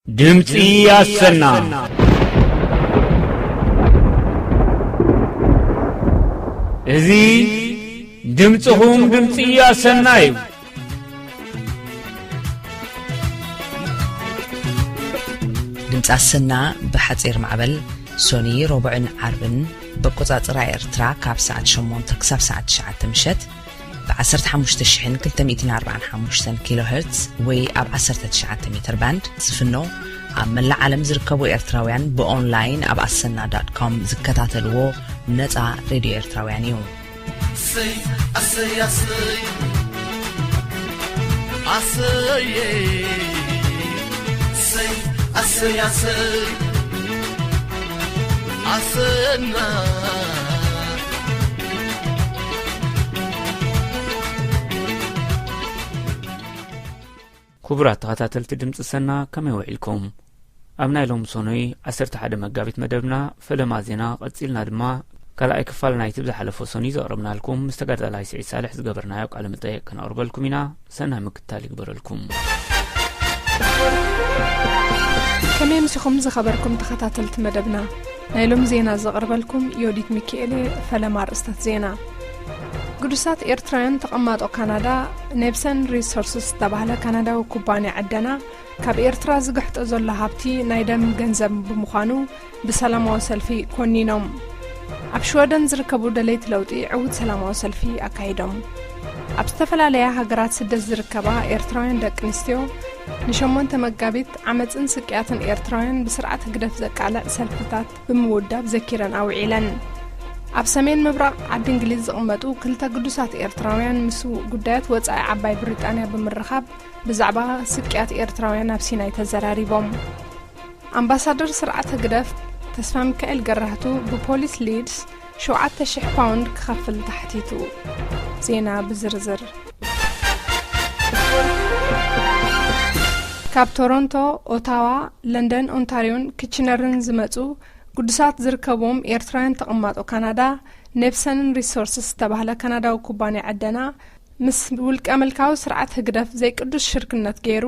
ድምጺ ኣሰና። እዚ ድምጽኹም ድምጺ ኣሰና እዩ። ድምጺ ኣሰና ብሓጺር ማዕበል ሶኒ፣ ረቡዕን ዓርብን ብኣቆጻጽራ ኤርትራ ካብ ሰዓት ሸሞንተ ክሳብ ሰዓት ትሽዓተ ምሸት ብ ዓሰርተ ሓሙሽተ ሽሕን ክልተ ሚእትን ኣርባዓን ሓሙሽተን ኪሎ ሄርትዝ ወይ ኣብ ዓሰርተ ትሽዓተ ሜትር ባንድ ዝፍኖ፣ ኣብ መላእ ዓለም ዝርከቡ ኤርትራውያን ብኦንላይን ኣብ ኣሰና ዳት ኮም ዝከታተልዎ ነጻ ሬድዮ ኤርትራውያን እዩ። ኣሰይ ኣሰይ ኣሰይ ኣሰይ ኣሰይ ኣሰይ ኣሰይ ኣሰና። ክቡራት ተኸታተልቲ ድምፂ ሰና፣ ከመይ ውዒልኩም? ኣብ ናይ ሎም ሶኖይ ዓሰርተ ሓደ መጋቢት መደብና ፈለማ ዜና፣ ቀጺልና ድማ ካልኣይ ክፋል ናይቲ ብዝሓለፈ ሶኒ ዘቕረብናልኩም ምስ ተጋዳላይ ስዒድ ሳልሕ ዝገበርናዮ ቃለ መጠየቅ ከነቕርበልኩም ኢና። ሰናይ ምክትታል ይግበረልኩም። ከመይ ምሲኹም ዝኸበርኩም ተኸታተልቲ መደብና? ናይ ሎም ዜና ዘቕርበልኩም ዮዲት ሚካኤል። ፈለማ ኣርእስታት ዜና። ግዱሳት ኤርትራውያን ተቐማጦ ካናዳ፣ ኔፕሰን ሪሶርስስ ዝተባህለ ካናዳዊ ኩባንያ ዕደና ካብ ኤርትራ ዝግሕጦ ዘሎ ሃብቲ ናይ ደም ገንዘብ ብምዃኑ ብሰላማዊ ሰልፊ ኮኒኖም። ኣብ ሽወደን ዝርከቡ ደለይቲ ለውጢ ዕዉት ሰላማዊ ሰልፊ ኣካይዶም። ኣብ ዝተፈላለያ ሃገራት ስደት ዝርከባ ኤርትራውያን ደቂ ኣንስትዮ ንሸሞንተ መጋቢት ዓመጽን ስቅያትን ኤርትራውያን ብስርዓት ህግደፍ ዘቃልዕ ሰልፍታት ብምውዳብ ዘኪረን ኣውዒለን። ኣብ ሰሜን ምብራቕ ዓዲ እንግሊዝ ዝቕመጡ ክልተ ግዱሳት ኤርትራውያን ምስ ጉዳያት ወጻኢ ዓባይ ብሪጣንያ ብምርኻብ ብዛዕባ ስቅያት ኤርትራውያን ኣብ ሲናይ ተዘራሪቦም። ኣምባሳደር ስርዓት ህግደፍ ተስፋ ሚካኤል ገራህቱ ብፖሊስ ሊድስ ሸውዓተ ሽሕ ፓውንድ ክኸፍል ተሓቲቱ። ዜና ብዝርዝር። ካብ ቶሮንቶ፣ ኦታዋ፣ ለንደን፣ ኦንታሪዮን ኪችነርን ዝመጹ ግዱሳት ዝርከብዎም ኤርትራውያን ተቐማጦ ካናዳ፣ ኔፕሰንን ሪሶርስስ ዝተባህለ ካናዳዊ ኩባንያ ዕደና ምስ ውልቀ ምልካዊ ስርዓት ህግደፍ ዘይቅዱስ ሽርክነት ገይሩ፣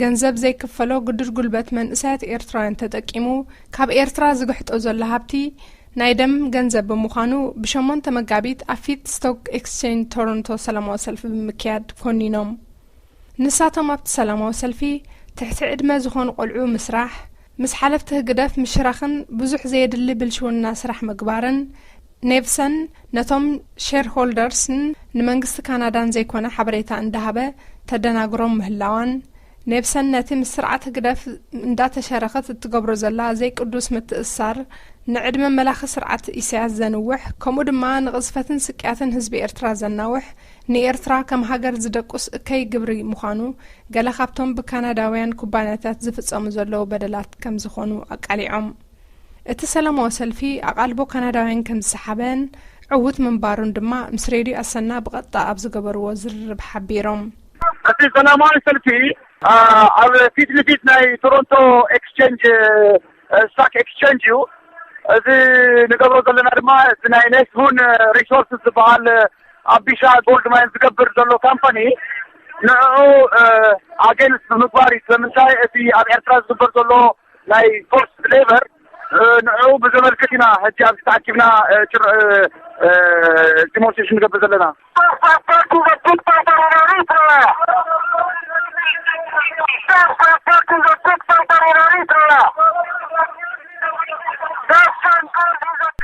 ገንዘብ ዘይክፈሎ ግዱድ ጉልበት መንእሰያት ኤርትራውያን ተጠቂሙ፣ ካብ ኤርትራ ዝግሕጦ ዘሎ ሃብቲ ናይ ደም ገንዘብ ብምዃኑ፣ ብሸሞንተ መጋቢት ኣብ ፊት ስቶክ ኤክስቼንጅ ቶሮንቶ ሰላማዊ ሰልፊ ብምክያድ ኮኒኖም። ንሳቶም ኣብቲ ሰላማዊ ሰልፊ ትሕቲ ዕድመ ዝኾኑ ቆልዑ ምስራሕ፣ ምስ ሓለፍቲ ህግደፍ ምሽራኽን ብዙሕ ዘየድሊ ብልሽውና ስራሕ ምግባርን፣ ኔፕሰን ነቶም ሼርሆልደርስን ንመንግስቲ ካናዳን ዘይኮነ ሓበሬታ እንዳሃበ ተደናግሮም ምህላዋን፣ ኔፕሰን ነቲ ምስ ስርዓት ህግደፍ እንዳተሸረኸት እትገብሮ ዘላ ዘይቅዱስ ምትእስሳር፣ ንዕድመ መላኺ ስርዓት ኢሳያስ ዘንውሕ፣ ከምኡ ድማ ንቕዝፈትን ስቅያትን ህዝቢ ኤርትራ ዘናውሕ፣ ንኤርትራ ከም ሃገር ዝደቁስ እከይ ግብሪ ምዃኑ፣ ገለ ካብቶም ብካናዳውያን ኩባንያታት ዝፍጸሙ ዘለዉ በደላት ከም ዝኾኑ ኣቃሊዖም። እቲ ሰላማዊ ሰልፊ ኣቓልቦ ካናዳውያን ከም ዝሰሓበን ዕዉት ምንባሩን ድማ ምስ ሬድዮ ኣሰና ብቐጥታ ኣብ ዝገበርዎ ዝርርብ ሓቢሮም። እቲ ሰላማዊ ሰልፊ፣ ኣ፣ ኣብ ፊት ንፊት ናይ ቶሮንቶ ኤክስቼንጅ፣ እ፣ ስታክ ኤክስቼንጅ እዩ። እዚ ንገብሮ ዘለና ድማ፣ እዚ ናይ ኔስሁን ሪሶርስስ ዝበሃል፣ ኣብ ቢሻ ጎልድ ማይን ዝገብር ዘሎ ካምፓኒ፣ ንዕኡ፣ እ፣ ኣጌንስት ብምግባር እዩ። ስለምንታይ? እቲ ኣብ ኤርትራ ዝግበር ዘሎ ናይ ፎርስ ሌበር፣ እ፣ ንዕኡ ብዘመልክት ኢና ሕጂ ኣብዚ ተኣኪብና፣ እ፣ ጭር-፣ እ፣ እ፣ ዲሞንስትሬሽን ንገብር ዘለና።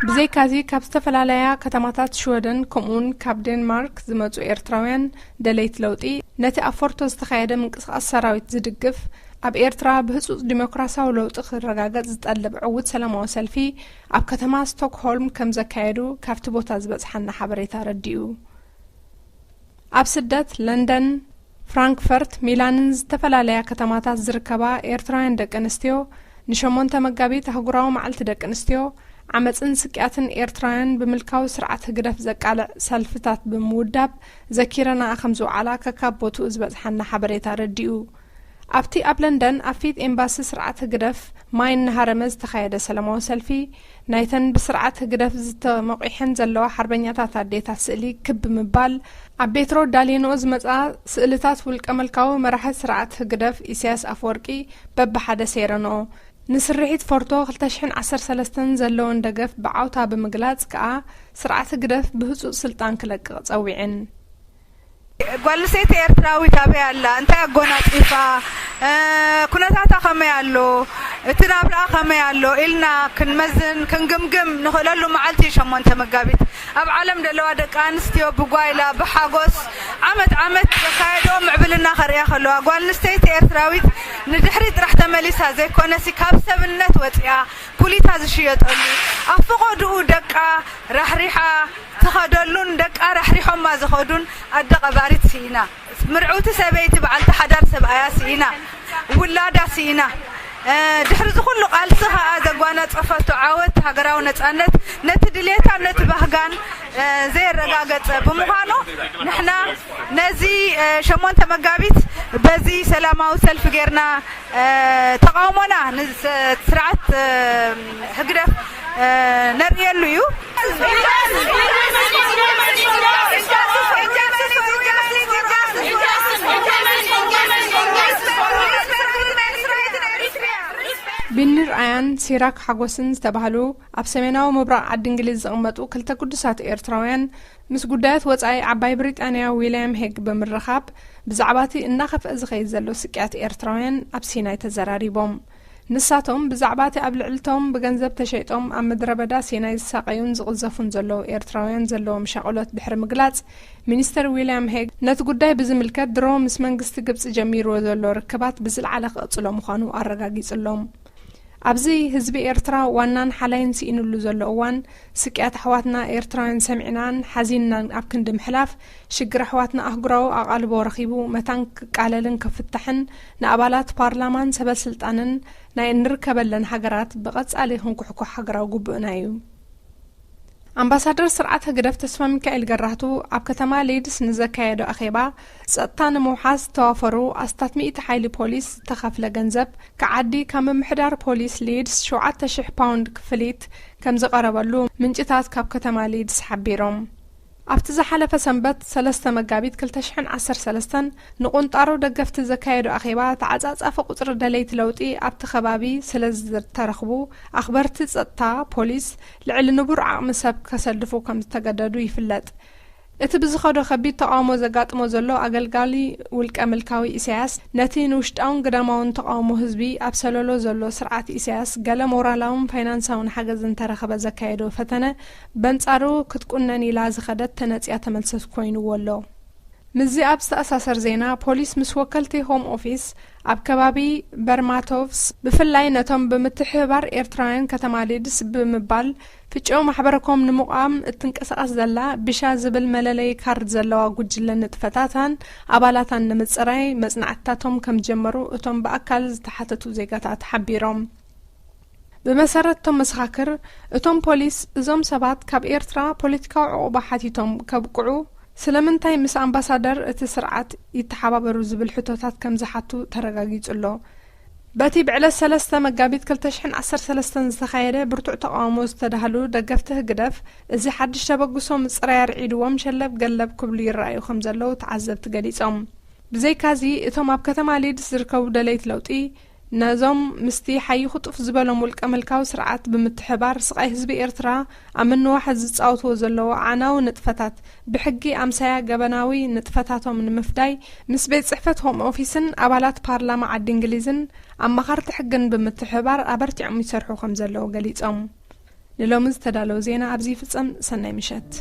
ብዘይካዚ፣ ካብ ዝተፈላለያ ከተማታት ሽወደን፣ ከምኡውን ካብ ዴንማርክ ዝመጹ ኤርትራውያን ደለይቲ ለውጢ፣ ነቲ ኣብ ፎርቶ ዝተኻየደ ምንቅስቓስ ሰራዊት ዝድግፍ፣ ኣብ ኤርትራ ብህጹጽ ዲሞክራሲያዊ ለውጢ ክረጋገጽ ዝጠልብ ዕዉት ሰላማዊ ሰልፊ ኣብ ከተማ ስቶክሆልም ከም ዘካየዱ ካብቲ ቦታ ዝበጽሓና ሓበሬታ ኣረዲኡ። ኣብ ስደት፣ ለንደን፣ ፍራንክፈርት፣ ሚላንን ዝተፈላለያ ከተማታት ዝርከባ ኤርትራውያን ደቂ ኣንስትዮ፣ ንሸሞንተ መጋቢት ኣህጉራዊ መዓልቲ ደቂ ኣንስትዮ፣ ዓመጽን ስቅያትን ኤርትራውያን ብምልካዊ ስርዓት ህግደፍ ዘቃልዕ ሰልፍታት ብምውዳብ ዘኪረናኣ ከም ዝውዓላ ከካብ ቦትኡ ዝበጽሓና ሓበሬታ ኣረዲኡ። ኣብቲ ኣብ ለንደን ኣብ ፊት ኤምባሲ ስርዓት ህግደፍ ማይ እናሃረመ ዝተኻየደ ሰላማዊ ሰልፊ፣ ናይተን ብስርዓት ህግደፍ ዝተመቑሐን ዘለዋ ሓርበኛታት ኣዴታት ስእሊ ክብ ብምባል፣ ኣብ ቤትሮ ዳሊኖ ዝመጽኣ ስእልታት ውልቀ መልካዊ መራሒ ስርዓት ህግደፍ ኢሳያስ ኣፈወርቂ በብሓደ ሰይረንኦ። ንስርሒት ፎርቶ ክልተ ሽሕን ዓሰርተ ሰለስተን ዘለወን ደገፍ ብዓውታ ብምግላጽ ከኣ፣ ስርዓት ህግደፍ ብህጹጽ ስልጣን ክለቅቕ ጸዊዐን። ጓል ኣንስተይቲ ኤርትራዊት ኣበይ ኣላ? እንታይ ኣጎናጺፋ? እ፣ ኩነታታ ከመይ ኣሎ? እቲ ናብራኣ ከመይ ኣሎ? ኢልና ክንመዝን ክንግምግም ንኽእለሉ መዓልቲ እዩ ሸሞንተ መጋቢት። ኣብ ዓለም ዘለዋ ደቂ ኣንስትዮ ብጓይላ ብሓጎስ ዓመት ዓመት ዘካየድኦ ምዕብልና ከርእያ ከለዋ፣ ጓል ኣንስተይቲ ኤርትራዊት ንድሕሪት ጥራሕ ተመሊሳ ዘይኮነሲ ካብ ሰብነት ወጺኣ ኩሊታ ዝሽየጠሉ፣ ኣብ ፈቐድኡ ደቃ ራሕሪሓ ትኸደሉን ደቃ ራሕሪሖማ ዝኸዱን ኣደ ቀባሪት ስኢና። ምርዕውቲ ሰበይቲ በዓልቲ ሓዳር ሰብኣያ ስኢና። ውላዳ ስኢና። እ፣ ድሕሪ እዚ ኩሉ ቃልሲ ኸኣ ዘጓናጸፈቶ ዓወት ሃገራዊ ነጻነት ነቲ ድሌታን ነቲ ባህጋን፣ እ፣ ዘየረጋገጸ ብምዃኑ፣ ንሕና ነዚ፣ እ፣ ሸሞንተ መጋቢት በዚ ሰላማዊ ሰልፊ ጌርና፣ እ፣ ተቓውሞና ንስርዓት፣ እ፣ ህግደፍ፣ እ፣ ነርእየሉ እዩ። ቢኒር ኣያን ሲራክ ሓጎስን ዝተባህሉ ኣብ ሰሜናዊ ምብራቕ ዓዲ እንግሊዝ ዝቕመጡ ክልተ ግዱሳት ኤርትራውያን፣ ምስ ጉዳያት ወጻኢ ዓባይ ብሪጣንያ ዊልያም ሄግ ብምርኻብ፣ ብዛዕባ እቲ እናኸፍአ ዝኸይድ ዘሎ ስቅያት ኤርትራውያን ኣብ ሲናይ ተዘራሪቦም። ንሳቶም፣ ብዛዕባ እቲ ኣብ ልዕልቶም ብገንዘብ ተሸይጦም ኣብ ምድረ በዳ ሲናይ ዝሳቐዩን ዝቕዘፉን ዘለዉ ኤርትራውያን ዘለዎም ሻቕሎት ድሕሪ ምግላጽ፣ ሚኒስተር ዊልያም ሄግ ነቲ ጉዳይ ብዝምልከት ድሮ ምስ መንግስቲ ግብጺ ጀሚርዎ ዘሎ ርክባት ብዝለዓለ ክቕጽሎ ምዃኑ ኣረጋጊጹሎም። ኣብዚ ህዝቢ ኤርትራ ዋናን ሓላይን ስኢኑሉ ዘሎ እዋን፣ ስቅያት ኣሕዋትና ኤርትራውያን ሰሚዕናን ሓዚንናን ኣብ ክንዲ ምሕላፍ፣ ሽግር ኣሕዋትና ኣህጉራዊ ኣቓልቦ ረኺቡ መታን ክቃለልን ክፍታሕን ንኣባላት ፓርላማን ሰበ ስልጣንን ናይ እንርከበለን ሃገራት ብቐጻሊ ክንኩሕኩሕ ሃገራዊ ግቡእና እዩ። ኣምባሳደር ስርዓት ህግደፍ ተስፋ ሚካኤል ገራህቱ ኣብ ከተማ ሊድስ ንዘካየዶ ኣኼባ፣ ጸጥታ ንምውሓስ ዝተዋፈሩ ኣስታት ሚእቲ ሓይሊ ፖሊስ ዝተኸፍለ ገንዘብ ክዓዲ ካብ ምምሕዳር ፖሊስ ሊድስ ሸውዓተ ሽሕ ፓውንድ ክፍሊት ከም ዝቐረበሉ ምንጭታት ካብ ከተማ ሊድስ ሓቢሮም። ኣብቲ ዝሓለፈ ሰንበት ሰለስተ መጋቢት ክልተ ሽሕን ዓሰርተ ሰለስተን ንቁንጣሮ ደገፍቲ ዘካየዶ ኣኼባ ተዓጻጻፊ ቁጽሪ ደለይቲ ለውጢ ኣብቲ ከባቢ ስለ ዝተረኽቡ ኣኽበርቲ ጸጥታ ፖሊስ ልዕሊ ንቡር ዓቕሚ ሰብ ከሰልፉ ከም ዝተገደዱ ይፍለጥ። እቲ ብዝኸዶ ከቢድ ተቓውሞ ዘጋጥሞ ዘሎ ኣገልጋሊ ውልቀ ምልካዊ ኢሳያስ ነቲ ንውሽጣውን ግዳማውን ተቓውሞ ህዝቢ ኣብ ሰለሎ ዘሎ ስርዓት ኢሳያስ ገለ ሞራላውን ፋይናንሳውን ሓገዝ እንተረኸበ ዘካየዶ ፈተነ በንጻሩ ክትቁነን ኢላ ዝኸደት ተነጽያ ተመልሰት ኮይንዎ ኣሎ። ምስዚ ኣብ ዝተኣሳሰር ዜና፣ ፖሊስ ምስ ወከልቲ ሆም ኦፊስ ኣብ ከባቢ በርማቶቭስ ብፍላይ ነቶም ብምትሕብባር ኤርትራውያን ከተማ ሊድስ ብምባል ፍጪኦ ማሕበረኮም ንምቋም እትንቀሳቐስ ዘላ ቢሻ ዝብል መለለዪ ካርድ ዘለዋ ጉጅለ ንጥፈታታን ኣባላታን ንምጽራይ መጽናዕትታቶም ከም ዝጀመሩ እቶም ብኣካል ዝተሓተቱ ዜጋታት ሓቢሮም። ብመሰረት እቶም መሰኻክር፣ እቶም ፖሊስ እዞም ሰባት ካብ ኤርትራ ፖለቲካዊ ዕቑባ ሓቲቶም ከብቅዑ፣ ስለምንታይ ምስ ኣምባሳደር እቲ ስርዓት ይተሓባበሩ ዝብል ሕቶታት ከም ዝሓቱ ተረጋጊጹ ኣሎ። በቲ ብዕለት ሰለስተ መጋቢት ክልተ ሽሕን ዓሰርተ ሰለስተን ዝተኻየደ ብርቱዕ ተቓውሞ ዝተዳህሉ ደገፍቲ ህግደፍ፣ እዚ ሓድሽ ተበግሶ ምጽራይ ኣርዒድዎም ሸለብ ገለብ ክብሉ ይረኣዩ ከም ዘለዉ ተዓዘብቲ ገሊጾም። ብዘይካዚ፣ እቶም ኣብ ከተማ ሊድስ ዝርከቡ ደለይቲ ለውጢ፣ ነዞም ምስቲ ሓይኹ ጡፍ ዝበሎም ውልቀ ምልካዊ ስርዓት ብምትሕባር ስቓይ ህዝቢ ኤርትራ ኣብ ምንዋሕ ዝጻወትዎ ዘለዉ ኣዕናዊ ንጥፈታት ብሕጊ ኣምሳያ ገበናዊ ንጥፈታቶም ንምፍዳይ ምስ ቤት ጽሕፈት ሆም ኦፊስን ኣባላት ፓርላማ ዓዲ እንግሊዝን ኣማኸርቲ ሕግን ብምትሕብባር ኣበርቲዖም ይሰርሑ ከም ዘለዉ ገሊጾም። ንሎሚ ዝተዳለወ ዜና ኣብዚ ይፍጸም። ሰናይ ምሸት።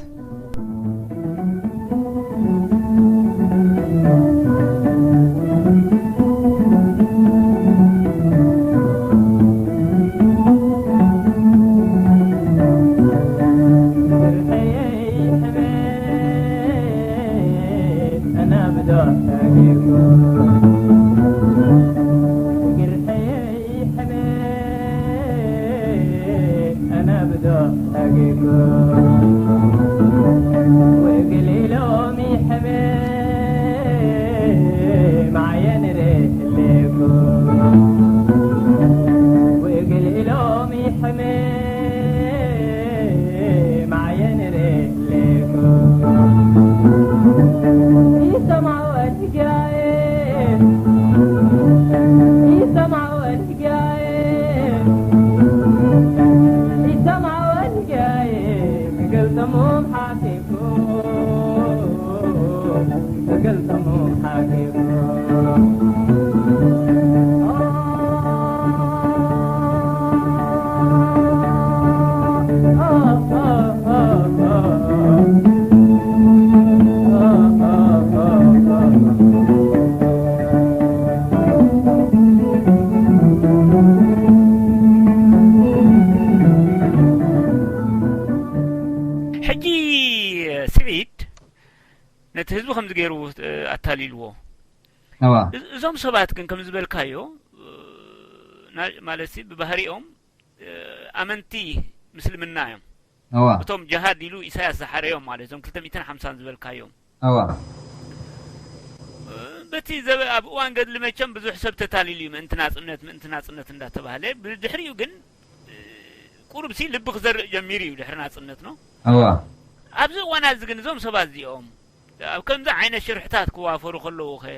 ከምዚ ገይሩ ኣታሊልዎ። እዞም ሰባት ግን ከም ዝበልካዮ ማለት ብባህሪኦም ኣመንቲ ምስልምና እዮም። እቶም ጅሃድ ኢሉ ኢሳያስ ዝሓረዮም ማለት እዞም ክልተ ሚእትን ሓምሳን ዝበልካዮም። በቲ ኣብ እዋን ገድሊ መቸም ብዙሕ ሰብ ተታሊሉ እዩ፣ ምእንቲ ናጽነት፣ ምእንቲ ናጽነት እንዳተባህለ። ብድሕሪኡ ግን ቁሩብሲ ልቢ ክዘርእ ጀሚሩ እዩ ድሕሪ ናጽነት ነው። ኣብዚ እዋን እዚ ግን እዞም ሰባት እዚኦም ኣብ ከምዚ ዓይነት ሽርሕታት ክዋፈሩ ከለዉ ኸ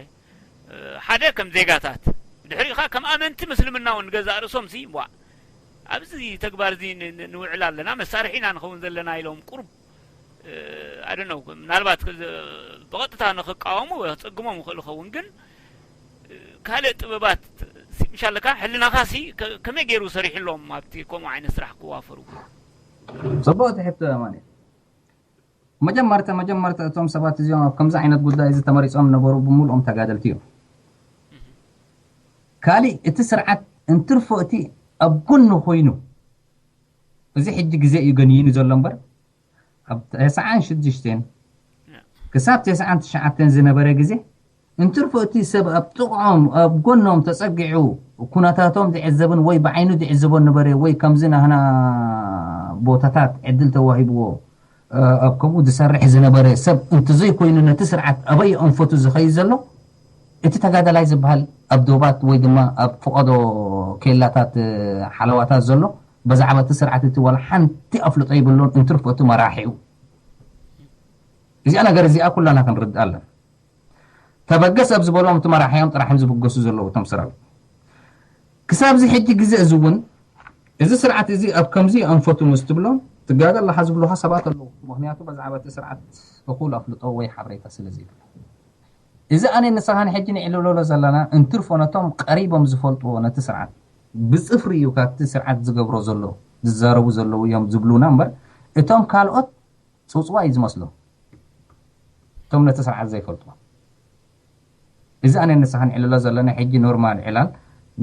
ሓደ ከም ዜጋታት፣ ድሕሪኡ ኸዓ ከም ኣመንቲ ምስልምና እውን ገዛእ ርእሶም ሲ ዋ ኣብዚ ተግባር እዚ ንውዕል ኣለና፣ መሳርሒ ኢና ንኸውን ዘለና ኢሎም ቁሩብ ኣደነው ምናልባት ብቐጥታ ንክቃወሙ ክጸግሞም ይኽእል ይኸውን፣ ግን ካልእ ጥበባት ምሻለካ ሕልናኻ ሲ ከመይ ገይሩ ሰሪሕሎም ኣብቲ ከምኡ ዓይነት ስራሕ ክዋፈሩ? ጽቡቕ ትሕቶ ማኒ። መጀመርታ መጀመርታ እቶም ሰባት እዚኦም ኣብ ከምዚ ዓይነት ጉዳይ እዚ ተመሪጾም ነበሩ፣ ብምልኦም ተጋደልቲ እዮም። ካሊእ እቲ ስርዓት እንትርፎ እቲ ኣብ ጎኑ ኮይኑ፣ እዚ ሕጂ ግዜ እዩ ገንይኑ ዘሎ እምበር፣ ኣብ ተስዓን ሽዱሽተን ክሳብ ተስዓን ትሽዓተን ዝነበረ ግዜ እንትርፎ እቲ ሰብ ኣብ ጥቕዖም ኣብ ጎኖም ተጸጊዑ ኩነታቶም ዝዕዘብን ወይ ብዓይኑ ዝዕዘቦ ነበረ ወይ ከምዚ ናህና ቦታታት ዕድል ተዋሂብዎ ኣብ ከምኡ ዝሰርሕ ዝነበረ ሰብ እንተዘይኮይኑ ነቲ ስርዓት ኣበይ ኣንፈቱ ዝኸይድ ዘሎ እቲ ተጋዳላይ ዝበሃል ኣብ ዶባት ወይ ድማ ኣብ ፍቐዶ ኬላታት ሓለዋታት ዘሎ ብዛዕባ እቲ ስርዓት እቲ ዋላ ሓንቲ ኣፍልጦ ይብሉን እንትርፎ እቲ መራሒኡ እዚኣ ነገር እዚኣ ኩላና ክንርድእ ኣለና። ተበገስ ኣብ ዝበሎም እቲ መራሒኦም ጥራሕም ዝብገሱ ዘለዉ እቶም ሰራዊት ክሳብ እዚ ሕጂ ግዜ እዚ እውን እዚ ስርዓት እዚ ኣብ ከምዚ ኣንፈቱ ምስ ትብሎም ትጋገ ኣለኻ ዝብሉኻ ሰባት ኣለዉ። ምክንያቱ በዛዕባ እቲ ስርዓት እኹል ኣፍልጦ ወይ ሓበሬታ ስለ ዘይብሉ እዚ ኣነ ንስኻን ሕጂ ንዕልለሎ ዘለና እንትርፎ ነቶም ቀሪቦም ዝፈልጥዎ ነቲ ስርዓት ብፅፍሪ እዩ ካብቲ ስርዓት ዝገብሮ ዘሎ ዝዛረቡ ዘለዉ እዮም ዝብሉና እምበር እቶም ካልኦት ፅውፅዋ እዩ ዝመስሎም እቶም ነቲ ስርዓት ዘይፈልጥዎ። እዚ ኣነ ንስኻ ንዕልሎ ዘለና ሕጂ ኖርማል ዕላል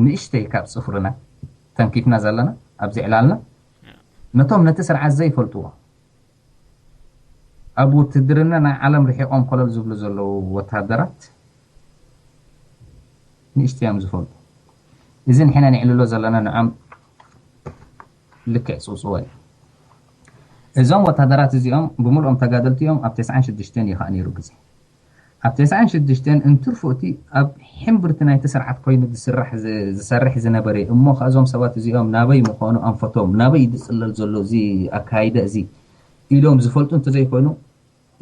ንእሽተይ ካብ ፅፍርና ተንኪፍና ዘለና ኣብዚ ዕላልና ነቶም ነቲ ስርዓት ዘይፈልጥዎ ኣብ ውትድርና ናይ ዓለም ርሒቆም ኮለል ዝብሉ ዘለዉ ወታደራት ንእሽተይ እዮም ዝፈልጡ። እዚ ንሕና ንዕልሎ ዘለና ንዖም ልክዕ ፅውፅዎ እዩ። እዞም ወታደራት እዚኦም ብምልኦም ተጋደልቲ እዮም። ኣብ ተስዓን ሽዱሽተን እዩ ከዓ ነይሩ ግዜ ኣብ ተስዓን ሽዱሽተን እንትርፎ እቲ ኣብ ሕምብርቲ ናይቲ ስርዓት ኮይኑ ዝስራሕ ዝሰርሕ ዝነበረ እሞ ከእዞም ሰባት እዚኦም ናበይ ምዃኑ ኣንፈቶም ናበይ ዝፅለል ዘሎ እዚ ኣካይደ እዚ ኢሎም ዝፈልጡ እንተዘይኮይኑ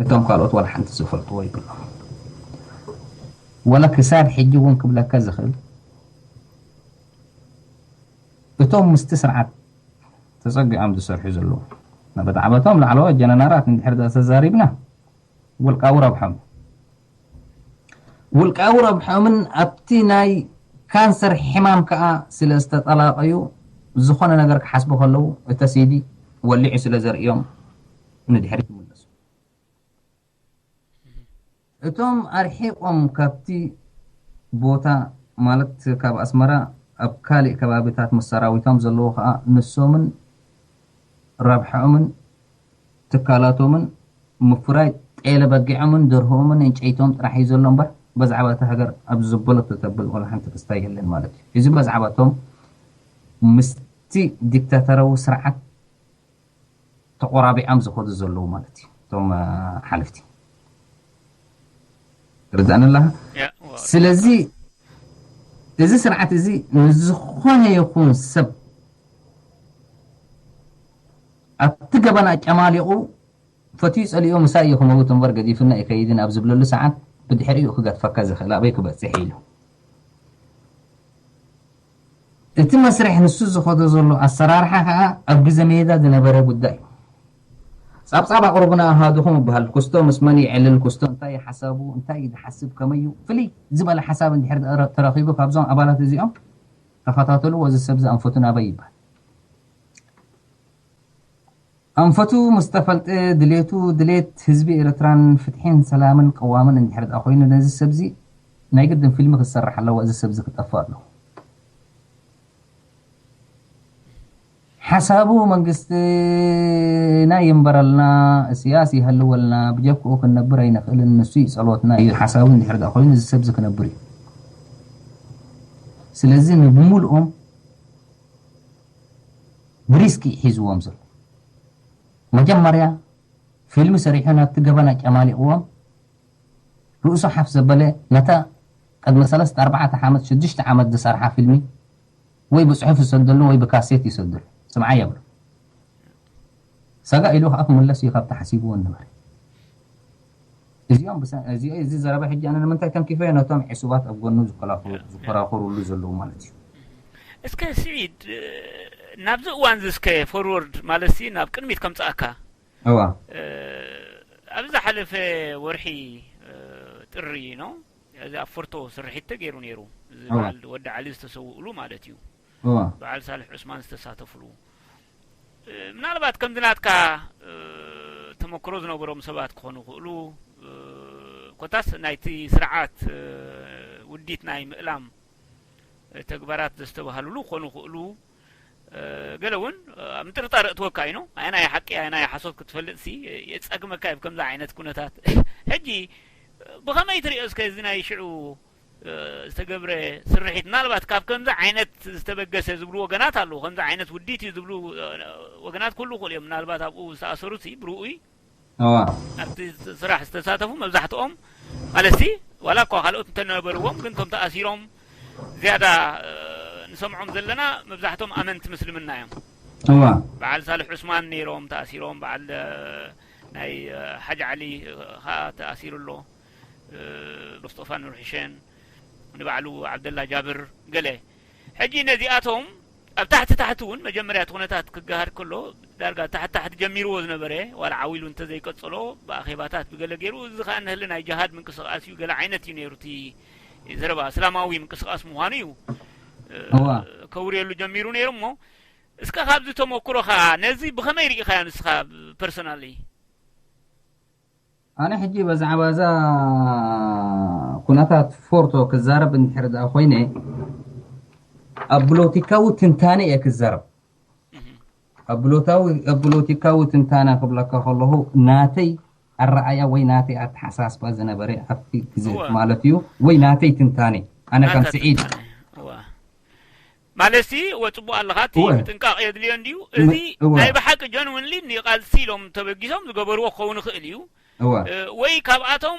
እቶም ካልኦት ዋላ ሓንቲ ዝፈልጥዎ ይብሎም። ዋላ ክሳብ ሕጂ እውን ክብለካ ዝኽእል እቶም ምስቲ ስርዓት ተፀጊዖም ዝሰርሑ ዘለዉ ብዛዕባቶም ላዕለዎት ጀነራላት እንድሕር ተዛሪብና ውልቃዊ ረብሖም ውልቃዊ ረብሖምን ኣብቲ ናይ ካንሰር ሕማም ከዓ ስለ ዝተጠላቀዩ ዝኾነ ነገር ክሓስቡ ከለዉ እተ ሲዲ ወሊዑ ስለ ዘርእዮም ንድሕሪት ይምለሱ። እቶም ኣርሒቆም ካብቲ ቦታ ማለት ካብ ኣስመራ ኣብ ካልእ ከባቢታት ምስ ሰራዊቶም ዘለዉ ከዓ ንሶምን ረብሐኦምን ትካላቶምን ምፍራይ ጤለ በጊዖምን ደርሆኦምን እንጨይቶም ጥራሕ እዩ ዘሎ እምበር በዛዕባ እታ ሃገር ኣብ ዝበለቶ ተብል ወላ ሓንቲ ክስታይ የለን ማለት እዩ። እዚ በዛዕባ እቶም ምስቲ ዲክታተራዊ ስርዓት ተቆራቢዖም ዝኸዱ ዘለዉ ማለት እዩ እቶም ሓለፍቲ ርዳእኒ ኣለኻ። ስለዚ እዚ ስርዓት እዚ ንዝኾነ ይኹን ሰብ ኣብቲ ገበን ኣጨማሊቑ ፈትዩ ጸሊኡ ምሳይ እዩ ክመውት እምበር ገዲፍና ይከይድን ኣብ ዝብለሉ ሰዓት ብድሕሪኡ ክገድፈካ ዝኽእል ኣበይ ክበጽሕ ኢሉ እቲ መስርሕ ንሱ ዝኸዶ ዘሎ ኣሰራርሓ ከዓ ኣብ ግዘ ሜዳ ዝነበረ ጉዳይ እዩ። ጻብጻብ ኣቕርቡና ኣሃዱኹም ይበሃል። ኩስቶ ምስ መን ይዕልል፣ ኩስቶ እንታይ ሓሳቡ፣ እንታይ ድሓስብ፣ ከመይ እዩ ፍልይ ዝበለ ሓሳብ እንድሕር ተረኺቡ ካብዞም ኣባላት እዚኦም ተኸታተልዎ፣ እዚ ሰብ እዚ ኣንፈቱ ናበይ ይበሃል። ኣንፈቱ ምስ ተፈልጠ ድሌቱ ድሌት ህዝቢ ኤርትራን ፍትሒን ሰላምን ቅዋምን እንድሕር ደኣ ኮይኑ ነዚ ሰብዚ ናይ ግድን ፊልሚ ክሰርሕ ኣለዎ፣ እዚ ሰብዚ ክጠፍእ ኣለዎ። ሓሳቡ መንግስትና ይንበረልና፣ እስያስ ይህልወልና፣ ብጀክኡ ክንነብር ኣይንኽእልን፣ ንሱ እዩ ጸሎትና እዩ ሓሳቡ እንድሕር ደኣ ኮይኑ እዚ ሰብ እዚ ክነብር እዩ። ስለዚ ንብሙልኦም ብሪስክ እዩ ሒዝዎም ዘሎ። መጀመርያ ፊልም ሰሪሑ ናብቲ ገበን ኣጨማሊቕዎም ርእሱ ሓፍ ዘበለ ነታ ቅድሚ ሰለስተ ኣርባዕተ ዓመት ሽዱሽተ ዓመት ዝሰርሓ ፊልሚ ወይ ብጽሑፍ ይሰደሉ ወይ ብካሴት ይሰደሉ። ስምዓ የብሉ። ሰጋ ኢሉ ከዓ ክምለስ እዩ ካብ ተሓሲብዎ ነበረ። እዚኦም ብሰ- እዚ እዚ ዘረባ ሕጂ ኣነ ንምንታይ ተንኪፈዮ ነቶም ዕሱባት ኣብ ጎኑ ዝከላኸሉ- ዝከራኸሩሉ ዘለዉ ማለት እዩ። እስከ ስዒድ ናብዚ እዋን እዚ እስከ ፎርወርድ ማለት ሲ ናብ ቅድሚት ከምፅኣካ እዋ ኣብ ዝሓለፈ ወርሒ ጥሪ ነው እዚ ኣብ ፎርቶ ስርሒት ተገይሩ ነይሩ። እዚ እዋ። በዓል ወዲ ዓሊ ዝተሰውእሉ ማለት እዩ። እዋ በዓል ሳልሕ ዑስማን ዝተሳተፍሉ ምናልባት ከምዚ ናትካ ተመክሮ ዝነበሮም ሰባት ክኾኑ ይኽእሉ። ኮታስ ናይቲ ስርዓት ውዲት ናይ ምእላም ተግባራት ዘስተባሃልሉ ክኾኑ ይኽእሉ። ገለ እውን ኣብ ምጥርጣር እትወካ እዩ። ኣየናይ ሓቂ ኣየናይ ሓሶት ክትፈልጥ ሲ የፀግመካ እዩ። ከምዚ ዓይነት ኩነታት ሕጂ ብኸመይ ትሪኦ እስከ እዚ ናይ ሽዑ ዝተገብረ ስርሒት ምናልባት ካብ ከምዚ ዓይነት ዝተበገሰ ዝብሉ ወገናት ኣለዉ። ከምዚ ዓይነት ውዲት እዩ ዝብሉ ወገናት ክህሉ ይኽእሉ እዮም። ምናልባት ኣብኡ ዝተኣሰሩ ሲ ብርኡይ እዋ ኣብቲ ስራሕ ዝተሳተፉ መብዛሕትኦም ማለት ሲ ዋላ እኳ ካልኦት እንተነበርዎም ግን እቶም ተኣሲሮም ዝያዳ ንሰምዖም ዘለና መብዛሕትኦም ኣመንቲ ምስልምና እዮም። እዋ በዓል ሳልሕ ዑስማን ነይሮም ተኣሲሮም። በዓል ናይ ሓጅ ዓሊ ከዓ ተኣሲሩ ኣሎ። ሙስጠፋ ኑር ሕሸን ንባዕሉ ዓብደላ ጃብር ገለ ሕጂ ነዚኣቶም ኣብ ታሕቲ ታሕቲ እውን መጀመርያ እቲ ኩነታት ክገሃድ ከሎ ዳርጋ ታሕቲ ታሕቲ ጀሚርዎ ዝነበረ ዋላ ዓዊሉ እንተዘይቀፀሎ ብኣኼባታት ብገለ ገይሩ እዚ ከዓ ንህሊ ናይ ጅሃድ ምንቅስቃስ እዩ ገለ ዓይነት እዩ ነይሩ እቲ ዘረባ እስላማዊ ምንቅስቃስ ምዃኑ እዩ እዋ ከውርየሉ ጀሚሩ ነይሩ እሞ እስከ ካብዚ ተመክሮኻ ነዚ ብኸመይ ርኢኻዮ ንስኻ ፐርሶናሊ? ኣነ ሕጂ በዛዕባ እዛ ኩነታት ፎርቶ ክዛረብ እንድሕር ደኣ ኮይነ ኣብ ብሎቲካዊ ትንታነ እየ ክዛረብ። ኣብ ብሎታዊ ኣብ ብሎቲካዊ ትንታነ ክብለካ ከለኹ ናተይ ኣረኣያ ወይ ናተይ ኣተሓሳስባ ዝነበረ ኣብቲ ግዜ እወ። ማለት እዩ ወይ ናተይ ትንታነ ኣነ ከም ናታ ስዒድ ትንታነ። እዋ። ማለት ሲ ወ ጽቡቅ ኣለኻ እቲ እወ። ምጥንቃቕ የድልዮ እንድዩ እዚ እወ። ናይ ብሓቂ ጀንውንሊ ንቃልሲ ኢሎም ተበጊሶም ዝገበርዎ ክኸውን ይኽእል እዩ። እወ እ፣ ወይ ካብኣቶም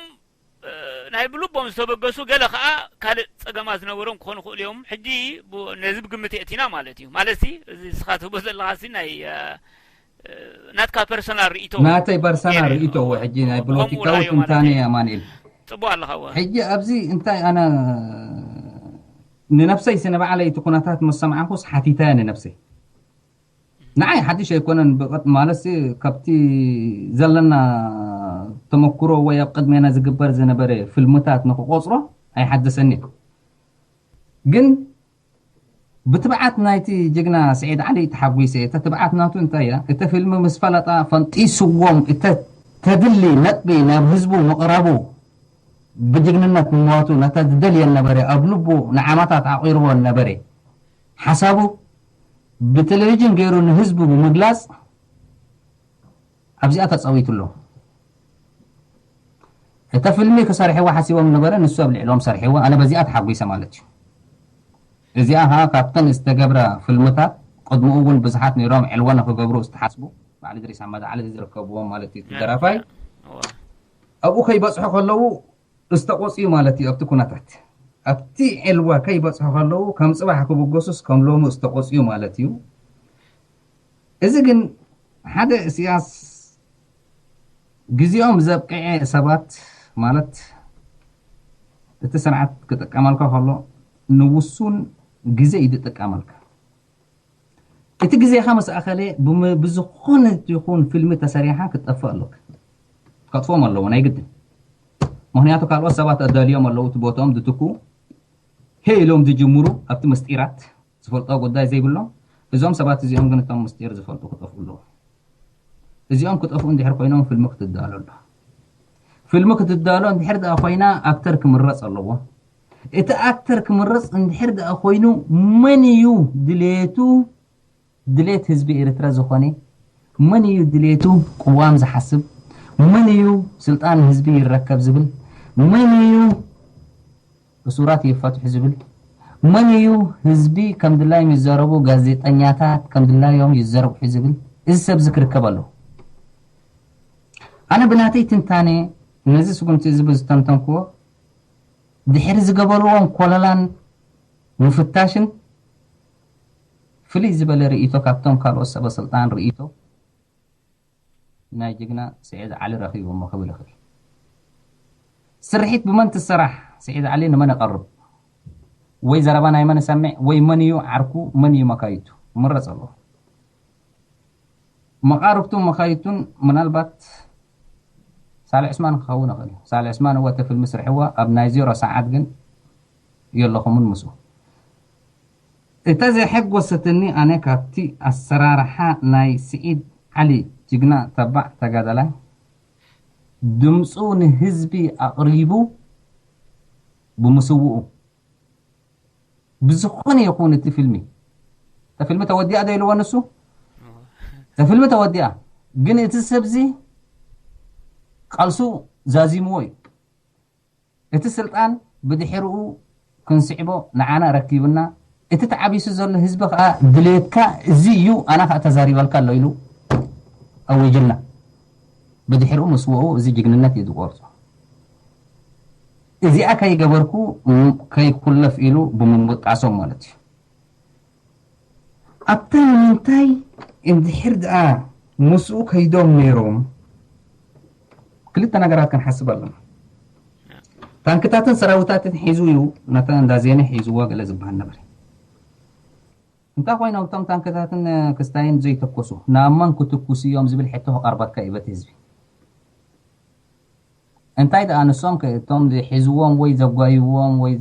እ፣ ናይ ብልቦም ዝተበገሱ ገለ ከዓ ካልእ ጸገማት ዝነበሮም ክኾኑ ይኽእሉ እዮም። ሕጂ ቡ- ነዚ ብግምት የእቲና ማለት እዩ። ማለት ሲ እዚ ንስኻ ትህቦ ዘለኻ ሲ ናይ እ፣ እ፣ ናትካ ፐርሰናል ርእይቶ ናተይ ፐርሰናል ገይረ ርእይቶ እዩ። እወ ሕጂ ናይ ከምኡ ብሎቲካዊ ራእዮ ማለት ትንታነ እዩ። እየ ኣማንኤል። ጽቡቅ ኣለኻ እወ። ሕጂ ኣብዚ እንታይ ኣነ ንነብሰይ ስነ ባዕለይ እቲ ኩነታት ምስ ሰምዓኹስ ሓቲተያ ንነብሰይ ንዓይ ሓድሽ ኣይኮነን ብቐጥ ማለት ካብቲ ዘለና ተመክሮ ወይ ኣብ ቅድሜና ዝግበር ዝነበረ ፍልምታት ንክቆፅሮ ኣይሓደሰኒ ግን ብትብዓት ናይቲ ጅግና ስዒድ ዓሊ ተሓጒሰ እየ እተ ትብዓት ናቱ እንታይ እያ እተ ፊልም ምስ ፈለጣ ፈንጢስዎም እተ ተድሊ ነጥቢ ናብ ህዝቡ ምቕራቡ ብጅግንነት ምሟቱ ነታ ዝደልየን ነበረ ኣብ ልቡ ንዓመታት ዓቒርዎን ነበረ ሓሳቡ ብቴሌቪዥን ገይሩ ንህዝቡ ብምግላፅ ኣብዚኣ ተፀዊቱ ኣሎ እተ ፊልሚ ክሰርሕዋ ሓሲቦም ነበረ ንሱ ኣብ ልዕሎም ሰርሕዋ ኣነ በዚኣ ተሓጒሰ ማለት እዩ እዚኣ ከዓ ካብተን ዝተገብራ ፍልምታት ቅድምኡ እውን ብዙሓት ነይሮም ዕልወ ንክገብሩ ዝተሓስቡ በዓል ድሪስ ኣመድ ዓሊ ዝርከብዎም ማለት እዩ እቲ ደራፋይ ኣብኡ ከይበፅሑ ከለዉ ዝተቆፅዩ ማለት እዩ ኣብቲ ኩነታት ኣብቲ ዕልዋ ከይበፅሑ ከለዉ ከም ፅባሕ ክብገሱስ ከም ሎሚ ዝተቆፅዩ ማለት እዩ እዚ ግን ሓደ እስያስ ግዜኦም ዘብቅዐ ሰባት ማለት እቲ ስርዓት ክጥቀመልካ ከሎ ንውሱን ግዜ እዩ ዝጥቀመልካ እቲ ግዜኻ ምስ ኣኸለ ብዝኾነ ይኹን ፊልሚ ተሰሪሓ ክትጠፍእ ኣለካ ከጥፎም ኣለዎ ናይ ግድን ምክንያቱ ካልኦት ሰባት ኣዳልዮም ኣለዉ እቲ ቦትኦም ዝትኩ ሄ ኢሎም ዝጅምሩ ኣብቲ ምስጢራት ዝፈልጦ ጉዳይ ዘይብሎም እዞም ሰባት እዚኦም ግን እቶም ምስጢር ዝፈልጡ ክጠፍኡ ኣለዎ እዚኦም ክጠፍኡ እንድሕር ኮይኖም ፊልሚ ክትዳሎ ኣሎ ፊልሚ ክትዳሎ እንድሕር ደኣ ኮይና ኣክተር ክምረፅ ኣለዎ እቲ ኣክተር ክምረፅ እንድሕር ደኣ ኮይኑ መን እዩ ድሌቱ ድሌት ህዝቢ ኤርትራ ዝኾነ፣ መን እዩ ድሌቱ ቅዋም ዝሓስብ፣ መን እዩ ስልጣን ህዝቢ ይረከብ ዝብል፣ መን እዩ እሱራት ይፈትሑ ዝብል፣ መን እዩ ህዝቢ ከም ድላዮም ይዘረቡ፣ ጋዜጠኛታት ከም ድላዮም ይዘርብሑ ዝብል፣ እዚ ሰብ እዚ ክርከብ ኣለዎ። ኣነ ብናተይ ትንታነ ነዚ ስጉምቲ እዚ ብዝተንተንክዎ ድሕሪ ዝገበርዎም ኮለላን ምፍታሽን ፍልይ ዝበለ ርእይቶ ካብቶም ካልኦት ሰበ ስልጣን ርእይቶ ናይ ጅግና ስዒድ ዓሊ ረኺቦሞ ክብል ይኽእል። ስርሒት ብመን ትሰራሕ? ስዒድ ዓሊ ንመን የቐርብ? ወይ ዘረባ ናይ መን እሰምዕ? ወይ መን እዩ ዓርኩ? መን እዩ መካይቱ? ምረጽ ኣለዎ። መቓርብቱን መኻይቱን ምናልባት ሳልሕ ዑስማን ክኸውን ይኽእል እዩ። ሳልሕ ዑስማን እወ እቲ ፊልም ስርሕዋ ኣብ ናይ ዜሮ ሰዓት ግን የለኹምን ምስኡ። እታ ዘሐጎሰትኒ ኣነ ካብቲ ኣሰራርሓ ናይ ስዒድ ዓሊ ጅግና ተባዕ ተጋዳላይ ድምፁ ንህዝቢ ኣቕሪቡ ብምስውኡ ብዝኾነ ይኹን እቲ ፊልሚ እታ ፊልሚ ተወዲኣ ዶ ኢልዎ ንሱ እታ ፊልሚ ተወዲኣ ግን እቲ ሰብዚ ቃልሱ ዛዚምዎ እዩ እቲ ስልጣን ብድሕርኡ ክንስዕቦ ንዓና ረኪብና እቲ ተዓቢሱ ዘሎ ህዝቢ ከዓ ድሌትካ እዚ እዩ ኣና ከዓ ተዛሪበልካ ኣሎ ኢሉ ኣዊጅልና ብድሕርኡ ምስወኡ እዚ ጅግንነት እዩ ዝቆርጾ እዚኣ ከይገበርኩ ከይኩለፍ ኢሉ ብምምጣሶም ማለት እዩ ኣብታ ንምንታይ እንድሕር ደኣ ምስኡ ከይዶም ነይሮም ክልተ ነገራት ክንሓስብ ኣለና ታንክታትን ሰራዊታትን ሒዙ እዩ ነታ እንዳ ዜነ ሒዝዎ ገለ ዝበሃል ነበር እንታይ ኮይኖም እቶም ታንክታትን ክስታይን ዘይተኮሱ ናብ መን ክትኩስ እዮም ዝብል ሕቶ ክቀርበካ እዩ በቲ ህዝቢ እንታይ ደኣ ንሶም ከ እቶም ዝሒዝዎም ወይ ዘጓይዎም ወይ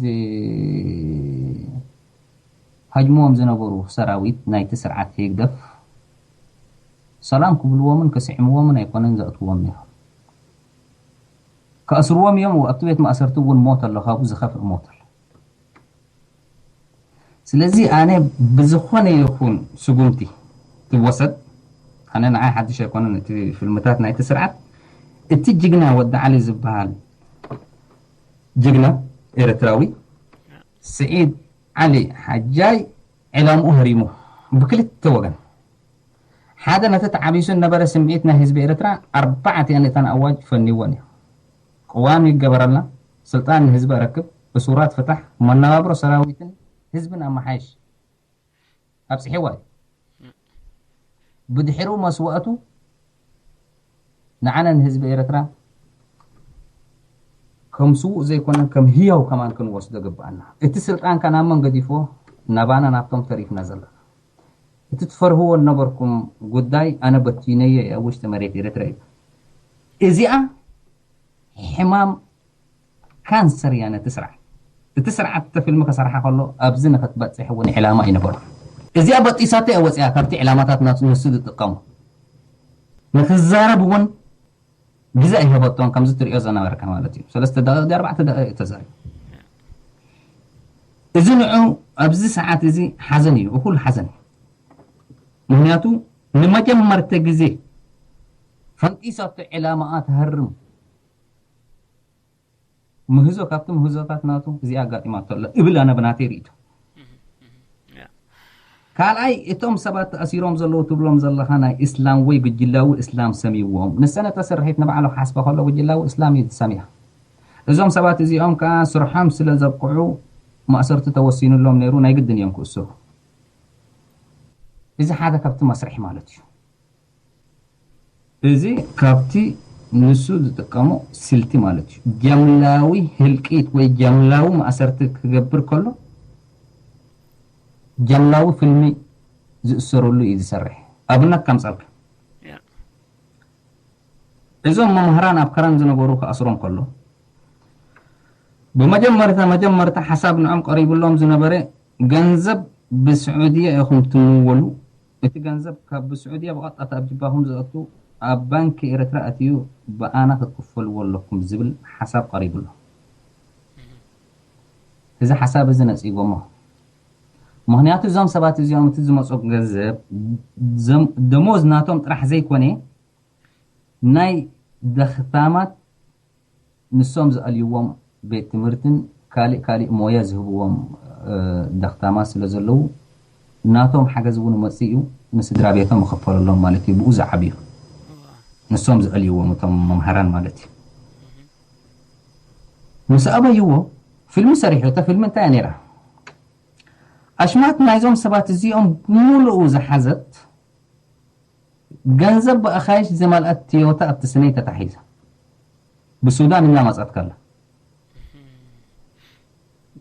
ዝሃጅምዎም ዝነበሩ ሰራዊት ናይቲ ስርዓት ህግደፍ ሰላም ክብልዎምን ክስዕምዎምን ኣይኮነን ዘእትዎም ነይሮም። ከእስርዎም እዮም ኣብቲ ቤት ማእሰርቲ እውን ሞት ኣሎ ካብኡ ዝኸፍእ ሞት ኣሎ። ስለዚ ኣነ ብዝኾነ ይኹን ስጉምቲ ትወሰድ ኣነ ንዓይ ሓድሽ ኣይኮነን እቲ ፊልምታት ናይቲ ስርዓት እቲ ጅግና ወዲ ዓሊ ዝበሃል ጅግና ኤርትራዊ ስዒድ ዓሊ ሓጃይ ዕላምኡ ህሪሙ ብክልተ ወገን ሓደ ነቲ ተዓቢሱ ነበረ ስምዒት ናይ ህዝቢ ኤርትራ ኣርባዕተ ነተን ኣዋጅ ፈኒወን እዩ። ቅዋም ይገበረልና፣ ስልጣን ንህዝቢ ኣረክብ፣ እሱራት ፍታሕ፣ መነባብሮ ሰራዊትን ህዝብን ኣመሓይሽ ኣብፅሕዋ እዩ። ብድሕሩ መስዋእቱ ንዓና ንህዝቢ ኤርትራ ከም ስዉእ ዘይኮነ ከም ህያው ከማን ክንወስዶ ግብኣና። እቲ ስልጣን ከ ናብ መን ገዲፍዎ? ናባና ናብቶም ተሪፍና ዘለና። እቲ ትፈርህዎ ዝነበርኩም ጉዳይ ኣነ በቲነዮ እየ ኣብ ውሽጢ መሬት ኤርትራ እዩ። እዚኣ ሕማም ካንሰር እያ ነቲ ስርዓት። እቲ ስርዓት እቲ ፊልም ከሰርሓ ከሎ ኣብዚ ንክትበፅሕ እውን ዕላማ ኣይነበሮ። እዚኣ በጢሳቶ እያ ወፂኣ ካብቲ ዕላማታት ናቱ ንሱ ዝጥቀሙ። ንክዛረብ እውን ግዜ ኣይሃበቶን ከምዚ ትሪኦ ዝነበርካ ማለት እዩ ሰለስተ ደቂቕ ድዩ ኣርባዕተ ደቂቕ እዩ ተዛሪቡ እዚ ንዑ ኣብዚ ሰዓት እዚ ሓዘን እዩ እኹል ሓዘን እዩ ምክንያቱ ንመጀመርተ ግዜ ፈንጢሳቶ ዕላማኣ ትሃርም ምህዞ ካብቲ ምህዞታት ናቱ እዚኣ ኣጋጢማቶ ኣላ እብል ኣነ ብናተይ ርእይቶ ካልኣይ እቶም ሰባት ተኣሲሮም ዘለዉ ትብሎም ዘለኻ ናይ እስላም ወይ ጉጅላዊ እስላም ሰሚዎም ንሰነ ተሰርሒት ንባዕሉ ክሓስባ ከሎ ጉጅላዊ እስላም እዩ ዝሰምያ እዞም ሰባት እዚኦም ከዓ ስርሖም ስለ ዘብቅዑ ማእሰርቲ ተወሲኑሎም ነይሩ ናይ ግድን እዮም ክእስሩ እዚ ሓደ ካብቲ መስርሒ ማለት እዩ እዚ ካብቲ ንሱ ዝጥቀሞ ስልቲ ማለት እዩ። ጀምላዊ ህልቂት ወይ ጀምላዊ ማእሰርቲ ክገብር ከሎ ጀምላዊ ፍልሚ ዝእሰረሉ እዩ ዝሰርሕ። ኣብነት ከምፀልካ እዞም መምህራን ኣብ ከረን ዝነበሩ ክኣስሮም ከሎ ብመጀመርታ መጀመርታ ሓሳብ ንዖም ቀሪብሎም ዝነበረ ገንዘብ ብስዑድያ ኢኹም ትምወሉ፣ እቲ ገንዘብ ካብ ብስዑድያ ብቐጥታ ኣብ ጅባኹም ዘእቱ ኣብ ባንኪ ኤርትራ ኣትዩ ብኣና ክትክፈልዎ ኣለኩም ዝብል ሓሳብ ቀሪቡ ኣሎ። እዚ ሓሳብ እዚ ነጺጎሞ። ምኽንያቱ እዞም ሰባት እዚኦም እቲ ዝመፁ ገንዘብ ደሞዝ ናቶም ጥራሕ ዘይኮነ ናይ ደኽታማት ንሶም ዝኣልይዎም ቤት ትምህርትን ካልእ ካልእ ሞያ ዝህብዎም ደኽታማት ስለ ዘለዉ ናቶም ሓገዝ እውን መፅእ እዩ። ንስድራ ቤቶም ይኸፈለሎም ማለት እዩ። ብኡ ዝዓብዩ ንሶም ዝኣልይዎም እቶም መምሃራን ማለት እዩ። ምስ ኣበይዎ ፊልሚ ሰሪሑ። እታ ፊልሚ እንታይ እያ ነይራ? ኣሽማት ናይዞም ሰባት እዚኦም ብምሉኡ ዝሓዘት ገንዘብ ብኣኻይሽ ዝመልኣት ቲዮታ ኣብቲ ስነይ ተታሒዛ ብሱዳን እናመፀት ከላ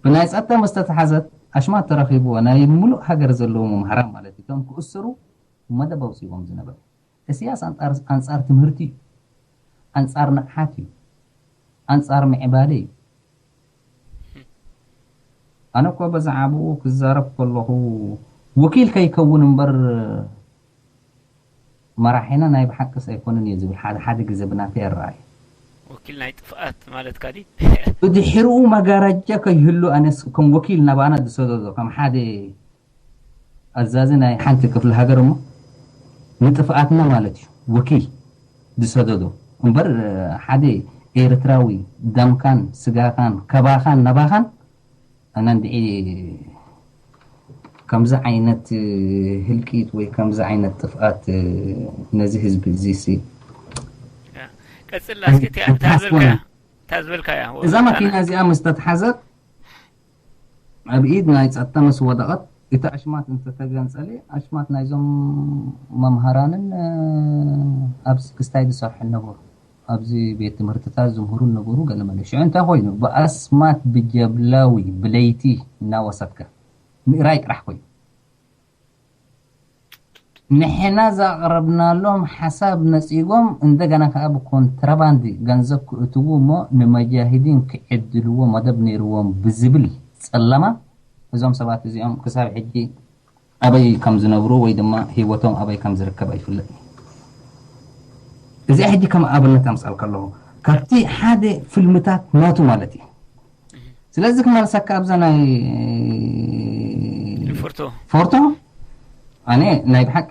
ብናይ ፀጥታ ምስ ተተሓዘት ኣሽማት ተረኺብዎ ናይ ሙሉእ ሃገር ዘለዉ መምሃራን ማለት እቶም ክእስሩ መደብ ኣውፅዎም ዝነበሩ እስያስ ኣንፃር ትምህርቲ እዩ፣ ኣንፃር ንቕሓት እዩ፣ ኣንፃር ምዕባለ እዩ። ኣነ እኮ በዛዕባኡ ክዛረብ ከለኹ ወኪል ከይከውን እምበር መራሒና ናይ ብሓቅስ ኣይኮነን እየ ዝብል ሓደ ሓደ ግዜ ብናተይ ኣረኣእያ። ወኪል ናይ ጥፍኣት ማለትካ ድዩ? ብድሕርኡ መጋረጃ ከይህሉ ኣነስ ከም ወኪል ናባና ዝሰደዶ ከም ሓደ ኣዛዚ ናይ ሓንቲ ክፍለ ሃገር እሞ ንጥፍኣትና ማለት እዩ ወኪል ዝሰደዶ እምበር ሓደ ኤርትራዊ ደምካን ስጋኻን ከባኻን ነባኻን ኣነ እንድዒ ከምዚ ዓይነት ህልቂት ወይ ከምዚ ዓይነት ጥፍኣት ነዚ ህዝቢ እዚ ሲ ቀጽላ እስኪ እታ ዝበልካያ እታ ዝበልካያ እዛ መኪና እዚኣ ምስ ተትሓዘት ኣብ ኢድ ናይ ጸጥታ ምስ ወደቐት እቲ ኣሽማት እንተተገንጸለ ኣሽማት ናይዞም መምሃራንን ኣብዚ ክስታይ ዝሰርሑ ነበሩ ኣብዚ ቤት ትምህርትታት ዝምህሩ ነበሩ ገለ መለ ሽዑ እንታይ ኮይኑ ብኣስማት ብጀብላዊ ብለይቲ እናወሰድካ ምእራይ ጥራሕ ኮይኑ ንሕና ዘቕረብናሎም ሓሳብ ነጺጎም እንደገና ከኣ ብኮንትራባንድ ገንዘብ ክእትዉ እሞ ንመጃሂዲን ክዕድልዎ መደብ ነይርዎም ብዝብል ጸለማ እዞም ሰባት እዚኦም ክሳብ ሕጂ ኣበይ ከም ዝነብሩ ወይ ድማ ህይወቶም ኣበይ ከም ዝርከብ ኣይፍለጥን። እዚኣ ሕጂ ከም ኣብነት ኣምጻልካ ኣለኹ ካብቲ ሓደ ፍልምታት ናቱ ማለት እዩ። ስለዚ ክመልሰካ ኣብዛ ናይ ፎርቶ ኣነ ናይ ብሓቂ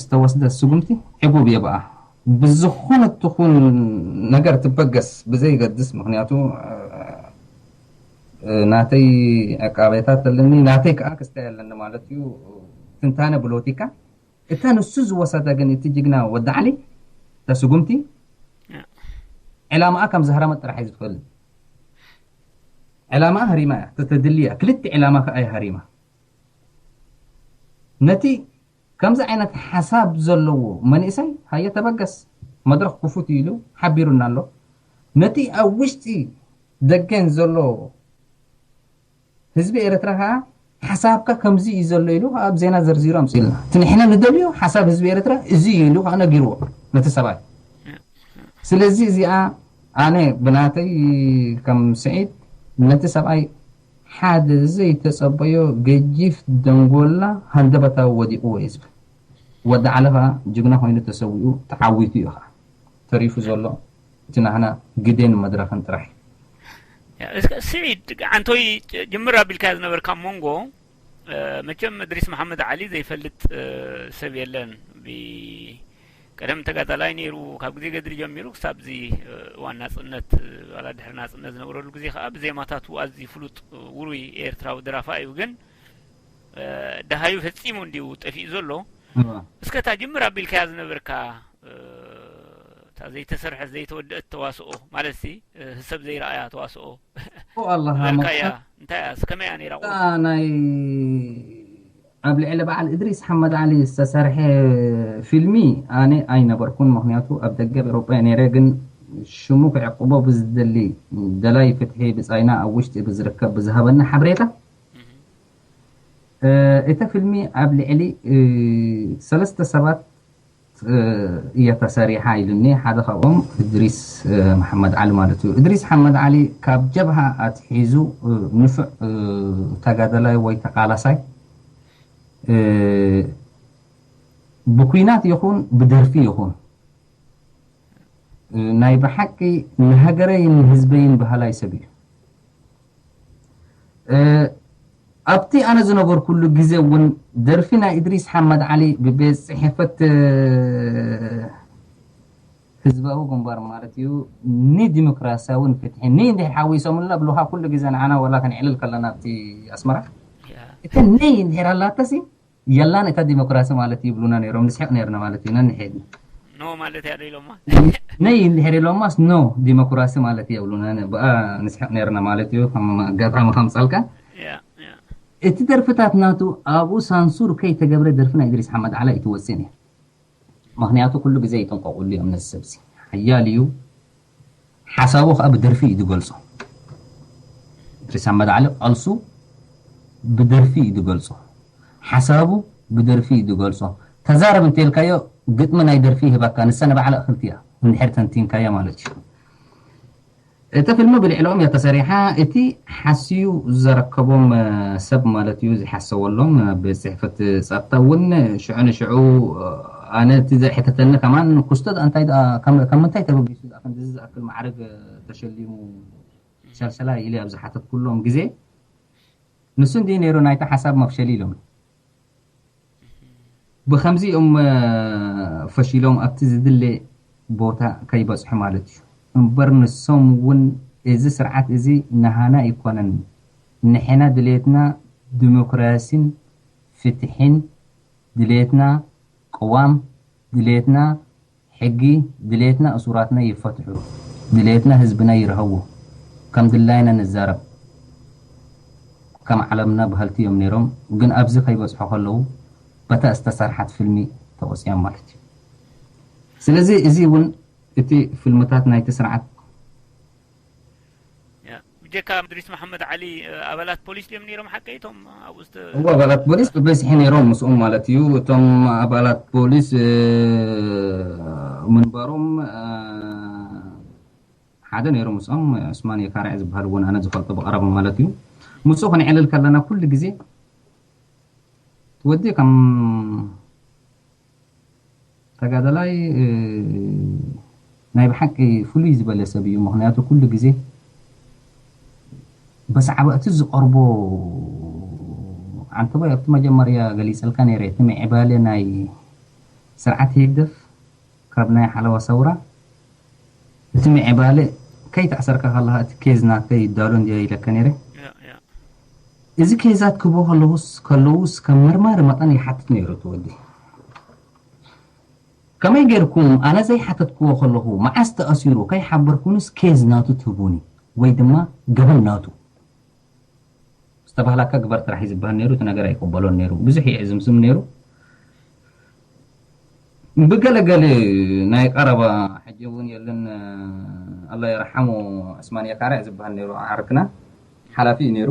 ዝተወስደ ስጉምቲ ዕጉብ እየ ብኣ ብዝኾነ ትኹን ነገር ትበገስ ብዘይገድስ ምክንያቱ ናተይ ዕቃቤታት ኣለኒ ናተይ ከዓ ክስታይ ኣለኒ ማለት እዩ ትንታነ ብሎቲካ እታ ንሱ ዝወሰደ ግን እቲ ጅግና ወዲ ዓሊ እታ ስጉምቲ ዕላማኣ ከም ዝሃረመት ጥራሕ እዩ ዝፈልጥ ዕላማኣ ሃሪማ እያ ተተድልያ ክልተ ዕላማ ከዓ እያ ሃሪማ ነቲ ከምዚ ዓይነት ሓሳብ ዘለዎ መንእሰይ ሃየ ተበገስ መድረኽ ክፉት ኢሉ ሓቢሩና ኣሎ ነቲ ኣብ ውሽጢ ደገን ዘሎ ህዝቢ ኤርትራ ከዓ ሓሳብካ ከምዚ እዩ ዘሎ ኢሉ ከዓ ኣብ ዜና ዘርዚሩ ኣምፅልና እቲ ንሕና ንደልዮ ሓሳብ ህዝቢ ኤርትራ እዚ እዩ ኢሉ ከዓ ነጊርዎ ነቲ ሰብኣይ ስለዚ እዚኣ ኣነ ብናተይ ከም ስዒድ ነቲ ሰብኣይ ሓደ ዘይተጸበዮ ገጂፍ ደንጎላ ሃንደበታዊ ወዲቕዎ እዩ ዝብል። ወዲ ዓለ ኸኣ ጅግና ኮይኑ ተሰዊኡ ተዓዊቱ እዩ ኸኣ ተሪፉ ዘሎ እቲ ናህና ግደን መድረኽን ጥራሕ እዩ። ስዒድ ዓንቶይ ጅምር ኣቢልካ ዝነበርካ መንጎ መቸም እድሪስ መሓመድ ዓሊ ዘይፈልጥ ሰብ የለን። ቀደም ተጋዳላይ ነይሩ ካብ ግዜ ገድሊ ጀሚሩ ክሳብ እዚ እዋን ናፅነት ዋላ ድሕሪ ናፅነት ዝነበረሉ ግዜ ከዓ ብዜማታቱ ኣዝዩ ፍሉጥ ውሩይ ኤርትራዊ ደራፋ እዩ ግን ደሃዩ ፈፂሙ እንዲዩ ጠፊኡ ዘሎ እስከ እታ ጅምር ኣቢልካያ ዝነበርካ እታ ዘይተሰርሐት ዘይተወደአት ተዋስኦ ማለት ሲ ህሰብ ዘይረኣያ ተዋስኦ ዝበልካያ እንታይ እያ ከመይ እያ ነይራ ናይ ኣብ ልዕሊ በዓል እድሪስ ሓመድ ዓሊ ዝተሰርሐ ፊልሚ ኣነ ኣይነበርኩን ምክንያቱ ኣብ ደገብ ኤሮጳ ነይረ ግን ሽሙ ክዕቅቦ ብዝደሊ ደላይ ፍትሒ ብጻይና ኣብ ውሽጢ ብዝርከብ ብዝሃበኒ ሓበሬታ እተ ፊልሚ ኣብ ልዕሊ ሰለስተ ሰባት እየ ተሰሪሓ ኢሉኒ ሓደ ካብኦም እድሪስ መሓመድ ዓሊ ማለት እዩ እድሪስ ሓመድ ዓሊ ካብ ጀብሃ ኣትሒዙ ንፉዕ ተጋደላይ ወይ ተቃላሳይ ብኩናት ይኹን ብደርፊ ይኹን ናይ ብሓቂ ንሃገረይን ንህዝበይን በሃላይ ሰብ እዩ ኣብቲ ኣነ ዝነበርኩሉ ግዜ እውን ደርፊ ናይ እድሪስ ሓመድ ዓሊ ብቤት ጽሕፈት ህዝባዊ ግንባር ማለት እዩ፣ ንዲሞክራሲያውን ፍትሒ ንይ እንድሕር ሓዊሶምልና ብልኻ ኩሉ ግዜ ንዓና ወላ ከነዕልል ከለና ኣብቲ ኣስመራ እተ ንይ እንድሕር ኣላተሲ የላን እታ ዲሞክራሲ ማለት ይብሉና ነይሮም። ንስሕቕ ነርና ማለት እዩ። ነንሕድ ኖ ማለት ያደ ኢሎማ ነይ እንድሕር ኢሎማስ ኖ ዲሞክራሲ ማለት የብሉና። ብኣ ንስሕቕ ነርና ማለት እዩ። ከም ኣጋጣሚ ከምፀልካ እቲ ደርፍታት ናቱ ኣብኡ ሳንሱር ከይተገብረ ደርፊ ናይ እድሪስ ሓመድ ዓላ ይትወፅእ ነይሩ። ምክንያቱ ኩሉ ግዜ ይጥንቀቁሉ እዮም ነዚ ሰብዚ። ሓያል እዩ። ሓሳቡ ከዓ ብደርፊ እዩ ዝገልጾ። እድሪስ ኣሕመድ ዓሊ ቃልሱ ብደርፊ እዩ ዝገልጾ። ሓሳቡ ብደርፊ እዩ ዝገልጾ። ተዛረብ እንተልካዮ ግጥሚ ናይ ደርፊ ይህበካ። ንሳ ንባዕላ እኽልቲ እያ እንድሕር ተንቲንካያ ማለት እዩ። እታ ፊልም ብልዕሎም እያ ተሰሪሓ። እቲ ሓስዩ ዘረከቦም ሰብ ማለት እዩ ዝሓሰወሎም ቤት ፅሕፈት ጸጥታ እውን ሽዑ ንሽዑ ኣነ እቲ ዘሕተተኒ ከማን ኩስቶት እንታይ ከም ምንታይ ተበጊሱ ከም ዝዝኣክል ማዕረግ ተሸሊሙ ሸልሸላ ኢለ ኣብ ዝሓተትኩሎም ግዜ ንሱ እንዲ ነይሩ ናይቲ ሓሳብ መፍሸሊ ኢሎም ብኸምዚ እዮም ፈሺሎም ኣብቲ ዝድለ ቦታ ከይበፅሑ ማለት እዩ። እምበር ንሶም እውን እዚ ስርዓት እዚ ንሃና ኣይኮነን። ንሕና ድሌትና ዲሞክራሲን ፍትሕን፣ ድሌትና ቅዋም፣ ድሌትና ሕጊ፣ ድሌትና እሱራትና ይፈትሑ፣ ድሌትና ህዝብና ይርሀዎ፣ ከም ድላይና ንዛረብ፣ ከም ዓለምና በሃልቲ እዮም ነይሮም። ግን ኣብዚ ከይበፅሑ ከለዉ በታ ዝተሰርሓት ፊልሚ ተቆፅዮም ማለት እዩ። ስለዚ እዚ እውን እቲ ፊልምታት ናይቲ ስርዓት ብጀካ እድሪስ መሓመድ ዓሊ ኣባላት ፖሊስ ድዮም ነይሮም ሓቀይ እቶም ኣብኡ ዝተ- እዎ ኣባላት ፖሊስ ብበዝሒ ነይሮም ምስኦም ማለት እዩ። እቶም ኣባላት ፖሊስ ምንባሮም ሓደ ነይሩ ምስኦም ዑስማን የካርዕ ዝበሃል እውን ኣነ ዝፈልጦ ብቐረባ ማለት እዩ። ምስኡ ክንዕልል ከለና ኩሉ ግዜ እቲ ወዲ ከም ተጋዳላይ ናይ ብሓቂ ፍሉይ ዝበለ ሰብ እዩ። ምክንያቱ ኩሉ ግዜ ብዛዕባ እቲ ዝቐርቦ ዓንተቦይ ኣብቲ መጀመርያ ገሊፀልካ ነይረ እቲ ምዕባለ ናይ ስርዓት ህግደፍ ካብ ናይ ሓለዋ ሰውራ እቲ ምዕባለ ከይተኣሰርካ ከለካ እቲ ኬዝ ናተይ ይዳሎ እንድየ ኢለካ ነይረ። እዚ ኬዛት ክህቦ ከለውስ ከለውስ ከም መርማሪ መጠን ይሓትት ነይሩ እቲ ወዲ። ከመይ ጌርኩም ኣነ ዘይሓተትክዎ ከለኹ መዓስ ተኣሲሩ ከይሓበርኩንስ ኬዝ ናቱ ትህቡኒ ወይ ድማ ገበን ናቱ ዝተባህላካ ግበር ጥራሕ እዩ ዝበሃል ነይሩ። እቲ ነገር ኣይቅበሎን ነይሩ። ብዙሕ ይዕዝምዝም ነይሩ። ብገለገለ ናይ ቀረባ ሕጂ እውን የለን ኣላ የርሓሙ ዕስማን የካርዕ ዝበሃል ነይሩ ዓርክና ሓላፊ እዩ ነይሩ።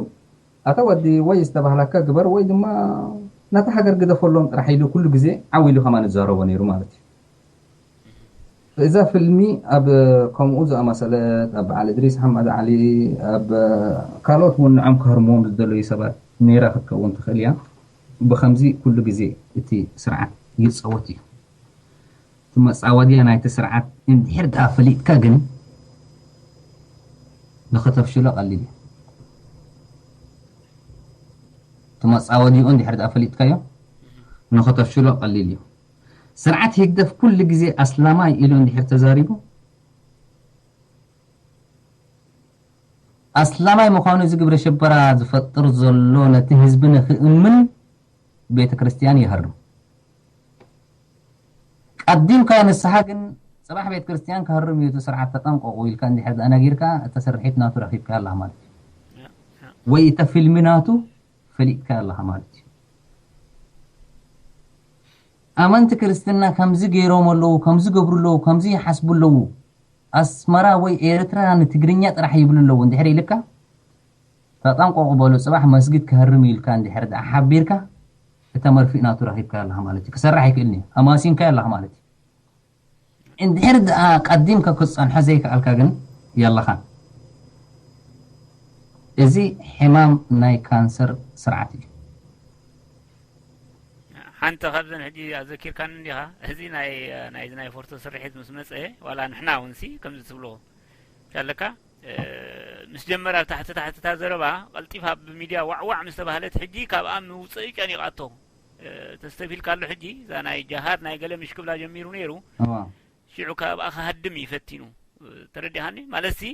ኣታ ወዲ ወይ ዝተባህላካ ግበር ወይ ድማ ናታ ሃገር ግደፈሎም ጥራሕ ኢሉ ኩሉ ግዜ ዓው ኢሉ ከማን ዝዛረቦ ነይሩ ማለት እዩ። እዛ ፍልሚ ኣብ ከምኡ ዝኣመሰለት ኣብ በዓል እድሪስ ሓማድ ዓሊ ኣብ ካልኦት እውን ንዖም ክህርምዎም ዝደለዩ ሰባት ነይራ ክትከውን ትኽእል እያ። ብከምዚ ኩሉ ግዜ እቲ ስርዓት ይፀወት እዩ። እቲ መፃወድያ ናይቲ ስርዓት እንድሕር ደኣ ፈሊጥካ ግን ንኸተፍሽሎ ቀሊል እዩ። እቲ መፃወዲኡ እንድሕር ደኣ ፈሊጥካዮ ንኸተፍሽሎ ቀሊል እዩ። ስርዓት ህግደፍ ኩሉ ግዜ ኣስላማይ ኢሉ እንድሕር ተዛሪቡ ኣስላማይ ምዃኑ እዚ ግብረ ሽበራ ዝፈጥር ዘሎ ነቲ ህዝቢ ንክእምን ቤተ ክርስቲያን ይሃርም። ቀዲምካ ንስሓ ግን ፅባሕ ቤተ ክርስቲያን ክሃርም እዩ እቲ ስርዓት ተጠንቀቑ ኢልካ እንድሕር ኣነጊርካ እታ ስርሒት ናቱ ረኺብካ ኣለኻ ማለት እዩ። ወይ እታ ፊልሚ ናቱ ፈሊጥካ ኣለኻ ማለት እዩ። ኣመንቲ ክርስትና ከምዚ ገይሮም ኣለዉ፣ ከምዚ ገብሩ ኣለዉ፣ ከምዚ ይሓስቡ ኣለዉ። ኣስመራ ወይ ኤርትራ ንትግርኛ ጥራሕ ይብሉ ኣለዉ እንድሕር ኢልካ ተጠንቀቑ በሉ። ፅባሕ መስጊድ ክህርም ኢልካ እንድሕር ደኣ ሓቢርካ እተ መርፊእ ናቱ ረኺብካ ኣለኻ ማለት እዩ። ክሰርሕ ኣይክእልን እዩ። ኣማሲንካ ኣለኻ ማለት እዩ። እንድሕር ደኣ ቀዲምካ ክትፀንሖ ዘይከኣልካ ግን የለኻን። እዚ ሕማም ናይ ካንሰር ስርዓት እዩ። ሓንቲ ካብዘን ሕጂ ኣዘኪርካኒ እንዲኻ እዚ ናይ ናይዚ ናይ ፎርቶ ስርሒት ምስ መፀ ዋላ ንሕና እውን ሲ ከምዚ ትብሎ ኣለካ ምስ ጀመረ ኣብ ታሕቲ ታሕቲ እታ ዘረባ ቀልጢፋ ብሚድያ ዋዕዋዕ ምስ ተባህለት ሕጂ ካብኣ ምውፅእ ጨኒቓቶ። ተስተብሂልካ ኣሎ ሕጂ እዛ ናይ ጃሃድ ናይ ገለ ምሽ ክብላ ጀሚሩ ነይሩ። ሽዑ ካብኣ ክሃድም እዩ ፈቲኑ። ተረዲኻኒ ማለት ሲ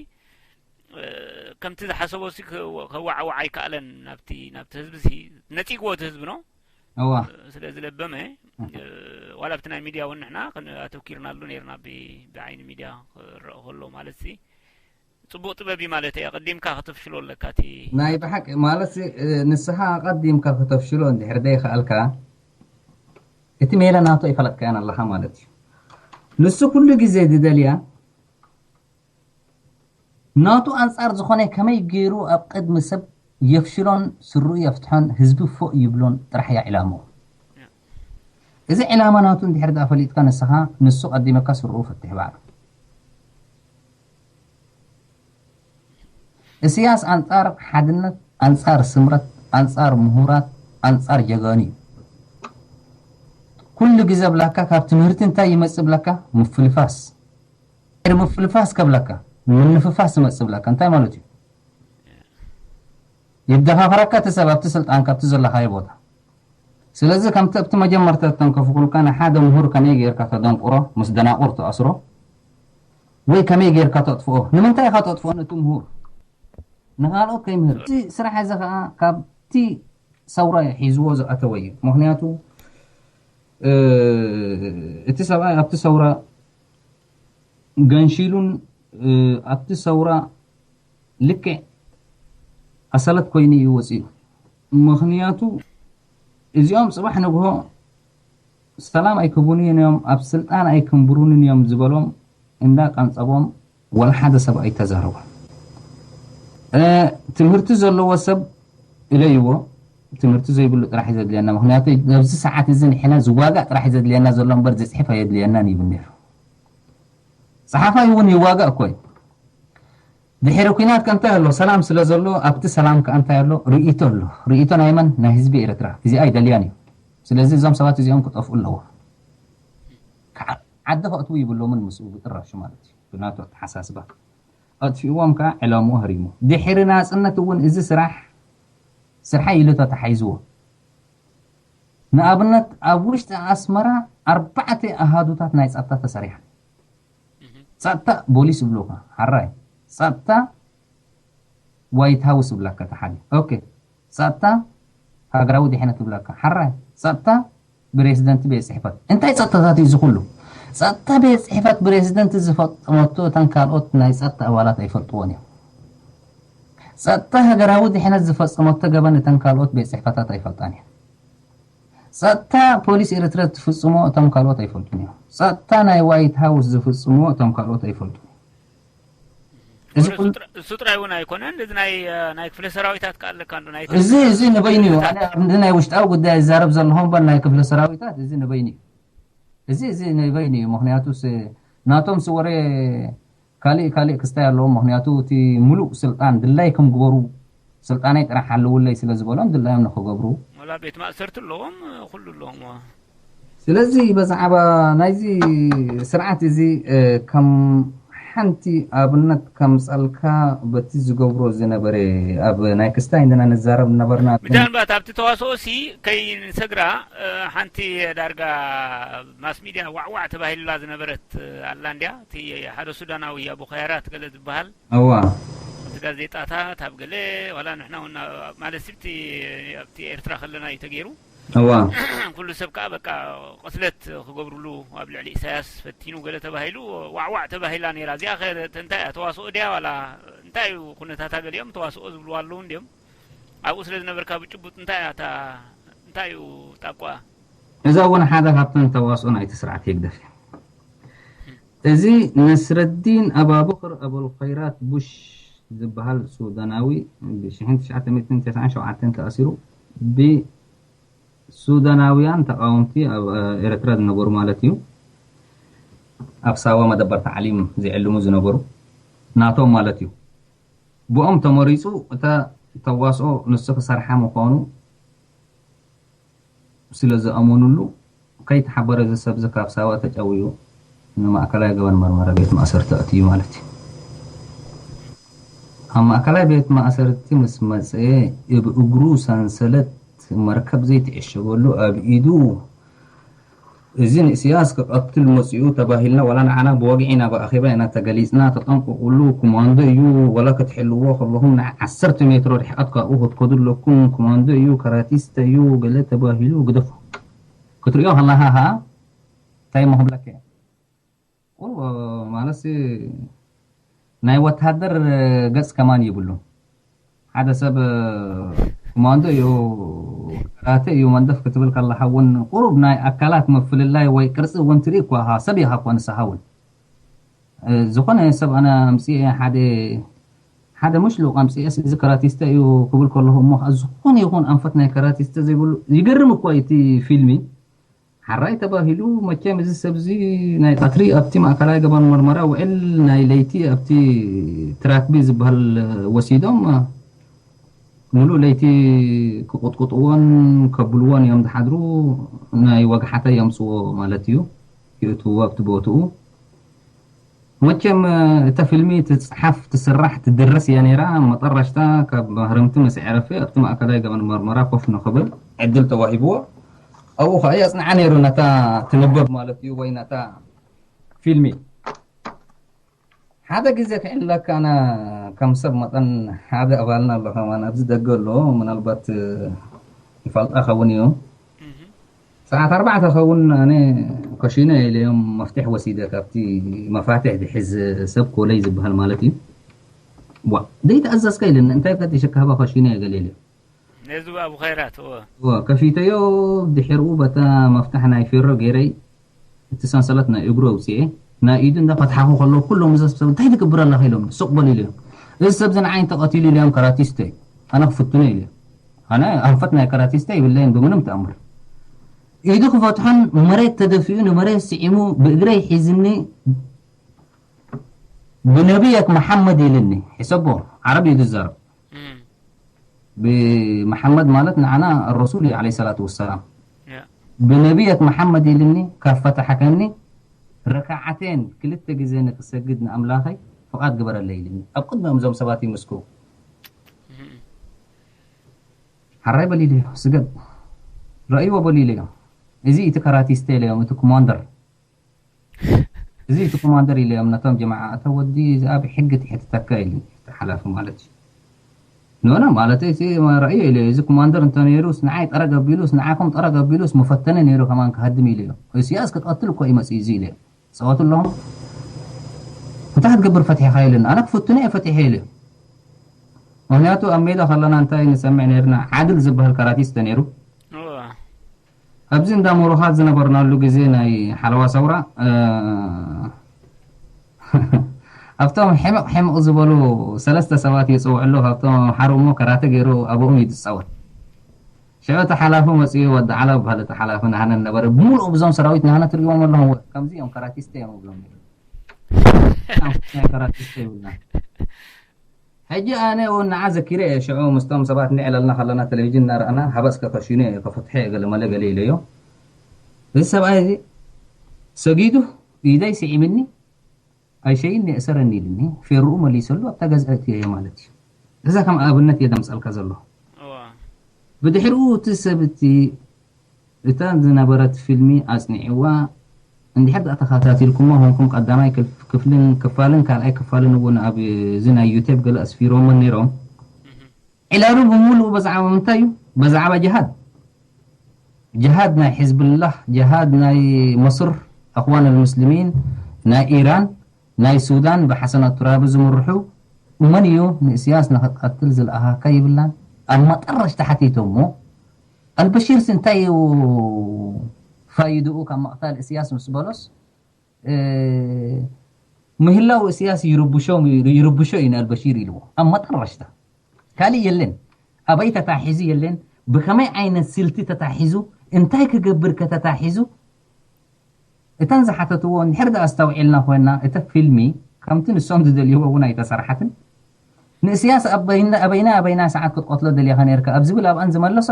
ከምቲ ዝሓሰቦ ሲ ከዋዕዋዕ ኣይከኣለን። ናብቲ ናብቲ ህዝቢ ሲ ነፂግዎ እቲ ህዝቢ ነው። እዋ ስለ ዝለበመ ዋላ ኣብቲ ናይ ሚድያ እውን ንሕና ኣተኪርናሉ ነርና። ብዓይኒ ሚድያ ክረአ ከሎ ማለት ሲ ፅቡቅ ጥበብ እዩ ማለት እዩ። ኣቀዲምካ ከተፍሽሎ ኣለካ እቲ ናይ ብሓቂ ማለት ንስኻ ኣቀዲምካ ከተፍሽሎ እንድሕር ዘይከኣልካ እቲ ሜላ ናቶ ይፈለጥካያን ኣለኻ ማለት እዩ። ንሱ ኩሉ ግዜ ዝደልያ ናቱ ኣንጻር ዝኾነ ከመይ ገይሩ ኣብ ቅድሚ ሰብ የፍሽሎን ስርኡ የፍትሖን ህዝቢ ፎእ ይብሎን ጥራሕ እያ ዕላምኡ። እዚ ዕላማ ናቱ እንድሕር ደኣ ፈሊጥካ ንስኻ ንሱ ቀዲመካ ስርኡ ፈትሕ ባዕሉ። እስያስ ኣንጻር ሓድነት፣ ኣንጻር ስምረት፣ ኣንጻር ምሁራት፣ ኣንጻር ጀጋኑ እዩ። ኩሉ ግዜ ብላካ ካብ ትምህርቲ እንታይ ይመጽእ ብላካ ምፍልፋስ። ድሕሪ ምፍልፋስ ከብለካ ምንፍፋስ ይመጽእ ብለካ እንታይ ማለት እዩ? ይደፋፈረካ እቲ ሰብ ኣብቲ ስልጣን ካብቲ ዘለኻዮ ቦታ። ስለዚ ከምቲ ኣብቲ መጀመርታ ተንከፍኩልካ ንሓደ ምሁር ከመይ ጌርካ ተደንቁሮ ምስ ደናቁር ትኣስሮ ወይ ከመይ ጌርካ ተጥፍኦ? ንምንታይ ኢኻ ተጥፍኦ ነቲ ምሁር? ንኻልኦት ከይምህር። እዚ ስራሕ እዚ ከዓ ካብቲ ሰውራ ሒዝዎ ዝኣተወ እዩ። ምክንያቱ እቲ ሰብኣይ ኣብቲ ሰውራ ገንሺሉን ኣብቲ ሰውራ ልክዕ ኣሰለት ኮይኑ እዩ ወፂኡ። ምክንያቱ እዚኦም ፅባሕ ንግሆ ሰላም ኣይክቡንን እዮም፣ ኣብ ስልጣን ኣይክንብሩንን እዮም ዝበሎም እንዳ ቀንፀቦም ወላ ሓደ ሰብ ኣይተዛረቦም። ትምህርቲ ዘለዎ ሰብ እለይዎ፣ ትምህርቲ ዘይብሉ ጥራሕ እዩ ዘድልየና። ምክንያቱ ኣብዚ ሰዓት እዚ ንሕና ዝዋጋእ ጥራሕ እዩ ዘድልየና ዘሎ እምበር ዝፅሕፍ ኣየድልየናን ይብል ነይሩ። ፀሓፋይ እውን ይዋጋእ እኮ እዩ። ድሕሪ ኩናት ከ እንታይ ኣሎ? ሰላም ስለ ዘሎ ኣብቲ ሰላም ከ እንታይ ኣሎ? ርእይቶ ኣሎ። ርእይቶ ናይ መን? ናይ ህዝቢ ኤርትራ። እዚ ኣይደልያን እዩ። ስለዚ እዞም ሰባት እዚኦም ክጠፍኡ ኣለዎም። ዓዲ ከእትዉ ይብሎምን ምስኡ ብጥራሹ ማለት እዩ። ብናቱ ኣተሓሳስባ ኣጥፊእዎም ከዓ ዕላምኡ ህሪሙ። ድሕሪ ናፅነት እውን እዚ ስራሕ ስርሓይ ኢሉ ተታሓይዝዎ። ንኣብነት ኣብ ውሽጢ ኣስመራ ኣርባዕተ ኣሃዱታት ናይ ጸጥታ ተሰሪሐን። ጸጥታ ቦሊስ ይብሉኻ ሓራይ፣ ጸጥታ ዋይት ሃውስ ይብለካ ተሓደ። ኦኬ፣ ጸጥታ ሃገራዊ ድሕነት ይብለካ ሓራይ፣ ጸጥታ ፕሬዚደንት ቤት ጽሕፈት። እንታይ ጸጥታታት እዩ እዚ ኩሉ? ጸጥታ ቤት ጽሕፈት ፕሬዚደንት ዝፈጸመቶ እተን ካልኦት ናይ ጸጥታ ኣባላት ኣይፈልጥዎን እዮም። ጸጥታ ሃገራዊ ድሕነት ዝፈጸመቶ ገበን እተን ካልኦት ቤት ጽሕፈታት ኣይፈልጣን እየን። ጸጥታ ፖሊስ ኤርትራ ትፍጽሞ እቶም ካልኦት ኣይፈልጡን እዮም። ጸጥታ ናይ ዋይት ሃውስ ዝፍጽሞ እቶም ካልኦት ኣይፈልጡን እዮም። እዚ ኩሉ እሱ ጥራይ እውን ኣይኮነን። እዚ ናይ ናይ ክፍለ ሰራዊታት ከ ኣለካ እንዶ ናይ እዚ እዚ ንበይኑ እዩ። ኣነ ኣብ ናይ ውሽጣዊ ጉዳይ ይዛረብ ዘለኹ እምበር ናይ ክፍለ ሰራዊታት እዚ ንበይኑ እዩ። እዚ እዚ ንበይኑ እዩ። ምክንያቱ ናቶም ሲ ወረ ካሊእ ካሊእ ክስታይ ኣለዎም። ምክንያቱ እቲ ሙሉእ ስልጣን ድላይኩም ግበሩ፣ ስልጣነይ ጥራሕ ሓልውለይ ስለ ዝበሎም ድላዮም ንክገብሩ። ወላ ቤት ማእሰርቲ ኣለዎም፣ ኩሉ ኣለዎም። ስለዚ በዛዕባ ናይዚ ስርዓት እዚ ከም ሓንቲ ኣብነት ከምፀልካ በቲ ዝገብሮ ዝነበረ ኣብ ናይ ክስታይ እንድና ንዛረብ ነበርና። ምናልባት ኣብቲ ተዋስኦ ሲ ከይንሰግራ ሓንቲ ዳርጋ ማስ ሚድያ ዋዕዋዕ ተባሂሉላ ዝነበረት ኣላ እንድያ። እቲ ሓደ ሱዳናዊ ኣቡ ኸያራት ገለ ዝበሃል እዋ ኣብቲ ጋዜጣታት ኣብ ገለ ዋላ ንሕና እውን ማለት ስብቲ ኣብቲ ኤርትራ ከለና እዩ ተገይሩ። እዋ ኩሉ ሰብ ከዓ በቃ ቅስለት ክገብርሉ ኣብ ልዕሊ ኢሳያስ ፈቲኑ ገለ ተባሂሉ ዋዕዋዕ ተባሂላ ነይራ። እዚኣ ከ እንታይ እያ? ተዋስኦ ድያ ዋላ እንታይ እዩ ኩነታታ? ገሊኦም ተዋስኦ ዝብልዋ ኣለዉ እንዲዮም። ኣብኡ ስለ ዝነበርካ ብጭቡጥ እንታይ እያ እታ እንታይ እዩ ጣቋ? እዛ እውን ሓደ ካብተን ተዋስኦ ናይቲ ስርዓት ህግደፍ እዩ። እዚ ነስረዲን ኣባቡክር ኣበልኸይራት ቡሽ ዝበሃል ሱዳናዊ ብ ሽሕን ትሽዓተ ሚእትን ተስዓን ሸውዓተን ተኣሲሩ ብሱዳናውያን ተቃወምቲ ኣብ ኤርትራ ዝነበሩ ማለት እዩ። ኣብ ሳዋ መደበር ታዕሊም ዝዕልሙ ዝነበሩ ናቶም ማለት እዩ። ብኦም ተመሪጹ እታ ተዋስኦ ንሱ ክሰርሓ ምዃኑ ስለ ዝኣመኑሉ ከይተሓበረ እዚ ሰብ እዚ ካብ ሳዋ ተጨውዩ ንማእከላይ ገበን መርመራ ቤት ማእሰርቲ ኣእትዩ ማለት እዩ። ኣብ ማእከላይ ቤት ማእሰርቲ ምስ መጸ፣ እብ እግሩ ሰንሰለት መርከብ ዘይትዕሸገሉ ኣብ ኢዱ፣ "እዚ ንእስያስ ክቐትል መጺኡ ተባሂልና፣ ዋላ ንዓና ብወግዒ ናብ ኣኼባ ኢና ተገሊጽና፣ ተጠንቀቑሉ፣ ኮማንዶ እዩ፣ ዋላ ክትሕልዎ ከለኹም ንዓ ዓሰርተ ሜትሮ ርሕቐት ካብኡ ክትከዱ ኣለኩም፣ ኮማንዶ እዩ፣ ካራቲስተ እዩ" ገለ ተባሂሉ ግደፎ። ክትሪኦ ከለኻ ኸኣ እንታይ እሞ ክብለካ እየ? ቁሩብ ማለትሲ ናይ ወተሃደር ገጽ ከማን ይብሉ። ሓደ ሰብ ኮማንዶ እዩ፣ ካራተ እዩ መንደፍ ክትብል ከለኻ እውን ቁሩብ ናይ ኣካላት ምፍልላይ ወይ ቅርጺ እውን ትርኢ እኳ ኢኻ፣ ሰብ ኢኻ እኳ ንስኻ እውን። ዝኾነ ሰብ ኣነ ኣምጽኤ ሓደ ሓደ ምሽ ልኡቕ ኣምጽኤ እዚ ካራቲስተ እዩ ክብል ከለኹ እሞ ኸኣ ዝኾነ ይኹን ኣንፈት ናይ ካራቲስተ ዘይብሉ ይገርም እኳ እዩ እቲ ፊልሚ። ሓራይ ተባሂሉ መቸም እዚ ሰብዚ ናይ ቀትሪ ኣብቲ ማእከላይ ገበን መርመራ ውዕል ናይ ለይቲ ኣብቲ ትራክቢ ዝበሃል ወሲዶም ሙሉእ ለይቲ ክቕጥቅጥዎን ከብልዎን እዮም ዝሓድሩ። ናይ ወግሓተ የምፅዎ ማለት እዩ። ይእትዎ ኣብቲ ቦትኡ። መቸም እታ ፊልሚ ትፅሓፍ ትስራሕ ትድረስ እያ ነይራ። መጠረሽታ ካብ ማህረምቲ ምስ ዕረፈ ኣብቲ ማእከላይ ገበን መርመራ ኮፍ ንኽብል ዕድል ተዋሂብዎ። ኣብኡ ከዓ የፅንዓ ነይሩ ነታ ትንበብ ማለት እዩ ወይ ነታ ፊልሚ። ሓደ ግዜ ክዕለካ ኣነ ከም ሰብ መጠን ሓደ ኣባልና ኣሎ ከማን ኣብዚ ደገ ኣሎ ምናልባት ይፈልጣ ኸውን እዩ። ሰዓት ኣርባዕተ ኸውን ኣነ ከሽነ ኢለዮም መፍትሕ ወሲደ ካብቲ መፋትሕ ዝሕዝ ሰብ ኮለይ ዝበሃል ማለት እዩ። ዋ ደይተኣዘዝካ ኢለኒ እንታይ ከቲ ሸካህባ ከሽነ ገለ ኢለ ነዚ ኣብኡ ኸይራት እወ እወ ከፊተዮ ድሕርኡ በታ መፍትሕ ናይ ፌሮ ገይረይ እቲ ሰንሰለት ናይ እግሩ ኣውፅኤ ናይ ኢዱ እንዳፈትሓኹ ከለዉ ኩሎም እዞም ሰብ እንታይ ትገብር ኣለኻ ኢሎም ሱቕ በሉ ኢለዮም። እዚ ሰብ እዚ ንዓይ እንተቐቲሉ ኢለዮም ካራቲስተ እዩ ኣነ ክፍትኖ ኢለዮም። ኣነ ኣንፈት ናይ ካራቲስተ ይብለይን ብምንም ተኣምር። ኢዱ ክፈትሖን መሬት ተደፊኡ ንመሬት ስዒሙ ብእግረይ ሒዝኒ ብነቢየክ መሓመድ ኢልኒ። ሕሰቦ ዓረብ እዩ ዝዛረብ። ብመሓመድ ማለት ንዓና ረሱል እዩ ዓለይሂ ሰላቱ ወሰላም። ብነቢየክ መሓመድ ኢልኒ ካብ ፈታሕከኒ ረካዓቴን ክልተ ግዜ ንክሰግድ ንኣምላኸይ ፍቓድ ግበረለይ ኢልኒ። ኣብ ቅድሚኦም እዞም ሰባት ይምስክሩ። ሓራይ በሊለዮ ስገድ ረእይዎ በሊለዮ። እዚ እቲ ካራቲስተ ኢለዮም እቲ ኮማንደር እዚ እቲ ኮማንደር ኢለዮም ነቶም ጀማዓ እታ ወዲ እዚኣ ብሕጊ ትሕትተካ ኢሉ እቲ ሓላፊ ማለት እዩ። ንሆነ ማለት እቲ ረእዮ ኢለ እዚ ኮማንደር እንተነይሩስ ንዓይ ጠረግ ኣቢሉስ ንዓኹም ጠረግ ኣቢሉስ መፈተነ ነይሩ ከማን ክሃድም ኢለዮ። እስያስ ክትቐትል እኮ ይመጽእ እዚ ኢለዮ። ጸወት ኣለኹም እንታይ ክትገብር ፈቲሕኻ ኢሉኒ ኣነ ክፍትኖ እየ ፈቲሐ ኢለዮ። ምክንያቱ ኣብ ሜዳ ከለና እንታይ ንሰምዕ ነርና ዓድል ዝበሃል ካራቲስተ ነይሩ። ኣብዚ እንዳ ሞሮኻ ዝነበርናሉ ግዜ ናይ ሓለዋ ሰውራ ኣብቶም ሕምቕ ሕምቕ ዝበሉ ሰለስተ ሰባት ይፅውዕሉ ካብቶም ሓሩሞ ከራተ ገይሩ ኣብኦም እዩ ዝፃወት። ሽዑ እቲ ሓላፊ መፅኡ ወዲ ዓላ በሃል እቲ ሓላፊ ናህነ ነበረ ብምሉኡ ብዞም ሰራዊት ናህነ ትሪእዎም ኣለኹም ከምዚ እዮም ከራቲስተ እዮም ብሎም ናይ ከራቲስተ ይብልና። ሕጂ ኣነ እውን ንዓ ዘኪረ እየ ሽዑ ምስቶም ሰባት ንዕለልና ከለና ቴሌቪዥን እናረኣና ሃበስ ከከሽኑ እየ ከፈትሐ እየ ገለ መለ ገለ ኢለዮ። እዚ ሰብኣይ እዚ ሰጊዱ ኢደይ ስዒምኒ ኣይሸይን የእሰረኒ ኢልኒ ፌርኡ መሊሰሉ ኣብታ ገዝአ እትዮ ማለት እዩ። እዛ ከም ኣብነት እየ ደምፀልካ ዘሎ። ብድሕሪኡ እቲ ሰብ እቲ እታ ዝነበረት ፊልሚ ኣጽኒዕዋ እንድሕር ደኣ ተኸታቲልኩሞ ኮንኩም ቀዳማይ ክፍልን ክፋልን ካልኣይ ክፋልን እውን ኣብ እዚ ናይ ዩቴብ ገለ ኣስፊሮምን ነይሮም። ዕላሉ ብምሉኡ በዛዕባ ምንታይ እዩ? በዛዕባ ጅሃድ። ጅሃድ ናይ ሕዝብላህ፣ ጅሃድ ናይ መስር፣ ኣኽዋን ኣልሙስሊሚን፣ ናይ ኢራን፣ ናይ ሱዳን ብሓሰን ኣቱራቢ ዝምርሑ መን እዩ ንእስያስ ንኽትቐትል ዝለኣኻካ ይብላን ኣብ መጠረሽታ ሓቲቶሞ ኣልበሺርስ እንታይ እዩ ፋይድኡ ካብ ምቕታል እስያስ ምስ በሎስ ምህላው እስያስ ይርብሾ እዩ ንኣልበሺር ኢልዎ ኣብ መጠረሽታ ካልእ የለን ኣበይ ተታሒዙ የለን ብኸመይ ዓይነት ስልቲ ተታሒዙ እንታይ ክገብር ከተታሒዙ እተን ዝሓተትዎ እንድሕር ደኣ ኣስተውዒልና ኮይና እተ ፊልሚ ከምቲ ንሶም ዝደልይዎ እውን ኣይተሰርሓትን ንእስያስ ኣበይና ኣበይና ኣበይና ሰዓት ክትቆትሎ ደሊኻ ነርካ ኣብ ዝብል ኣብኣን ዝመለሶ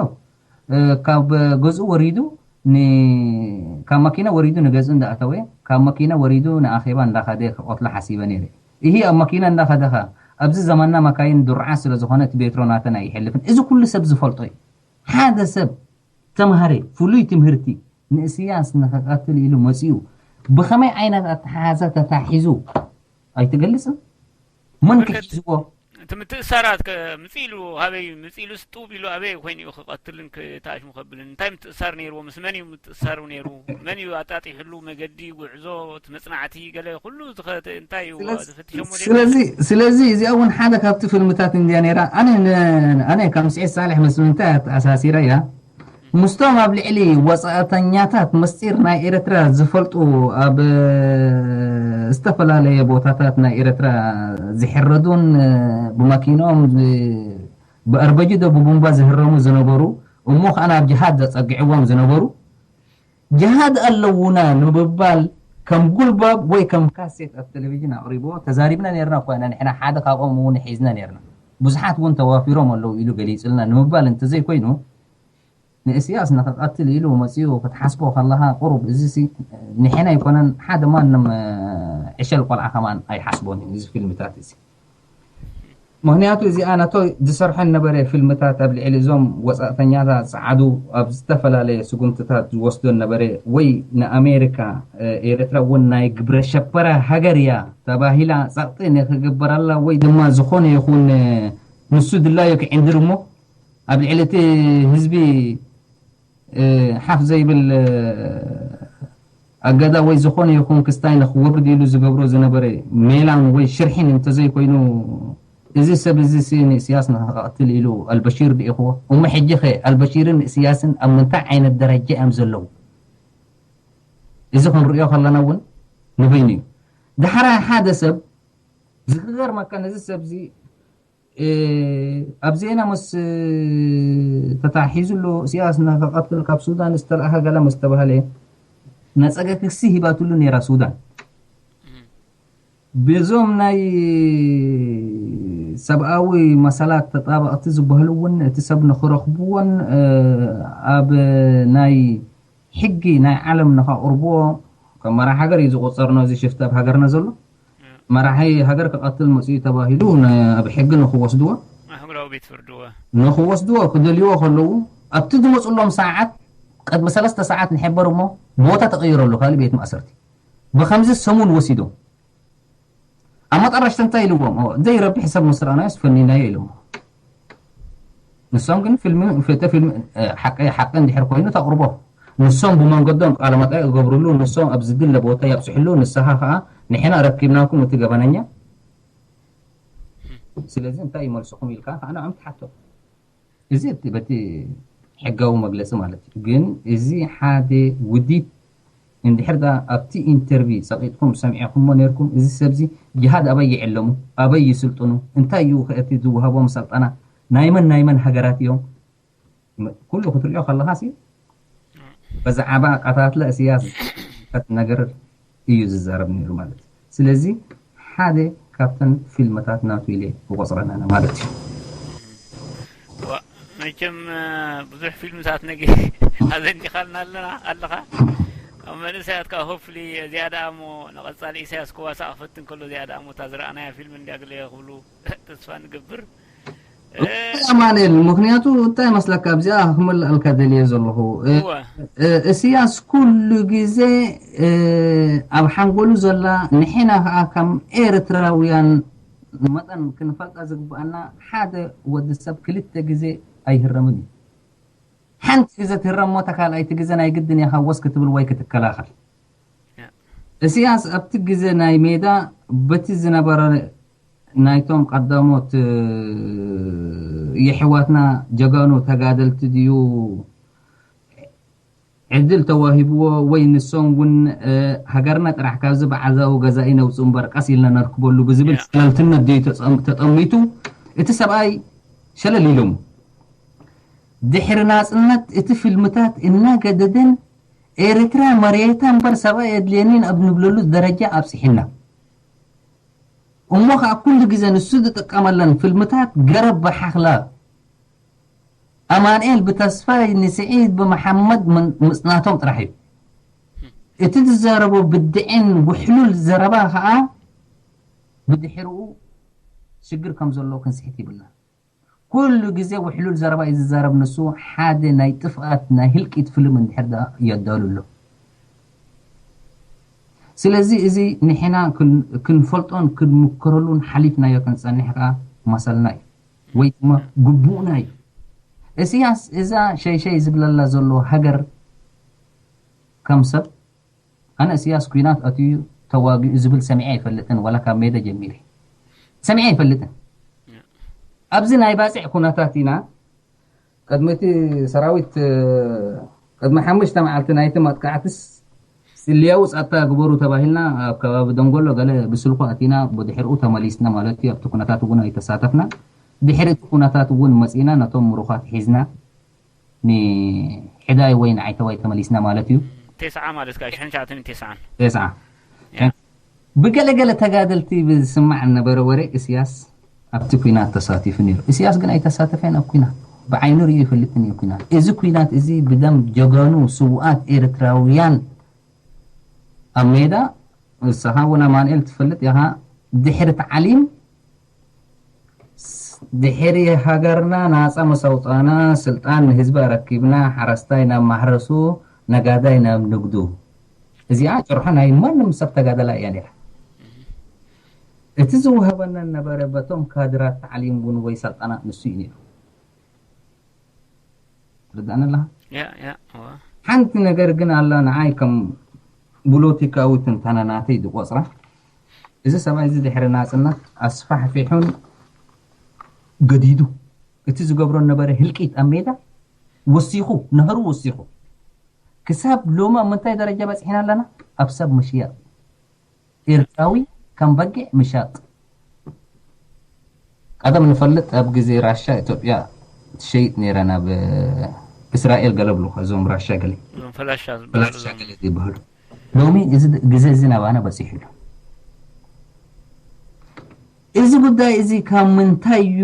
ካብ ገዝኡ ወሪዱ ካብ መኪና ወሪዱ ንገዝኡ እንዳኣተወ ካብ መኪና ወሪዱ ንኣኼባ እንዳኸደ ክቆትሎ ሓሲበ ነይረ። እሂ ኣብ መኪና እንዳኸደኻ ኣብዚ ዘመንና መካይን ድሩዓት ስለ ዝኾነ እቲ ቤትሮ ናተን ኣይሕልፍን። እዚ ኩሉ ሰብ ዝፈልጦ እዩ። ሓደ ሰብ ተምሃረ ፍሉይ ትምህርቲ ንእስያስ ንኸቐትል ኢሉ መጺኡ ብኸመይ ዓይነት ኣተሓሓዛ ተታሒዙ ኣይትገልጽን? መን ክሕዝዎ? እቲ ምትእሳራት ከምፅእ ኢሉ ኣበይ ምፅእ ኢሉ ስጡብ ኢሉ ኣበይ ኮይኑ እዩ ክቐትልን ክተኣሽሙ ከብልን? እንታይ ምትእሳር ነይርዎ? ምስ መን እዩ ምትእሳሩ ነይሩ? መን እዩ ኣጣጢሕሉ? መገዲ፣ ጉዕዞ፣ እቲ መፅናዕቲ፣ ገለ ኩሉ እንታይ እዩ ዝፈትሸሞ? ስለዚ ስለዚ እዚኣ እውን ሓደ ካብቲ ፊልምታት እንድያ ነይራ። ኣነ ኣነ ካብ ምስዒድ ሳልሕ ምስ ምንታይ ኣተኣሳሲረ እያ? ምስቶም ኣብ ልዕሊ ወጻእተኛታት ምስጢር ናይ ኤርትራ ዝፈልጡ ኣብ ዝተፈላለየ ቦታታት ናይ ኤርትራ ዝሕረዱን ብመኪኖም ብኣርበጅዶ ብቡምባ ዝህረሙ ዝነበሩ፣ እሞ ከኣ ናብ ጅሃድ ዘጸግዕዎም ዝነበሩ፣ ጅሃድ ኣለውና ንምባል ከም ጉልባብ ወይ ከም ካሴት ኣብ ቴሌቪዥን ኣቕሪብዎ። ተዛሪብና ነርና እኳ ኢና ንሕና፣ ሓደ ካብኦም እውን ሒዝና ነርና። ብዙሓት እውን ተዋፊሮም ኣለዉ ኢሉ ገሊጹልና ንምባል እንተዘይኮይኑ፣ ንእስያስ ንኽቐትል ኢሉ መጺኡ ክትሓስቦ ከለኻ፣ ቁሩብ እዚሲ ንሕና ኣይኮነን፣ ሓደ ማንም ዕሸል ቆልዓ ከማን ኣይሓስቦን እዩ እዚ ፊልምታት እዚ። ምኽንያቱ እዚኣ ነቶ ዝሰርሐን ነበረ ፊልምታት ኣብ ልዕሊ እዞም ወጻእተኛታት ጸዓዱ ኣብ ዝተፈላለየ ስጉምትታት ዝወስዶን ነበረ። ወይ ንኣሜሪካ፣ ኤርትራ እውን ናይ ግብረ ሸበራ ሃገር እያ ተባሂላ ጸቕጢ ንክግበረላ ወይ ድማ ዝኾነ ይኹን ንሱ ድላዩ ክዕንድር እሞ ኣብ ልዕሊ እቲ ህዝቢ ሓፍ ዘይብል ኣገዳ ወይ ዝኾነ ይኹን ክስታይ ንክወርድ ኢሉ ዝገብሮ ዝነበረ ሜላን ወይ ሽርሒን እንተዘይኮይኑ፣ እዚ ሰብ እዚ ሲ ንእስያስ ንክቐትል ኢሉ ኣልበሺር ልኢኽዎ። እሞ ሕጂ ኸ ኣልበሺርን እስያስን ኣብ ምንታይ ዓይነት ደረጃ እዮም ዘለዉ? እዚ ክንርእዮ ከለና እውን ንበይኑ እዩ። ዳሕራይ ሓደ ሰብ ዝገርመካ ነዚ ሰብ እዚ ኣብ ዜና ምስ ተታሒዙ ኣሎ። እስያስ ንክቐትል ካብ ሱዳን ዝተለኣኸ ገለ ምስ ተባህለ ነጸገ ክሲ ሂባትሉ ነይራ ሱዳን። ብዞም ናይ ሰብኣዊ መሰላት ተጣበቕቲ ዝበሃሉ እውን እቲ ሰብ ንክረኽብዎን ኣብ ናይ ሕጊ ናይ ዓለም ንኸቕርብዎ ከም መራሕ ሃገር እዩ ዝቑጸር። ነዚ ሽፍታ ኣብ ሃገርና ዘሎ መራሒ ሃገር ክቐትል መጽኡ ተባሂሉ ን-፣ ኣብ ሕጊ ንኽወስድዎ ኣህጉራዊ ቤት ፍርዲ እወ። ንኽወስድዎ ክደልይዎ ከለዉ ኣብቲ ዝመጽሎም ሰዓት ቅድሚ ሰለስተ ሰዓት ንሕበር እሞ ቦታ ተቐይረሉ ካልእ ቤት ማእሰርቲ። ብኸምዚ ሰሙን ወሲዶም ኣብ መጠረሽታ እንታይ ኢልዎም? ኦ፣ ዘይረብሕ ሰብ ምስ ረኣናዮስ ፈኒናዮ ኢልዎም። ንሶም ግን ፊልሚ፣ ፍተ ፊልሚ፣ እ፣ ሓቂ፣ ሓቂ እንድሕር ኮይኑ ተቕርቦ። ንሶም ብመንገዶም ቃለ መጠይቕ ይገብርሉ፣ ንሶም ኣብ ዝድለ ቦታ የብጽሕሉ፣ ንስኻ ኸኣ ንሕና ረኪብናኩም እቲ ገበነኛ። ስለዚ እንታይ ይመልስኹም ኢልካ ከዓ ንዕኦም ትሓቶ። እዚ እቲ በቲ ሕጋዊ መግለጺ ማለት እዩ። ግን እዚ ሓደ ውዲት እንድሕር ደኣ ኣብቲ ኢንተርቪ ጸቂጥኩም ሰሚዕኩሞ ነርኩም፣ እዚ ሰብዚ ጅሃድ ኣበይ ይዕለሙ፣ ኣበይ ይስልጥኑ፣ እንታይ እዩ ከ እቲ ዝወሃቦም ሰልጠና፣ ናይ መን ናይ መን ሃገራት እዮም፣ ም-፣ ኩሉ ክትሪኦ ከለኻ ሲ ብዛዕባ ቀታትለ እስያስ ዝምልከት ነገር እዩ ዝዛረብ ነይሩ ማለት እዩ። ስለዚ ሓደ ካብተን ፊልምታት ናቱ ኢለ ክቆጽረን ኣነ ማለት እዩ። ዋ፣ መቸም ብዙሕ ፊልምታት ነገ ኣዘንቲኻልና ኣለና ኣለኻ። ኣብ መንእሰያት ከዓ ሆፕሊ እዚኣ ደኣ እሞ ንቐጻሊ ኢሳያስ ክዋሳእ ክፈትን ከሎ እዚኣ ደኣ እሞ እታ ዝረኣናያ ፊልም እንዲያ ገለ ክብሉ ተስፋ ንገብር። ኣማኑኤል፣ ምኽንያቱ እንታይ መስለካ ኣብዚኣ ክመልኣልካ ደልየ ዘለኹ? እ፣ እወ። እ፣ እስያስ ኩሉ ግዜ፣ እ፣ ኣብ ሓንጎሉ ዘላ ንሕና ከዓ ከም ኤርትራውያን መጠን ክንፈልጣ ዝግብኣና ሓደ ወዲ ሰብ ክልተ ግዜ ኣይህረምን እዩ። ሓንቲ ግዜ ትህረም እሞ እታ ካልኣይቲ ግዜ ናይ ግድን ኢኻ ወስ ክትብል ወይ ክትከላኸል። ያ። እስያስ ኣብቲ ግዜ ናይ ሜዳ በቲ ዝነበረ ናይቶም ቀዳሞት፣ እ፣ የሕዋትና ጀጋኑ ተጋደልቲ ድዩ ዕድል ተዋሂብዎ ወይ ንሶም እውን፣ እ፣ ሃገርና ጥራሕ ካብዚ ብዓዛዊ ገዛኢ ነውጽእ እምበር ቀስ ኢልና ነርክበሉ ብዝብል ያ። ሸለልትነት ድዩ ተጸም-፣ ተጠሚቱ? እቲ ሰብኣይ ሸለል ኢሎም። ድሕሪ ናጽነት እቲ ፊልምታት እናገደደን ኤርትራ መሬታ እምበር ሰብኣይ የድልየኒን ኣብ ንብለሉ ደረጃ ኣብጽሒና። እሞ ኸኣ ኩሉ ግዜ ንሱ ዝጥቀመለን ፊልምታት ገረብ ብሓኽላ፣ ኣማንኤል ብተስፋይ፣ ንስዒድ ብመሓመድ ምን-፣ ምጽናቶም ጥራሕ እዩ። እቲ ዝዛረቦ ብድዕን ውሕሉል ዘረባ ኸኣ ብድሕርኡ ሽግር ከም ዘሎ ክንስሕት ይብልና። ኩሉ ግዜ ውሕሉል ዘረባ እዩ ዝዛረብ ንሱ። ሓደ ናይ ጥፍኣት ናይ ህልቂት ፍልም እንድሕር ደኣ የዳሉ ኣሎ። ስለዚ እዚ ንሕና ክን- ክንፈልጦን ክንምክረሉን ሓሊፍናዮ ክንጸንሕ ከኣ መሰልና እዩ ወይ ድማ ግቡእና እዩ። እስያስ እዛ ሸይሸይ ዝብለላ ዘሎ ሃገር ከም ሰብ ኣነ እስያስ ኩናት ኣትዩ ተዋጊኡ ዝብል ሰሚዐ ኣይፈልጥን፣ ዋላ ካብ ሜዳ ጀሚሪ ሰሚዐ ኣይፈልጥን። ኣብዚ ናይ ባፅዕ ኩነታት ኢና። ቅድሚ እቲ ሰራዊት ቅድሚ ሓሙሽተ መዓልቲ ናይቲ መጥቃዕትስ ስልያዊ ፀጥታ ግበሩ ተባሂልና ኣብ ከባቢ ደንጎሎ ገለ ብስልኩ ኣቲና፣ ብድሕሪኡ ተመሊስና ማለት እዩ። ኣብቲ ኩነታት እውን ኣይተሳተፍና። ድሕሪ እቲ ኩነታት እውን መፂና ነቶም ምሩኻት ሒዝና ንሕዳይ ወይ ንዓይተዋይ ተመሊስና ማለት እዩ። ተስዓ ማለት ጋር ሽሕን ሸዓትን ተስዓን ተስዓ ብገለገለ ተጋደልቲ ብዝስማዕ ነበረ ወረ እስያስ ኣብቲ ኩናት ተሳቲፉ ነይሩ። እስያስ ግን ኣይተሳተፈን ኣብ ኩናት፣ ብዓይኑ ርእዩ ይፈልጥን እዩ ኩናት። እዚ ኩናት እዚ ብደም ጀጋኑ ስውኣት ኤርትራውያን ኣብ ሜዳ፣ ንስኻ እውን ኣማንኤል ትፈልጥ ኢኻ። ድሕሪ ታዕሊም ድሕሪ ሃገርና ናፃ መሰውጣና ስልጣን ንህዝቢ ኣረኪብና ሓረስታይ ናብ ማሕረሱ ነጋዳይ ናብ ንግዱ። እዚኣ ጭርሖ ናይ ማንም ሰብ ተጋደላ እያ ነይራ። እቲ ዝውሃበና ነበረ በቶም ካድራት ታዕሊም እውን ወይ ሰልጠና ንሱ እዩ ነይሩ። ትርዳእኒ ኣለኻ? ሓንቲ ነገር ግን ኣላ ንዓይ ከም ቡሎቲካዊ ትንተና ናተይ ዝቆፅራ፣ እዚ ሰብኣይ እዚ ድሕሪ ናፅነት ኣስፋሕፊሑን ገዲዱ እቲ ዝገብሮ ነበረ ህልቂት ኣብ ሜዳ ወሲኹ፣ ነህሩ ወሲኹ። ክሳብ ሎሚ ኣብ ምንታይ ደረጃ በፂሕና ኣለና? ኣብ ሰብ ምሽያጥ፣ ኤርትራዊ ከም በጊዕ ምሻጥ። ቀደም ንፈልጥ ኣብ ግዜ ራሻ ኢትዮጵያ ትሸይጥ ነይራ ናብ እስራኤል ገለ ብሉ እዞም ራሻ ገለ ፈላሻ ዝበሃሉ ፈላሻ ገለ ይበሃሉ። ሎሚ እዚ ግዜ እዚ ናባና በፂሑ ኣሎ። እዚ ጉዳይ እዚ ካብ ምንታይ እዩ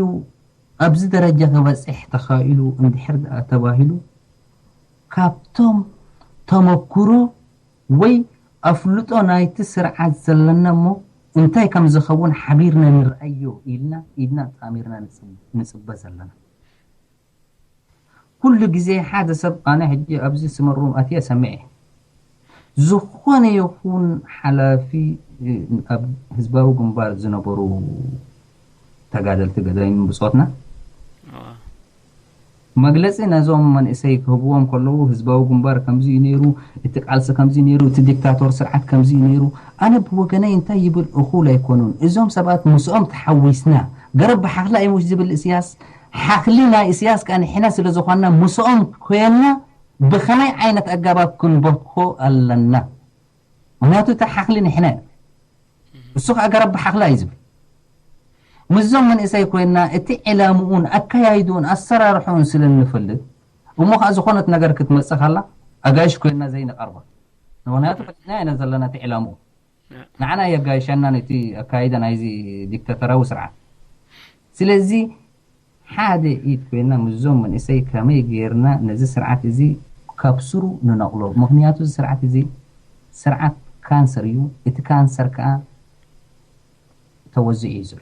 ኣብዚ ደረጃ ክበፅሕ ተኻኢሉ እንድሕር ደኣ ተባሂሉ ካብቶም ተመኩሮ ወይ ኣፍልጦ ናይቲ ስርዓት ዘለና እሞ እንታይ ከም ዝኸውን ሓቢርና ንርኣዮ ኢልና ኢድና ጣሚርና ንጽበ ዘለና። ኩሉ ግዜ ሓደ ሰብ ኣነ ሕጂ ኣብዚ ስመሩም ኣትየ ሰምዐ ዝኾነ ይኹን ሓላፊ ኣብ ህዝባዊ ግንባር ዝነበሩ ተጋደልቲ ገዳይም ብጾትና መግለጺ ነዞም መንእሰይ ክህብዎም ከለዉ ህዝባዊ ግንባር ከምዚ እዩ ነይሩ፣ እቲ ቃልሲ ከምዚ ነይሩ፣ እቲ ዲክታቶር ስርዓት ከምዚ እዩ ነይሩ። ኣነ ብወገነይ እንታይ ይብል እኹል ኣይኮኑን። እዞም ሰባት ምስኦም ተሓዊስና ገረብ ብሓኽሊ ኣይሙሽ ዝብል እስያስ ሓኽሊ ናይ እስያስ ከኣ ንሕና ስለ ዝኾንና ምስኦም ኮይና ብኸመይ ዓይነት ኣገባብ ክንበትኮ ኣለና? ምክንያቱ እቲ ሓኽሊ ንሕና እዩ። እሱ ከዓ ገረብ ብሓኽላ እዩ ዝብል። ምስዞም መንእሰይ ኮይና እቲ ዕላምኡን ኣካያይድኡን ኣሰራርሕኡን ስለ እንፈልጥ እሞ ከዓ ዝኾነት ነገር ክትመፅእ ከላ ኣጋይሽ ኮይና ዘይንቐርባ። ምክንያቱ ፈሊጥና ኢና ዘለና እቲ ዕላምኡ ንዓና የጋይሸና ነቲ ኣካይዳ ናይዚ ዲክታተራዊ ስርዓት። ስለዚ ሓደ ኢድ ኮይና ምስዞም መንእሰይ ከመይ ገይርና ነዚ ስርዓት እዚ ካብ ስሩ ንነቕሎ? ምክንያቱ እዚ ስርዓት እዚ ስርዓት ካንሰር እዩ። እቲ ካንሰር ከዓ ተወዚዑ እዩ ዘሎ።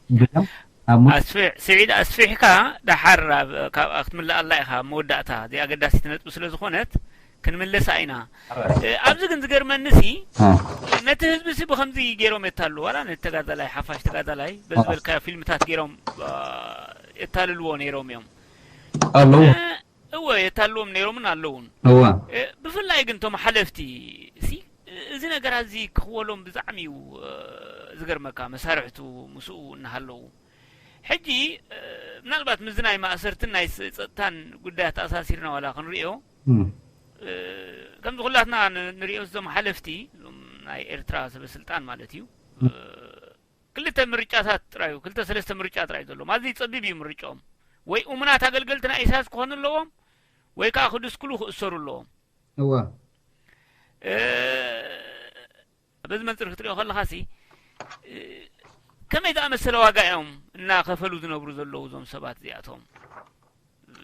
ብደም ኣብ ሙ- ኣስፊሕ ስዒድ ኣስፊሕካ ደሓር ኣብ- ካብ ክትምልኣላ ኢኻ። መወዳእታ እዚ ኣገዳሲት ነጥቢ ስለ ዝኾነት ክንምለሳ ኢና። እ፣ ኣብዚ ግን ዝገርመኒ ሲ እ። ነቲ ህዝቢ ሲ ብኸምዚ ገይሮም የታሉ ዋላ ነቲ ተጋዳላይ ሓፋሽ ተጋዳላይ በዚ እ። በልካዮ ፊልምታት ገይሮም እ፣ የታልልዎ ነይሮም እዮም። ኣለዎ። እ፣ እወ የታልዎም ነይሮምን ኣለውን። እዋ። እ፣ ብፍላይ ግን እቶም ሓለፍቲ ሲ እዚ ነገር ኣዚ ክኽወሎም ብጣዕሚ እዩ እ፣ ዝገርመካ መሳርሕቱ ምስኡ እናሃለዉ ሕጂ እ፣ ምናልባት ምስዚ ናይ ማእሰርትን ናይ ስ- ጸጥታን ጉዳያት ተኣሳሲርና ዋላ ክንሪኦ እም። እ፣ ከምዚ ኩላትና ን- ንሪኦ እዞም ሓለፍቲ እዞም ናይ ኤርትራ ሰበ ስልጣን ማለት እዩ እ፣ ክልተ ምርጫታት ጥራዩ ክልተ ሰለስተ ምርጫ ጥራዩ ዘለዎም ኣዝዩ ጸቢብ እዩ ምርጫኦም ወይ እሙናት ኣገልገልቲ ናይ ኢሳያስ ክኾኑ ኣለዎም ወይ ከዓ ክድስክሉ ክእሰሩ ኣለዎም እዋ እ፣ በዚ መንፅር ክትሪኦ ከለኻ ሲ እ፣ ከመይ ዝኣመሰለ ዋጋ እዮም እናኸፈሉ ዝነብሩ ዘለዉ እዞም ሰባት እዚኣቶም እ፣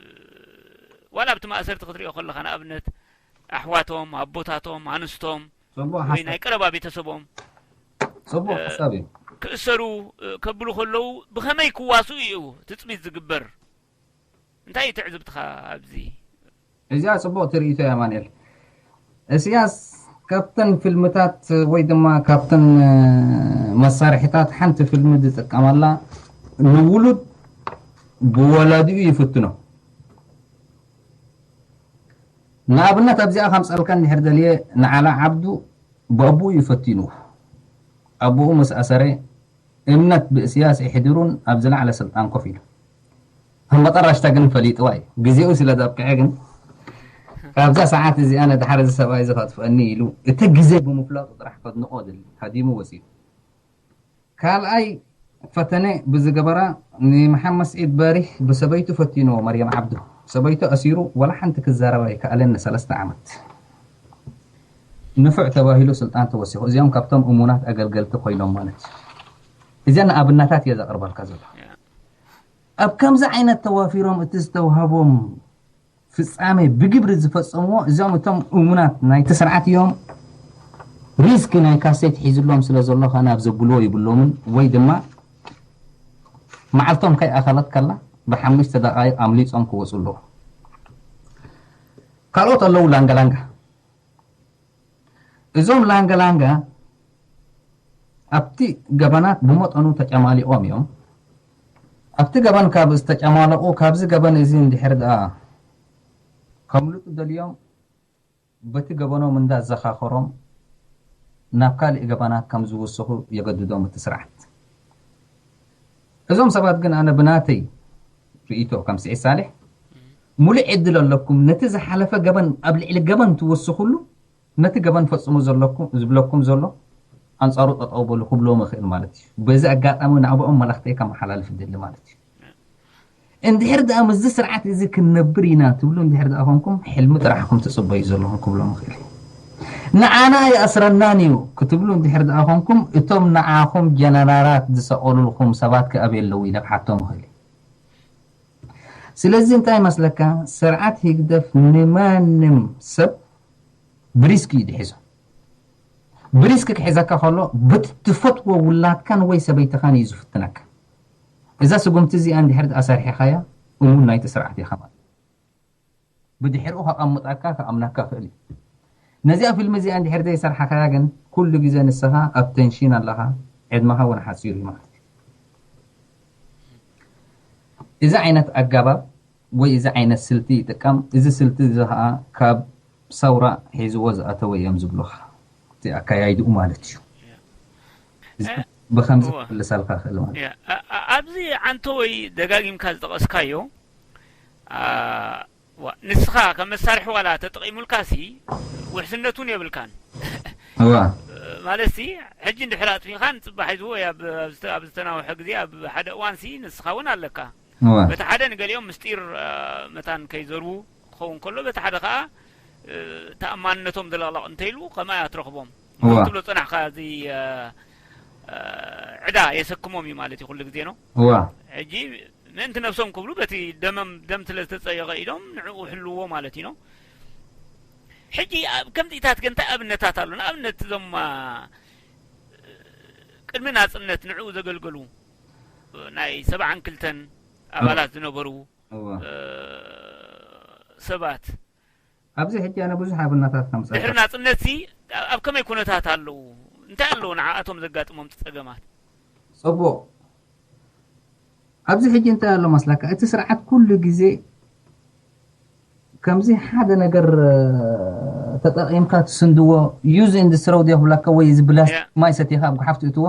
ዋላ ኣብቲ ማእሰርቲ ክትሪኦ ከለኻ ንኣብነት ኣሕዋቶም ኣቦታቶም ኣንስቶም ጽቡቅ ወይ ሓሳብ ናይ ቀረባ ቤተሰቦም ጽቡቅ እ፣ ሓሳብ እዩ ክእሰሩ ከብሉ ከለዉ ብኸመይ ክዋስኡ እዩ ትፅቢት ዝግበር? እንታይ እዩ ትዕዝብትኻ ኣብዚ? እዚኣ ፅቡቕ ትርኢቶ እያ ማንኤል። እስያስ ካብተን ፊልምታት ወይ ድማ ካብተን መሳርሒታት ሓንቲ ፊልሚ ዝጥቀመላ ንውሉድ ብወላዲኡ ይፍትኖ። ንኣብነት ኣብዚኣ ከምፀልካ እንድሕር ደልየ ንዓላ ዓብዱ ብኣቦኡ ይፈቲኑ። ኣቦኡ ምስ ኣሰረ እምነት ብእስያስ ኢሕድሩን ኣብ ዝለዓለ ስልጣን ኮፍ ኢሉ። ኣብ መጠረሽታ ግን ፈሊጥዋ እዩ። ግዜኡ ስለ ዘብቅዐ ግን ካብዛ ሰዓት እዚኣ ነድሓር እዚ ሰብኣይ እዚ ከጥፍአኒ ኢሉ እቲ ግዜ ብምፍላጡ ጥራሕ ከድንቆ ደሊ ሃዲሙ ወፂኡ። ካልኣይ ፈተነ ብዝገበራ ንመሓመድ ስዒድ ባሪህ ብሰበይቱ ፈቲንዎ መርየም ዓብዱ። ሰበይቱ ኣሲሩ ወላ ሓንቲ ክዛረብ ኣይከኣለን ንሰለስተ ዓመት። ንፉዕ ተባሂሉ ስልጣን ተወሲኹ። እዚኦም ካብቶም እሙናት ኣገልገልቲ ኮይኖም ማለት እዩ። እዚኣ ንኣብነታት እየ ዘቕርበልካ ዘሎ። ኣብ ከምዚ ዓይነት ተዋፊሮም እቲ ዝተዋህቦም ፍጻሜ ብግብሪ ዝፈጸምዎ እዚኦም እቶም እሙናት ናይቲ ስርዓት እዮም። ሪስክ ናይ ካሴት ሒዝሎም ስለ ዘሎ ከ ናብ ዘብልዎ ይብሎምን ወይ ድማ መዓልቶም ከይኣኸለት ከላ ብሓሙሽተ ደቃይቕ ኣምሊጾም ክወፁ ኣለዎ። ካልኦት ኣለዉ ላንጋላንጋ። እዞም ላንጋላንጋ ኣብቲ ገበናት ብመጠኑ ተጨማሊቖም እዮም። ኣብቲ ገበን ካብ ዝተጨማለቑ ካብዚ ገበን እዚ እንድሕር ደኣ ከምልጡ ደልዮም በቲ ገበኖም እንዳዘኻኸሮም ናብ ካልእ ገበናት ከም ዝውስኹ የገድዶም እቲ ስርዓት። እዞም ሰባት ግን ኣነ ብናተይ ርእይቶ ከም ስዒድ ሳልሕ ሙሉእ ዕድል ኣለኩም ነቲ ዝሓለፈ ገበን ኣብ ልዕሊ ገበን ትውስኹሉ ነቲ ገበን ፈጽሙ ዘለኩም ዝብለኩም ዘሎ ኣንጻሩ ጠጠው በሉ ክብሎም ይኽእል ማለት እዩ። በዚ ኣጋጣሚ ናብኦም መልእኽተይ ከመሓላልፍ ይደሊ ማለት እዩ። እንድሕር ደኣ ምስዚ ስርዓት እዚ ክንነብር ኢና ትብሉ እንድሕር ደኣ ኮንኩም ሕልሚ ጥራሕ ኢኹም ትጽበዩ ዘለኹም ክብሎም ይኽእል እዩ። ንዓና ኣይኣስረናን እዩ ክትብሉ እንድሕር ደኣ ኮንኩም እቶም ንዓኹም ጀነራላት ዝሰቐሉልኩም ሰባት ከ ኣበይ ኣለዉ ኢለ ክሓቶም ይኽእል እዩ። ስለዚ እንታይ ይመስለካ ስርዓት ህግደፍ ንማንም ሰብ ብሪስክ እዩ ድሒዞ። ብሪስክ ክሕዘካ ከሎ ብትፈትዎ ውላድካን ወይ ሰበይትኻን እዩ ዝፍትነካ። እዛ ስጉምቲ እዚኣ እንድሕር ኣሰርሒኻያ እሙን ናይቲ ስርዓት ኢኻ ማለት ብድሕሪኡ ከቐምጠካ ከኣምነካ ክእል እዩ። ነዚኣ ፊልም እዚኣ እንድሕር ዘይሰርሓኻያ ግን ኩሉ ግዜ ንስኻ ኣብ ቴንሽን ኣለኻ፣ ዕድመኻ እውን ሓፂሩ እዩ ማለት እዩ። እዚ ዓይነት ኣጋባብ ወይ እዚ ዓይነት ስልቲ ይጥቀም። እዚ ስልቲ እዚ ከዓ ካብ ሰውራ ሒዝዎ ዝኣተወ እዮም ዝብሉኻ እቲ ኣካያይድኡ ማለት እዩ። ብከምዚ ክልሳልካ ክእል ማለት ኣብዚ ዓንቶ ወይ ደጋጊምካ ዝጠቐስካዮ ንስኻ ከም መሳርሒ ዋላ ተጠቒሙልካ ሲ ውሕስነት እውን የብልካን ማለት ሲ ሕጂ እንድሕር ኣጥፊኻን ፅባሕ ሒዝዎ ኣብ ዝተናውሐ ግዜ ኣብ ሓደ እዋን ሲ ንስኻ እውን ኣለካ በቲ ሓደ ንገሊኦም ምስጢር መታን ከይዘርቡ ክኸውን ከሎ በቲ ሓደ ከዓ ተኣማንነቶም ዝለቕለቕ እንተይሉ ከማይ ኣትረኽቦም ትብሎ ፀናሕካ እዚ ዕዳ የሰክሞም እዩ ማለት እዩ ኩሉ ግዜ ነው ሕጂ ምእንቲ ነብሶም ክብሉ በቲ ደመም ደም ስለ ዝተፀየቐ ኢሎም ንዕኡ ሕልዎ ማለት እዩ ነው ሕጂ ከምዚታት ገ እንታይ ኣብነታት ኣሎ ንኣብነት እዞም ቅድሚ ናፅነት ንዕኡ ዘገልገሉ ናይ ሰብዓን ክልተን ኣባላት ዝነበሩ ሰባት ኣብዚ ሕጂ ኣነ ብዙሕ ኣብነታት ከምፀ ድሕሪ ናፅነት ሲ ኣብ ከመይ ኩነታት ኣለዉ እንታይ ኣለዉ ንዓኣቶም ዘጋጥሞም ፀገማት ፅቡቅ ኣብዚ ሕጂ እንታይ ኣሎ መስለካ እቲ ስርዓት ኩሉ ግዜ ከምዚ ሓደ ነገር ተጠቂምካ ትስንድዎ use and throw ድዮ ክብለካ ወይ እዚ ብላስቲክ ማይ ሰቲኻ ኣብ ጉሓፍ ትእትዎ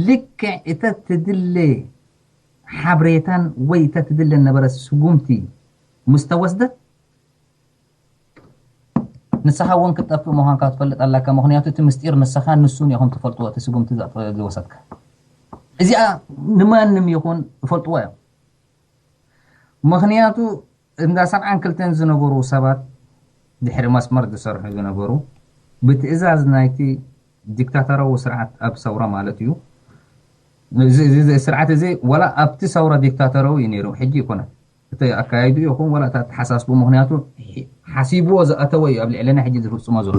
ልክዕ እተ ትድለ ሓብሬታን ወይ እተ ትድለ ነበረ ስጉምቲ ምስ ተወስደት ንስኻ እውን ክትጠፍእ ምዃንካ ትፈልጥ ኣለካ ምኽንያቱ እቲ ምስጢር ንስኻ ንሱን ኢኹም ትፈልጥዎ እቲ ስጉምቲ ዝወሰድካ እዚኣ ንማንም ይኹን ይፈልጥዎ እዮም ምኽንያቱ እንዳ ሰብዓን ክልተን ዝነበሩ ሰባት ድሕሪ መስመር ዝሰርሑ ዝነበሩ ብትእዛዝ ናይቲ ዲክታተራዊ ስርዓት ኣብ ሰውራ ማለት እዩ ስርዓት እዚ ወላ ኣብቲ ሰውራ ዲክታተራዊ እዩ ነይሩ ሕጂ ይኮነ እቲ ኣካያይዱ ይኹን ወላ እቲ ኣተሓሳስቡ ምክንያቱ ሓሲብዎ ዝኣተወ እዩ ኣብ ልዕለና ሕጂ ዝፍፅሞ ዘሎ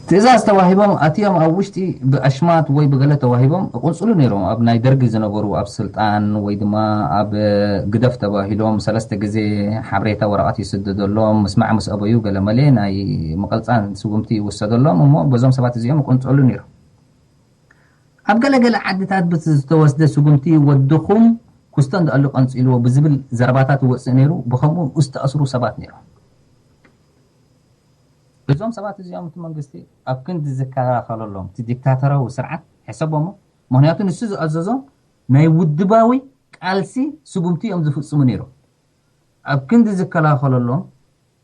ትእዛዝ ተዋሂቦም ኣትዮም ኣብ ውሽጢ ብኣሽማት ወይ ብገለ ተዋሂቦም ቁንጽሉ ነይሮም። ኣብ ናይ ደርጊ ዝነበሩ ኣብ ስልጣን ወይ ድማ ኣብ ግደፍ ተባሂሎም ሰለስተ ግዜ ሓብሬታ ወረቐት ይስደደሎም፣ ምስማዕ ምስ ኣበዩ ገለመለ ናይ ምቕልጻን ስጉምቲ ይውሰደሎም እሞ በዞም ሰባት እዚኦም ቁንጽሉ ነይሮም። ኣብ ገለገለ ዓድታት ብቲ ዝተወስደ ስጉምቲ ወድኹም ኩስቶ እንዳኣሉ ቀንጺልዎ ብዝብል ዘረባታት ይወፅእ ነይሩ። ብኸምኡ ዝተኣስሩ ሰባት ነይሮም። እዞም ሰባት እዚኦም እቲ መንግስቲ ኣብ ክንዲ ዝከላኸለሎም እቲ ዲክታተራዊ ስርዓት ሕሰቦሞ። ምክንያቱ ንሱ ዝኣዘዞ ናይ ውድባዊ ቃልሲ ስጉምቲ እዮም ዝፍፅሙ ነይሮም። ኣብ ክንዲ ዝከላኸለሎም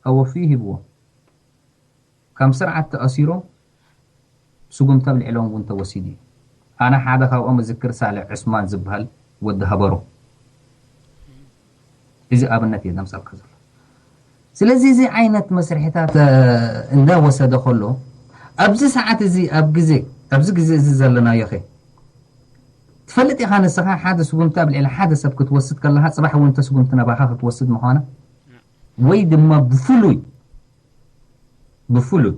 ኣወፍዩ ሂብዎም። ከም ስርዓት ተኣሲሮም ስጉምቲ ኣብ ልዕሎም እውን ተወሲዱ እዩ። ኣነ ሓደ ካብኦም እዝክር ሳልሕ ዑስማን ዝበሃል ወዲ ሃበሮ። እዚ ኣብነት እየ ዘምፀልካ ዘሎ። ስለዚ እዚ ዓይነት መስርሕታት እንዳወሰደ ከሎ ኣብዚ ሰዓት እዚ ኣብ ግዜ ኣብዚ ግዜ እዚ ዘለናዮ ኸ ትፈልጥ ኢኻ ንስኻ ሓደ ስጉምቲ ኣብ ልዕሊ ሓደ ሰብ ክትወስድ ከለኻ ፅባሕ እውን ተስጉምቲ ናባኻ ክትወስድ ምዃና ወይ ድማ ብፍሉይ ብፍሉይ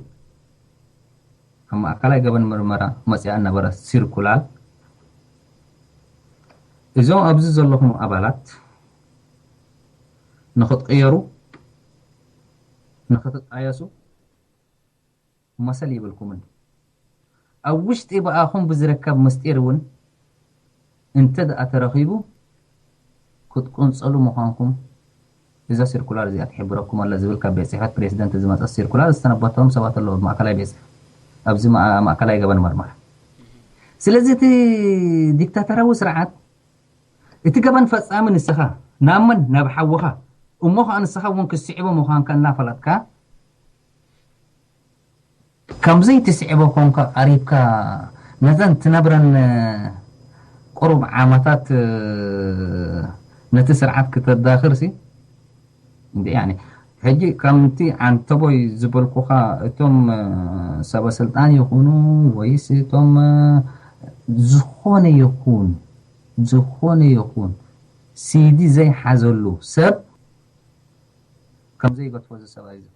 ኣብ ማእከላይ ገበን ምርመራ መፅኣ ነበረ ሲርኩላር እዞም ኣብዚ ዘለኹም ኣባላት ንክትቅየሩ ንክትጣየሱ መሰል የብልኩምን። ኣብ ውሽጢ ብኣኹም ብዝርከብ ምስጢር እውን እንተ ደኣ ተረኺቡ ክትቁንጸሉ ምዃንኩም እዛ ሲርኩላር እዚኣ ትሕብረኩም ኣላ ዝብል ካብ ቤት ጽሕፈት ፕሬዚደንት ዝመጸት ሲርኩላር ዝተነበተዎም ሰባት ኣለዉ ኣብ ማእከላይ ቤት ጽሕፈት ኣብዚ ማእከላይ ገበን መርመራ። ስለዚ እቲ ዲክታተራዊ ስርዓት እቲ ገበን ፈጻሚ ንስኻ ናብ መን ናብ ሓውኻ እሞ ኸኣ ንስኻ እውን ክትስዕቦ ምዃንካ እናፈለጥካ ከም ዘይትስዕቦ ኮንካ ቀሪብካ ነዘን ትነብረን ቁሩብ ዓመታት ነቲ ስርዓት ክተዳኽር ሲ እንዴ ያኒ ሕጂ ከምቲ ዓንተቦይ ዝበልኩኻ እቶም ሰበ ስልጣን ይኹኑ ወይስ እቶም ዝኾነ ይኹን ዝኾነ ይኹን ሲዲ ዘይሓዘሉ ሰብ ከም ዘይገትፎ እዚ ሰብኣይ እዚ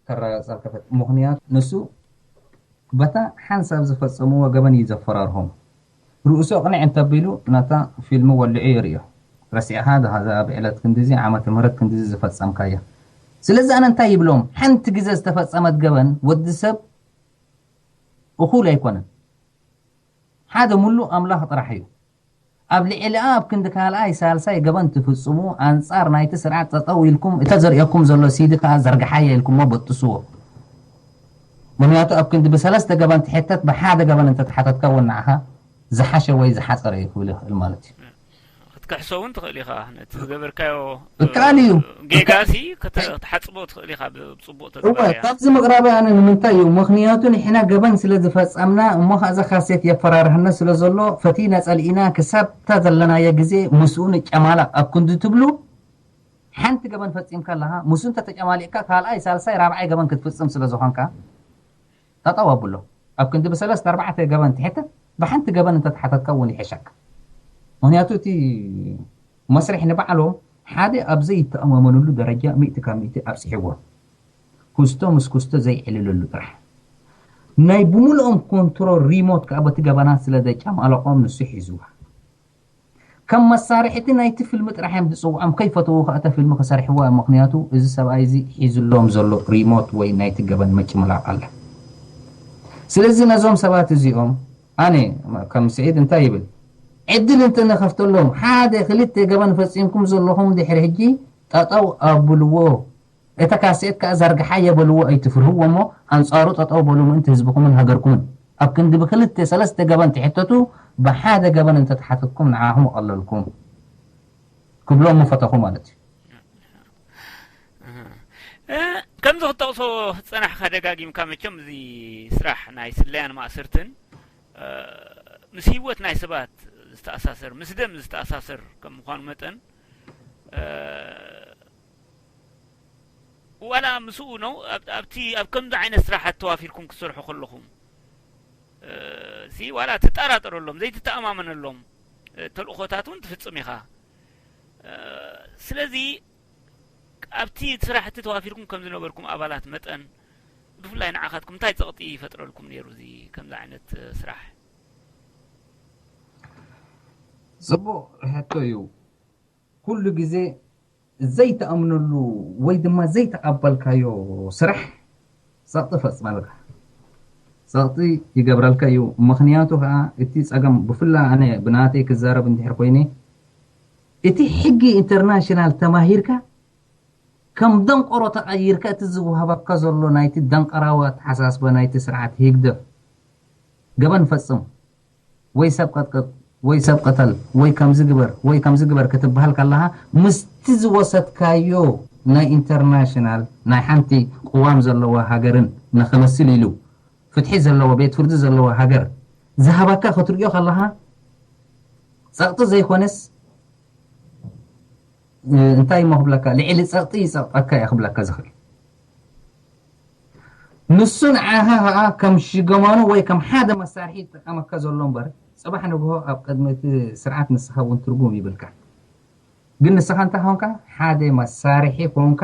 ተረጋግጸልካ ፈት ምኽንያቱ ንሱ በታ ሓንሳብ ዝፈጸምዎ ገበን እዩ ዘፈራርሆም። ርእሱ ኣቕንዕ እንተቢሉ ነታ ፊልም ወልዑ ይርእዮ። ረሲዕኻ ድኻ እዛ ኣብ ዕለት ክንድዚ ዓመተ ምህረት ክንድዚ ዝፈጸምካያ። ስለዚ ኣነ እንታይ ይብሎም ሓንቲ ግዜ ዝተፈጸመት ገበን ወዲ ሰብ እኹል ኣይኮነን። ሓደ ሙሉእ ኣምላኽ ጥራሕ እዩ። ኣብ ልዕሊኣ ኣብ ክንዲ ካልኣይ ሳልሳይ ገበን ትፍጽሙ ኣንጻር ናይቲ ስርዓት ጠጠው ኢልኩም እተ ዘርእየኩም ዘሎ ሲዲ ከኣ ዘርግሓዮ ኢልኩሞ በጥስዎ። ምክንያቱ ኣብ ክንዲ ብሰለስተ ገበን ትሕተት ብሓደ ገበን እንተተሓተትካ እውን ንዓኻ ዝሓሸ ወይ ዝሓጸረ እዩ ክብል ይኽእል ማለት እዩ። ክትክሕሶ እውን ትኽእል ኢኻ ነቲ ዝገበርካዮ ይከኣል እዩ። ጌጋ ሲ ክትሓጽቦ ትኽእል ኢኻ ብጽቡቕ እወ ተግባርያ ካብዚ ምቕራበይ ኣነ ንምንታይ እዩ ምኽንያቱ ንሕና ገበን ስለ ዝፈጸምና እሞ ከኣ እዛ ካሴት የፈራርሃና ስለ ዘሎ ፈቲና ጸሊኢና ክሳብ እታ ዘለናዮ ግዜ ምስኡ ንጨማለቕ ኣብ ክንዲ ትብሉ ሓንቲ ገበን ፈጺምካ ኣለኻ ምስኡ እንተተጨማሊቕካ ካልኣይ ሳልሳይ ራብዓይ ገበን ክትፍጽም ስለ ዝኾንካ ጠጠው ኣብሎ ኣብ ክንዲ ብሰለስተ ኣርባዕተ ገበን ትሕተት ብሓንቲ ገበን እንተተሓተትካ እውን ይሕሸካ ምክንያቱ እቲ መስርሕ ንባዕሎም ሓደ ኣብ ዘይተኣማመንሉ ደረጃ ሚእቲ ካብ ሚእቲ ኣብፅሕዎም ኩስቶ ምስ ኩስቶ ዘይዕልለሉ ጥራሕ ናይ ብምልኦም ኮንትሮል ሪሞት ከዓ በቲ ገበናት ስለ ዘጫማለቆም ንሱ ሒዝዋ ከም መሳርሕቲ ናይቲ ፊልም ጥራሕ እዮም ዝፅውዖም ከይፈተዉ ከዓ እተ ፊልም ክሰርሕዋ እዮም ምክንያቱ እዚ ሰብኣይ እዚ ሒዝሎም ዘሎ ሪሞት ወይ ናይቲ ገበን መጭምላቕ ኣለ ስለዚ ነዞም ሰባት እዚኦም ኣነ ከም ስዒድ እንታይ ይብል ዕድል እንተንኸፍተሎም ሓደ ክልተ ገበን ፈፂምኩም ዘለኹም ድሕሪ ሕጂ ጠጠው ኣብልዎ እተ ካሴት ከዓ ዘርግሓ የበልዎ ኣይትፍርህዎ እሞ ኣንፃሩ ጠጠው በሉ ምእንቲ ህዝብኹምን ሃገርኩምን ኣብ ክንዲ ብክልተ ሰለስተ ገበን ትሕተቱ ብሓደ ገበን እንተተሓተትኩም ንዓኹም ቀለልኩም ክብሎም ምፈተኹ ማለት እዩ ከምዚ ክትጠቕሶ ዝፀናሕካ ደጋጊምካ መቸም እዚ ስራሕ ናይ ስለያን ማእስርትን ምስ ህይወት ናይ ሰባት ዝተኣሳሰር ምስ ደም ዝተኣሳሰር ከም ምዃኑ መጠን ዋላ ምስኡ ነው ኣብቲ ኣብ ከምዚ ዓይነት ስራሓት ተዋፊርኩም ክትሰርሑ ከለኹም ሲ ዋላ ትጠራጠረሎም ዘይትተኣማመነሎም ተልእኾታት እውን ትፍፅም ኢኻ ስለዚ ኣብቲ ስራሕቲ ተዋፊርኩም ከም ዝነበርኩም ኣባላት መጠን ብፍላይ ንዓኻትኩም እንታይ ጸቕጢ ይፈጥረልኩም ነይሩ እዚ ከምዚ ዓይነት ስራሕ? ጽቡቕ ሕቶ እዩ። ኩሉ ግዜ ዘይተኣምነሉ ወይ ድማ ዘይተቐበልካዮ ስራሕ ጸቕጢ ፈጽመልካ፣ ጸቕጢ ይገብረልካ እዩ። ምኽንያቱ ከዓ እቲ ጸገም ብፍላ ኣነ ብናተይ ክዛረብ እንድሕር ኮይነ እቲ ሕጊ ኢንተርናሽናል ተማሂርካ ከም ደንቆሮ ተቐይርካ እቲ ዝወሃበካ ዘሎ ናይቲ ደንቀራዊ ኣተሓሳስባ ናይቲ ስርዓት ህግደፍ ገበን ፈጽም ወይ ሰብ ቀጥቅጥ ወይ ሰብ ቅተል ወይ ከምዚ ግበር ወይ ከምዚ ግበር ክትበሃል ከለኻ ምስቲ ዝወሰድካዮ ናይ ኢንተርናሽናል ናይ ሓንቲ ቅዋም ዘለዋ ሃገርን ንክመስል ኢሉ ፍትሒ ዘለዎ ቤት ፍርዲ ዘለዎ ሃገር ዝሃባካ ክትሪኦ ከለኻ ጸቕጢ ዘይኮነስ እንታይ እሞ ክብለካ ልዕሊ ጸቕጢ ይጸቕጠካ እየ ክብለካ ዝኽእል። ንሱ ንዓኻ ከዓ ከም ሽገማኑ ወይ ከም ሓደ መሳርሒ ይጠቀመካ ዘሎ እምበር ጽባሕ ንግሆ ኣብ ቅድሚ እቲ ስርዓት ንስኻ እውን ትርጉም ይብልካ። ግን ንስኻ እንታይ ኾንካ? ሓደ መሳርሒ ኮንካ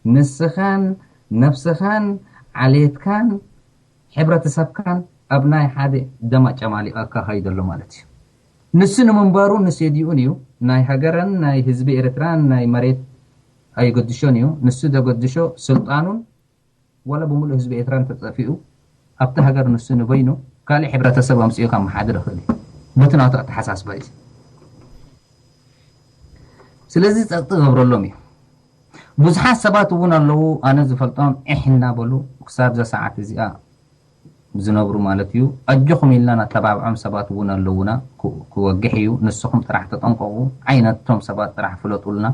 ንስኻን ነብስኻን ዓሌትካን ሕብረተሰብካን ኣብ ናይ ሓደ ደም ኣጨማሊቐካ ኸይዱ ኣሎ ማለት እዩ። ንሱ ንምንባሩ ንሴዲኡን እዩ። ናይ ሃገረን ናይ ህዝቢ ኤርትራን ናይ መሬት ኣይገድሾን እዩ። ንሱ ዘገድሾ ስልጣኑን ወላ ብምሉእ ህዝቢ ኤርትራ እንተጠፊኡ ኣብቲ ሃገር ንሱ ንበይኑ ካልእ ሕብረተሰብ ኣምፅኡ ከመሓድር ይኽእል እዩ። በቲ ናቱ ኣተሓሳስባ እዩ። ስለዚ ጸቕጢ ገብረሎም እዩ። ብዙሓት ሰባት እውን ኣለዉ ኣነ ዝፈልጦም ዒሕ እናበሉ ክሳብ እዛ ሰዓት እዚኣ ዝነብሩ ማለት እዩ። ኣጆኹም ኢልና ነተባብዖም ሰባት እውን ኣለዉና። ክወግሕ እዩ። ንስኹም ጥራሕ ተጠንቀቑ። ዓይነቶም ሰባት ጥራሕ ፍለጡልና።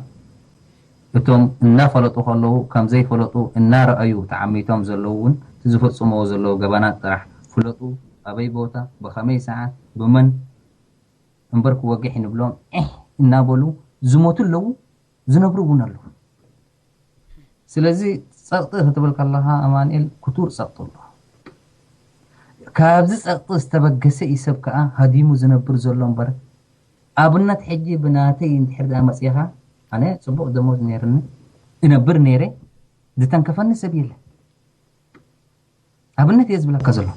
እቶም እናፈለጡ ከለዉ ከም ዘይፈለጡ እናረኣዩ ተዓሚቶም ዘለዉ እውን እቲ ዝፈጽምዎ ዘለዉ ገበናት ጥራሕ ፍለጡ። ኣበይ ቦታ፣ ብኸመይ ሰዓት፣ ብመን እምበር ክወግሕ ንብሎም ዒሕ እናበሉ ዝሞቱ ኣለዉ፣ ዝነብሩ እውን ኣለዉ። ስለዚ ጸቕጢ ክትብል ከለኻ ኣማንኤል ክቱር ጸቕጢ ኣሎ። ካብዚ ጸቕጢ ዝተበገሰ እዩ ሰብ ከዓ ሃዲሙ ዝነብር ዘሎ እምበር ኣብነት ሕጂ ብናተይ እንድሕር ደኣ መጺኻ ኣነ ጽቡቕ ደሞዝ ነይርኒ እነብር ነይረ ዝተንከፈኒ ሰብ የለን። ኣብነት እየ ዝብለካ ዘሎ።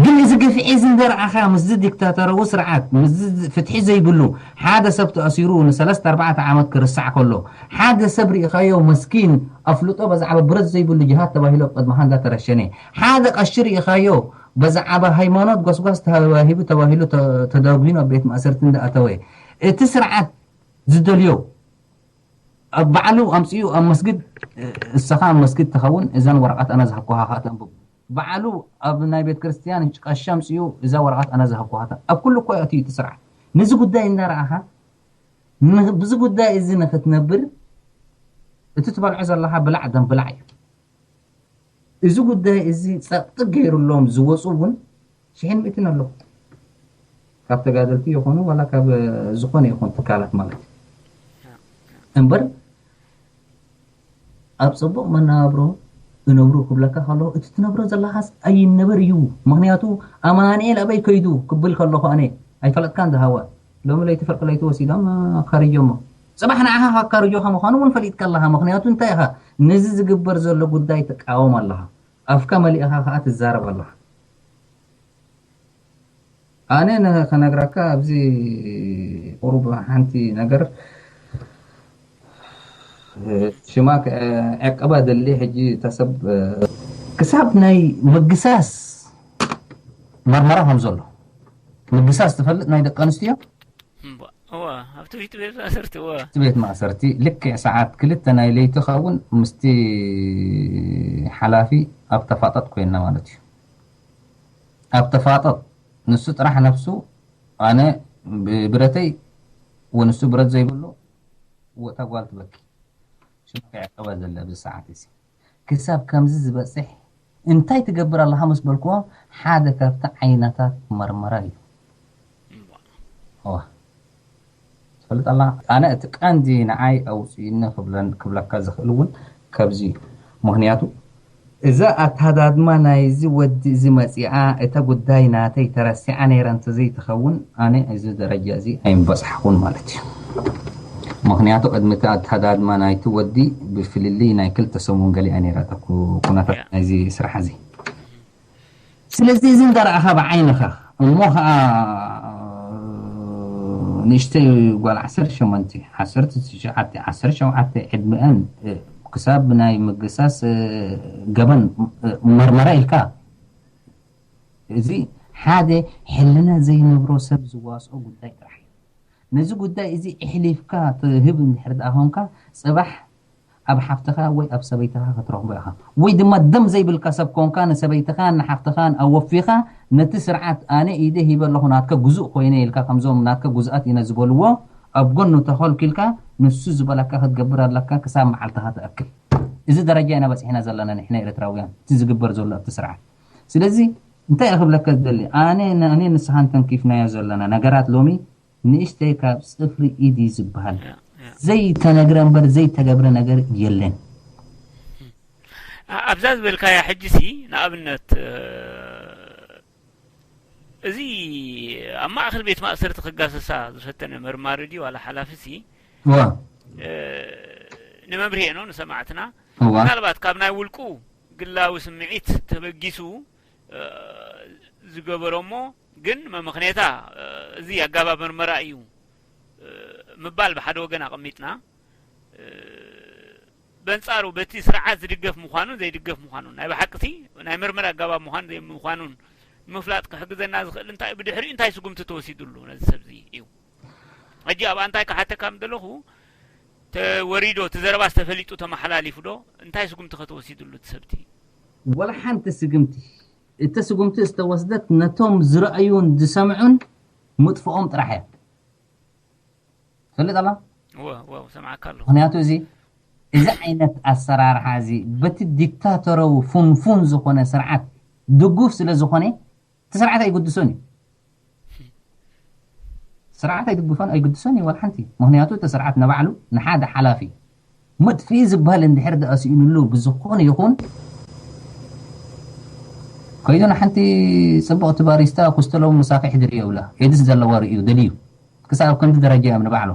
ግን እዚ ግፍዒ እዚ እንደረኣኻ ምስዚ ዲክታተራዊ ስርዓት ምስዚ ፍትሒ ዘይብሉ ሓደ ሰብ ተኣሲሩ ንሰለስተ ኣርባዕተ ዓመት ክርሳዕ ከሎ ሓደ ሰብ ርኢኻዮ መስኪን ኣፍልጦ በዛዕባ ብረት ዘይብሉ ጅሃድ ተባሂሉ ኣብ ቅድመኻ እንዳተረሸነ ሓደ ቀሺ ርኢኻዮ በዛዕባ ሃይማኖት ጓስጓስ ተዋሂቡ ተባሂሉ ተዳጒኑ ኣብ ቤት ማእሰርቲ እንዳኣተወ እቲ ስርዓት ዝደልዮ ኣብ ባዕሉ ኣምፅኡ ኣብ መስጊድ እሰኻ ኣብ መስጊድ ተኸውን እዘን ወረቐት ኣነ ዝሃብኩኻ ከዓ ተንብብ ባዕሉ ኣብ ናይ ቤት ክርስትያን ቀሺ ኣምፅኡ እዛ ወረቐት ኣነ ዝሃብኩኻ ኣብ ኩሉ እኮ ኣትዩ እቲ ስርዓት ነዚ ጉዳይ እንዳረኣኻ ብዚ ጉዳይ እዚ ንክትነብር እቲ ትበልዖ ዘለኻ ብላዕ ደም ብላዕ እዩ እዚ ጉዳይ እዚ ጸቕጢ ገይሩሎም ዝወፁ እውን ሽሕን ምእትን ኣለዉ ካብ ተጋደልቲ ይኾኑ ዋላ ካብ ዝኾነ ይኹን ትካላት ማለት እዩ እምበር ኣብ ጽቡቕ መነባብሮ እነብሩ ክብለካ ከለኹ እቲ ትነብሮ ዘለኻስ ኣይነበር እዩ ምክንያቱ ኣማንኤል ኣበይ ከይዱ ክብል ከለኹ ኣነ ኣይፈለጥካን ዝሃዋ ሎሚ ለይቲ ፍርቂ ለይቲ ወሲዶም ካርዮሞ ጽባሕ ንዓኻ ካብ ካርዮኻ ምዃኑ እውን ፈሊጥካ ኣለኻ ምክንያቱ እንታይ ኢኻ ነዚ ዝግበር ዘሎ ጉዳይ ትቃወም ኣለኻ ኣፍካ መሊእኻ ከዓ ትዛረብ ኣለኻ ኣነ ከነግራካ ኣብዚ ቁሩብ ሓንቲ ነገር ሽማ ዕቀባ ደሊ ሕጂ ተሰብ ክሳብ ናይ ምግሳስ መርመራ ከም ዘሎ ምግሳስ ትፈልጥ ናይ ደቂ ኣንስትዮ እዋ ኣብቲ ውሽጢ ቤት ማእሰርቲ እዋ እቲ ቤት ማእሰርቲ ልክዕ ሰዓት ክልተ ናይ ለይቲ ኸውን ምስቲ ሓላፊ ኣብ ተፋጠጥ ኮይና ማለት እዩ ኣብ ተፋጠጥ ንሱ ጥራሕ ነብሱ ኣነ ብረተይ ወንሱ ብረት ዘይብሉ ወታ ጓል ትበኪ ሽማ ከይዕቀባ ዘለ ኣብዚ ሰዓት እዚ ክሳብ ከምዚ ዝበፅሕ እንታይ ትገብር ኣለኻ ምስ በልክዎ ሓደ ካብቲ ዓይነታት መርመራ እዩ ትፈልጥ ኣላ ኣነ እቲ ቀንዲ ንዓይ ኣውፅእኒ ክብለካ ዝኽእል እውን ከብዚ እዩ ምክንያቱ እዛ ኣተሃዳድማ ናይዚ ወዲ እዚ መፂኣ እታ ጉዳይ ናተይ ተረሲዓ ነይራ እንተዘይትኸውን ኣነ እዚ ደረጃ እዚ ኣይምበፅሓኹን ማለት እዩ ምኽንያቱ ቅድሚ እቲ ኣተሃዳድማ ናይቲ ወዲ ብፍልልይ ናይ ክልተ ሰሙን ገሊኣ ነይራ እታ ኩ-፣ ኩነታት ናይዚ ስራሕ እዚ። ስለዚ እዚ እንዳረኣኻ ብዓይንኻ እሞ ኸዓ ንእሽተይ ጓል ዓሰርተ ሸሞንተ፣ ዓሰርተ ትሽዓተ፣ ዓሰርተ ሸውዓተ ዕድመአን፣ እ፣ ክሳብ ናይ ምግሳስ፣ እ፣ ገበን፣ እ፣ መርመራ ኢልካ፣ እዚ ሓደ ሕልና ዘይነብሮ ሰብ ዝዋስኦ ጉዳይ ጥራሕ እዩ። ነዚ ጉዳይ እዚ ኣሕሊፍካ ትህብ እንድሕር ደኣ ኾንካ፣ ጽባሕ ኣብ ሓፍትኻ ወይ ኣብ ሰበይትኻ ክትረኽቦ ኢኻ። ወይ ድማ ደም ዘይብልካ ሰብ ኮንካ፣ ንሰበይትኻን ንሓፍትኻን ኣወፊኻ፣ ነቲ ስርዓት ኣነ ኢደ ሂበ ኣለኹ፣ ናትካ ግዙእ ኮይነ ኢልካ፣ ከምዞም ናትካ ግዙኣት ኢና ዝበልዎ፣ ኣብ ጎኑ ተኾልኪልካ፣ ንሱ ዝበለካ ክትገብር ኣለካ ክሳብ መዓልትኻ ትኣክል። እዚ ደረጃ ኢና በጺሕና ዘለና ንሕና ኤርትራውያን፣ እቲ ዝግበር ዘሎ ኣብቲ ስርዓት። ስለዚ እንታይ እየ ክብለካ ዝደሊ? ኣነ፣ ኣነ ንስኻን ተንኪፍናዮ ዘለና ነገራት ሎሚ ንእሽተይ ካብ ጽፍሪ ኢድ እዩ ዝበሃል። ያ፣ ያ። ዘይተነግረ እምበር ዘይተገብረ ነገር የለን። ኣ-፣ ኣብዛ ዝበልካያ ሕጂ ሲ ንኣብነት፣ እ፣ እዚ ኣብ ማእከል ቤት ማእሰርቲ ክጋሰሳ ዝፈተነ መርማሪ ድዩ ዋላ ሓላፊ ሲ፣ ዋ። እ፣ ንመምርሂ ነው ንሰማዕትና። እዋ። ምናልባት ካብ ናይ ውልቁ ግላዊ ስምዒት ተበጊሱ፣ እ፣ ዝገበሮ እሞ ግን መመኽንያታ፣ እ፣ እዚ ኣገባብ መርመራ እዩ፣ እ፣ ምባል ብሓደ ወገን ኣቐሚጥና፣ እ፣ በንጻሩ በቲ ስርዓት ዝድገፍ ምዃኑን ዘይድገፍ ምዃኑን፣ ናይ ብሓቅሲ ናይ መርመራ ኣገባብ ምዃኑን ዘይምዃኑን ንምፍላጥ ክሕግዘና ዝኽእል እንታይ፣ ብድሕሪኡ እንታይ ስጉምቲ ተወሲዱሉ ነዚ ሰብዚ እዩ። ሕጂ ኣብኣ እንታይ ክሓተካ ምደለኹ፣ ተወሪዶ፣ እቲ ዘረባስ ተፈሊጡ ተመሓላሊፉ ዶ? እንታይ ስጉምቲ ከተወሲዱሉ እቲ ሰብቲ? ወላ ሓንቲ ስግምቲ። እቲ ስጉምቲ ዝተወስደት ነቶም ዝረኣዩን ዝሰምዑን ምጥፍኦም ጥራሕ እያ። ትፈልጥ ኣላ? እወ፣ እወ፣ ሰምዓካ ኣለኹ። ምኽንያቱ እዚ፣ እዚ ዓይነት ኣሰራርሓ እዚ በቲ ዲክታቶራዊ ፉንፉን ዝኾነ ስርዓት ድጉፍ ስለ ዝኾነ፣ እቲ ስርዓት ኣይግድሶን እዩ። ስርዓት ኣይድግፎን ኣይግድሶን እዩ ዋላ ሓንቲ። ምኽንያቱ እቲ ስርዓት ንባዕሉ ንሓደ ሓላፊ መጥፍኢ ዝበሃል እንድሕር ደኣ ስኢኑሉ ብዝኾነ ይኹን ከይዱ ንሓንቲ ጽብቕቲ ባሪስታ ኩስተሎም ምሳኺ ሕድሪ የብላ። ኤድስ ዘለዋ ርእዩ ደልዩ። ክሳብ ኣብ ክንዲ ደረጃ እዮም ንባዕሉ።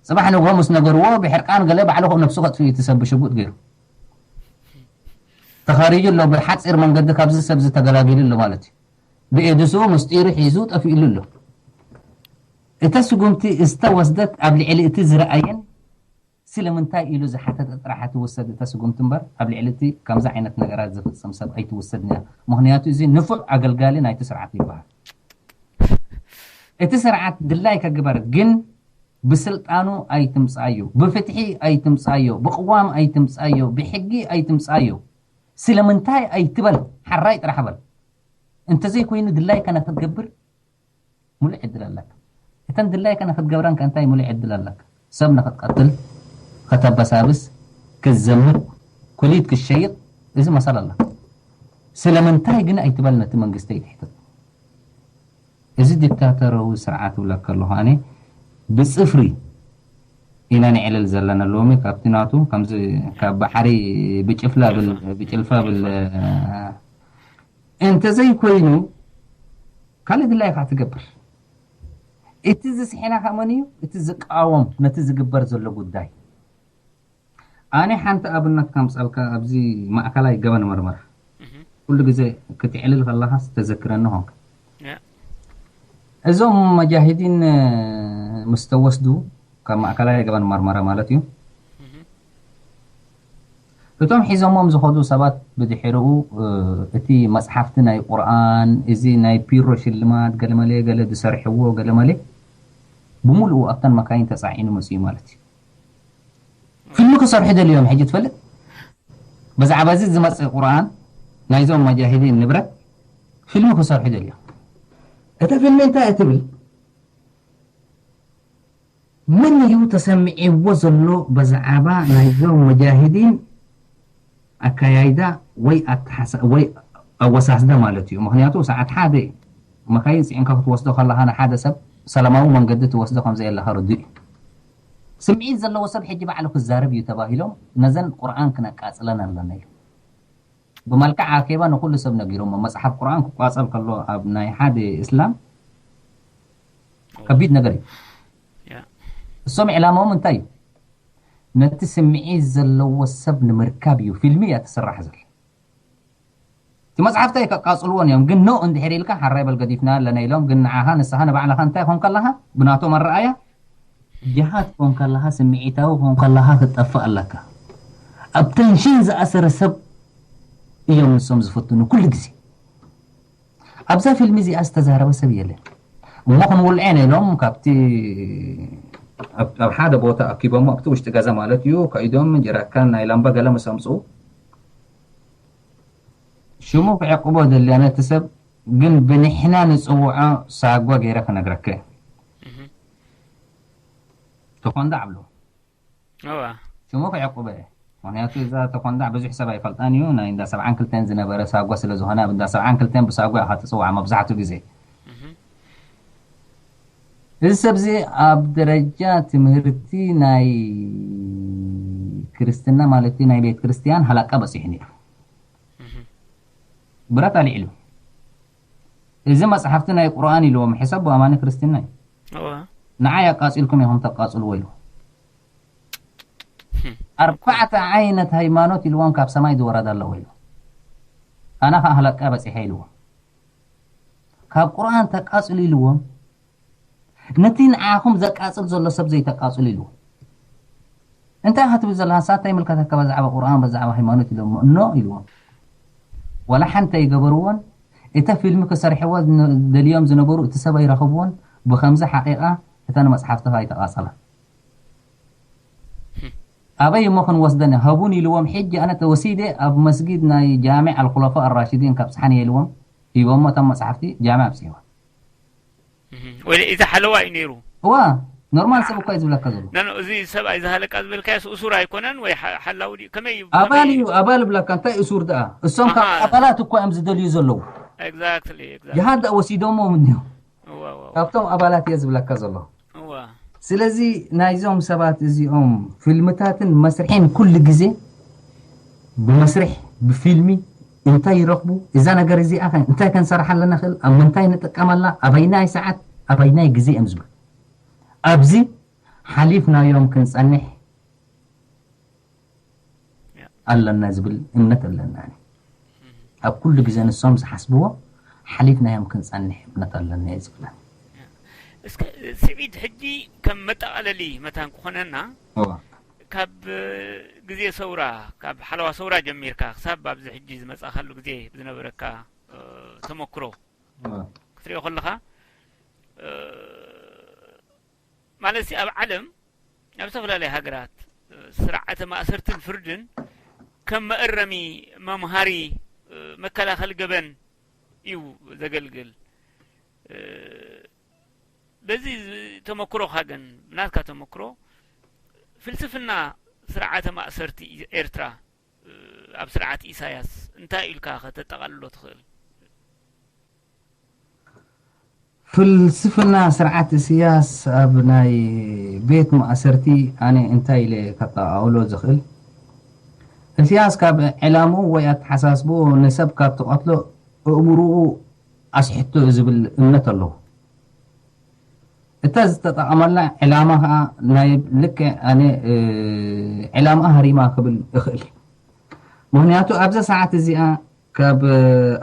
ጽባሕ ንግሆ ምስ ነገርዎ ብሕርቃን ገለ ባዕሉ ነብሱ ከጥፍእ እዩ እቲ ሰብ ብሽጉጥ ገይሩ። ተኻሪጁ ኣሎ፣ ብሓጺር መንገዲ ካብዚ ሰብ ዝተገላጊሉ ኣሎ ማለት እዩ። ብኤድሱ ምስጢሩ ሒዙ ጠፊእሉ ኣሎ። እታ ስጉምቲ ዝተወስደት ኣብ ልዕሊ እቲ ዝረኣየን ስለምንታይ ኢሉ ዝሓተተ ጥራሕ ትውሰድ እታ ስጉምቲ እምበር፣ ኣብ ልዕሊ እቲ ከምዚ ዓይነት ነገራት ዝፍጽም ሰብ ኣይትውሰድን እያ። ምኽንያቱ እዚ ንፉዕ ኣገልጋሊ ናይቲ ስርዓት ይበሃል። እቲ ስርዓት ድላይካ ግበር፣ ግን ብስልጣኑ ኣይትምጻዮ፣ ብፍትሒ ኣይትምጻዮ፣ ብቅዋም ኣይትምጻዮ፣ ብሕጊ ኣይትምጻዮ። ስለምንታይ ኣይትበል፣ ሓራይ ጥራሕ በል። እንተዘይኮይኑ ድላይካ ንክትገብር ሙሉእ ዕድል ኣለካ። እተን ድላይካ ንክትገብረን ከ እንታይ ሙሉእ ዕድል ኣለካ? ሰብ ንክትቀትል፣ ከተበሳብስ፣ ክትዘምት፣ ኩሊት ክትሸይጥ፣ እዚ መሰል ኣለካ። ስለምንታይ ግን ኣይትበል፣ ነቲ መንግስቲ ኣይትሕተት። እዚ ዲክታተራዊ ስርዓት እብለካ ኣለኹ ኣነ ብጽፍሪ ኢና ንዕልል ዘለና ሎሚ ካብቲ ናቱ ከምዚ ካብ ባሕሪ ብጭፍላ ብል ብጭልፋ ብል እንተዘይኮይኑ ካልእ ድላይካ ትገብር። እቲ ዝስሕና ከመን እዩ? እቲ ዝቃወም ነቲ ዝግበር ዘሎ ጉዳይ። ኣነ ሓንቲ ኣብነት ከምጸልካ ኣብዚ ማእከላይ ገበን መርመራ እህ፣ ኩሉ ግዜ ክትዕልል ከለኻስ ተዘክረኒ ኾንካ። ያ። እዞም መጃሂዲን፣ እ፣ ምስ ተወስዱ ካብ ማእከላይ ገበን መርመራ ማለት እዩ። እህ። እቶም ሒዞሞም ዝኸዱ ሰባት ብድሕሪኡ፣ እ፣ እቲ መጽሓፍቲ ናይ ቁርኣን፣ እዚ ናይ ፒሮ ሽልማት ገለመለ ገለ ዝሰርሕዎ ገለመለ ብምሉኡ ኣብተን መካይን ተጻዒኑ መጽኡ ማለት እዩ። ፊልም ክሰርሑ ደልዮም ሕጂ ትፈልጥ? ብዛዕባ እዚ ዝመጽእ ቁርኣን ናይዞም መጃሂዲን ንብረት ፊልም ክሰርሑ ደልዮም። እታ ፊልም እንታይ እትብል? መን እዩ ተሰሚዕዎ ዘሎ ብዛዕባ ናይዞም መጃሂዲን ኣካያይዳ ወይ ኣተሓሳ-፣ ወይ ኣወሳስዳ ማለት እዩ። ምኽንያቱ ሰዓት ሓደ መካይን ጽዒንካ ክትወስዶ ከለኻ ንሓደ ሰብ ሰላማዊ መንገዲ ትወስዶ ከም ዘየለኻ ርዱእ እዩ። ስምዒት ዘለዎ ሰብ ሕጂ ባዕሉ ክዛረብ እዩ ተባሂሎም ነዘን ቁርኣን ክነቃጽለን ኣለና ኢሉ። ብመልክዕ ኣኼባ ንኹሉ ሰብ ነጊሮሞ። መጽሓፍ ቁርኣን ክቋጸል ከሎ ኣብ ናይ ሓደ እስላም ከቢድ ነገር እዩ። ያ። እሶም ዕላማኦም እንታይ እዩ? ነቲ ስምዒት ዘለዎ ሰብ ንምርካብ እዩ ፊልሚ እያ ትስራሕ ዘላ። እቲ መፅሓፍቲ ከቃፅልዎን እዮም፣ ግን ኖ እንድሕር ኢልካ ሓራይ በል ገዲፍና ኣለና ኢሎም። ግን ንዓኻ ንስኻ ንባዕልኻ እንታይ ኮን ከለኻ ብናቶም ኣረኣያ ጅሃድ ኮን ከለኻ ስምዒታዊ ኮን ከለኻ ክትጠፍእ ኣለካ። ኣብ ተንሽን ዝኣሰረ ሰብ እዮም ንሶም ዝፍትኑ ኩሉ ግዜ። ኣብዛ ፊልሚ እዚኣ ዝተዛረበ ሰብ የለን። እሞ ክንውልዐ ኢሎም ካብቲ ኣብ ሓደ ቦታ ኣኪቦሞ ኣብቲ ውሽጢ ገዛ ማለት እዩ ከይዶም ጀራካን ናይ ላምባ ገለ ምስ ኣምፅኡ ሽሙ ክዕቅቦ ደልያ ነቲ ሰብ ግን ብንሕና ንፅውዖ ሳጓ ገይረ ክነግረከ ተኾንዳ ኣብሎ ሽሙ ክዕቁበ እየ። ምክንያቱ እዛ ተኮንዳዕ ብዙሕ ሰብ ኣይፈልጣን እዩ። ናይ እንዳ ሰብዓን ክልተን ዝነበረ ሳጓ ስለ ዝኾነ ኣብ እንዳ ሰብዓን ክልተን ብሳጓ ኢኻ ትፅዋዕ መብዛሕትኡ ግዜ። እዚ ሰብ እዚ ኣብ ደረጃ ትምህርቲ ናይ ክርስትና ማለት እዩ ናይ ቤት ክርስትያን ሃላቃ በፂሑ ነይሩ። ብረት ኣልዒሉ እዚ መፅሓፍቲ ናይ ቁርኣን ኢልዎም ሕሰብ ብኣማኒ ክርስትና እዩ። ንዓይ ኣቃፂልኩም ኢኹም ተቃፅልዎ ኢሉ ኣርባዕተ ዓይነት ሃይማኖት ኢልዎም ካብ ሰማይ ዝወረደ ኣለዎ ኢሉ ኣነ ከዓ ሃለቃ በፂሐ ኢልዎም ካብ ቁርኣን ተቃፅሉ ኢልዎም ነቲ ንዓኹም ዘቃፅል ዘሎ ሰብ ዘይተቃፅሉ ኢልዎም እንታይ ኢኻ ትብል ዘለኻ ንስኻ እንታይ ይምልከተካ ብዛዕባ ቁርኣን ብዛዕባ ሃይማኖት ኢሎሞ no ኢልዎም ዋላ ሓንቲ ኣይገበርዎን እተ ፊልሚ ክሰርሕዎ ደልዮም ዝነበሩ እቲ ሰብ ኣይረኸብዎን ብኸምዚ ሓቂቓ እተን መፅሓፍትኻ ኣይተቓፀላ ኣበይ እሞ ክንወስደን ሃቡን ኢልዎም ሕጂ ኣነ ተወሲደ ኣብ መስጊድ ናይ ጃሚዕ ኣልኩለፋ ኣራሽዲን ካብ ፀሓን ኢልዎም ሂቦሞ እቶም መፅሓፍቲ ጃሚዕ ኣብፅሕዋ ወይ እዚ ሓለዋ እዩ ነይሩ እዋ ኖርማል ሰብ እኳ እዩ ዝብለካ ዘሎ ነኖ እዚ ሰብኣይ ዝሃለቃ ዝበልካዮስ እሱር ኣይኮነን ወይ ሓላው ድዩ ከመይ እዩ ኣባል እዩ ኣባል ብለካ እንታይ እሱር ደኣ እሶም ካብ ኣባላት እኳ እዮም ዝደልዩ ዘለዉ ጅሃድ ደኣ ወሲዶሞ ምንዮ ካብቶም ኣባላት እየ ዝብለካ ዘሎ ስለዚ ናይዞም ሰባት እዚኦም ፊልምታትን መስርሒን ኩሉ ግዜ ብመስርሕ ብፊልሚ እንታይ ይረኽቡ እዛ ነገር እዚኣ እንታይ ከንሰርሓ ኣለና ክእል ኣብ ምንታይ ንጥቀመላ ኣበይናይ ሰዓት ኣበይናይ ግዜ እዮም ዝብሉ ኣብዚ ሓሊፍናዮም ክንፀንሕ ኣለና ዝብል እምነት ኣለና ኣብ ኩሉ ግዜ ንሶም ዝሓስብዎ ሓሊፍናዮም ክንፀንሕ እምነት ኣለና እየ ዝብላ እስከ ስዒድ ሕጂ ከም መጠቓለሊ መታን ክኾነና ካብ ግዜ ሰውራ ካብ ሓለዋ ሰውራ ጀሚርካ ክሳብ ኣብዚ ሕጂ ዝመፃእካሉ ግዜ ብዝነበረካ ተመክሮ ክትሪኦ ከለካ ማለት ኣብ ዓለም ኣብ ዝተፈላለዩ ሃገራት ስርዓተ ማእሰርትን ፍርድን ከም መእረሚ መምሃሪ መከላኸሊ ገበን እዩ ዘገልግል በዚ ተመክሮኻ ግን ብናትካ ተመክሮ ፍልስፍና ስርዓተ ማእሰርቲ ኤርትራ ኣብ ስርዓት ኢሳያስ እንታይ ኢልካ ከተጠቓልሎ ትኽእል ፍልስፍና ስርዓት እስያስ ኣብ ናይ ቤት ማእሰርቲ ኣነ እንታይ ኢለ ከጠቓውሎ ዝኽእል እስያስ ካብ ዕላምኡ ወይ ኣተሓሳስብኡ ንሰብ ካብ ትቐትሎ እእምርኡ ኣስሕቶ ዝብል እምነት ኣለዎ እታ ዝተጠቐመላ ዕላማ ከዓ ናይ ልክዕ ኣነ ዕላምኣ ሃሪማ ክብል እኽእል ምክንያቱ ኣብዛ ሰዓት እዚኣ ካብ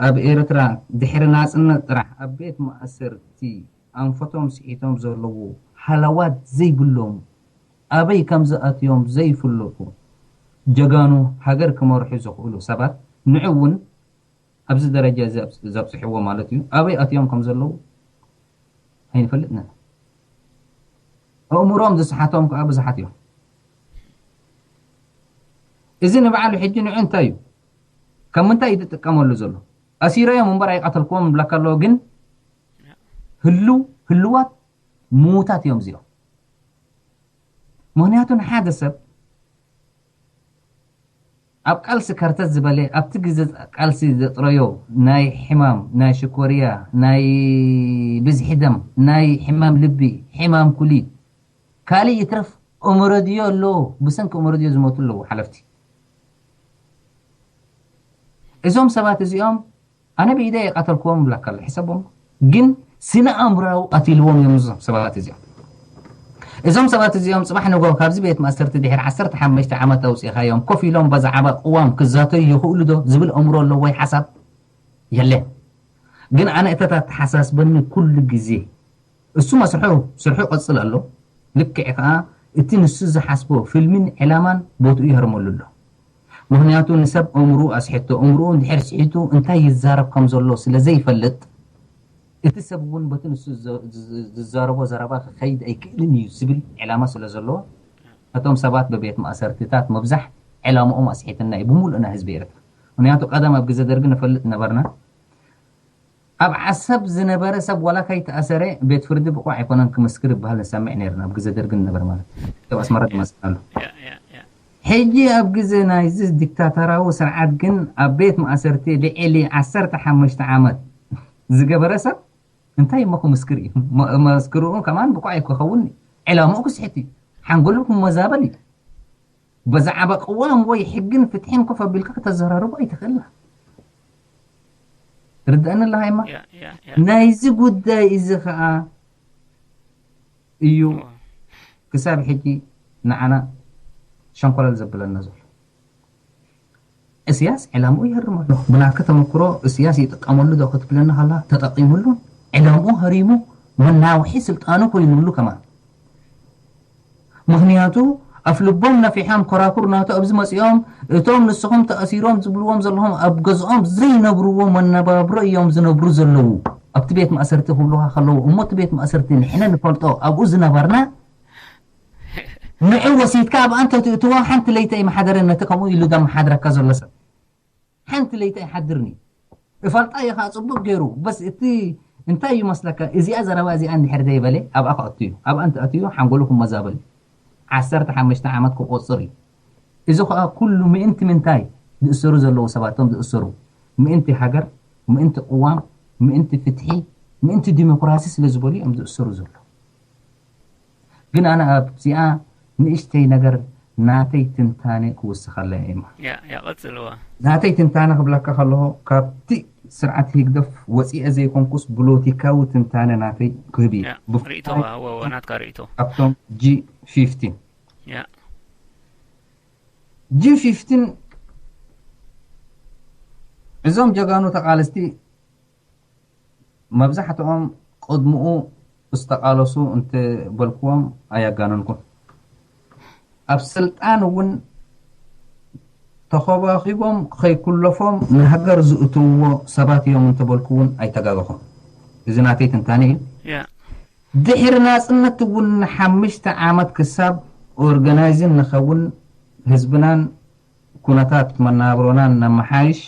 ኣብ ኤርትራ ድሕሪ ናፅነት ጥራሕ ኣብ ቤት ማእሰርቲ ኣንፈቶም ስሒቶም ዘለዉ ሃለዋት ዘይብሎም ኣበይ ከም ዝኣትዮም ዘይፍለጡ ጀጋኑ ሃገር ክመርሑ ዝኽእሉ ሰባት ንዑ እውን ኣብዚ ደረጃ ዘብፅሕዎ ማለት እዩ ኣበይ ኣትዮም ከም ዘለዉ ኣይንፈልጥን ኣእምሮም ዝስሓቶም ከዓ ብዙሓት እዮም እዚ ንባዕሉ ሕጂ ንዑ እንታይ እዩ ካብ ምንታይ እዩ ዝጥቀመሉ ዘሎ ኣሲረዮም እምበር ኣይቀተልክዎም ይብለካ ኣለዎ ግን ህልው ህልዋት ምዉታት እዮም እዚኦም ምክንያቱ ንሓደ ሰብ ኣብ ቃልሲ ከርተት ዝበለ ኣብቲ ግዜ ቃልሲ ዘጥረዮ ናይ ሕማም ናይ ሽኮርያ ናይ ብዝሒ ደም ናይ ሕማም ልቢ ሕማም ኩሊት ካልእ ይትረፍ ኦመረድዮ ኣሎ ብሰንኪ ኦመረድዮ ዝሞቱ ኣለዉ ሓለፍቲ እዞም ሰባት እዚኦም ኣነ ብኢደ የቃተልክዎም ብላካ ኣሎ ሕሰቦም ግን ስነ ኣእምራዊ ቀቲልዎም እዮም እዞም ሰባት እዚኦም እዞም ሰባት እዚኦም ጽባሕ ንግሆ ካብዚ ቤት ማእሰርቲ ድሕሪ ዓሰርተ ሓሙሽተ ዓመት ኣውጺእኻዮም፣ ኮፍ ኢሎም ብዛዕባ ቅዋም ክዛተዩ ይኽእሉ ዶ ዝብል ኣእምሮ ኣለዎ ወይ ሓሳብ? የለን። ግን ኣነ እቲ ኣተሓሳስበኒ ኩሉ ግዜ እሱ መስርሑ፣ ስርሑ ይቐጽል ኣሎ። ልክዕ ከኣ እቲ ንሱ ዝሓስቦ ፍልሚን ዕላማን ቦትኡ ይህርመሉ ኣሎ። ምኽንያቱ ንሰብ ኣእምርኡ ኣስሒቶ፣ ኣእምርኡ እንድሕር ስሒቱ እንታይ ይዛረብ ከም ዘሎ ስለ ዘይፈልጥ፣ እቲ ሰብ እውን በቲ ንሱ ዝዘ-፣ ዝዘ-፣ ዝዛረቦ ዘረባ ክኸይድ ኣይክእልን እዩ ዝብል ዕላማ ስለ ዘለዎ፣ ነቶም ሰባት ብቤት ማእሰርትታት ምብዛሕ ዕላምኦም ኣስሒትና እዩ ብምሉእና ህዝቢ ኤርትራ። ምኽንያቱ ቀደም ኣብ ግዜ ደርጊ ንፈልጥ ነበርና። ኣብ ዓሰብ ዝነበረ ሰብ ዋላ ከይተኣሰረ ቤት ፍርዲ ብቑዕ ኣይኮነን ክምስክር ይበሃል ንሰምዕ ነይርና፣ ኣብ ግዜ ደርጊ ዝነበረ ማለት እዩ። ካብ ኣስመራ ዝመጽእ ኣሎ። ሕጂ ኣብ ግዜ ናይዚ ዲክታተራዊ ስርዓት ግን ኣብ ቤት ማእሰርቲ ልዕሊ ዓሰርተ ሓሙሽተ ዓመት ዝገበረ ሰብ እንታይ እሞ ክምስክር እዩ? መ-፣ መስክርኡ ከማን ብቑዕ ኣይክኸውን እዩ። ዕላምኡ ክስሕት እዩ። ሓንጎሉ ክመዛበል እዩ። ብዛዕባ ቅዋም ወይ ሕግን ፍትሕን ኮፍ ኣቢልካ ከተዘራርቦ ኣይትኽእልና። ርድኣኒ ኣለኻ ይማ? ያ፣ ያ፣ ያ። ናይዚ ጉዳይ እዚ ኸኣ እዩ እዋ። ክሳብ ሕጂ ንዓና ሸንኮለል ዘብለና ዘሎ። እስያስ ዕላምኡ ይህርም ኣሎ። ብናትካ ተመክሮ እስያስ ይጥቀመሉ ዶ ክትብለኒ ከላ፣ ተጠቂሙሉ፣ ዕላምኡ ህሪሙ፣ መናውሒ ስልጣኑ ኮይኑሉ ከማን። ምኽንያቱ ኣፍ ልቦም ነፊሖም ኮራኩር ናቱ ኣብዚ መጺኦም፣ እቶም ንስኹም ተኣሲሮም ዝብልዎም ዘለኹም ኣብ ገዝኦም ዘይነብርዎ መነባብሮ እዮም ዝነብሩ ዘለዉ። ኣብቲ ቤት ማእሰርቲ ክብሉኻ ከለዉ፣ እሞ እቲ ቤት ማእሰርቲ ንሕነ ንፈልጦ ኣብኡ ዝነበርና፣ ንዑ ወሲድካ ኣብ ኣንተ ትእትዎ ሓንቲ ለይቲ ኣይመሓደረን፣ ነቲ ከምኡ ኢሉ ዘመሓድረካ ዘሎ ሰብ። ሓንቲ ለይቲ ኣይሓድርን እዩ። እፈልጣ እየ ከዓ ጽቡቅ ገይሩ። በስ እቲ እንታይ እዩ መስለካ? እዚኣ ዘረባ እዚኣ እንድሕር ዘይበለ ኣብኣ ክኣቱ እዩ። ኣብኣ እንተኣትዩ ሓንጎሉ ክመዛበል እዩ። ዓሰርተ ሓሙሽተ ዓመት ክቆጽር እዩ። እዚ ከዓ ኩሉ ምእንቲ ምንታይ ዝእሰሩ ዘለዉ ሰባት፣ እቶም ዝእሰሩ ምእንቲ ሃገር፣ ምእንቲ ቅዋም፣ ምእንቲ ፍትሒ፣ ምእንቲ ዲሞክራሲ ስለ ዝበሉ እዮም ዝእሰሩ ዘለዉ። ግን ኣነ ኣብዚኣ ንእሽተይ ነገር ናተይ ትንታነ ክውስኸላ እየ። ያ፣ ያ፣ ቀጽልዋ። ናተይ ትንታነ ክብለካ ከለኹ፣ ካብቲ ስርዓት ህግደፍ ወፂአ ዘይኮንኩስ፣ ብሎቲካዊ ትንታነ ናተይ ክህብ እየ። ያ፣ ብፍላይ ርእይቶኻ፣ ወ-፣ ወ-፣ ናትካ ርእይቶ። ካብቶም ጂ ፊፍቲን። ያ። ጂ ፊፍቲን፣ እዞም ጀጋኑ ተቓለስቲ መብዛሕትኦም ቅድምኡ ዝተቓለሱ እንተበልክዎም ኣየጋነንኩን። ኣብ ስልጣን እውን ተኸባኺቦም ከይኩለፎም ንሃገር ዝእትውዎ ሰባት እዮም እንተበልኩ እውን ኣይተጋገኹን። እዚ ናተይ ትንታነ እዩ። ያ። ድሕሪ ናጽነት እውን ንሓሙሽተ ዓመት ክሳብ ኦርጋናይዝን ንኸውን ህዝብናን ኩነታት መናብሮናን ነመሓይሽ፣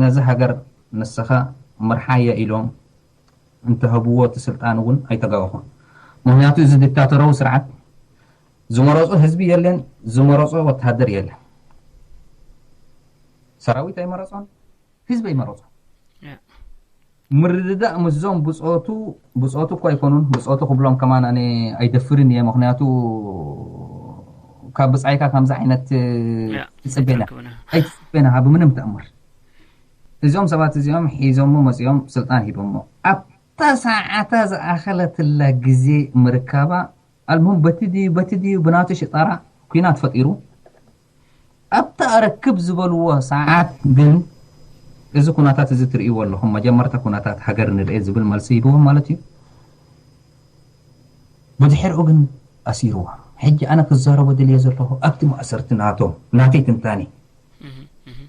ነዚ ሃገር ንስኻ ምርሓያ ኢሎም እንተሃብዎ እቲ ስልጣን እውን ኣይተጋገኹን። ምኽንያቱ እዚ ዲክታቶራዊ ስርዓት ዝመረጾ ህዝቢ የለን፣ ዝመረጾ ወተሃደር የለን። ሰራዊት ኣይመረጾን፣ ህዝቢ ኣይመረጾን። ያ። ምርድዳእ ምስዞም ብጾቱ፣ ብጾቱ እኮ ኣይኮኑን፣ ብጾቱ ክብሎም ከማን ኣነ ኣይደፍርን እየ፣ ምኽንያቱ ካብ ብጻይካ ከምዚ ዓይነት ያ፣ ትጽበና። ኣይትረክብና። ኣይትጽበና፣ ብምንም ተኣምር። እዞም ሰባት እዚኦም ሒዞሞ መጺኦም ስልጣን ሂቦሞ። ኣብታ ሰዓታ ዝኣኸለትላ ግዜ ምርካባ፣ ኣልሙም በቲ ድዩ፣ በቲ ድዩ፣ ብናቱ ሽጣራ ኲናት ፈጢሩ። ኣብቲ ኣረክብ ዝበልዎ ሰዓት ግን፣ እዚ ኩነታት እዚ ትርእይዎ ኣለኹም፣ መጀመርታ ኩነታት ሃገር ንርኤ ዝብል መልሲ ሂብዎም ማለት እዩ። ብድሕሪኡ ግን ኣሲርዎ። ሕጂ ኣነ ክዛረቦ ደልየ ዘለኹ ኣብቲ ማእሰርቲ ናቶም፣ ናተይ ትንታኔ። እህ፣ እህ።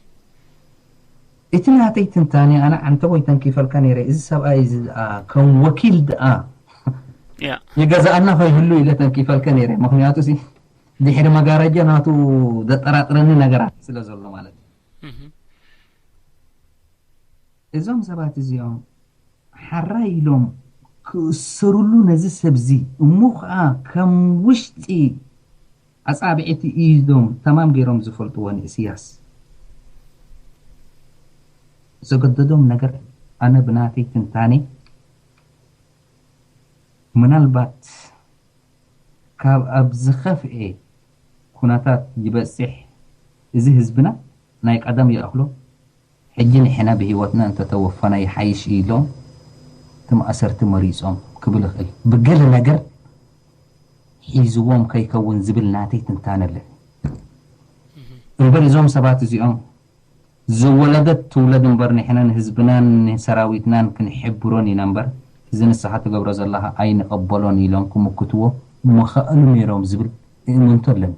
እቲ ናተይ ትንታኔ ኣነ ዓንተቦይ ተንኪፈልካ ነይረ። እዚ ሰብኣይ እዚ ደኣ ከም ወኪል ደኣ ያ። ይገዛኣና ከይህሉ ኢለ ተንኪፈልካ ነይረ። ምኽንያቱ ሲ ድሕሪ መጋረጃ ናቱ ዘጠራጥረኒ ነገራት ስለ ዘሎ ማለት እዩ። እህ። እዞም ሰባት እዚኦም ሓራይ ኢሎም ክእሰሩሉ ነዚ ሰብዚ እሞ ኸዓ ከም ውሽጢ ኣጻብዕቲ ኢዶም ተማም ገይሮም ዝፈልጥዎ ንእስያስ ዘገደዶም ነገር ኣነ ብናተይ ትንታኔ ምናልባት ካብ ኣብ ዝኸፍኤ ኩነታት ይበጽሕ እዚ ህዝብና ናይ ቀደም ይኣኽሎ። ሕጂ ንሕና ብህይወትና እንተተወፈና ይሓይሽ ኢሎም እቲ ማእሰርቲ መሪጾም ክብል ይኽእል። ብገለ ነገር ሒዝዎም ከይከውን ዝብል ናተይ ትንታነ ኣለኒ። እምበር እዞም ሰባት እዚኦም ዝወለደት ትውለድ እምበር ንሕና ንህዝብናን ንሰራዊትናን ክንሕብሮን ኢና እምበር፣ እዚ ንስኻ ትገብሮ ዘለኻ ኣይንቐበሎን ኢሎም ክምክትዎ ምኸእሉ ነይሮም ዝብል እምንቶ ኣለኒ።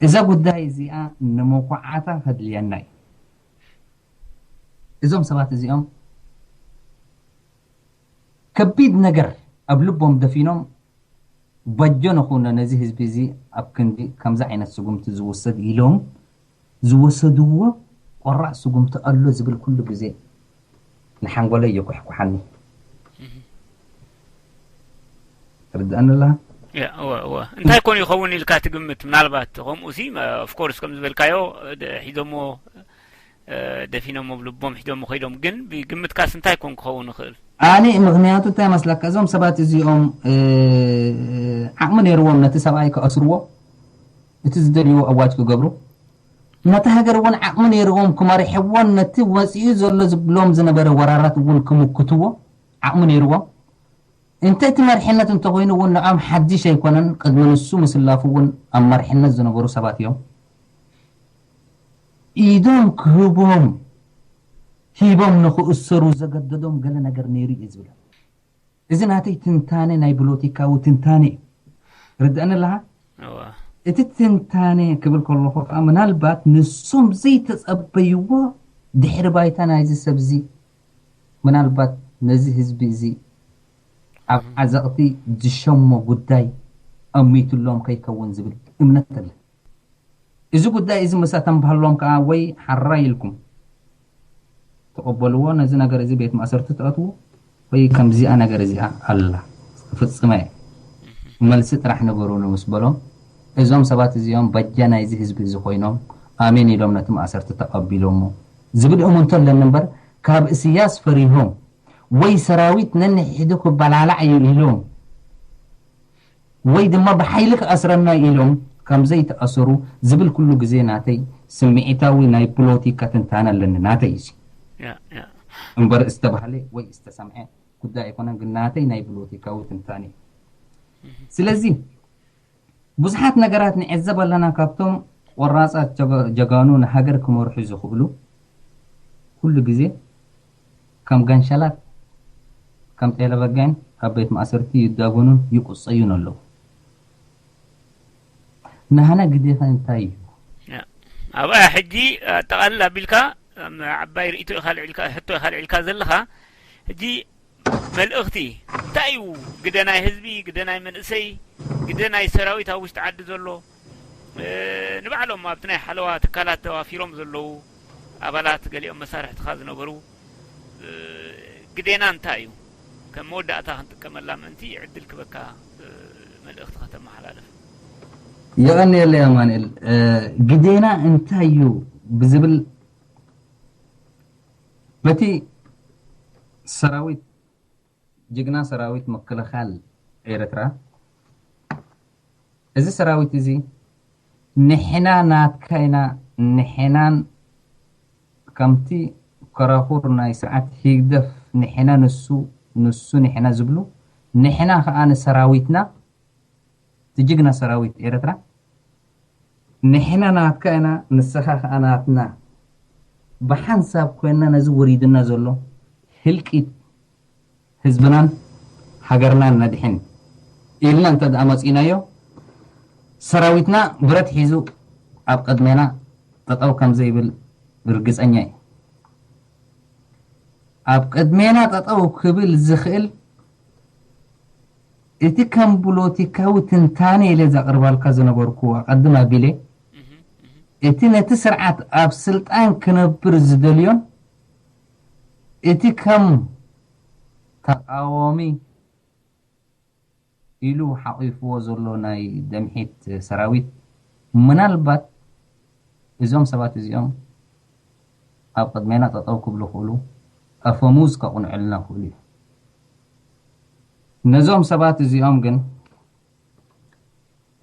እዛ ጉዳይ እዚኣ ንምኹዓታ ከድልየና እዩ። እዞም ሰባት እዚኦም ከቢድ ነገር ኣብ ልቦም ደፊኖም፣ በጆ ንኹኖ ነዚ ህዝቢ እዚ ኣብ ክንዲ ከምዚ ዓይነት ስጉምቲ ዝውሰድ ኢሎም ዝወሰድዎ ቆራዕ ስጉምቲ ኣሎ ዝብል ኩሉ ግዜ ንሓንጎለይ የኩሕኩሓኒ። ትርድኣኒ ኣለኻ? ያ እወ እወ እንታይ ኮን ይኸውን ኢልካ ትግምት? ምናልባት ከምኡ ሲ ኦፍኮርስ ከም ዝበልካዮ ደ- ሒዞሞ እ፣ ደፊኖሞ ብልቦም ሒዞሞ ከይዶም፣ ግን ብግምትካስ እንታይ ኮን ክኸውን ይኽእል? ኣነ ምኽንያቱ እንታይ መስለካ፣ እዞም ሰባት እዚኦም እ፣ ዓቕሚ ነይርዎም ነቲ ሰብኣይ ክኣስርዎ፣ እቲ ዝደልይዎ ኣዋጅ ክገብሩ፣ ነቲ ሃገር እውን ዓቕሚ ነይርዎም ክመርሕዎን ነቲ ወፂኡ ዘሎ ዝብሎም ዝነበረ ወራራት እውን ክምክትዎ ዓቕሚ ነይርዎም። እንተ እቲ መርሕነት እንተኾይኑ እውን ንዖም ሓድሽ ኣይኮነን፣ ቅድሚ ንሱ ምስላፉ እውን ኣብ መርሕነት ዝነበሩ ሰባት እዮም። ኢዶም ክህቦም ሂቦም ንኽእሰሩ ዘገደዶም ገለ ነገር ነይሩ እዩ ዝብል። እዚ ናተይ ትንታነ ናይ ብሎቲካዊ ትንታነ እዩ። ርድአኒ ኣለኻ? እወ እቲ ትንታነ ክብል ከለኹ ከዓ ምናልባት ንሶም ዘይተጸበይዎ ድሕሪ ባይታ ናይዚ ሰብ እዚ ምናልባት ነዚ ህዝቢ እዚ ኣብ ዓዘቕቲ ዝሸሞ ጉዳይ ኣሚትሎም ከይከውን ዝብል እምነት ኣለ። እዚ ጉዳይ እዚ ምስ ኣተንባሃሎም ከዓ ወይ ሓራይ ኢልኩም ተቐበልዎ፣ ነዚ ነገር እዚ ቤት ማእሰርቲ ትኣትዎ፣ ወይ ከምዚኣ ነገር እዚኣ ኣላ ክፍጽመ እየ፣ መልሲ ጥራሕ ንገሩኒ ምስ በሎም፣ እዞም ሰባት እዚኦም በጃ ናይዚ ህዝቢ እዚ ኮይኖም ኣሜን ኢሎም ነቲ ማእሰርቲ ተቐቢሎሞ ዝብል እምንቶ ኣለኒ እምበር፣ ካብ እስያስ ፈሪሆም ወይ ሰራዊት ነንሕዱ ክበላላዕ እዩ ኢሎም ወይ ድማ ብሓይሊ ክኣስረና ኢሎም ከም ዘይተኣሰሩ ዝብል ኩሉ ግዜ ናተይ ስምዒታዊ ናይ ፖለቲካ ትንታነ ኣለኒ ናተይ እዩ። ያ ያ እምበር ዝተባህለ ወይ ዝተሰምዐ ጉዳይ ኣይኮነን፣ ግን ናተይ ናይ ፖለቲካዊ ትንታነ እዩ። ስለዚ ብዙሓት ነገራት ንዕዘብ ኣለና፣ ካብቶም ቆራፃት ጀጋ- ጀጋኑ ንሃገር ክመርሑ ዝኽእሉ ኩሉ ግዜ ከም ጋንሸላት ከም ጤለ በጊዕን ኣብ ቤት ማእሰርቲ ይዳጎኑን ይቁፀዩን ኣለዉ። ናህና ግዴታ እንታይ እዩ? ያ ኣብኣ ሕጂ ኣጠቓልል ኣቢልካ ኣም- ዓባይ ርእቶ ኢኻ ልዒልካ ሕቶ ኢኻ ልዒልካ ዘለኻ። ሕጂ መልእኽቲ እንታይ እዩ? ግደ ናይ ህዝቢ፣ ግደ ናይ መንእሰይ፣ ግደ ናይ ሰራዊት ኣብ ውሽጢ ዓዲ ዘሎ እ፣ ንባዕሎም ኣብቲ ናይ ሓለዋ ትካላት ተዋፊሮም ዘለዉ ኣባላት፣ ገሊኦም መሳርሕትኻ ዝነበሩ እ፣ ግዴና እንታይ እዩ? ከም መወዳእታ ክንጥቀመላ ምእንቲ ዕድል ክበካ እ፣ መልእኽቲ ከተመሓላልፍ። የቐንየለይ ኣማንኤል። እ፣ ግዴና እንታይ እዩ ብዝብል በቲ ሰራዊት ጅግና ሰራዊት ምክልኻል ኤርትራ፣ እዚ ሰራዊት እዚ ንሕና ናትካ ኢና፣ ንሕናን ከምቲ ኮራኹር ናይ ስርዓት ህግደፍ ንሕና ንሱ፣ ንሱ ንሕና ዝብሉ፣ ንሕና ከኣ ንሰራዊትና፣ እቲ ጅግና ሰራዊት ኤርትራ ንሕና ናትካ ኢና፣ ንስኻ ከኣ ናትና፣ ብሓንሳብ ኮይንና ነዚ ወሪድና ዘሎ ህልቂት ህዝብናን ሃገርናን ነድሕን ኢልና እንተ ደኣ መጺእናዮ፣ ሰራዊትና ብረት ሒዙ ኣብ ቅድሜና ጠጠው ከም ዘይብል ርግጸኛ እየ። ኣብ ቅድሜና ጠጠው ክብል ዝኽእል እቲ ከም ፖለቲካዊ ትንታነ ኢለ ዘቕርባልካ ዝነበርኩ ኣቐድም ኣቢለ፣ እቲ ነቲ ስርዓት ኣብ ስልጣን ክነብር ዝደልዮን እቲ ከም ተቃዋሚ ኢሉ ሓቂፍዎ ዘሎ ናይ ደምሒት ሰራዊት፣ ምናልባት እዞም ሰባት እዚኦም ኣብ ቅድሜና ጠጠው ክብሉ ክእሉ፣ ኣፈሙዝ ከቕንዑልና ክእሉ እዩ። ነዞም ሰባት እዚኦም ግን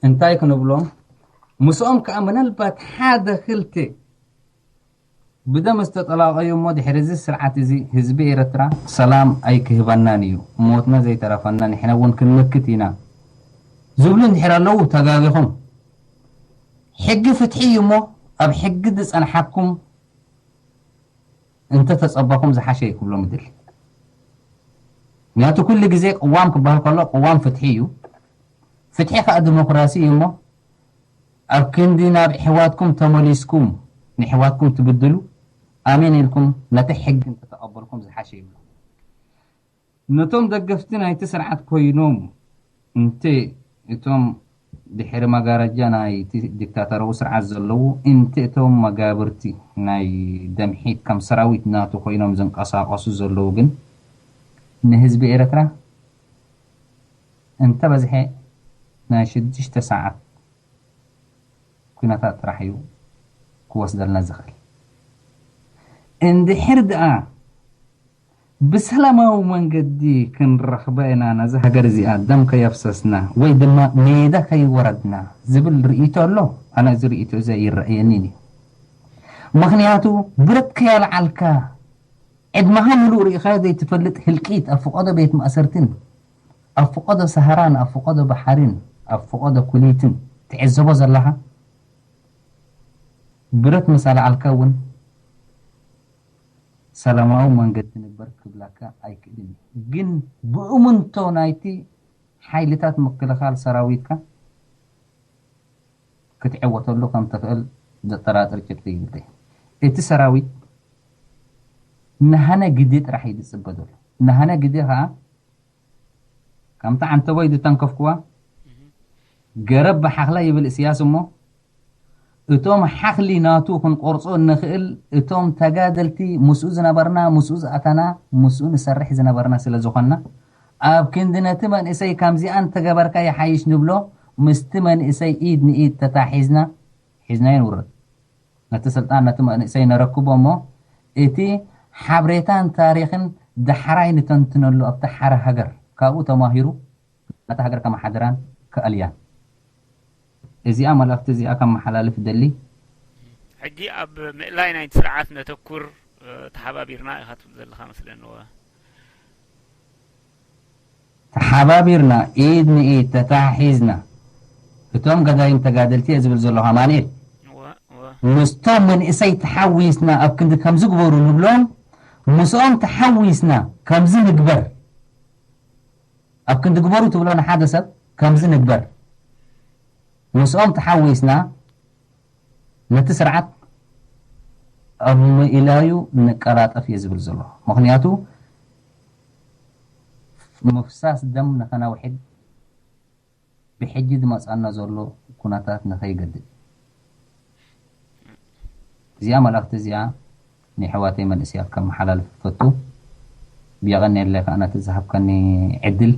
እንታይ ክንብሎም? ምስኦም ከዓ ምናልባት ሓደ ክልተ ብደም ዝተጠላቐዩ እሞ ድሕሪ እዚ ስርዓት እዚ ህዝቢ ኤርትራ ሰላም ኣይክህበናን እዩ፣ ሞትና ዘይተረፈና ንሕና እውን ክንመክት ኢና ዝብሉ እንድሕር ኣለዉ ተጋጊኹም። ሕጊ ፍትሒ እዩ እሞ ኣብ ሕጊ ዝጸንሓኩም እንተ ተጸባኹም ዝሓሸ እዩ ክብሎም እደሊ። ምክንያቱ ኩሉ ግዜ ቅዋም ክበሃል ከሎ ቅዋም ፍትሒ እዩ። ፍትሒ ከኣ ዲሞክራሲ እዩ እሞ ኣብ ክንዲ ናብ ኣሕዋትኩም ተመሊስኩም ንኣሕዋትኩም ትብድሉ ኣሜን ኢልኩም ነቲ ሕጊ እንተተቐበልኩም ዝሓሸ ይብሉ። ነቶም ደገፍቲ ናይቲ ስርዓት ኮይኖም እንተ እቶም ድሕሪ መጋረጃ ናይቲ ዲክታተራዊ ስርዓት ዘለዉ እንተ እቶም መጋብርቲ ናይ ደምሒት ከም ሰራዊት ናቱ ኮይኖም ዝንቀሳቐሱ ዘለዉ ግን ንህዝቢ ኤርትራ እንተበዝሐ ናይ ሽዱሽተ ሰዓት ኩነታት ጥራሕ እዩ ክወስደልና ዝኽእል። እንድሕር ደኣ ብሰላማዊ መንገዲ ክንረኽባ ኢና ነዛ ሃገር እዚኣ ደም ከየፍሰስና ወይ ድማ ሜዳ ከይወረድና ዝብል ርእይቶ ኣሎ። ኣነ እዚ ርእይቶ እዚ ኣይረኣየንን እዩ። ምኽንያቱ ብረት ከያልዓልካ ዕድመኻ ምሉእ ርኢኻዮ ዘይትፈልጥ ህልቂት ኣብ ፍቖዶ ቤት ማእሰርትን ኣብ ፍቖዶ ሰሃራን ኣብ ፍቖዶ ባሕሪን ኣብ ፍቖዶ ኩሊትን ትዕዘቦ ዘለኻ ብረት ምስ ኣልዓልካ እውን ሰላማዊ መንገዲ ንበር ክብላካ ኣይክእልን እዩ። ግን ብእምንቶ ናይቲ ሓይልታት ምክልኻል ሰራዊትካ ክትዕወተሉ ከም ትኽእል ዘጠራጥር ጭብጢ የብለይ። እቲ ሰራዊት ንሃነ ግዜ ጥራሕ እዩ ዝጽበ ዘሎ። ንሃነ ግዜ ኸኣ ከምቲ ዓንተቦይ ዝተንከፍኩዋ ገረብ ብሓኽላ ይብል እስያስ እሞ እቶም ሓኽሊ ናቱ ክንቆርጾ እንኽእል እቶም ተጋደልቲ ምስኡ ዝነበርና ምስኡ ዝኣተና ምስኡ ንሰርሕ ዝነበርና ስለ ዝኾንና ኣብ ክንዲ ነቲ መንእሰይ ከምዚኣ እንተገበርካ ይሓይሽ ንብሎ ምስቲ መንእሰይ ኢድ ንኢድ ተታሒዝና ሒዝናዮ ንውረድ። ነቲ ስልጣን ነቲ መንእሰይ ነረክቦ እሞ እቲ ሓብሬታን ታሪኽን ዳሕራይ ንተንትነሉ ኣብቲ ሓረ ሃገር ካብኡ ተማሂሩ ነታ ሃገር ከመሓድራን ክኣልያን። እዚኣ መልእኽቲ እዚኣ ከመሓላልፍ ደሊ። ሕጂ ኣብ ምእላይ ናይቲ ስርዓት ነተኩር። ተሓባቢርና ኢኻ ትብል ዘለኻ መስለኒ። ተሓባቢርና ኢድ ንኢድ ተታሒዝና እቶም ገዳይም ተጋደልቲ እየ ዝብል ዘለኹ ኣማኑኤል። ምስቶም መንእሰይ ተሓዊስና ኣብ ክንዲ ከምዚ ግበሩ ንብሎም ምስኦም ተሓዊስና ከምዚ ንግበር ኣብ ክንዲ ግበሩ ትብሎ ንሓደ ሰብ ከምዚ ንግበር ምስኦም ተሓዊስና ነቲ ስርዓት ኣብ ምእላዩ ንቀላጠፍ እየ ዝብል ዘሎ። ምኽንያቱ ምፍሳስ ደም ንኸነውሕድ ብሕጂ ዝመጻና ዘሎ ኩነታት ንኸይገድድ። እዚኣ መልእኽቲ እዚኣ ንኣሕዋተይ መንእሰያት ከመሓላልፍ እፈቱ። የቐንየለይ ከኣ ነቲ ዝሃብካኒ ዕድል።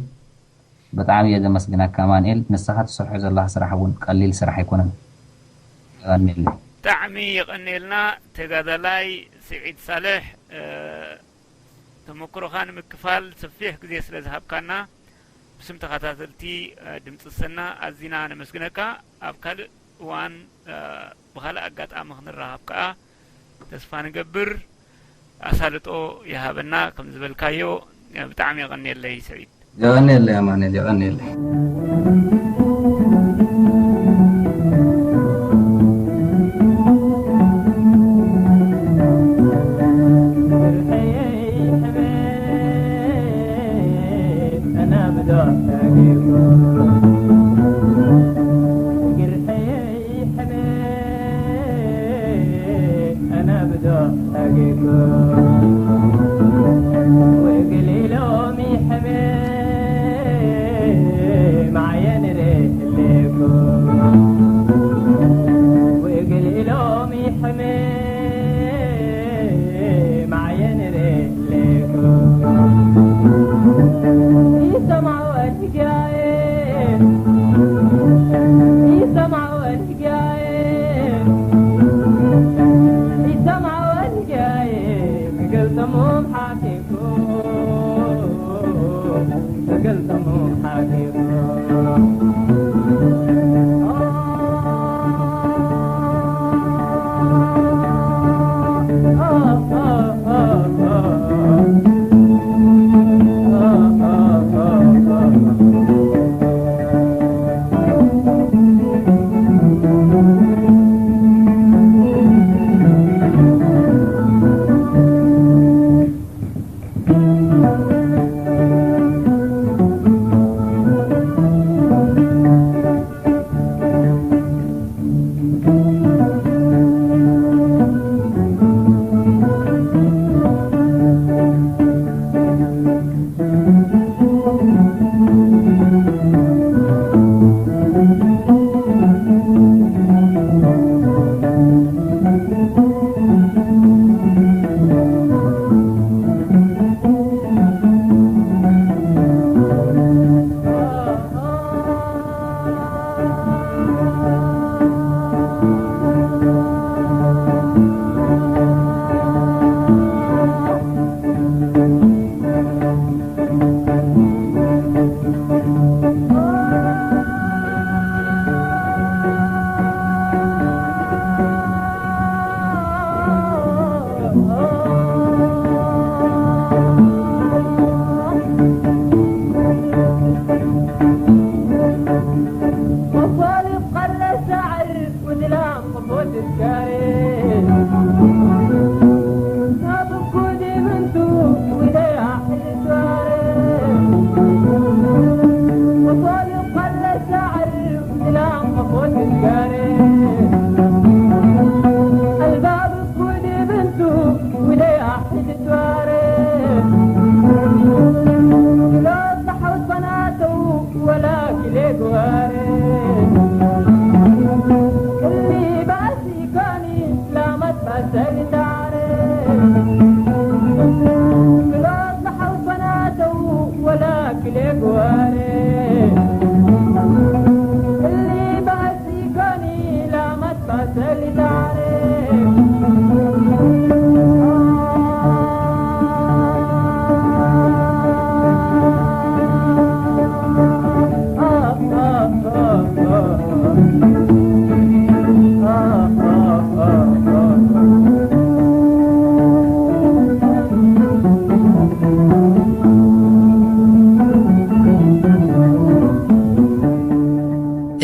ብጣዕሚ እየ ዘመስግነካ ኣማንኤል፣ ንስኻ ትሰርሖ ዘለኻ ስራሕ እውን ቀሊል ስራሕ ኣይኮነን። የቐንየለይ። ብጣዕሚ የቐንየልና ተጋዳላይ ስዒድ ሳልሕ፣ ተመክሮኻ ንምክፋል ሰፊሕ ግዜ ስለ ዝሃብካና ብስም ተኸታተልቲ ድምፂ ሰና ኣዚና ነመስግነካ። ኣብ ካልእ እዋን ብኻልእ ኣጋጣሚ ክንራኸብ ከኣ ተስፋ ንገብር። ኣሳልጦ ይሃበና ከም ዝበልካዮ። ብጣዕሚ የቐንየለይ ስዒድ። የቐንየለይ ኣማኑኤል፣ የቐንየለይ።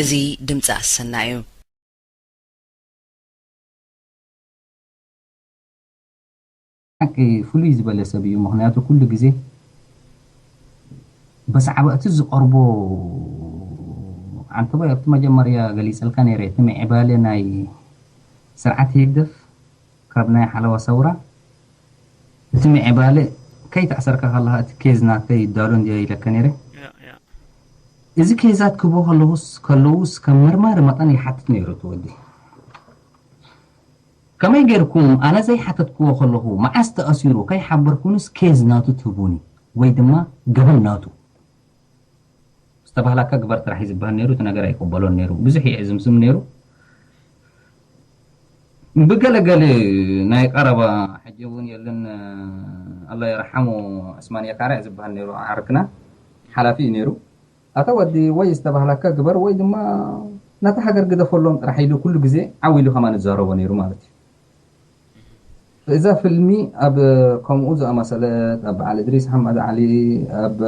እዚ ድምፂ ኣሰና እዩ። ሓቂ ፍሉይ ዝበለ ሰብ እዩ። ምኽንያቱ ኩሉ ግዜ ብዛዕባ እቲ ዝቐርቦ፣ ዓንተቦይ ኣብቲ መጀመርያ ገሊጸልካ ነይረ፣ እቲ ምዕባለ ናይ ስርዓት ህግደፍ ካብ ናይ ሓለዋ ሰውራ፣ እቲ ምዕባለ ከይተኣሰርካ ከለኻ እቲ ኬዝ ናተይ ይዳሎ እንድየ ኢለካ ነይረ። ያ፣ ያ። እዚ ኬዛት ክህቦ ከለኹስ፣ ከለዉስ ከም መርማሪ መጠን ይሓትት ነይሩ እቲ ወዲ። ከመይ ጌርኩም ኣነ ዘይሓተትክዎ ከለኹ መዓስ ተኣሲሩ ከይሓበርኩንስ ኬዝ ናቱ ትህቡኒ ወይ ድማ ገበን ናቱ ዝተባህላካ ግበር ጥራሕ እዩ ዝበሃል ነይሩ። እቲ ነገር ኣይቅበሎን ነይሩ። ብዙሕ ይዕዝምዝም ነይሩ። ብገለገለ ናይ ቀረባ ሕጂ እውን የለን፣ ኣላ የርሓሙ፣ ዕስማን የካርዕ ዝበሃል ነይሩ ዓርክና፣ ሓላፊ እዩ ነይሩ። ኣታ ወዲ ወይ ዝተባህላካ ግበር ወይ ድማ ነታ ሃገር ግደፈሎም ጥራሕ ኢሉ ኩሉ ግዜ ዓው ኢሉ ከማን ዝዛረቦ ነይሩ ማለት እዩ። እዛ ፊልሚ ኣብ ከምኡ ዝኣመሰለት ኣብ በዓል እድሪስ ሓመድ ዓሊ ኣብ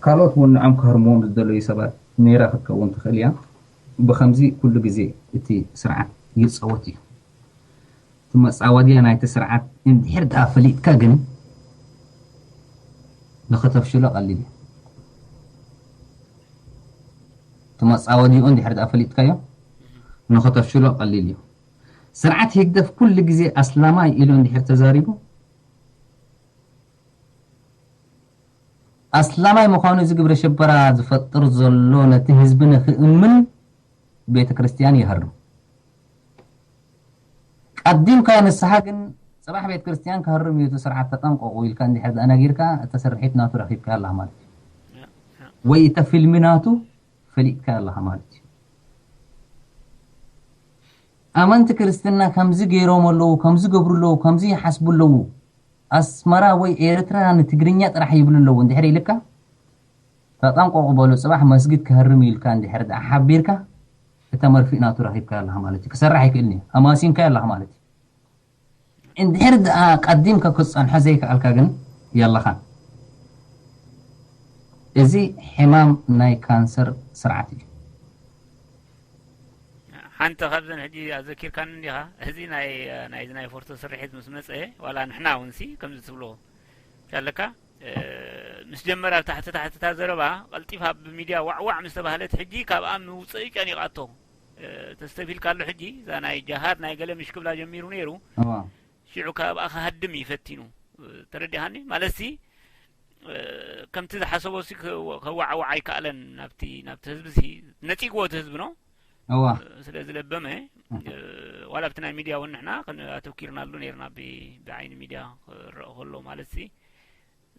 ካልኦት እውን ንዖም ክህርምዎም ዝደለዩ ሰባት ነይራ ክትከውን ትኽእል እያ። ብኸምዚ ኩሉ ግዜ እቲ ስርዓት ይጸወት እዩ። እቲ መጻወድያ ናይቲ ስርዓት እንድሕር ደኣ ፈሊጥካ ግን ንኸተፍሽሎ ቀሊል እዩ። እቲ መጻወድያኡ እንድሕር ደኣ ፈሊጥካዮ ንኸተፍሽሎ ቀሊል እዩ። ስርዓት ህግደፍ ኩሉ ግዜ ኣስላማይ ኢሉ እንድሕር ተዛሪቡ ኣስላማይ ምዃኑ እዚ ግብረ ሽበራ ዝፈጥር ዘሎ ነቲ ህዝቢ ንኽእምን ቤተ ክርስቲያን ይሃርም። ቀዲምካ ንስኻ ግን ጽባሕ ቤተ ክርስቲያን ክሃርም እዩ እቲ ስርዓት ተጠንቀቑ ኢልካ እንድሕር ደኣ ነጊርካ እታ ስርሒት ናቱ ረኺብካያ ኣለኻ ማለት እዩ። ወይ እታ ፊልሚ ናቱ ፈሊጥካያ ኣለኻ ማለት እዩ። ኣመንቲ ክርስትና ከምዚ ገይሮም ኣለዉ፣ ከምዚ ገብሩ ኣለዉ፣ ከምዚ ይሓስቡ ኣለዉ። ኣስመራ ወይ ኤርትራ ንትግርኛ ጥራሕ ይብሉ ኣለዉ እንድሕር ኢልካ፣ ተጠንቀቑ በሉ። ጽባሕ መስጊድ ክሃርም ኢልካ እንድሕር ደኣ ሓቢርካ፣ እታ መርፍእ ናቱ ረኺብካያ ኣለኻ ማለት እዩ። ክሰርሕ ኣይክእልን እዩ። ኣማሲንካዮ ኣለኻ ማለት እዩ። እንድሕር ደኣ ቀዲምካ ክትጸንሖ ዘይከኣልካ ግን የለኻን። እዚ ሕማም ናይ ካንሰር ስርዓት እዩ። ሓንቲ ካብዘን ሕጂ ኣዘኪርካኒ እንዲኻ፣ እዚ ናይ፣ ናይዚ ናይ ፎርቶ ስርሒት ምስ መጸ፣ ዋላ ንሕና እውን ሲ ከምዚ ትብሎ ኣለካ፣ እ፣ ምስ ጀመረ ኣብ ታሕቲ ታሕቲ እታ ዘረባ ቀልጢፋ ኣብ ሚድያ ዋዕዋዕ ምስ ተባህለት፣ ሕጂ ካብኣ ምውጽእ ጨኒቓቶ። እ፣ ተስተብሂልካ ኣሎ ሕጂ፣ እዛ ናይ ጃሃድ ናይ ገለ ምሽ ክብላ ጀሚሩ ነይሩ። እዋ። ሽዑ ካብኣ ክሃድም እዩ ፈቲኑ። እ፣ ተረዲኻኒ? ማለትሲ፣ እ፣ ከምቲ ዝሓሰቦ ሲ ከ-፣ ከዋዕዋዕ ኣይከኣለን ናብቲ፣ ናብቲ ህዝቢ ሲ ነጺግዎ እቲ ህዝቢ ነው። እዋ። እ፣ ስለ ዝለበመ፣ እህ። እ፣ ዋላ ኣብቲ ናይ ሚድያ እውን ንሕና ከን-፣ ኣተኪርናሉ ነይርና ብ-፣ ብዓይኒ ሚድያ ክረአ ከሎ ማለትሲ፣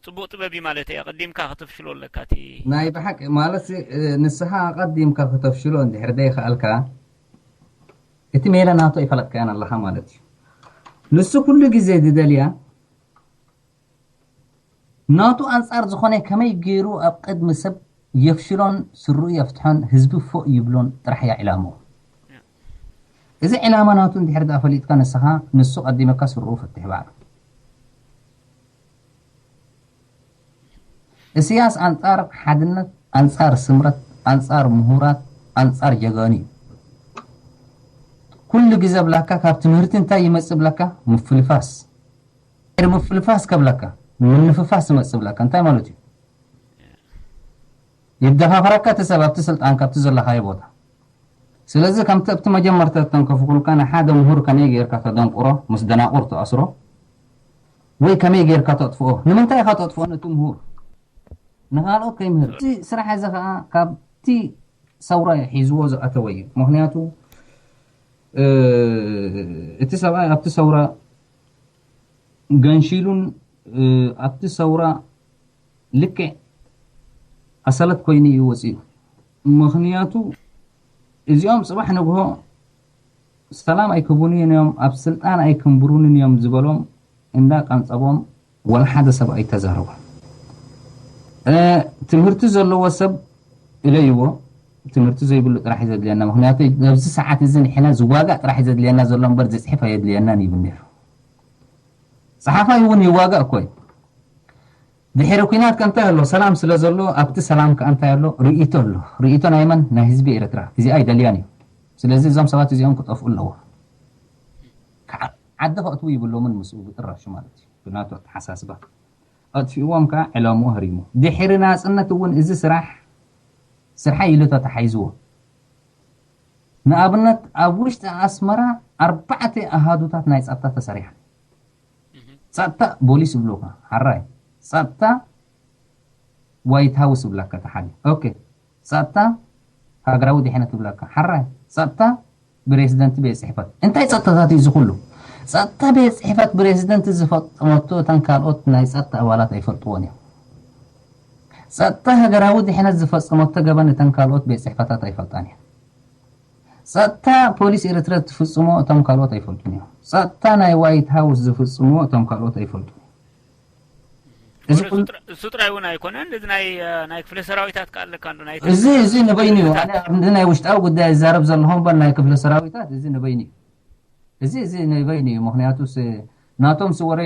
ጽቡቕ ጥበብ እዩ ማለት እየ። ኣቐዲምካ ከተፍሽሎ ኣለካ እቲ ናይ ብሓቂ ማለት እ፣ ንስኻ ኣቐዲምካ ከተፍሽሎ እንድሕር ዘይከኣልካ፣ እቲ ሜላ ናቱ ኣይፈለጥካያን ኣለኻ ማለት እዩ። ንሱ ኩሉ ግዜ ዝደልያ ናቱ ኣንጻር ዝኾነ ከመይ ገይሩ ኣብ ቅድሚ ሰብ የፍሽሎን ስርኡ የፍትሖን ህዝቢ ፎእ ይብሎን ጥራሕ እያ ዕላምኡ። እዚ ዕላማ ናቱ እንድሕር ደኣ ፈሊጥካ ንስኻ ንሱ ቀዲመካ ስርኡ ፈትሕ ባዕሉ። እስያስ ኣንጻር ሓድነት፣ ኣንጻር ስምረት፣ ኣንጻር ምሁራት፣ ኣንጻር ጀጋኑ እዩ። ኩሉ ግዜ ብላካ ካብ ትምህርቲ እንታይ ይመጽእ ብላካ? ምፍልፋስ። ድሕሪ ምፍልፋስ ከብለካ ምንፍፋስ ይመጽእ ብላካ እንታይ ማለት እዩ? ይደፋፈረካ እቲ ሰብ ኣብቲ ስልጣን ካብቲ ዘለኻዮ ቦታ። ስለዚ ከምቲ ኣብቲ መጀመርታ ተንከፍኩልካ ንሓደ ምሁር ከመይ ጌርካ ተደንቁሮ ምስ ደናቁር ትኣስሮ ወይ ከመይ ጌርካ ተጥፍኦ? ንምንታይ ኢኻ ተጥፍኦ ነቲ ምሁር? ንኻልኦት ከይምህር። እዚ ስራሕ እዚ ከዓ ካብቲ ሰውራ ሒዝዎ ዝኣተወ እዩ። ምኽንያቱ እቲ ሰብኣይ ኣብቲ ሰውራ ገንሺሉን ኣብቲ ሰውራ ልክዕ ኣሰለት ኮይኑ እዩ ወፂኡ። ምኽንያቱ እዚኦም ፅባሕ ንግሆ ሰላም ኣይክቡንን እዮም፣ ኣብ ስልጣን ኣይክንብሩንን እዮም ዝበሎም እንዳ ቀንፀቦም ወላ ሓደ ሰብ ኣይተዛረቦም። ትምህርቲ ዘለዎ ሰብ እለይዎ። ትምህርቲ ዘይብሉ ጥራሕ እዩ ዘድልየና። ምኽንያቱ ኣብዚ ሰዓት እዚ ንሕና ዝዋጋእ ጥራሕ እዩ ዘድልየና ዘሎ እምበር ዝፅሕፍ ኣየድልየናን ይብል ነይሩ። ፀሓፋይ እውን ይዋጋእ እኮ እዩ። ድሕሪ ኩናት ከ እንታይ ኣሎ? ሰላም ስለ ዘሎ ኣብቲ ሰላም ከ እንታይ ኣሎ? ርእይቶ ኣሎ። ርእይቶ ናይ መን? ናይ ህዝቢ ኤርትራ። እዚኣ ኣይደልያን እዩ። ስለዚ እዞም ሰባት እዚኦም ክጠፍኡ ኣለዎ። ዓዲ ከእትዉ ይብሎምን ምስኡ ብጥራሹ ማለት እዩ። ብናቱ ኣተሓሳስባ ኣጥፊእዎም ከዓ ዕላምኡ ህሪሙ። ድሕሪ ናፅነት እውን እዚ ስራሕ ስርሓ ኢሉ ተታሓይዝዎ። ንኣብነት ኣብ ውሽጢ ኣስመራ ኣርባዕተ ኣሃዱታት ናይ ጸጥታ ተሰሪሐን። ጸጥታ ቦሊስ ይብሉካ ሓራይ፣ ጸጥታ ዋይት ሃውስ ይብላካ ተሓደ። ኦኬ፣ ጸጥታ ሃገራዊ ድሕነት ይብላካ ሓራይ፣ ጸጥታ ፕሬዚደንት ቤት ጽሕፈት። እንታይ ጸጥታታት እዩ እዚ ኩሉ? ጸጥታ ቤት ጽሕፈት ፕሬዚደንት ዝፈጸመቶ እተን ካልኦት ናይ ጸጥታ ኣባላት ኣይፈልጥዎን እዮም። ጸጥታ ሃገራዊ ድሕነት ዝፈጸመቶ ገበን እተን ካልኦት ቤት ጽሕፈታት ኣይፈልጣን እየን። ጸጥታ ፖሊስ ኤርትራ ትፍጽሞ እቶም ካልኦት ኣይፈልጡን እዮም። ጸጥታ ናይ ዋይት ሃውስ ዝፍጽምዎ እቶም ካልኦት ኣይፈልጡን እዮም። እዚ ኩሉ እሱ ጥራይ እውን ኣይኮነን። እዚ ናይ ናይ ክፍለ ሰራዊታት ከኣለካ እንዶ ናይ እዚ እዚ ንበይኑ እዩ። ኣነ ኣብ ናይ ውሽጣዊ ጉዳይ ይዛረብ ዘለኹ እምበር ናይ ክፍለ ሰራዊታት እዚ ንበይኑ እዩ። እዚ እዚ ንበይኑ እዩ። ምኽንያቱስ ናቶም ስወሬ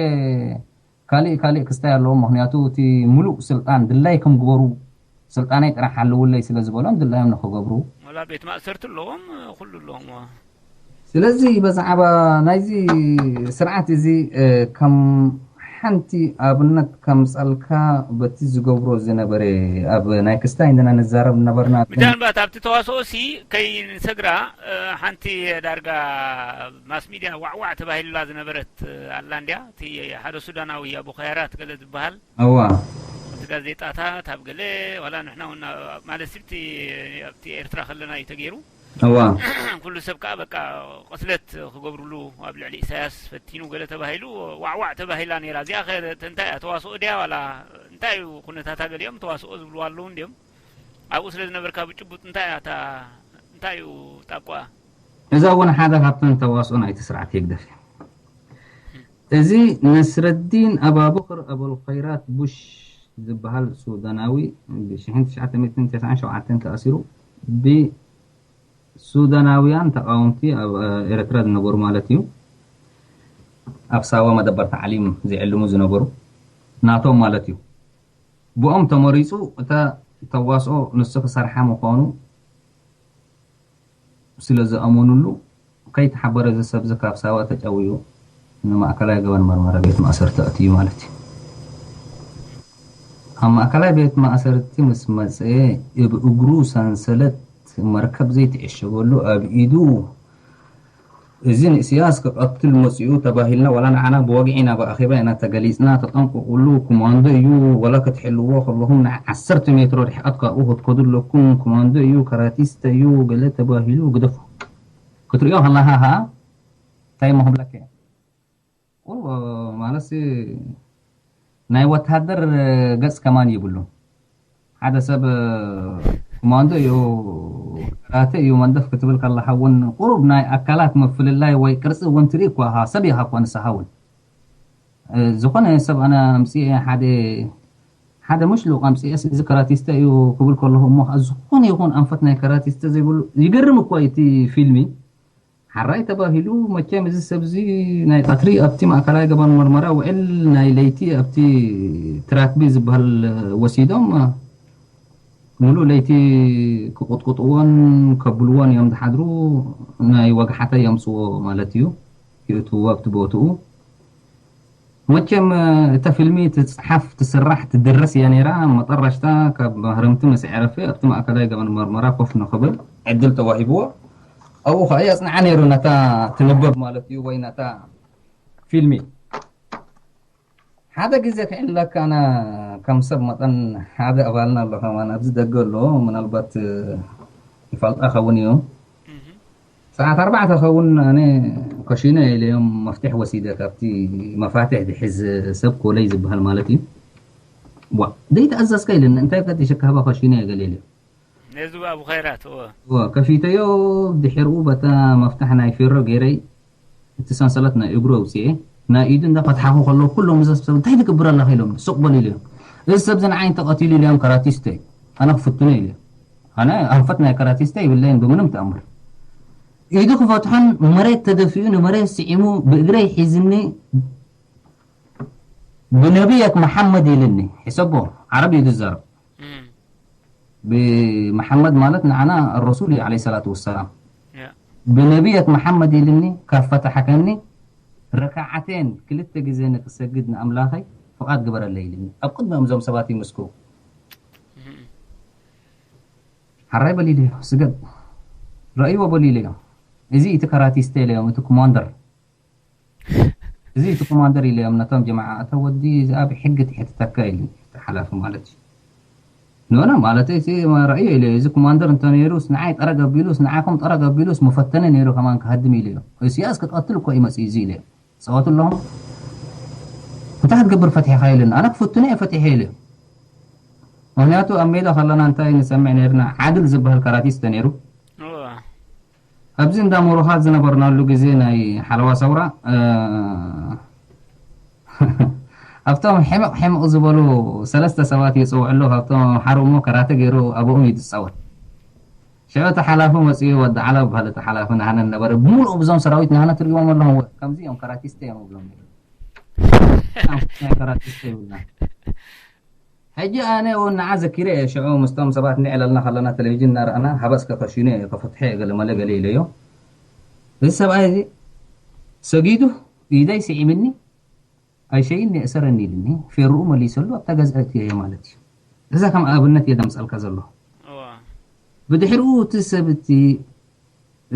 ካልእ ካልእ ክስታይ ኣለዎም። ምኽንያቱ እቲ ሙሉእ ስልጣን ድላይኩም ግበሩ፣ ስልጣነይ ጥራሕ ሓልውለይ ስለ ዝበሎም ድላዮም ንኽገብሩ። ወላ ቤት ማእሰርቲ ኣለዎም፣ ኩሉ ኣለዎም። ስለዚ በዛዕባ ናይዚ ስርዓት እዚ ከም ሓንቲ ኣብነት ከምፀልካ በቲ ዝገብሮ ዝነበረ ኣብ ናይ ክስታይ እንደና ንዛረብ ነበርና። ምናልባት ኣብቲ ተዋስኦ ሲ ከይንሰግራ ሓንቲ ዳርጋ ማስ ሚድያ ዋዕዋዕ ተባሂሉላ ዝነበረት ኣላ እንድያ። እቲ ሓደ ሱዳናዊ ኣቡ ኸያራት ገለ ዝበሃል እዋ እቲ ጋዜጣታት ኣብ ገለ ዋላ ንሕና እውን ማለት ስብቲ ኣብቲ ኤርትራ ከለና እዩ ተገይሩ። እዋ ኩሉ ሰብ ከዓ በቃ ቅትለት ክገብርሉ ኣብ ልዕሊ ኢሳያስ ፈቲኑ ገለ ተባሂሉ ዋዕዋዕ ተባሂላ ነይራ። እዚኣ ከ እንታይ እያ? ተዋስኦ ድያ ዋላ እንታይ እዩ ኩነታታ? ገሊኦም ተዋስኦ ዝብልዋ ኣለዉ እንዲዮም። ኣብኡ ስለ ዝነበርካ ብጭቡጥ እንታይ እያ እታ እንታይ እዩ ጣቋ? እዛ እውን ሓደ ካብተን ተዋስኦ ናይቲ ስርዓት ህግደፍ እያ። እዚ ነስረዲን ኣባቡኽር ኣበልኸይራት ቡሽ ዝበሃል ሱዳናዊ ብ ሽሕን ትሽዓተ ሚእትን ተስዓን ሸውዓተን ተኣሲሩ ብሱዳናውያን ተቓወምቲ ኣብ ኤርትራ ዝነበሩ ማለት እዩ። ኣብ ሳዋ መደበር ታዕሊም ዝዕልሙ ዝነበሩ ናቶም ማለት እዩ። ብኦም ተመሪጹ እታ ተዋስኦ ንሱ ክሰርሓ ምዃኑ ስለ ዝኣመኑሉ ከይተሓበረ እዚ ሰብ እዚ ካብ ሳዋ ተጨውዩ ንማእከላይ ገበን መርመራ ቤት ማእሰርቲ ኣእትዩ ማለት እዩ። ኣብ ማእከላይ ቤት ማእሰርቲ ምስ መጸ ብ እግሩ ሰንሰለት መርከብ ዘይትዕሸገሉ ኣብ ኢዱ እዚ ንእስያስ ክቐትል መጺኡ ተባሂልና ዋላ ንዓና ብወግዒ ኢና ብኣኼባ ኢና ተገሊጽና ተጠንቀቑሉ ኮማንዶ እዩ ዋላ ክትሕልዎ ከለኹም ናይ ዓሰርተ ሜትሮ ርሕቐት ካብኡ ክትከዱ ኣለኩም ኮማንዶ እዩ ካራቲስታ እዩ ገለ ተባሂሉ ግደፎ ክትሪኦ ከለኻ ኸኣ እንታይ እሞ ክብለካ እየ ቁሩብ ማለትሲ ናይ ወተሃደር ገጽ ከማን የብሉን ሓደ ሰብ ኮማንዶ እዩ ካራተ እዩ መንደፍ ክትብል ከለኻ እውን ቁሩብ ናይ ኣካላት ምፍልላይ ወይ ቅርጺ እውን ትርኢ እኳ ኢኻ ሰብ ኢኻ እኳ ንስኻ እውን ዝኾነ ሰብ ኣነ ኣምጽኤ ሓደ ሓደ ምሽ ልኡቕ ኣምጽኤስ እዚ ካራቲስተ እዩ ክብል ከለኹ እሞ ዝኾነ ይኹን ኣንፈት ናይ ካራቲስተ ዘይብሉ ይገርም እኳ እቲ ፊልሚ ሓራይ ተባሂሉ። መቸም እዚ ሰብዚ ናይ ቀትሪ ኣብቲ ማእከላይ ገባን መርመራ ውዕል፣ ናይ ለይቲ ኣብቲ ትራክቢ ዝበሃል ወሲዶም ሙሉእ ለይቲ ክቕጥቅጥዎን ከብልዎን እዮም ዝሓድሩ። ናይ ወግሓታ የምፅዎ ማለት እዩ። ይእትዎ ኣብቲ ቦትኡ። መቸም እታ ፊልሚ ትፅሓፍ፣ ትስራሕ፣ ትድረስ እያ ነይራ። መጠረሽታ ካብ ማህረምቲ ምስ ዕረፈ ኣብቲ ማእከላይ ገበን መርመራ ኮፍ ንኽብል ዕድል ተዋሂብዎ። ኣብኡ ከዓ የፅንዓ ነይሩ ነታ ትንበብ ማለት እዩ፣ ወይ ነታ ፊልሚ። ሓደ ግዜ ክዕለካ ኣና ከም ሰብ መጠን ሓደ ኣባልና ኣሎ ከማን ኣብዚ ደገ ኣሎ፣ ምናልባት ይፈልጣ ኸውን እዩ። ሰዓት ኣርባዕተ ኸውን ኣነ ከሽነ ኢለዮም መፍትሕ ወሲደ ካብቲ መፋትሕ ዝሕዝ ሰብ ኮለይ ዝበሃል ማለት እዩ። ዋ ዘይተኣዘዝካ ኢለኒ እንታይ ቀጢ ሽካባ ከሽነ ገለ ኢለ ነዚ ኣብኡ ኸይራት እወ እወ ከፊተዮ። ድሕርኡ በታ መፍታሕ ናይ ፌሮ ገይረይ እቲ ሰንሰለት ናይ እግሩ ኣውፅኤ ናይ ኢዱ እንዳ ፈትሓኹ ከለዉ ኩሎም እዞም ሰብ እንታይ ትገብር ኣለኻ ኢሎም ሱቕ በሉ ኢለዮም። እዚ ሰብ ዝንዓይ እንተቐቲሉ ኢለዮም ከራቲስተ ኣነ ክፍትኖ ኢለ ኣነ ኣንፈት ናይ ከራቲስተ ይብለይን ብምንም ተኣምር። ኢዱ ክፈትሖን መሬት ተደፊኡ ንመሬት ስዒሙ ብእግረይ ሒዝኒ ብነቢየክ መሓመድ ኢልኒ። ሕሰቦ ዓረብ እዩ ዝዛረብ። ብመሓመድ ማለት ንዓና ረሱል እዩ ዓለይሂ ሰላቱ ወሰላም። ብነቢየክ መሓመድ ኢልኒ ካብ ፈታሓከኒ ረካዓቴን ክልተ ግዜ ንክሰግድ ንኣምላኸይ ፍቓድ ግበረለይ ኢልኒ። ኣብ ቅድሚኦም እዞም ሰባት ይምስክሩ። ሓራይ በሊለዮ ስገድ ረእይዎ በሊለዮ። እዚ እቲ ከራቲስተ ኢለዮም እቲ ኮማንደር እዚ እቲ ኮማንደር ኢለዮም ነቶም ጀማዓ እተ ወዲ እዚ ኣብ ሕጊ ትሕትተካ ኢሉ እቲ ሓላፊ ማለት እዩ። ንሆነ ማለት እቲ ረእዮ ኢለ እዚ ኮማንደር እንተ ነይሩስ ንዓይ ጠረግ ኣቢሉስ ንዓኹም ጠረግ ኣቢሉስ መፈተነ ነይሩ ከማን ክሃድም ኢለዮ። እስያስ ክትቐትል እኮ ይመጽእ እዚ ኢለዮ ጸወት ኣለኹም እንታይ ክትገብር ፈትሒኻ ኢለኒ ኣነ ክፍትኖ እየ ፈትሐ ኢለዮ። ምክንያቱ ኣብ ሜዳ ከለና እንታይ ንሰምዕ ነርና ዓድል ዝበሃል ካራቲስተ ነይሩ ኣብዚ እንዳ ሞሮኻት ዝነበርናሉ ግዜ ናይ ሓለዋ ሰውራ ኣብቶም ሕምቕ ሕምቕ ዝበሉ ሰለስተ ሰባት ይፅውዕሉ ካብቶም ሓሩሞ ከራተ ገይሩ ኣብኦም እዩ ዝፃወት። ሽዑ እቲ ሓላፊ መፅኡ ወዲ ዓላ ዝበሃል እቲ ሓላፊ ንሃነን ነበረ ብምሉእ ብዞም ሰራዊት ንሃነ ትሪእዎም ኣለኹም ከምዚ እዮም ከራቲስተ እዮም ብሎም ናይ ከራቲስተ ይብልና ሕጂ ኣነ እውን ንዓ ዘኪረ እየ ሽዑ ምስቶም ሰባት ንዕለልና ከለና ቴሌቪዥን እናረኣና ሃበስ ከከሽኑ እየ ከፈትሐ እየ ገለ መለ ገለ ኢለዮ። እዚ ሰብኣይ እዚ ሰጊዱ ኢደይ ስዒምኒ ኣይሸይኒ እሰረኒ ኢልኒ ፌርኡ መሊሰሉ ኣብታ ገዝአ እትዮ እየ ማለት እዩ። እዛ ከም ኣብነት እየ ደምፀልካ ዘለኹ። ብድሕሪኡ እቲ ሰብ እቲ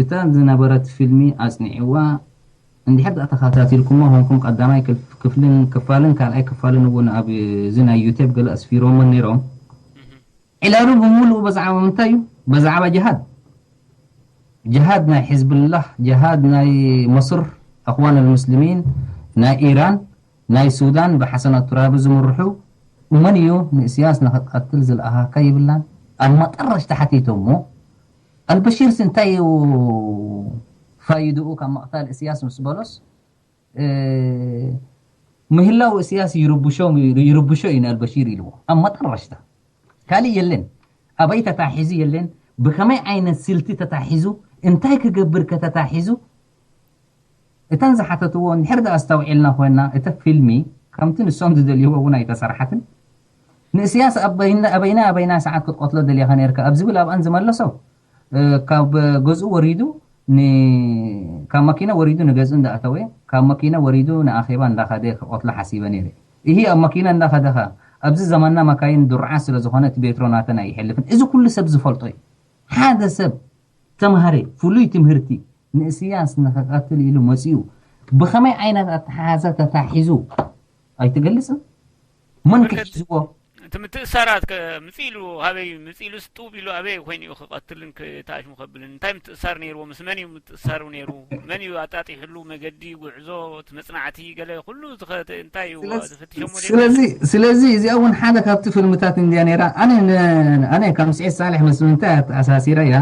እታ ዝነበረት ፊልሚ ኣጽኒዕዋ እንድሕር ደኣ ተኸታቲልኩሞ ሆንኩም ቀዳማይ ክፍልን ክፋልን ካልኣይ ክፋልን እውን ኣብ እዚ ናይ ዩቴብ ገለ ኣስፊሮምን ነይሮም ዕላሉ ብምሉኡ በዛዕባ ምንታይ እዩ በዛዕባ ጅሃድ ጅሃድ ናይ ሕዝብላህ ጅሃድ ናይ መስር ኣኽዋን ልሙስሊሚን ናይ ኢራን ናይ ሱዳን ብሓሰን ኣቱራቢ ዝምርሑ መን እዩ ንእስያስ ንኽትቀትል ዝለኣኻካ ይብላን ኣብ መጠረሽታ ሓቲቶሞ ኣልበሺርስ እንታይ እዩ ፋይድኡ ካብ ምቕታል እስያስ ምስ በሎስ ምህላው እስያስ ይርብሾ ይርብሾ እዩ ንኣልበሺር ኢልዎ ኣብ መጠረሽታ ካልእ የለን ኣበይ ተታሒዙ የለን ብከመይ ዓይነት ስልቲ ተታሒዙ እንታይ ክገብር ከተታሒዙ እተን ዝሓተትዎ እንድሕር ደኣ ኣስተውዒልና ኮይና እተ ፊልሚ ከምቲ ንሶም ዝደልይዎ እውን ኣይተሰርሓትን ንእስያስ ኣበይና ኣበይና ኣበይና ሰዓት ክትቆትሎ ደሊኻ ነርካ ኣብ ዝብል ኣብኣን ዝመለሶ ካብ ገዝኡ ወሪዱ ካብ መኪና ወሪዱ ንገዝኡ እንዳኣተወ ካብ መኪና ወሪዱ ንኣኼባ እንዳኸደ ክቆትሎ ሓሲበ ነይረ። እሂ ኣብ መኪና እንዳኸደ ኸኣ ኣብዚ ዘመንና መካይን ድሩዓት ስለ ዝኾነ እቲ ቤትሮ ናተን ኣይሕልፍን። እዚ ኩሉ ሰብ ዝፈልጦ እዩ። ሓደ ሰብ ተምሃረ ፍሉይ ትምህርቲ ንእስያስ ንኽቐትል ኢሉ መጺኡ ብኸመይ ዓይነት ኣተሓሕዛ ተታሒዙ ኣይትገልጽን? መን ክሕዝዎ? እቲ ምትእሳራት ከ ምጽእ ኢሉ ሃበይ ምጽእ ኢሉ ስጡብ ኢሉ ኣበይ ኮይኑ እዩ ክቐትልን ክተኣሽሙ ከብልን እንታይ ምትእሳር ነይርዎ ምስ መን እዩ ምትእሳሩ ነይሩ መን እዩ ኣጣጢሕሉ መገዲ ጉዕዞ እቲ መጽናዕቲ ገለ ኩሉ ዝኸተ እንታይ እዩ ዝፍትሸሞ ስለዚ ስለዚ እዚኣ እውን ሓደ ካብቲ ፍልምታት እንድያ ነይራ ኣነ ኣነ ከም ስዒድ ሳልሕ ምስ ምንታይ ኣተኣሳሲራ እያ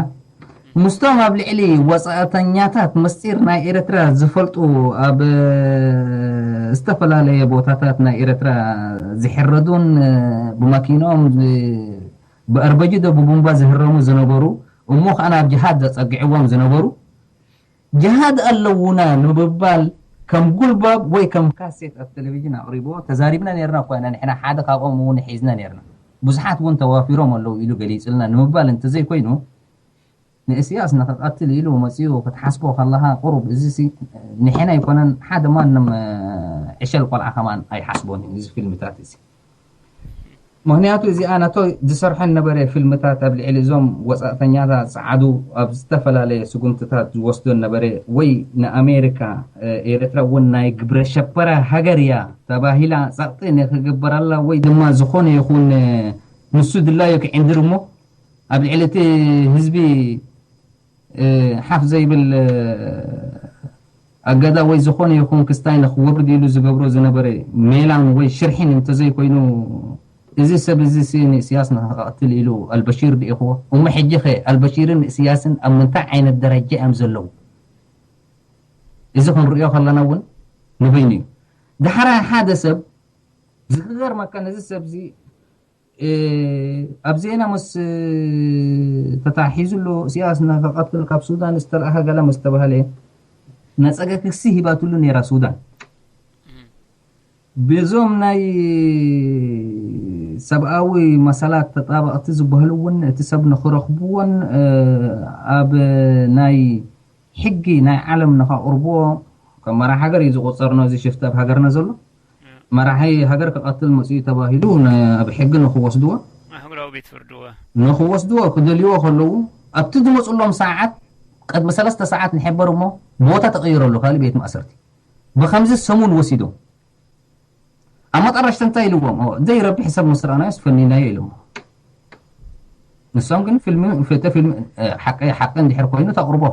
ምስቶም ኣብ ልዕሊ ወጻእተኛታት ምስጢር ናይ ኤርትራ ዝፈልጡ ኣብ ዝተፈላለየ ቦታታት ናይ ኤርትራ ዝሕረዱን ብመኪኖም ብኣርበጂ ዶ ብቡምባ ዝህረሙ ዝነበሩ እሞ ከኣ ናብ ጅሃድ ዘጸግዕዎም ዝነበሩ ጅሃድ ኣለውና ንምባል ከም ጉልባብ ወይ ከም ካሴት ኣብ ቴሌቪዥን ኣቕሪቦ ተዛሪብና ነርና እኳ ኢና። ንሕና ሓደ ካብኦም እውን ሒዝና ነርና። ብዙሓት እውን ተዋፊሮም ኣለዉ ኢሉ ገሊጹልና ንምባል እንተዘይኮይኑ፣ ንእስያስ ንኽቐትል ኢሉ መጺኡ ክትሓስቦ ከለኻ፣ ቁሩብ እዚ ሲ ንሕና ኣይኮነን፣ ሓደ ማንም ዕሸል ቆልዓ ከማን ኣይሓስቦን እዩ እዚ ፊልምታት እዚ። ምኽንያቱ እዚኣ ነቶ ዝሰርሐን ነበረ ፊልምታት ኣብ ልዕሊ እዞም ወጻእተኛታት ጸዓዱ ኣብ ዝተፈላለየ ስጉምትታት ዝወስዶን ነበረ። ወይ ንኣሜሪካ፣ ኤርትራ እውን ናይ ግብረ ሸበራ ሃገር እያ ተባሂላ ጸቕጢ ንክግበረላ ወይ ድማ ዝኾነ ይኹን ንሱ ድላዩ ክዕንድር እሞ ኣብ ልዕሊ እቲ ህዝቢ ሓፍ ዘይብል ኣገዳ ወይ ዝኾነ ይኹን ክስታይ ንክወርድ ኢሉ ዝገብሮ ዝነበረ ሜላን ወይ ሽርሒን እንተዘይኮይኑ፣ እዚ ሰብ እዚ ንእስያስ ንክቐትል ኢሉ ኣልበሺር ድኢኽዎ እሞ፣ ሕጂ ኸ ኣልበሺርን እስያስን ኣብ ምንታይ ዓይነት ደረጃ እዮም ዘለዉ? እዚ ክንሪኦ ከለና እውን ንበይኑ እዩ። ዳሕራይ ሓደ ሰብ ዝክገርመካ ነዚ ሰብ እዚ ኣብ ዜና ምስ ተታሒዙ ኣሎ። እስያስ ንክቐትል ካብ ሱዳን ዝተለኣኸ ገለ ምስ ተባህለ፣ ነጸገ ክሲ ሂባትሉ ነይራ ሱዳን። ብዞም ናይ ሰብኣዊ መሰላት ተጣበቕቲ ዝበሃሉ እውን እቲ ሰብ ንክረኽብዎን ኣብ ናይ ሕጊ ናይ ዓለም ንኸቕርብዎ ከም መራሕ ሃገር እዩ ዝቑጸር ነዚ ሽፍታ ኣብ ሃገርና ዘሎ። መራሒ ሃገር ክቐትል መጽኡ ተባሂሉ ኣብ ሕጊ ንኽወስድዎ፣ ኣህጉራዊ ቤት ፍርድዎ ንኽወስድዎ ክደልይዎ ከለዉ፣ ኣብቲ ዝመፅሎም ሰዓት ቅድሚ ሰለስተ ሰዓት ንሕበር እሞ ቦታ ተቐይረሉ ካልእ ቤት ማእሰርቲ። ብኸምዚ ሰሙን ወሲዶም ኣብ መጠረሽታ እንታይ ኢልዎም? ዘይረብሕ ሰብ ምስ ረኣናዮስ ፈኒናዮ ኢልዎም። ንሶም ግን ፊልም ፍተ ፊልም ሓቂ ሓቂ እንድሕር ኮይኑ ተቕርቦ፣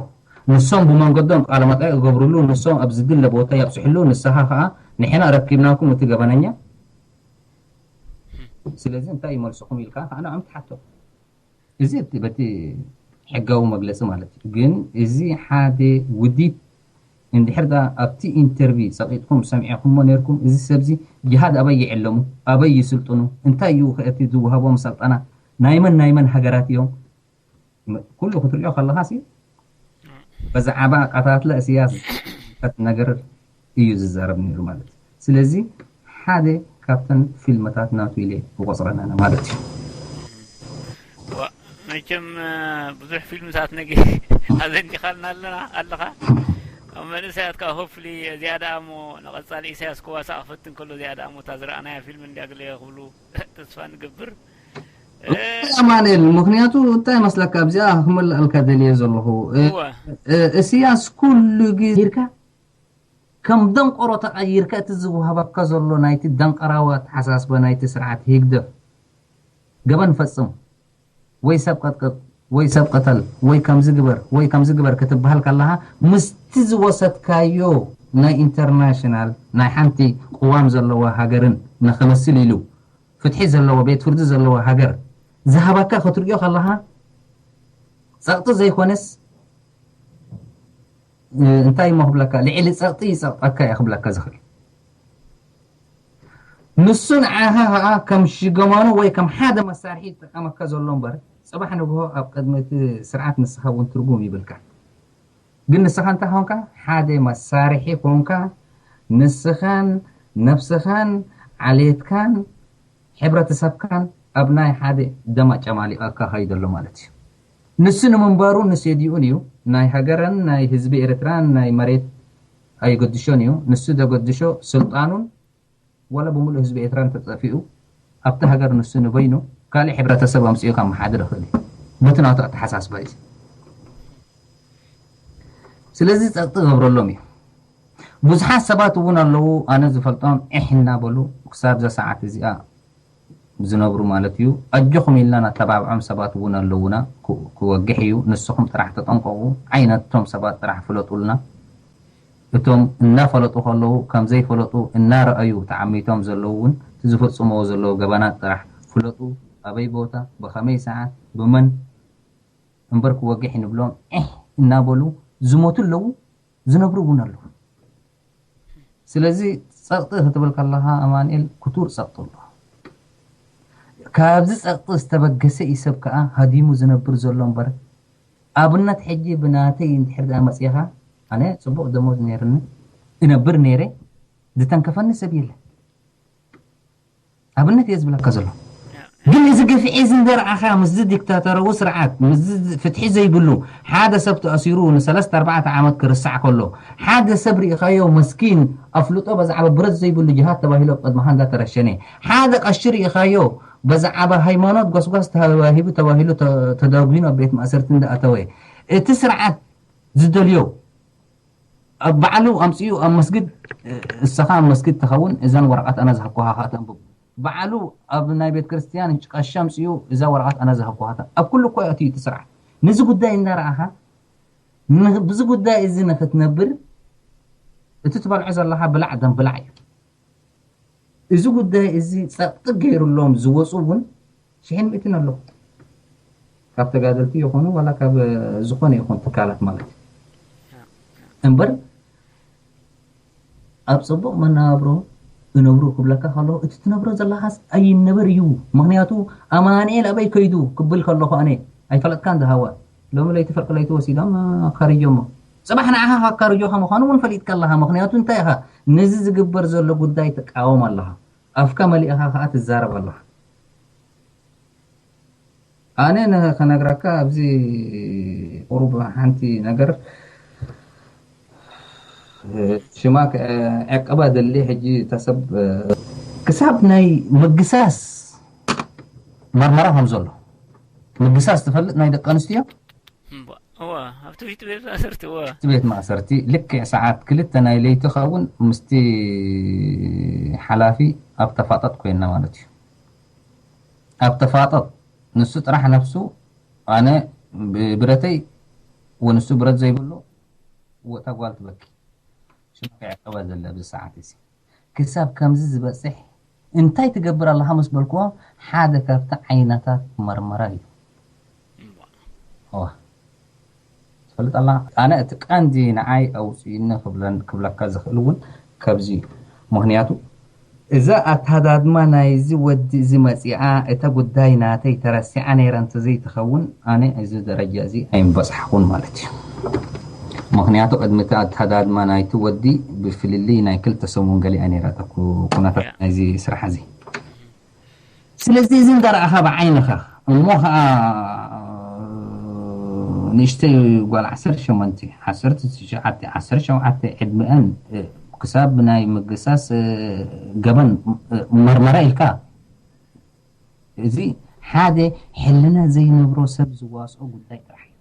ንሶም ብመንገዶም ቃለ መጠይቕ ይገብርሉ፣ ንሶም ኣብ ዝድለ ቦታ የብፅሕሉ። ንስኻ ከዓ ንሕና ረኪብናኩም እቲ ገበነኛ፣ ስለዚ እንታይ ይመልስኹም ኢልካ ከዓ ንዕም ትሓቶ። እዚ እቲ በቲ ሕጋዊ መግለፂ ማለት እዩ። ግን እዚ ሓደ ውዲት እንድሕር ደኣ ኣብቲ ኢንተርቪ ፀቂጥኩም ሰሚዕኩሞ ነርኩም፣ እዚ ሰብዚ ጅሃድ ኣበይ ይዕለሙ፣ ኣበይ ይስልጥኑ፣ እንታይ እዩ ከእቲ ዝወሃቦም ሰልጠና፣ ናይ መን ናይ መን ሃገራት እዮም፣ ኩሉ ክትሪኦ ከለኻ ሲ በዛዕባ ቀታትለ እስያስ ነገር እዩ ዝዛረብ ነይሩ ማለት እዩ። ስለዚ ሓደ ካብተን ፊልምታት ናቱ ኢለ ክቆፅረን ኣነ ማለት እዩ። መቸም ብዙሕ ፊልምታት ነጊ ኣዘንዲኻልና ኣለና ኣለኻ ኣብ መንእሰያት ከዓ ሆፍሊ እዚኣ ደኣ እሞ ንቐፃሊ ኢሳያስ ክዋሳእ ክፈትን ከሎ እዚኣ ደኣ እሞ እታ ዝረኣናያ ፊልም እንዲያ ግለ ክብሉ ተስፋ ንገብር። ኣማኑኤል፣ ምኽንያቱ እንታይ መስለካ ኣብዚኣ ክመልኣልካ ደልየ ዘለኹ፣ እስያስ ኩሉ ግዜ ኢርካ ከም ደንቆሮ ተቐይርካ እቲ ዝወሃበካ ዘሎ ናይቲ ደንቀራዊ ኣተሓሳስባ ናይቲ ስርዓት ህግደፍ፣ ገበን ፈጽም ወይ ሰብ ቀጥቅጥ ወይ ሰብ ቅተል ወይ ከምዚ ግበር ወይ ከምዚ ግበር ክትበሃል ከለኻ፣ ምስቲ ዝወሰድካዮ ናይ ኢንተርናሽናል ናይ ሓንቲ ቅዋም ዘለዋ ሃገርን ንኽመስል ኢሉ ፍትሒ ዘለዎ ቤት ፍርዲ ዘለዎ ሃገር ዝሃበካ ክትሪኦ ከለኻ፣ ጸቕጢ ዘይኮነስ እንታይ እሞ ክብለካ፣ ልዕሊ ጸቕጢ ይጸቕጠካ እየ ክብለካ ዝኽእል። ንሱ ንዓኻ ኸዓ ከም ሽገማኑ ወይ ከም ሓደ መሳርሒ ይጥቀመካ ዘሎ እምበር፣ ጽባሕ ንግሆ ኣብ ቅድሚ እቲ ስርዓት ንስኻ እውን ትርጉም ይብልካ። ግን ንስኻ እንታይ ኾንካ? ሓደ መሳርሒ ኾንካ፣ ንስኻን ነብስኻን ዓሌትካን ሕብረተሰብካን ኣብ ናይ ሓደ ደም ኣጨማሊቐካ ኸይዱ ኣሎ ማለት እዩ። ንሱ ንምንባሩን ንሴዲኡን እዩ። ናይ ሃገረን ናይ ህዝቢ ኤርትራን ናይ መሬት ኣይገድሾን እዩ። ንሱ ዘገድሾ ስልጣኑን ዋላ ብምሉእ ህዝቢ ኤርትራ እንተጠፊኡ ኣብቲ ሃገር ንሱ ንበይኑ ካልእ ሕብረተሰብ ኣምጺኡ ከመሓድር ይኽእል እዩ። በቲ ናቱ ኣተሓሳስባ እዩ። ስለዚ ጸቕጢ ገብረሎም እዩ። ብዙሓት ሰባት እውን ኣለዉ ኣነ ዝፈልጦም ዒሕ እናበሉ ክሳብ እዛ ሰዓት እዚኣ ዝነብሩ ማለት እዩ። ኣጆኹም ኢልና ነተባብዖም ሰባት እውን ኣለዉና። ክወግሕ እዩ። ንስኹም ጥራሕ ተጠንቀቑ። ዓይነቶም ሰባት ጥራሕ ፍለጡልና። እቶም እናፈለጡ ከለዉ ከም ዘይፈለጡ እናረኣዩ ተዓሚቶም ዘለዉ እውን እቲ ዝፍጽምዎ ዘለዉ ገበናት ጥራሕ ፍለጡ። ኣበይ ቦታ፣ ብኸመይ ሰዓት፣ ብመን እምበር ክወግሕ ንብሎም ዒሕ እናበሉ ዝሞቱ ኣለዉ፣ ዝነብሩ እውን ኣለዉ። ስለዚ ጸቕጢ ክትብል ከለኻ ኣማንኤል ክቱር ጸቕጢ ኣሎ። ካብዚ ጸቕጢ ዝተበገሰ እዩ ሰብ ከኣ ሃዲሙ ዝነብር ዘሎ እምበር ኣብነት ሕጂ ብናተይ እንድሕር ደኣ መጺኻ ኣነ ጽቡቕ ደሞዝ ነይርኒ፣ እነብር ነይረ፣ ዝተንከፈኒ ሰብ የለ። ኣብነት እየ ዝብለካ ዘሎ። ግን እዚ ግፍዒ እዚ እንደረኣኻ ምስዚ ዲክታተራዊ ስርዓት፣ ምስዚ ፍትሒ ዘይብሉ፣ ሓደ ሰብ ተኣሲሩ ንሰለስተ ኣርባዕተ ዓመት ክርሳዕ ከሎ፣ ሓደ ሰብ ርኢኻዮ መስኪን ኣፍልጦ በዛዕባ ብረት ዘይብሉ ጅሃድ ተባሂሉ ኣብ ቅድመኻ እንዳተረሸነ፣ ሓደ ቀሺ ርኢኻዮ በዛዕባ ሃይማኖት ጎስጓስ ተዋሂቡ ተባሂሉ ተ-፣ ተዳጒኑ ኣብ ቤት ማእሰርቲ እንዳኣተወ፣ እቲ ስርዓት ዝደልዮ ኣብ ባዕሉ ኣምጺኡ ኣብ መስጊድ፣ እ፣ እሰኻ ኣብ መስጊድ ተኸውን፣ እዘን ወረቐት ኣነ ዝሃብኩኻ ኸኣ ተንብብ። ባዕሉ ኣብ ናይ ቤት ክርስቲያን ቀሺ ኣምጺኡ፣ እዛ ወረቐት ኣነ ዝሃብኩኻ ተ-፣ ኣብ ኩሉ እኮ ኣትዩ እቲ ስርዓት። ነዚ ጉዳይ እንዳረኣኻ፣ ን-፣ ብዚ ጉዳይ እዚ ንኽትነብር፣ እቲ ትበልዖ ዘለኻ ብላዕ ደም ብላዕ እዩ። እዚ ጉዳይ እዚ ጸቕጢ ገይሩሎም ዝወጹ እውን ሽሕን ሚእትን ኣለዉ። ካብ ተጋደልቲ ይኹኑ ዋላ ካብ ዝኾነ ይኹን ትካላት ማለት እዩ። እምበር ኣብ ጽቡቕ መነባብሮ እነብሩ ክብለካ ከለኹ፣ እቲ ትነብሮ ዘለኻስ ኣይነበር እዩ። ምኽንያቱ ኣማኑኤል ኣበይ ከይዱ ክብል ከለኹ ኣነ ኣይፈለጥካን ዝሃዋ። ሎሚ ለይቲ ፍርቂ ለይቲ ወሲዶም ኣካርዮሞ። ጽባሕ ንዓኻ ካካርዮኻ ምዃኑ እውን ፈሊጥካ ኣለኻ። ምኽንያቱ እንታይ ኢኻ? ነዚ ዝግበር ዘሎ ጉዳይ ትቃወም ኣለኻ። ኣፍካ መሊእኻ ከኣ ትዛረብ ኣለኻ። ኣነ ነ-፣ ከነግረካ ኣብዚ ቁሩብ ሓንቲ ነገር፣ ሽማ ከ-፣ ዕቀባ ደሊ ሕጂ እታ ሰብ፣ ክሳብ ናይ ምግሳስ መርመራ ከም ዘሎ። ምግሳስ ትፈልጥ ናይ ደቂ ኣንስትዮ? እምባ፣ እዋ፣ ኣብቲ ቤት፣ ቤት ማእሰርቲ፣ እዋ። እቲ ቤት ማእሰርቲ ልክዕ ሰዓት ክልተ ናይ ለይቲ ኸውን ምስቲ ሓላፊ ኣብ ተፋጠጥ ኮይንና ማለት እዩ። ኣብ ተፋጠጥ፣ ንሱ ጥራሕ ነፍሱ፣ ኣነ ብብረተይ ወንሱ ብረት ዘይብሉ፣ ወታ ጓል ትበኪ። ሽማ ከይዕቀባ ዘለ ኣብዚ ሰዓት እዚ። ክሳብ ከምዚ ዝበጽሕ እንታይ ትገብር ኣለኻ ምስ በልክዎ፣ ሓደ ካብቲ ዓይነታት መርመራ እዩ። እዋ። ትፈልጥ ኣለኻ? ኣነ እቲ ቀንዲ ንዓይ ኣውጽኡኒ ክብለን-፣ ክብለካ ዝኽእል እውን ከምዚ እዩ። ምኽንያቱ፣ እዛ ኣተሃዳድማ ናይዚ ወዲ እዚ መጺኣ፣ እታ ጉዳይ ናተይ ተረሲዓ ነይራ እንተዘይትኸውን፣ ኣነ እዚ ደረጃ እዚ ኣይምበጻሕኩን ማለት እዩ። ምኽንያቱ፣ ቅድሚ እቲ ኣተሃዳድማ ናይቲ ወዲ ብፍልልይ ናይ ክልተ ሰሙን ገሊኣ ነይራ እታ ኩ-፣ ኩነታት ያ። ናይዚ ስራሕ እዚ። ስለዚ እዚ እንዳ ረኣኻ ብዓይንኻ፣ እሞ ኸኣ ንእሽተይ ጓል ዓሰርተ ሸሞንተ፣ ዓሰርተ ትሽዓተ፣ ዓሰርተ ሸውዓተ ዕድመአን፣ እ፣ ክሳብ ናይ ምግሳስ፣ እ፣ ገበን፣ እ፣ መርመራ ኢልካ፣ እዚ ሓደ ሕልና ዘይነብሮ ሰብ ዝዋስኦ ጉዳይ ጥራሕ እዩ።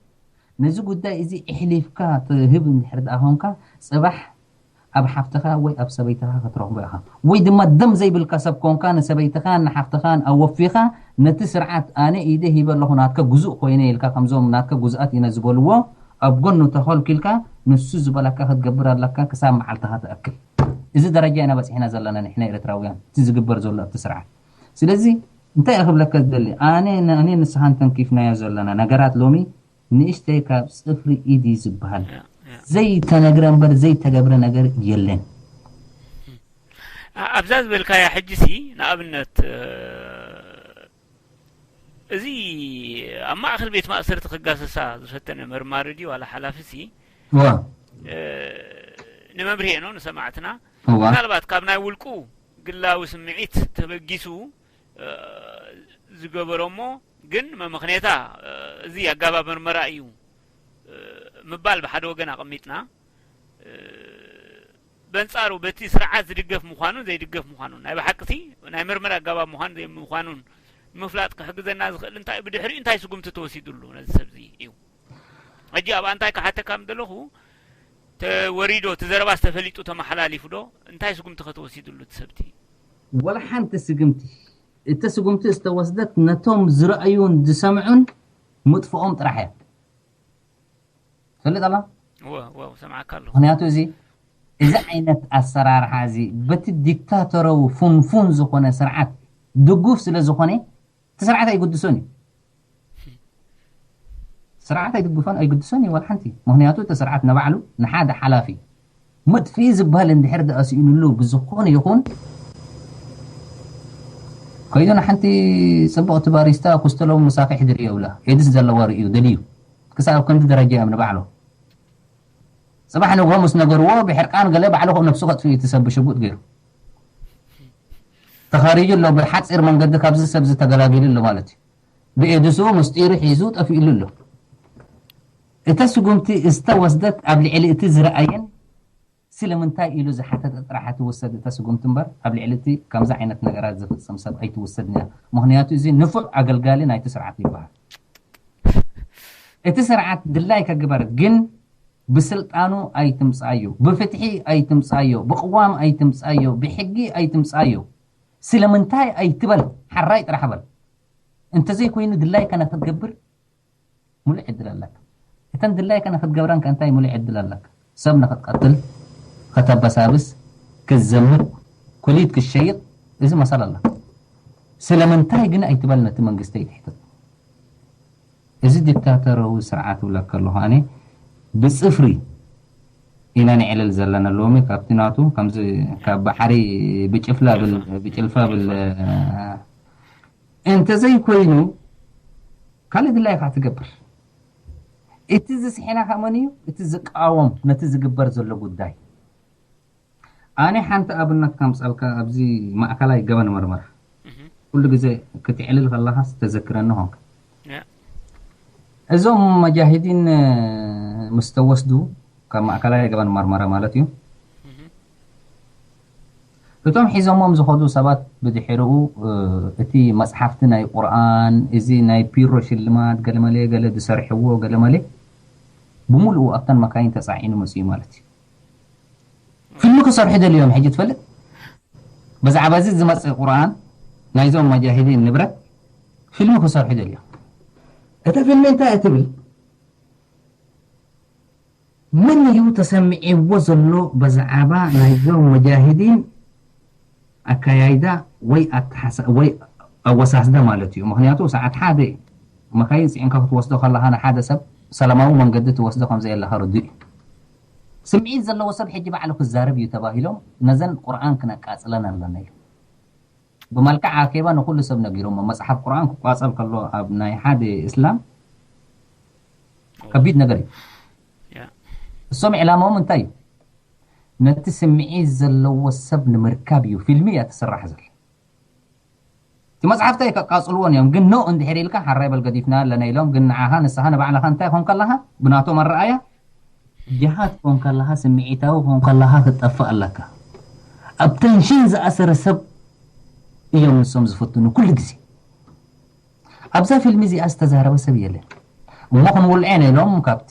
ነዚ ጉዳይ እዚ ኣሕሊፍካ ትህብ እንድሕር ደኣ ኾንካ፣ ጽባሕ ኣብ ሓፍትኻ ወይ ኣብ ሰበይትኻ ክትረኽቦ ኢኻ። ወይ ድማ ደም ዘይብልካ ሰብ ኮንካ፣ ንሰበይትኻን ንሓፍትኻን ኣወፊኻ፣ ነቲ ስርዓት ኣነ ኢደ ሂበ ኣለኹ ናትካ ግዙእ ኮይነ ኢልካ፣ ከምዞም ናትካ ግዙኣት ኢና ዝበልዎ ኣብ ጎኑ ተኾልኪልካ፣ ንሱ ዝበለካ ክትገብር ኣለካ ክሳብ መዓልትኻ ትኣክል። እዚ ደረጃ ኢና በጺሕና ዘለና ንሕና ኤርትራውያን፣ እቲ ዝግበር ዘሎ ኣብቲ ስርዓት። ስለዚ እንታይ እየ ክብለካ ዝደሊ? ኣነ፣ ኣነ ንስኻን ተንኪፍናዮ ዘለና ነገራት ሎሚ ንእሽተይ ካብ ጽፍሪ ኢድ እዩ ዝበሃል። ያ፣ ያ። ዘይተነግረ እምበር ዘይተገብረ ነገር የለን። ኣ-፣ ኣብዛ ዝበልካያ ሕጂሲ ንኣብነት፣ እ፣ እዚ ኣብ ማእከል ቤት ማእሰርቲ ክጋሰሳ ዝፈተነ መርማሪ ድዩ ዋላ ሓላፊሲ? እዋ። እ፣ ንመምርሂ ነው ንሰማዕትና። እዋ። ምናልባት ካብ ናይ ውልቁ ግላዊ ስምዒት ተበጊሱ፣ እ፣ ዝገበሮ እሞ ግን መመኽንያታ፣ እ፣ እዚ ኣጋባብ መርመራ እዩ፣ እ፣ ምባል ብሓደ ወገን ኣቐሚጥና፣ እ፣ በንጻሩ በቲ ስርዓት ዝድገፍ ምዃኑን ዘይድገፍ ምዃኑን፣ ናይ ብሓቅሲ ናይ መርመራ ኣጋባብ ምዃኑን ዘይምዃኑን ንምፍላጥ ክሕግዘና ዝኽእል እንታይ፣ ብድሕሪኡ እንታይ ስጉምቲ ተወሲዱሉ ነዚ ሰብዚ እዩ። ሕጂ ኣብኣ እንታይ ክሓተካ ምደለኹ፣ ተወሪዶ፣ እቲ ዘረባስ ተፈሊጡ ተመሓላሊፉ ዶ? እንታይ ስጉምቲ ከተወሲዱሉ እቲ ሰብቲ? ወላ ሓንቲ ስግምቲ። እቲ ስጉምቲ ዝተወስደት ነቶም ዝረኣዩን ዝሰምዑን ምጥፍኦም ጥራሕ እያ። ትፈልጥ ኣላ? እወ፣ እወ፣ ሰምዓካ ኣለኹ። ምኽንያቱ እዚ፣ እዚ ዓይነት ኣሰራርሓ እዚ በቲ ዲክታቶራዊ ፉንፉን ዝኾነ ስርዓት ድጉፍ ስለ ዝኾነ፣ እቲ ስርዓት ኣይግድሶን እዩ። ስርዓት ኣይድግፎን፣ ኣይግድሶን እዩ ዋላ ሓንቲ። ምኽንያቱ እቲ ስርዓት ንባዕሉ ንሓደ ሓላፊ መጥፍኢ ዝበሃል እንድሕር ደኣ ስኢኑሉ ብዝኾነ ይኹን ከይዱ ንሓንቲ ጽብቕቲ ባሪስታ ኩስተሎም ምሳኺ ሕድሪ የብላ። ኤድስ ዘለዋ ርእዩ ደልዩ። ክሳብ ኣብ ከምዚ ደረጃ እዮም ንባዕሎም። ጽባሕ ንግሆ ምስ ነገርዎ ብሕርቃን ገለ ባዕሉ ከ ነብሱ ከጥፍእ እዩ እቲ ሰብ ብሽጉጥ ገይሩ። ተኻሪጁ ኣሎ፣ ብሓጺር መንገዲ ካብዚ ሰብዚ ተገላጊሉ ኣሎ ማለት እዩ። ብኤድሱ ምስጢሩ ሒዙ ጠፊእሉ ኣሎ። እታ ስጉምቲ ዝተወስደት ኣብ ልዕሊ እቲ ዝረኣየን ስለምንታይ ኢሉ ዝሓተተ ጥራሕ ትውሰድ እታ ስጉምቲ እምበር ኣብ ልዕሊ እቲ ከምዚ ዓይነት ነገራት ዝፍጽም ሰብ ኣይትውሰድን እያ። ምኽንያቱ እዚ ንፉዕ ኣገልጋሊ ናይቲ ስርዓት ይበሃል። እቲ ስርዓት ድላይካ ግበር፣ ግን ብስልጣኑ ኣይትምጻዮ፣ ብፍትሒ ኣይትምጻዮ፣ ብቅዋም ኣይትምጻዮ፣ ብሕጊ ኣይትምጻዮ። ስለምንታይ ኣይትበል፣ ሓራይ ጥራሕ በል። እንተዘይኮይኑ ድላይካ ንክትገብር ሙሉእ ዕድል ኣለካ። እተን ድላይካ ንክትገብረን ከ እንታይ ሙሉእ ዕድል ኣለካ? ሰብ ንክትቀትል፣ ከተበሳብስ፣ ክትዘምት፣ ኩሊት ክትሸይጥ፣ እዚ መሰል ኣለካ። ስለምንታይ ግን ኣይትበል ነቲ መንግስቲ ኣይትሕተት። እዚ ዲክታተራዊ ስርዓት እብለካ ኣለኹ ኣነ ብጽፍሪ ኢና ንዕልል ዘለና ሎሚ ካብቲ ናቱ ከምዚ ካብ ባሕሪ ብጭፍላ ብል ብጭልፋ ብል እንተዘይኮይኑ ካልእ ድላይካ ትገብር። እቲ ዝስሕና ከመን እዩ እቲ ዝቃወም ነቲ ዝግበር ዘሎ ጉዳይ። ኣነ ሓንቲ ኣብነት ከምፀልካ ኣብዚ ማእከላይ ገበን መርመራ ኩሉ ግዜ ክትዕልል ከለኻስ ተዘክረኒ ኾንካ። እዞም መጃሂዲን ምስ ተወስዱ ካብ ማእከላይ ገበን መርመራ ማለት እዩ። እቶም ሒዞሞም ዝኸዱ ሰባት ብድሕሪኡ እቲ መፅሓፍቲ ናይ ቁርኣን እዚ ናይ ፒሮ ሽልማት ገለመለ ገለ ዝሰርሕዎ ገለመለ ብምሉኡ ኣብተን መካይን ተፃዒኑ መፅኡ ማለት እዩ። ፊልሚ ክሰርሑ ደልዮም ሕጂ ትፈልጥ ብዛዕባ እዚ ዝመፅእ ቁርኣን ናይዞም መጃሂዲን ንብረት ፊልሚ ክሰርሑ ደልዮም። እታ ፊልሚ እንታይ እትብል? መን እዩ ተሰሚዕዎ ዘሎ ብዛዕባ ናይዞም መጃሂዲን ኣካያይዳ ወይ ኣተሓሳ ወይ ኣወሳስዳ ማለት እዩ። ምክንያቱ ሰዓት ሓደ መካይን ፅዒንካ ክትወስዶ ከለካ ንሓደ ሰብ ሰላማዊ መንገዲ ትወስዶ ከምዘየለካ ርዱእ እዩ። ስምዒት ዘለዎ ሰብ ሕጂ ባዕሉ ክዛረብ እዩ ተባሂሎም ነዘን ቁርኣን ክነቃፅለን ኣለና ኢሉ ብመልክዕ ኣኬባ ንኩሉ ሰብ ነጊሮሞ። መፅሓፍ ቁርኣን ክቋፀል ከሎ ኣብ ናይ ሓደ እስላም ከቢድ ነገር እዩ። እሶም ዕላማኦም እንታይ እዩ? ነቲ ስምዒት ዘለዎ ሰብ ንምርካብ እዩ ፊልሚ እያ ትስራሕ ዘላ። እቲ መፅሓፍቲ ኣይከቃፅልዎን እዮም ግን ኖ እንድሕር ኢልካ ሓራይ በል ገዲፍና ኣለና ኢሎም ግን ንዓኻ ንስኻ ንባዕልኻ እንታይ ኮን ከለኻ ብናቶም ኣረኣያ ጅሃድ ኮን ከለኻ ስምዒታዊ ኮን ከለኻ ክትጠፍእ ኣለካ። ኣብ ተንሽን ዝኣሰረ ሰብ እዮም ንሶም ዝፍትኑ ኩሉ ግዜ። ኣብዛ ፊልሚ እዚኣ ዝተዛረበ ሰብ የለን። እሞ ክንውልዐ ኢና ኢሎም ካብቲ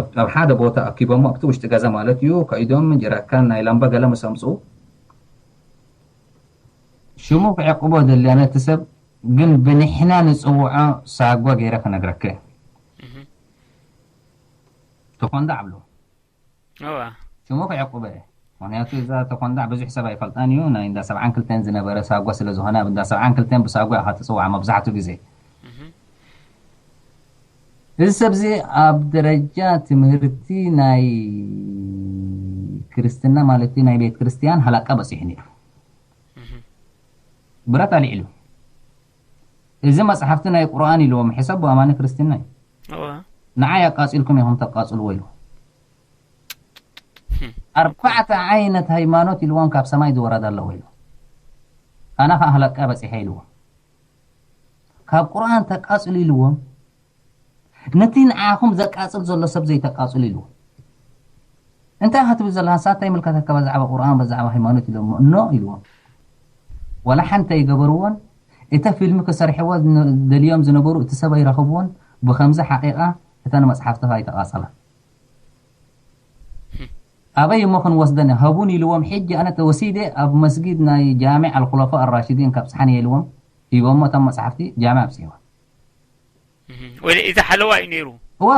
ኣብ ሓደ ቦታ ኣኪቦሞ ኣብቲ ውሽጢ ገዛ ማለት እዩ ከይዶም ጀራካን ናይ ላምባ ገለ ምስ ኣምፅኡ ሽሙ ክዕቅቦ ደልያ ነቲ ሰብ ግን ብንሕና ንፅውዖ ሳጓ ገይረ ክነግረከ ተኾንዳ ኣብሎ ሽሙ ክዕቁበ እየ። ምክንያቱ እዛ ተኾንዳ ብዙሕ ሰብ ኣይፈልጣን እዩ። ናይ እንዳ ሰብዓን ክልተን ዝነበረ ሳጓ ስለ ዝኾነ ኣብ እንዳ ሰብዓን ክልተን ብሳጓ ኢኻ ትፅዋዕ መብዛሕቱ ግዜ። እዚ ሰብዚ ኣብ ደረጃ ትምህርቲ ናይ ክርስትና ማለት ናይ ቤት ክርስቲያን ሃላቃ በፂሑ ነይሩ። ብረት ኣልዒሉ እዚ መፅሓፍቲ ናይ ቁርኣን ኢልዎም ሕሰብ ኣማኒ ክርስትና እዩ። ንዓይ ኣቃፂልኩም ኢኹም ተቃፅልዎ ኢሉ ኣርባዕተ ዓይነት ሃይማኖት ኢልዎም ካብ ሰማይ ዝወረድ ኣለዎ ኢሉ ኣነ ከዓ ህለቃ በፂሐ ኢልዎም ካብ ቁርኣን ተቃፅሉ ኢልዎም ነቲ ንዓኹም ዘቃፅል ዘሎ ሰብ ዘይተቃፅሉ ኢልዎም እንታይ ኢኻ ትብል ዘለኻ ንስኻ እንታይ ይምልከተካ ብዛዕባ ቁርኣን ብዛዕባ ሃይማኖት ኢሎሞ no ኢልዎም ዋላ ሓንቲ ኣይገበርዎን እታ ፊልሚ ክሰርሕዋ ደልዮም ዝነበሩ እቲ ሰብ ኣይረኸብዎን ብኸምዚ ሓቒቓ እታ ንመፅሓፍትኻ ኣይተቓፀላን ኣበይ እሞ ክንወስደን ሃቡን ኢልዎም ሕጂ ኣነ ተወሲደ ኣብ መስጊድ ናይ ጃሚዕ ኣልኩለፋ ኣራሽዲን ከብፅሓን እየ ኢልዎም ሂቦሞ እቶም መፅሓፍቲ ጃሚዕ ኣብፅሕዋ ወይ እዚ ሓለዋ እዩ ነይሩ እዋ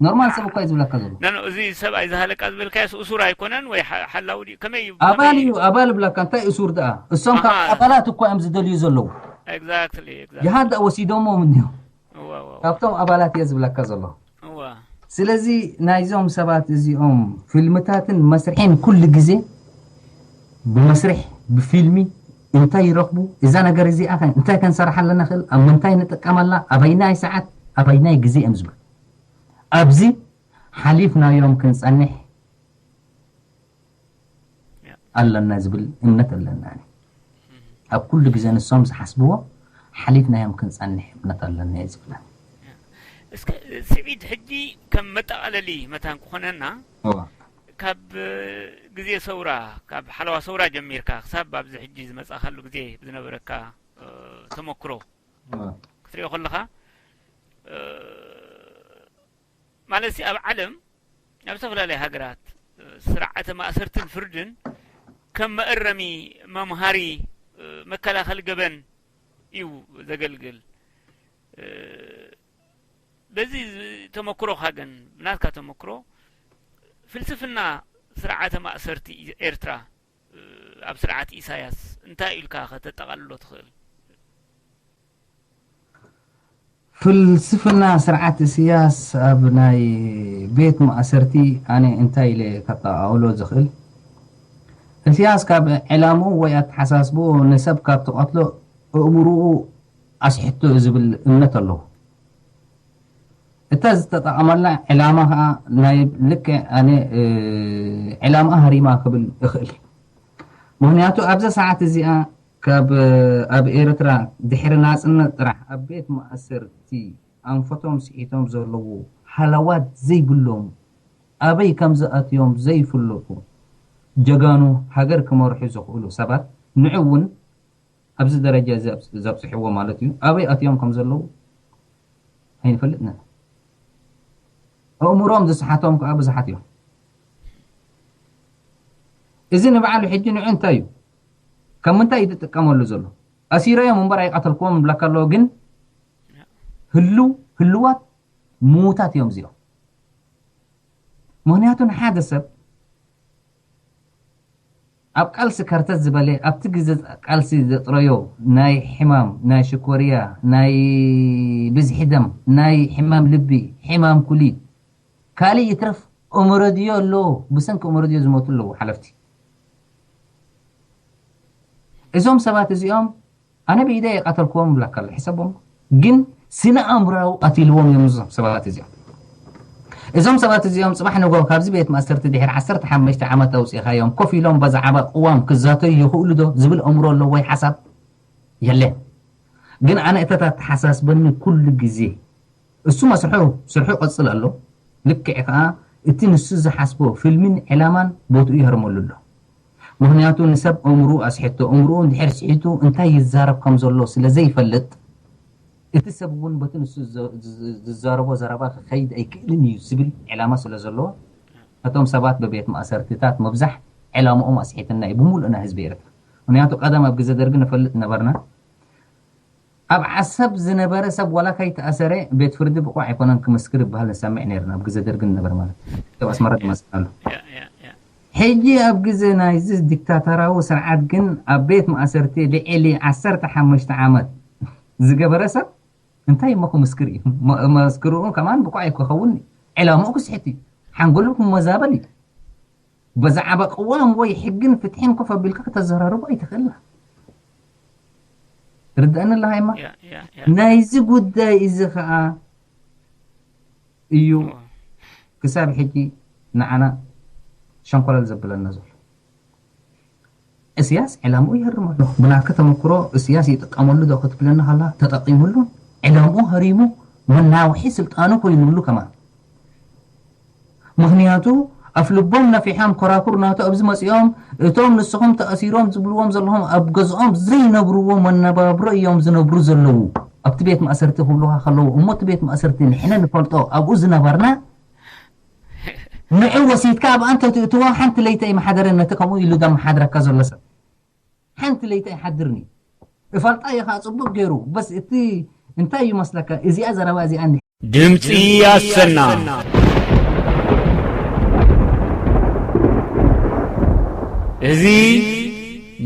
ኖርማል ሰብ እኳ እዩ ዝብለካ ዘሎ ነን እዚ ሰብኣይ ዝሃለቃ ዝበልካዮስ እሱር ኣይኮነን ወይ ሓ- ሓላዊ ድዩ ከመይ እዩ ኣባል እዩ ኣባል ብለካ እንታይ እሱር ደኣ እሶም ካብ ኣባላት እኳ እዮም ዝደልዩ ዘለዉ exactly exactly ጅሃድ ደኣ ወሲዶሞም እንዲዮም እዋ እዋ ካብቶም ኣባላት እየ ዝብለካ ዘሎ እዋ ስለዚ ናይዞም ሰባት እዚኦም ፊልምታትን መስርሕን ኩሉ ግዜ ብመስርሕ ብፊልሚ እንታይ ይረኽቡ እዛ ነገር እዚኣ ከ እንታይ ከንሰርሓ ኣለና ክእል ኣብ ምንታይ ንጥቀመላ ኣበይናይ ሰዓት ኣበይናይ ግዜ እዮም ዝብሉ ኣብዚ ሓሊፍናዮም ክንጸንሕ ኣለና ዝብል እምነት ኣለና። ኣብ ኩሉ ግዜ ንሶም ዝሓስብዎ ሓሊፍናዮም ክንጸንሕ እምነት ኣለና እዩ ዝብለን። እስከ ስዒድ፣ ሕጂ ከም መጠቓለሊ መታን ክኾነና፣ ካብ ግዜ ሰውራ፣ ካብ ሓለዋ ሰውራ ጀሚርካ ክሳብ ኣብዚ ሕጂ ዝመጻኻሉ ግዜ ዝነበረካ ተመክሮ ክትሪኦ ከለኻ፣ ማለት ኣብ ዓለም ኣብ ዝተፈላለያ ሃገራት ስርዓተ ማእሰርትን ፍርድን ከም መእረሚ፣ መምሃሪ፣ መከላኸሊ ገበን እዩ ዘገልግል። በዚ ተመክሮኻ ግን፣ ብናትካ ተመክሮ፣ ፍልስፍና ስርዓተ ማእሰርቲ ኤርትራ ኣብ ስርዓት ኢሳያስ እንታይ ኢልካ ከተጠቓልሎ ትኽእል? ፍልስፍና ስርዓት ኢሳያስ ኣብ ናይ ቤት ማእሰርቲ ኣነ እንታይ ኢለ ከጠቓቕሎ ዝኽእል? ኢሳያስ ካብ ዕላምኡ ወይ ኣተሓሳስብኡ ንሰብ ካብ ትቐትሎ ኣእምርኡ ኣስሕቶ ዝብል እምነት ኣለዎ። እታ ዝተጠቐመላ ዕላማ ከዓ ናይ ልክዕ ኣነ ዕላምኣ ሃሪማ ክብል እኽእል። ምኽንያቱ ኣብዛ ሰዓት እዚኣ ካብ ኣብ ኤርትራ ድሕሪ ናጽነት ጥራሕ ኣብ ቤት ማእሰርቲ ኣንፈቶም ስሒቶም ዘለዉ ሃለዋት ዘይብሎም ኣበይ ከም ዝኣትዮም ዘይፍለጡ ጀጋኑ ሃገር ክመርሑ ዝኽእሉ ሰባት ንዑ እውን ኣብዚ ደረጃ እዚ ዘብፅሕዎ ማለት እዩ። ኣበይ ኣትዮም ከም ዘለዉ ኣይንፈልጥን። ኣእምሮም ዝስሓቶም ከዓ ብዙሓት እዮም። እዚ ንባዕሉ ሕጂ ንዑ እንታይ እዩ? ካብ ምንታይ እዩ ዝጥቀመሉ ዘሎ? ኣሲረዮም እምበር ኣይቀተልክዎም ብለካ ኣለዎ፣ ግን ህልው ህልዋት ምዉታት እዮም እዚኦም። ምኽንያቱ ንሓደ ሰብ ኣብ ቃልሲ ከርተት ዝበለ ኣብቲ ግዜ ቃልሲ ዘጥረዮ ናይ ሕማም ናይ ሽኮርያ ናይ ብዝሒ ደም ናይ ሕማም ልቢ ሕማም ኩሊት ካልእ ይትረፍ እምረድዮ ኣለዎ። ብሰንኪ እምረድዮ ዝሞቱ ኣለዉ ሓለፍቲ። እዞም ሰባት እዚኦም ኣነ ብኢደ የቃተልክዎም ብላካ ኣሎ ሕሰቦም። ግን ስነ ኣእምራዊ ቀቲልዎም እዮም እዞም ሰባት እዚኦም። እዞም ሰባት እዚኦም ጽባሕ ንጎ ካብዚ ቤት ማእሰርቲ ድሕሪ ዓሰርተ ሓሙሽተ ዓመት ኣውጺኻዮም ኮፍ ኢሎም በዛዕባ ቅዋም ክዛተዩ ይኽእሉ ዶ ዝብል ኣእምሮ ኣለዎ ወይ ሓሳብ የለን። ግን ኣነ እተት ኣተሓሳስበኒ ኩሉ ግዜ እሱ መስርሑ ስርሑ ይቐጽል ኣሎ። ልክዕ ከኣ እቲ ንሱ ዝሓስቦ ፍልሚን ዕላማን ቦትኡ ይህርመሉ ኣሎ። ምኽንያቱ ንሰብ ኣእምርኡ ኣስሒቶ፣ ኣእምርኡ እንድሕር ስሒቱ እንታይ ይዛረብ ከም ዘሎ ስለ ዘይፈልጥ እቲ ሰብ እውን በቲ ንሱ ዝዛረቦ ዘረባ ክኸይድ ኣይክእልን እዩ ዝብል ዕላማ ስለ ዘለዎ ነቶም ሰባት ብቤት ማእሰርትታት ምብዛሕ ዕላምኦም ኣስሒትና እዩ ብምሉእና ህዝቢ ኤርትራ። ምኽንያቱ ቀደም ኣብ ግዜ ደርጊ ንፈልጥ ነበርና። ኣብ ዓሰብ ዝነበረ ሰብ ዋላ ከይተኣሰረ ቤት ፍርዲ ብቑዕ ኣይኮነን ክምስክር ይበሃል ንሰምዕ ነርና ኣብ ግዜ ደርጊ ዝነበረ ማለት እዩ። ኣብ ኣስመራ ዝመስል ኣሎ። ሕጂ ኣብ ግዜ ናይዚ ዲክታተራዊ ስርዓት ግን ኣብ ቤት ማእሰርቲ ልዕሊ ዓሰርተ ሓሙሽተ ዓመት ዝገበረ ሰብ እንታይ እሞ ክምስክር እዩ? መስክርኡ ከማን ብቑዕ ኣይክኸውን እዩ። ዕላምኡ ክስሕት እዩ። ሓንጎሉ ክመዛበል እዩ። ብዛዕባ ቅዋም ወይ ሕግን ፍትሕን ኮፍ ኣቢልካ ከተዘራርቦ ኣይትኽእልና። ርድኣኒ ኣለኻ እማ ናይዚ ጉዳይ እዚ ከዓ እዩ ክሳብ ሕጂ ንዓና ሸንኮለል ዘብለና ዘሎ። እስያስ ዕላምኡ ይህርም ኣሎ። ብናትካ ተመክሮ እስያስ ይጥቀመሉ ዶ ክትብለኒ ከላ ተጠቂሙሉ ዕላምኡ ህሪሙ መናውሒ ስልጣኑ ኮይኑሉ ከማን። ምኽንያቱ ኣፍ ልቦም ነፊሖም ኮራኩር ናቱ ኣብዚ መፂኦም እቶም ንስኹም ተኣሲሮም ዝብልዎም ዘለኹም ኣብ ገዝኦም ዘይነብርዎ መነባብሮ እዮም ዝነብሩ ዘለዉ። ኣብቲ ቤት ማእሰርቲ ክብሉኻ ከለዉ እሞ እቲ ቤት ማእሰርቲ ንሕነ ንፈልጦ ኣብኡ ዝነበርና ንዑ ወሲድካ ኣብ ኣንተ ትእትዎ ሓንቲ ለይቲ ኣይመሓደረን ነቲ ከምኡ ኢሉ ዘመሓድረካ ዘሎ ሰብ ሓንቲ ለይቲ ኣይሓድርን እዩ። እፈልጣ እየ ከዓ ፅቡቅ ገይሩ በስ እቲ እንታይ እዩ መስለካ እዚኣ ዘረባ እዚኣ እንዲ ድምፂ ኣሰና። እዚ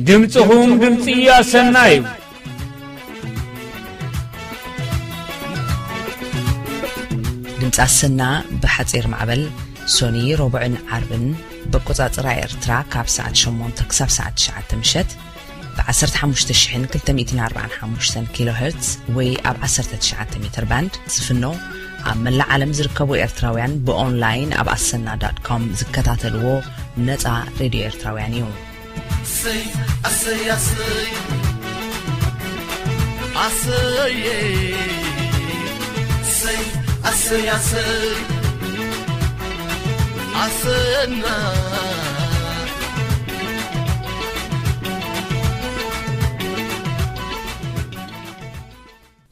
ድምፅኹም ድምፂ ኣሰና እዩ። ድምፂ ኣሰና ብሓፂር ማዕበል ሶኒ፣ ረቡዕን ዓርብን ብኣቆፃፅራ ኤርትራ ካብ ሰዓት ሸሞንተ ክሳብ ሰዓት ትሽዓተ ምሸት ብ ዓሰርተ ሓሙሽተ ሽሕን ክልተ ሚእትን ኣርባዓን ሓሙሽተን ኪሎ ሄርትዝ ወይ ኣብ ዓሰርተ ትሽዓተ ሜትር ባንድ ዝፍኖ ኣብ መላእ ዓለም ዝርከቡ ኤርትራውያን ብኦንላይን ኣብ ኣሰና ዳት ኮም ዝከታተልዎ ነጻ ሬድዮ ኤርትራውያን እዩ። ኣሰይ ኣሰይ ኣሰይ ኣሰይ ኣሰይ ኣሰይ ኣሰይ ኣሰና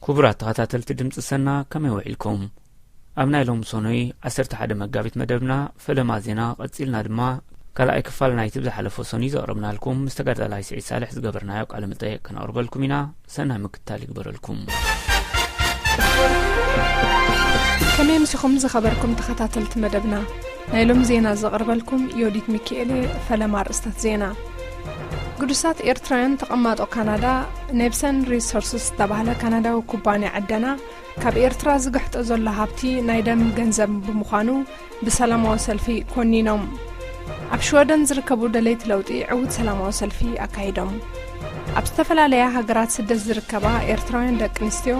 ክቡራት ተኸታተልቲ ድምፂ ሰና፣ ከመይ ውዒልኩም? ኣብ ናይ ሎም ሰኑይ ዓሰርተ ሓደ መጋቢት መደብና ፈለማ ዜና፣ ቀጺልና ድማ ካልኣይ ክፋል ናይቲ ብዝሓለፈ ሰኑይ ዘቕረብናልኩም ምስ ተጋዳላይ ስዒድ ሳልሕ ዝገበርናዮ ቃለ መጠየቅ ከነቕርበልኩም ኢና። ሰናይ ምክትታል ይግበረልኩም። ከመይ ምሲኹም ዝኸበርኩም ተኸታተልቲ መደብና? ናይ ሎም ዜና ዘቕርበልኩም ዮዲት ሚካኤል። ፈለማ ኣርእስታት ዜና። ግዱሳት ኤርትራውያን ተቐማጦ ካናዳ፣ ኔብሰን ሪሶርስስ ዝተባህለ ካናዳዊ ኩባንያ ዕደና፣ ካብ ኤርትራ ዝግሕጦ ዘሎ ሃብቲ ናይ ደም ገንዘብ ብምዃኑ ብሰላማዊ ሰልፊ ኮኒኖም። ኣብ ሽወደን ዝርከቡ ደለይቲ ለውጢ ዕዉት ሰላማዊ ሰልፊ ኣካይዶም። ኣብ ዝተፈላለያ ሃገራት ስደት ዝርከባ ኤርትራውያን ደቂ ኣንስትዮ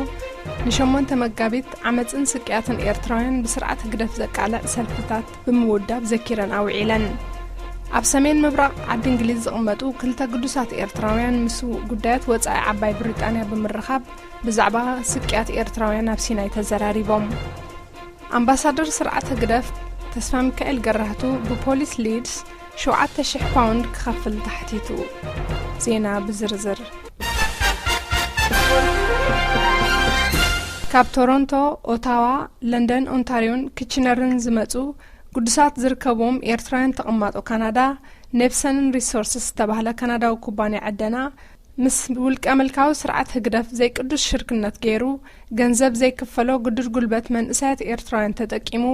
ንሸሞንተ መጋቢት ዓመጽን ስቅያትን ኤርትራውያን ብስርዓት ህግደፍ ዘቃልዕ ሰልፍታት ብምውዳብ ዘኪረን ኣውዒለን። ኣብ ሰሜን ምብራቕ ዓዲ እንግሊዝ ዝቕመጡ ክልተ ግዱሳት ኤርትራውያን ምስ ጉዳያት ወጻኢ ዓባይ ብሪጣንያ ብምርኻብ ብዛዕባ ስቅያት ኤርትራውያን ኣብ ሲናይ ተዘራሪቦም። ኣምባሳደር ስርዓት ህግደፍ ተስፋ ሚካኤል ገራህቱ ብፖሊስ ሊድስ ሸውዓተ ሽሕ ፓውንድ ክኸፍል ተሓቲቱ። ዜና ብዝርዝር። ካብ ቶሮንቶ፣ ኦታዋ፣ ለንደን፣ ኦንታሪዮን ኪችነርን ዝመጹ ግዱሳት ዝርከብዎም ኤርትራውያን ተቐማጦ ካናዳ፣ ኔፕሰንን ሪሶርስስ ዝተባህለ ካናዳዊ ኩባንያ ዕደና፣ ምስ ውልቀ ምልካዊ ስርዓት ህግደፍ ዘይቅዱስ ሽርክነት ገይሩ፣ ገንዘብ ዘይክፈሎ ግዱድ ጉልበት መንእሰያት ኤርትራውያን ተጠቂሙ፣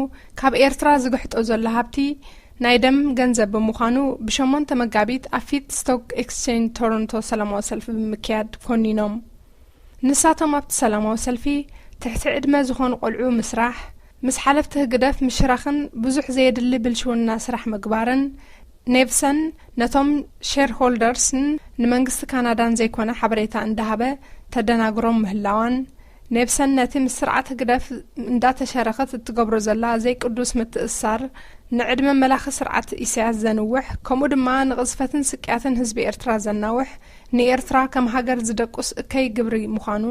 ካብ ኤርትራ ዝግሕጦ ዘሎ ሃብቲ ናይ ደም ገንዘብ ብምዃኑ፣ ብሸሞንተ መጋቢት ኣብ ፊት ስቶክ ኤክስቼንጅ ቶሮንቶ ሰላማዊ ሰልፊ ብምክያድ ኮኒኖም። ንሳቶም ኣብቲ ሰላማዊ ሰልፊ፣ ትሕቲ ዕድመ ዝኾኑ ቆልዑ ምስራሕ፣ ምስ ሓለፍቲ ህግደፍ ምሽራኽን ብዙሕ ዘየድሊ ብልሽውና ስራሕ ምግባርን፣ ኔብሰን ነቶም ሼርሆልደርስን ንመንግስቲ ካናዳን ዘይኮነ ሓበሬታ እንዳሃበ ተደናግሮም ምህላዋን፣ ኔብሰን ነቲ ምስ ስርዓት ህግደፍ እንዳተሸረኸት እትገብሮ ዘላ ዘይቅዱስ ምትእስሳር፣ ንዕድመ መላኺ ስርዓት ኢሳያስ ዘንውሕ፣ ከምኡ ድማ ንቕዝፈትን ስቅያትን ህዝቢ ኤርትራ ዘናውሕ፣ ንኤርትራ ከም ሃገር ዝደቁስ እከይ ግብሪ ምዃኑ፣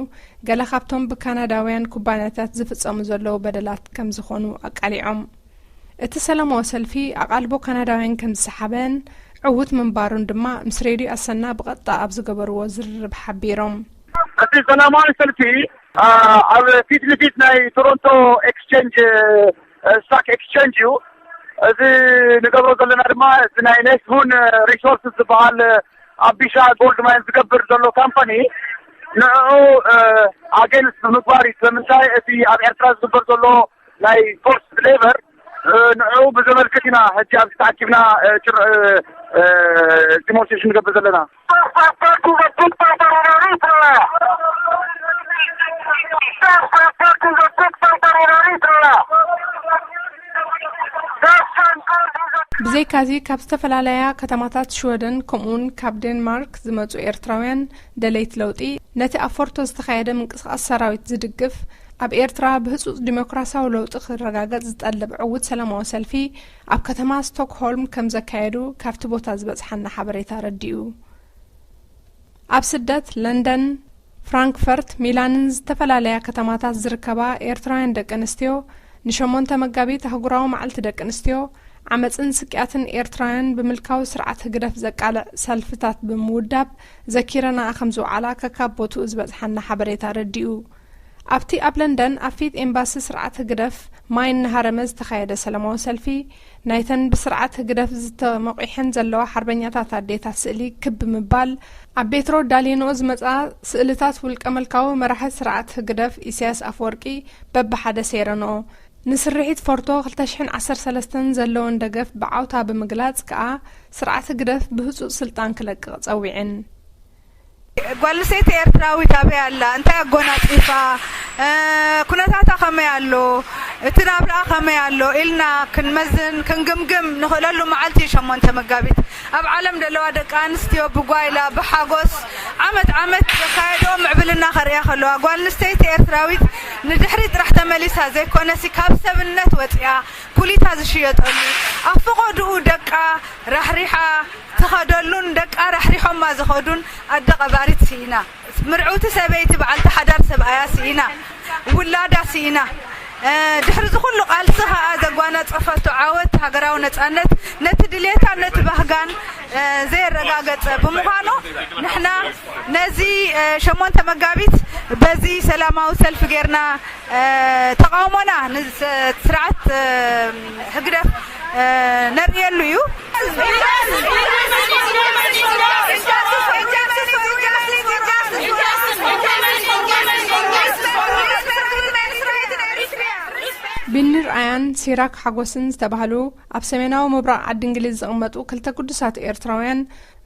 ገለ ካብቶም ብካናዳውያን ኩባንያታት ዝፍጸሙ ዘለዉ በደላት ከም ዝኾኑ ኣቃሊዖም። እቲ ሰላማዊ ሰልፊ ኣቓልቦ ካናዳውያን ከም ዝሰሓበን ዕዉት ምንባሩን ድማ ምስ ሬድዮ ኣሰና ብቐጥታ ኣብ ዝገበርዎ ዝርርብ ሓቢሮም። እቲ ሰላማዊ ሰልፊ፣ አ፣ ኣብ ፊት ንፊት ናይ ቶሮንቶ ኤክስቼንጅ፣ እ፣ ስታክ ኤክስቼንጅ እዩ። እዚ ንገብሮ ዘለና ድማ እቲ ናይ ኔስቡን ሪሶርስስ ዝበሃል ኣብ ቢሻ ጎልድ ማይን ዝገብር ዘሎ ካምፓኒ ንዕኡ፣ እ፣ ኣጌንስት ብምግባር እዩ። ስለምንታይ እቲ ኣብ ኤርትራ ዝግበር ዘሎ ናይ ፎርስ ሌበር፣ እ፣ ንዕኡ ብዘመልክት ኢና ሕጂ ኣብዚ ተኣኪብና፣ እ፣ ጭር-፣ እ፣ እ፣ ዲሞንስትሬሽን ንገብር ዘለና። ብዘይካዚ ካብ ዝተፈላለያ ከተማታት ሽወደን ከምኡውን ካብ ዴንማርክ ዝመጹ ኤርትራውያን ደለይቲ ለውጢ ነቲ ኣብ ፎርቶ ዝተኻየደ ምንቅስቓስ ሰራዊት ዝድግፍ ኣብ ኤርትራ ብህጹጽ ዲሞክራሲያዊ ለውጢ ክረጋገጽ ዝጠልብ ዕዉት ሰላማዊ ሰልፊ ኣብ ከተማ ስቶክሆልም ከም ዘካየዱ ካብቲ ቦታ ዝበጽሓና ሓበሬታ ኣረዲኡ። ኣብ ስደት ለንደን፣ ፍራንክፈርት፣ ሚላንን ዝተፈላለያ ከተማታት ዝርከባ ኤርትራውያን ደቂ ኣንስትዮ ንሸሞንተ መጋቢት ኣህጉራዊ መዓልቲ ደቂ ኣንስትዮ ዓመጽን ስቅያትን ኤርትራውያን ብምልካዊ ስርዓት ህግደፍ ዘቃልዕ ሰልፍታት ብምውዳብ ዘኪረናኣ ከም ዝውዓላ ከካብ ቦትኡ ዝበጽሓና ሓበሬታ ኣረዲኡ። ኣብቲ ኣብ ለንደን ኣብ ፊት ኤምባሲ ስርዓት ህግደፍ ማይ እናሃረመ ዝተኻየደ ሰላማዊ ሰልፊ፣ ናይተን ብስርዓት ህግደፍ ዝተመቑሐን ዘለዋ ሓርበኛታት ኣዴታት ስእሊ ክብ ብምባል፣ ኣብ ቤትሮ ዳሊኖ ዝመጽኣ ስእልታት ውልቀ መልካዊ መራሒ ስርዓት ህግደፍ ኢሳያስ ኣፈወርቂ በብሓደ ሰይረንኦ። ንስርሒት ፎርቶ ክልተ ሽሕን ዓሰርተ ሰለስተን ዘለወን ደገፍ ብዓውታ ብምግላጽ ከኣ፣ ስርዓት ህግደፍ ብህጹጽ ስልጣን ክለቅቕ ጸዊዐን። ጓል ኣንስተይቲ ኤርትራዊት ኣበይ ኣላ? እንታይ ኣጎናጺፋ? እ፣ ኩነታታ ከመይ ኣሎ? እቲ ናብራኣ ከመይ ኣሎ? ኢልና ክንመዝን፣ ክንግምግም ንኽእለሉ መዓልቲ እዩ ሸሞንተ መጋቢት። ኣብ ዓለም ዘለዋ ደቂ ኣንስትዮ ብጓይላ፣ ብሓጎስ፣ ዓመት ዓመት ዘካየዶ ምዕብልና ከርእያ ከለዋ፣ ጓል ኣንስተይቲ ኤርትራዊት ንድሕሪ ጥራሕ ተመሊሳ ዘይኮነሲ፣ ካብ ሰብነት ወፂኣ ኩሊታ ዝሽየጠሉ፣ ኣብ ፈቐድኡ ደቃ ራሕሪሓ ትኸደሉን ደቃ ራሕሪሖማ ዝኸዱን ኣደ ቀባሪት ስኢና፣ ምርዕውቲ ሰበይቲ በዓልቲ ሓዳር ሰብኣያ ስኢና፣ ውላዳ ስኢና፣ እ፣ ድሕሪ እዚ ኩሉ ቃልሲ ኸኣ ዘጓናጸፈቶ ዓወት ሃገራዊ ነጻነት ነቲ ድሌታን ነቲ ባህጋን፣ እ፣ ዘየረጋገጸ ብምዃኑ፣ ንሕና ነዚ፣ እ፣ ሸሞንተ መጋቢት በዚ ሰላማዊ ሰልፊ ጌርና፣ እ፣ ተቓውሞና ንስርዓት፣ እ፣ ህግደፍ፣ እ፣ ነርእየሉ እዩ። ቢኒር ኣያን ሲራክ ሓጎስን ዝተባህሉ ኣብ ሰሜናዊ ምብራቕ ዓዲ እንግሊዝ ዝቕመጡ ክልተ ግዱሳት ኤርትራውያን፣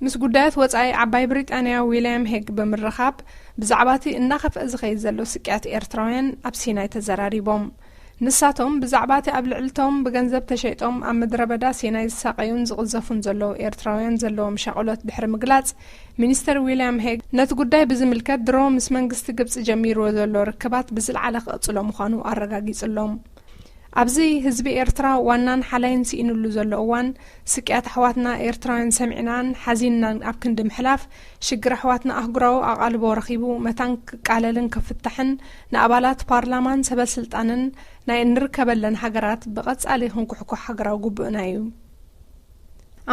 ምስ ጉዳያት ወጻኢ ዓባይ ብሪጣንያ ዊልያም ሄግ ብምርኻብ፣ ብዛዕባ እቲ እናኸፍአ ዝኸይድ ዘሎ ስቅያት ኤርትራውያን ኣብ ሲናይ ተዘራሪቦም። ንሳቶም ብዛዕባ እቲ ኣብ ልዕልቶም ብገንዘብ ተሸይጦም ኣብ ምድረ በዳ ሲናይ ዝሳቐዩን ዝቕዘፉን ዘለዉ ኤርትራውያን ዘለዎም ሻቕሎት ድሕሪ ምግላጽ፣ ሚኒስተር ዊልያም ሄግ ነቲ ጉዳይ ብዝምልከት ድሮ ምስ መንግስቲ ግብጺ ጀሚርዎ ዘሎ ርክባት ብዝለዓለ ክቕጽሎ ምዃኑ ኣረጋጊጹሎም። ኣብዚ ህዝቢ ኤርትራ ዋናን ሓላይን ስኢኑሉ ዘሎ እዋን፣ ስቅያት ኣሕዋትና ኤርትራውያን ሰሚዕናን ሓዚንናን ኣብ ክንዲ ምሕላፍ፣ ሽግር ኣሕዋትና ኣህጉራዊ ኣቓልቦ ረኺቡ መታን ክቃለልን ክፍታሕን ንኣባላት ፓርላማን ሰበ ስልጣንን ናይ እንርከበለን ሃገራት ብቐጻሊ ክንኩሕኩሕ ሃገራዊ ግቡእና እዩ።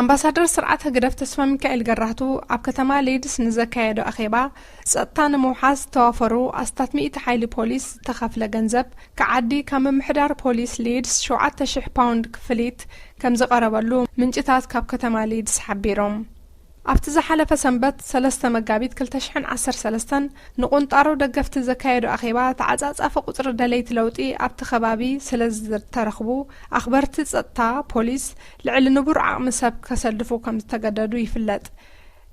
ኣምባሳደር ስርዓት ህግደፍ ተስፋ ሚካኤል ገራህቱ ኣብ ከተማ ሊድስ ንዘካየዶ ኣኼባ፣ ጸጥታ ንምውሓስ ዝተዋፈሩ ኣስታት ሚእቲ ሓይሊ ፖሊስ ዝተኸፍለ ገንዘብ ክዓዲ ካብ ምምሕዳር ፖሊስ ሊድስ ሸውዓተ ሽሕ ፓውንድ ክፍሊት ከም ዝቐረበሉ ምንጭታት ካብ ከተማ ሊድስ ሓቢሮም። ኣብቲ ዝሓለፈ ሰንበት ሰለስተ መጋቢት ክልተ ሽሕን ዓሰርተ ሰለስተን ንቁንጣሮ ደገፍቲ ዘካየዶ ኣኼባ፣ ተዓጻጻፊ ቁጽሪ ደለይቲ ለውጢ ኣብቲ ከባቢ ስለ ዝተረኽቡ፣ ኣኽበርቲ ጸጥታ ፖሊስ ልዕሊ ንቡር ዓቕሚ ሰብ ከሰልፉ ከም ዝተገደዱ ይፍለጥ።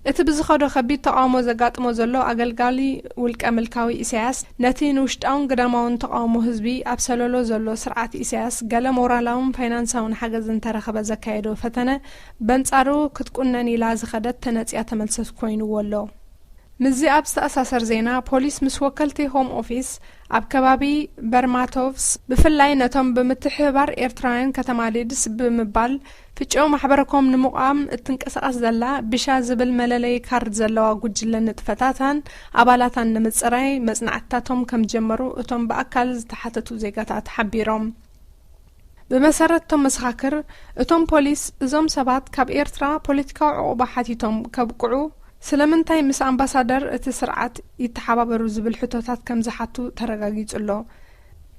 እቲ ብዝኸዶ ከቢድ ተቓውሞ ዘጋጥሞ ዘሎ ኣገልጋሊ ውልቀ ምልካዊ ኢሳያስ፣ ነቲ ንውሽጣውን ግዳማውን ተቓውሞ ህዝቢ ኣብ ሰለሎ ዘሎ ስርዓት ኢሳያስ፣ ገለ ሞራላውን ፋይናንሳውን ሓገዝ እንተረኸበ ዘካየዶ ፈተነ፣ በንጻሩ ክትቁነን ኢላ ዝኸደት ተነጽያ ተመልሰት ኮይንዎ ኣሎ። ምስዚ ኣብ ዝተኣሳሰር ዜና፣ ፖሊስ ምስ ወከልቲ ሆም ኦፊስ ኣብ ከባቢ በርማቶቭስ፣ ብፍላይ ነቶም ብምትሕብባር ኤርትራውያን ከተማ ሊድስ ብምባል ፍጮ ማሕበረኮም ንምቋም እትንቀሳቐስ ዘላ ቢሻ ዝብል መለለዪ ካርድ ዘለዋ ጉጅለ ንጥፈታታን ኣባላታን ንምጽራይ መጽናዕትታቶም ከም ዝጀመሩ እቶም ብኣካል ዝተሓተቱ ዜጋታት ሓቢሮም። ብመሰረት እቶም መሰኻክር፣ እቶም ፖሊስ እዞም ሰባት ካብ ኤርትራ ፖለቲካዊ ዕቑባ ሓቲቶም ከብቅዑ ስለምንታይ ምስ ኣምባሳደር እቲ ስርዓት ይተሓባበሩ ዝብል ሕቶታት ከም ዝሓቱ ተረጋጊጹ ኣሎ።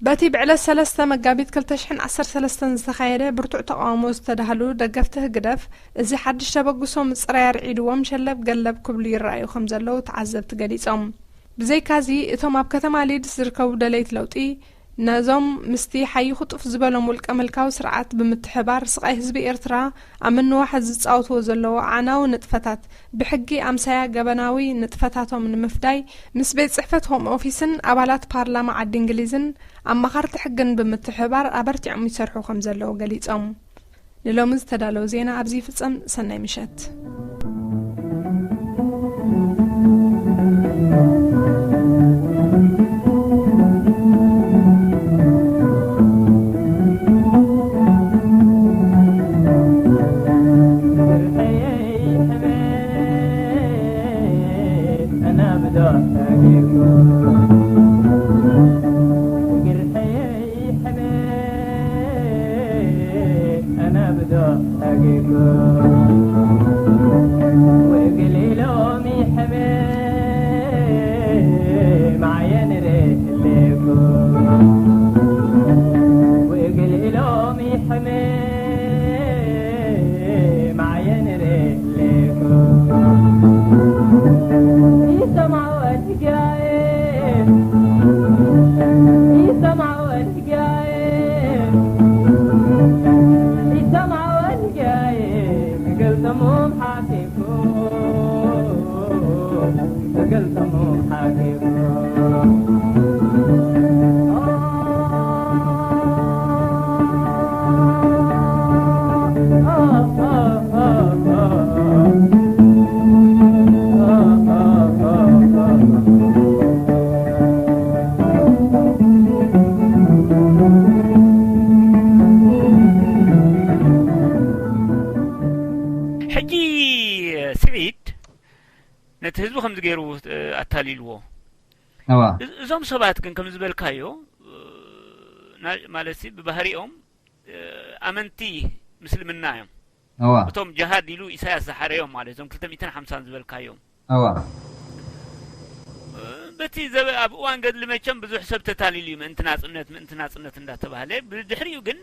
በቲ ብዕለት ሰለስተ መጋቢት ክልተ ሽሕን ዓሰርተ ሰለስተን ዝተኻየደ ብርቱዕ ተቓውሞ ዝተዳህሉ ደገፍቲ ህግደፍ፣ እዚ ሓድሽ ተበግሶ ምጽራይ ኣርዒድዎም ሸለብ ገለብ ክብሉ ይረኣዩ ከም ዘለዉ ተዓዘብቲ ገሊጾም። ብዘይካዚ፣ እቶም ኣብ ከተማ ሊድስ ዝርከቡ ደለይቲ ለውጢ፣ ነዞም ምስቲ ሓይኹ ጡፍ ዝበሎም ውልቀ ምልካዊ ስርዓት ብምትሕባር ስቓይ ህዝቢ ኤርትራ ኣብ ምንዋሕ ዝጻወትዎ ዘለዉ ኣዕናዊ ንጥፈታት፣ ብሕጊ ኣምሳያ ገበናዊ ንጥፈታቶም ንምፍዳይ፣ ምስ ቤት ጽሕፈት ሆም ኦፊስን ኣባላት ፓርላማ ዓዲ እንግሊዝን ኣማኸርቲ ሕግን ብምትሕባር ኣበርቲዖም ይሰርሑ ከም ዘለዉ ገሊጾም። ንሎሚ ዝተዳለወ ዜና ኣብዚ ይፍጸም። ሰናይ ምሸት። ነቲ ህዝቢ ከምዚ ገይሩ ኣታሊልዎ። እዞም ሰባት ግን ከም ዝበልካዮ ማለት ብባህሪኦም ኣመንቲ ምስልምና እዮም። እቶም ጅሃድ ኢሉ ኢሳያስ ዝሓረዮም ማለት እዞም ክልተ ሚእትን ሓምሳን ዝበልካዮም። በቲ ኣብ እዋን ገድሊ መቸም ብዙሕ ሰብ ተታሊሉ እዩ፣ ምእንቲ ናጽነት፣ ምእንቲ ናጽነት እንዳተባህለ። ብድሕሪኡ ግን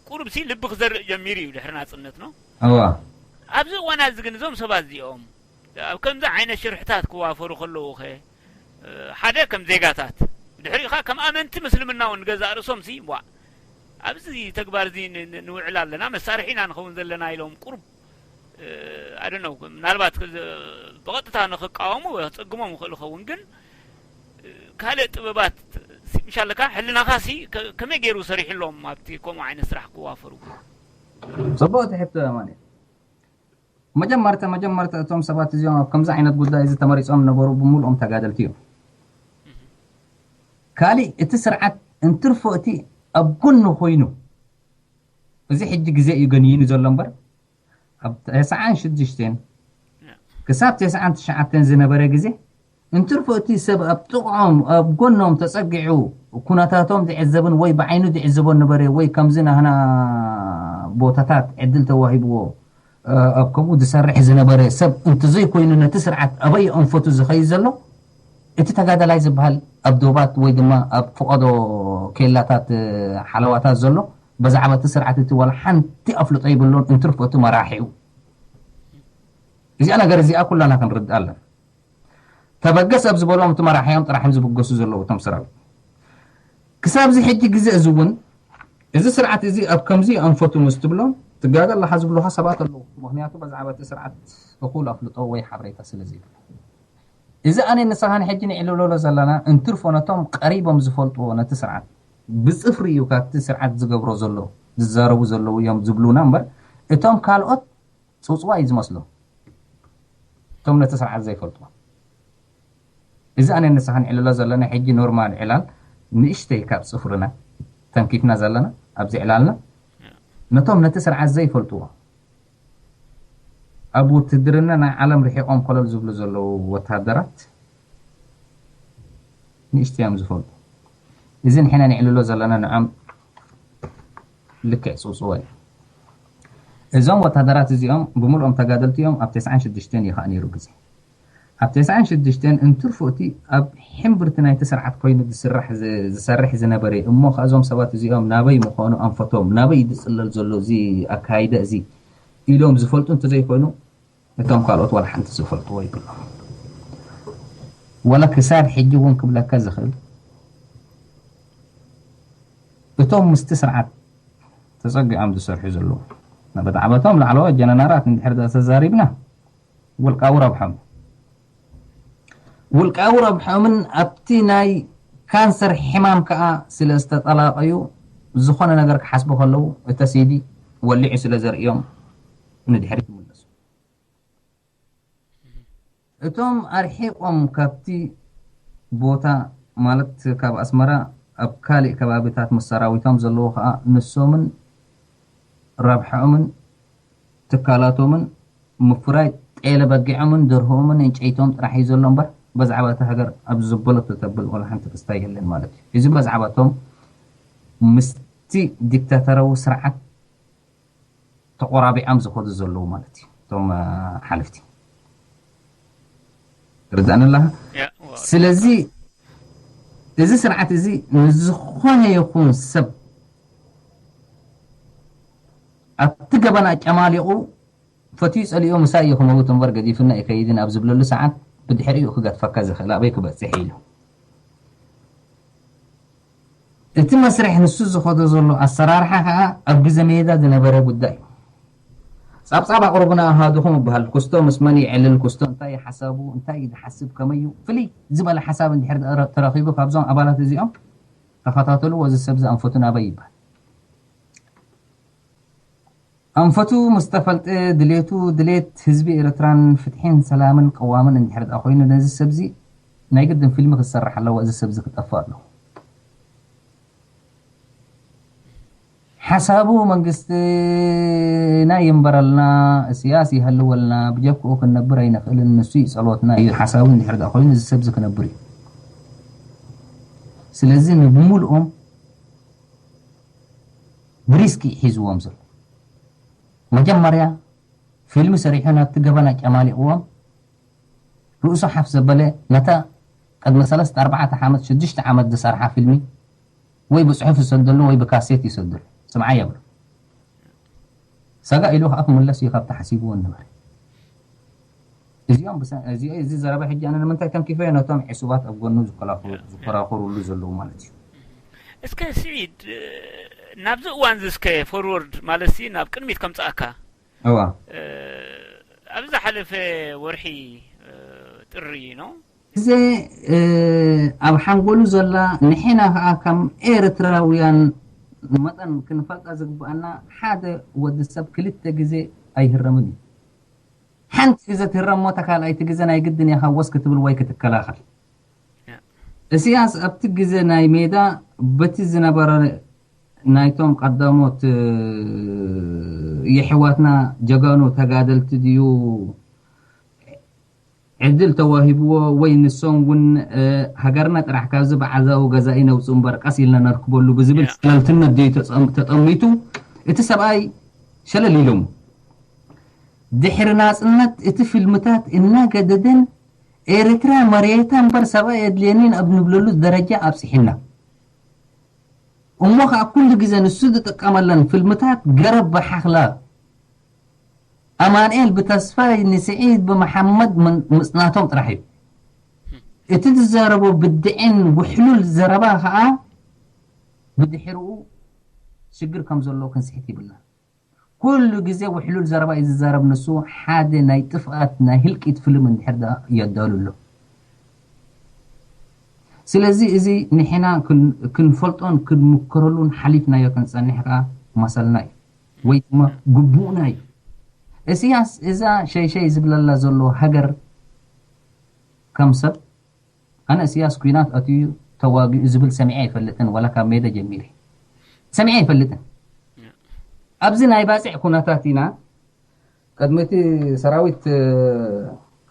ቁሩብሲ ልቢ ክዘርእ ጀሚሩ እዩ ድሕሪ ናጽነት ነው። ኣብዚ እዋን እዚ ግን እዞም ሰባት እዚኦም ኣብ ከምዚ ዓይነት ሽርሕታት ክዋፈሩ ከለዉ ኸ ሓደ ከም ዜጋታት፣ ድሕሪኡ ኸዓ ከም ኣመንቲ ምስልምና እውን ገዛእ ርእሶም ሲ ዋ ኣብዚ ተግባር እዚ ንውዕል ኣለና፣ መሳርሒ ኢና ንኸውን ዘለና ኢሎም ቁሩብ ኣደነው ምናልባት ብቐጥታ ንክቃወሙ ክጽግሞም ይኽእል ይኸውን፣ ግን ካልእ ጥበባት ምሻለካ ሕልናኻ ሲ ከመይ ገይሩ ሰሪሕሎም ኣብቲ ከምኡ ዓይነት ስራሕ ክዋፈሩ? ጽቡቕ ትሕቶ ማለት መጀመርታ መጀመርታ እቶም ሰባት እዚኦም ኣብ ከምዚ ዓይነት ጉዳይ እዚ ተመሪጾም ነበሩ ብምሉኦም ተጋደልቲ እዮም። ካሊእ እቲ ስርዓት እንትርፎ እቲ ኣብ ጎኑ ኮይኑ እዚ ሕጂ ግዜ እዩ ገንይኑ ዘሎ እምበር ኣብ ተስዓን ሽዱሽተን ክሳብ ተስዓን ትሽዓተን ዝነበረ ግዜ እንትርፎ እቲ ሰብ ኣብ ጥቕዖም ኣብ ጎኖም ተጸጊዑ ኩነታቶም ዝዕዘብን ወይ ብዓይኑ ዝዕዘቦ ነበረ ወይ ከምዚ ናህና ቦታታት ዕድል ተዋሂብዎ ኣብ ከምኡ ዝሰርሕ ዝነበረ ሰብ እንተዘይኮይኑ ነቲ ስርዓት ኣበይ ኣንፈቱ ዝኸይድ ዘሎ እቲ ተጋዳላይ ዝበሃል ኣብ ዶባት ወይ ድማ ኣብ ፍቐዶ ኬላታት ሓለዋታት ዘሎ በዛዕባ እቲ ስርዓት እቲ ዋላ ሓንቲ ኣፍልጦ ይብሉን እንትርፎ እቲ መራሒኡ እዚኣ ነገር እዚኣ ኩላና ክንርድኣ ኣለና። ተበገስ ኣብ ዝበሎም እቲ መራሒኦም ጥራሕ ዝብገሱ ዘለዉ እቶም ሰራዊት ክሳብ እዚ ሕጂ ግዜ እዚ እውን እዚ ስርዓት እዚ ኣብ ከምዚ ኣንፈቱ ምስ ትብሎም ትጋገ ኣለኻ ዝብሉኻ ሰባት ኣለዉ። ምክንያቱ በዛዕባ እቲ ስርዓት እኹል ኣፍልጦ ወይ ሓበሬታ ስለ ዘይብሉ እዚ ኣነ ንስኻን ሕጂ ንዕልለሎ ዘለና እንትርፎ ነቶም ቀሪቦም ዝፈልጥዎ ነቲ ስርዓት ብፅፍሪ እዩ ካብቲ ስርዓት ዝገብሮ ዘሎ ዝዛረቡ ዘለዉ እዮም ዝብሉና እምበር እቶም ካልኦት ፅውፅዋ እዩ ዝመስሎም እቶም ነቲ ስርዓት ዘይፈልጥዎ እዚ ኣነ ንስኻ ንዕልሎ ዘለና ሕጂ ኖርማል ዕላል ንእሽተይ ካብ ፅፍርና ተንኪፍና ዘለና ኣብዚ ዕላልና ነቶም ነቲ ስርዓት ዘይፈልጥዎ ኣብ ውትድርና ናይ ዓለም ርሒቆም ኮለል ዝብሉ ዘለዉ ወታደራት ንእሽተይ እዮም ዝፈልጡ እዚ ንሕና ንዕልሎ ዘለና ንዖም ልክዕ ፅውፅዎ እዩ እዞም ወታደራት እዚኦም ብምልኦም ተጋደልቲ እዮም ኣብ ተስዓን ሽዱሽተን እዩ ከዓ ነይሩ ግዜ ኣብ ተስዓን ሽዱሽተን እንትርፎ እቲ ኣብ ሕምብርቲ ናይቲ ስርዓት ኮይኑ ዝሰርሕ ዝነበረ እሞ ከእዞም ሰባት እዚኦም ናበይ ምኾኑ ኣንፈቶም ናበይ ዝፅለል ዘሎ እዚ ኣካይደ እዚ ኢሎም ዝፈልጡ እንተዘይኮይኑ እቶም ካልኦት ዋላ ሓንቲ ዝፈልጥዎ ይብሎም ወላ ክሳብ ሕጂ እውን ክብለካ ዝኽእል እቶም ምስቲ ስርዓት ተፀጊዖም ዝሰርሑ ዘለዉ ብዛዕባቶም ላዕለዎት ጀነራላት እንድሕር ተዛሪብና ውልቃዊ ረብሖም ውልቃዊ ረብሖምን ኣብቲ ናይ ካንሰር ሕማም ከዓ ስለ ዝተጠላቀዩ ዝኾነ ነገር ክሓስቡ ከለዉ እተ ሲዲ ወሊዑ ስለ ዘርእዮም ንድሕሪት ይምለሱ እቶም ኣርሒቆም ካብቲ ቦታ ማለት ካብ ኣስመራ ኣብ ካልእ ከባቢታት ምስ ሰራዊቶም ዘለዉ ከዓ ንሶምን ረብሐኦምን ትካላቶምን ምፍራይ ጤለ በጊዖምን ደርሆኦምን እንጨይቶም ጥራሕ እዩ ዘሎ እምበር በዛዕባ እቲ ሃገር ኣብ ዝበለቶ ተብል ወላ ሓንቲ ክስታይ የለን ማለት እዩ። እዚ በዛዕባ እቶም ምስቲ ዲክታተራዊ ስርዓት ተቆራቢዖም ዝኸዱ ዘለዉ ማለት እዩ እቶም ሓለፍቲ ርዳእኒ ኣለኻ ስለዚ እዚ ስርዓት እዚ ንዝኾነ ይኹን ሰብ ኣብቲ ገበን ኣጨማሊቑ ፈትዩ ጸሊኡ ምሳይ እዩ ክመውት እምበር ገዲፍና ይከይድን ኣብ ዝብለሉ ሰዓት ብድሕሪኡ ክገድፈካ ዝኽእል ኣበይ ክበጽሕ ኢሉ እቲ መስርሕ ንሱ ዝኸዶ ዘሎ ኣሰራርሓ ከዓ ኣብ ግዘ ሜዳ ዝነበረ ጉዳይ እዩ። ጻብጻብ ኣቕርቡና ኣሃዱኹም ይበሃል። ኩስቶ ምስ መን ይዕልል፣ ኩስቶ እንታይ እዩ ሓሳቡ፣ እንታይ እዩ ዝሓስብ፣ ከመይ እዩ ፍልይ ዝበለ ሓሳብ እንድሕር ተረኺቡ ካብዞም ኣባላት እዚኦም ተኸታተልዎ፣ እዚ ሰብ እዚ ኣንፈቱ ናበይ ይበሃል። ኣንፈቱ ምስ ተፈልጠ ድሌቱ ድሌት ህዝቢ ኤርትራን ፍትሒን ሰላምን ቅዋምን እንድሕር ደኣ ኮይኑ ነዚ ሰብዚ ናይ ግድን ፊልሚ ክሰርሕ ኣለዎ እዚ ሰብዚ ክጠፍእ ኣለዎ ሓሳቡ መንግስትና ይንበረልና፣ እስያስ ይህልወልና፣ ብጀክኡ ክንነብር ኣይንኽእልን፣ ንሱ እዩ ጸሎትና እዩ ሓሳቡ። እንድሕር ደኣ ኮይኑ እዚ ሰብ እዚ ክነብር እዩ። ስለዚ ንብሙሉኦም ብሪስክ እዩ ሒዝዎም ዘሎ። መጀመርያ ፊልም ሰሪሑ ናብቲ ገበን ኣጨማሊቕዎም፣ ርእሱ ሓፍ ዘበለ፣ ነታ ቅድሚ ሰለስተ ኣርባዕተ ዓመት ሽዱሽተ ዓመት ዝሰርሓ ፊልሚ ወይ ብጽሑፍ ይሰደሉ ወይ ብካሴት ይሰደሉ። ስምዓ የብሉ። ሰጋ ኢሉ ከዓ ክምለስ እዩ ካብቲ ሓሲብዎ ነበረ። እዚኦም ብሰ-፣ እዚ፣ እዚ ዘረባ ሕጂ ኣነ ንምንታይ ተንኪፈዮ? ነቶም ዕሱባት ኣብ ጎኑ ዝከላኸሉ-፣ ዝከራኸሩሉ ዘለዉ ማለት እዩ። እስከ ስዒድ፣ እ፣ ናብዚ እዋን እዚ እስከ ፎርወርድ ማለት ሲ ናብ ቅድሚት ከምጽኣካ። እዋ። እ፣ ኣብ ዝሓለፈ ወርሒ፣ እ፣ ጥሪ ነው። እዚ፣ እ፣ ኣብ ሓንጎሉ ዘላ ንሕና ከዓ ከም ኤርትራውያን መጠን ክንፈልጣ ዝግብኣና፣ ሓደ ወዲ ሰብ ክልተ ግዜ ኣይህረምን እዩ። ሓንቲ ግዜ ትህረም እሞ፣ እታ ካልኣይቲ ግዜ ናይ ግድን ኢኻ ወስ ክትብል ወይ ክትከላኸል። ያ። እስያስ ኣብቲ ግዜ ናይ ሜዳ በቲ ዝነበረ ናይቶም ቀዳሞት፣ እ፣ የሕዋትና ጀጋኑ ተጋደልቲ ድዩ ዕድል ተዋሂብዎ ወይ ንሶም እውን፣ እ፣ ሃገርና ጥራሕ ካብዚ ብዓዛዊ ገዛኢ ነውጽእ እምበር ቀስ ኢልና ነርክበሉ ብዝብል ያ። ሸለልትነት ድዩ ተጸም-፣ ተጠሚቱ? እቲ ሰብኣይ ሸለል ኢሎም። ድሕሪ ናጽነት እቲ ፊልምታት እናገደደን ኤርትራ መሬታ እምበር ሰብኣይ የድልየኒን ኣብ ንብለሉ ደረጃ ኣብጽሒና። እሞ ኸኣ ኩሉ ግዜ ንሱ ዝጥቀመለን ፊልምታት ገረብ ብሓኽላ ኣማንኤል ብተስፋይ ንስዒድ ብመሓመድ ምን-፣ ምጽናቶም ጥራሕ እዩ። እቲ ዝዛረቦ ብድዕን ውሕሉል ዘረባ ኸኣ ብድሕርኡ ሽግር ከም ዘሎ ክንስሕት ይብልና። ኩሉ ግዜ ውሕሉል ዘረባ እዩ ዝዛረብ ንሱ። ሓደ ናይ ጥፍኣት ናይ ህልቂት ፍልም እንድሕር ደኣ የዳሉ ኣሎ። ስለዚ እዚ ንሕና ክን-፣ ክንፈልጦን ክንምክረሉን ሓሊፍናዮ ክንጸንሕ ከኣ መሰልና እዩ ወይ ድማ ግቡእና እዩ። እስያስ እዛ ሸይሸይ ዝብለላ ዘሎ ሃገር ከም ሰብ ኣነ እስያስ ኲናት ኣትዩ ተዋጊኡ ዝብል ሰሚዐ ኣይፈልጥን፣ ወላ ካብ ሜዳ ጀሚረ ሰሚዐ ኣይፈልጥን። ኣብዚ ናይ ባጽዕ ኩነታት ኢና። ቅድሚ እቲ ሰራዊት፣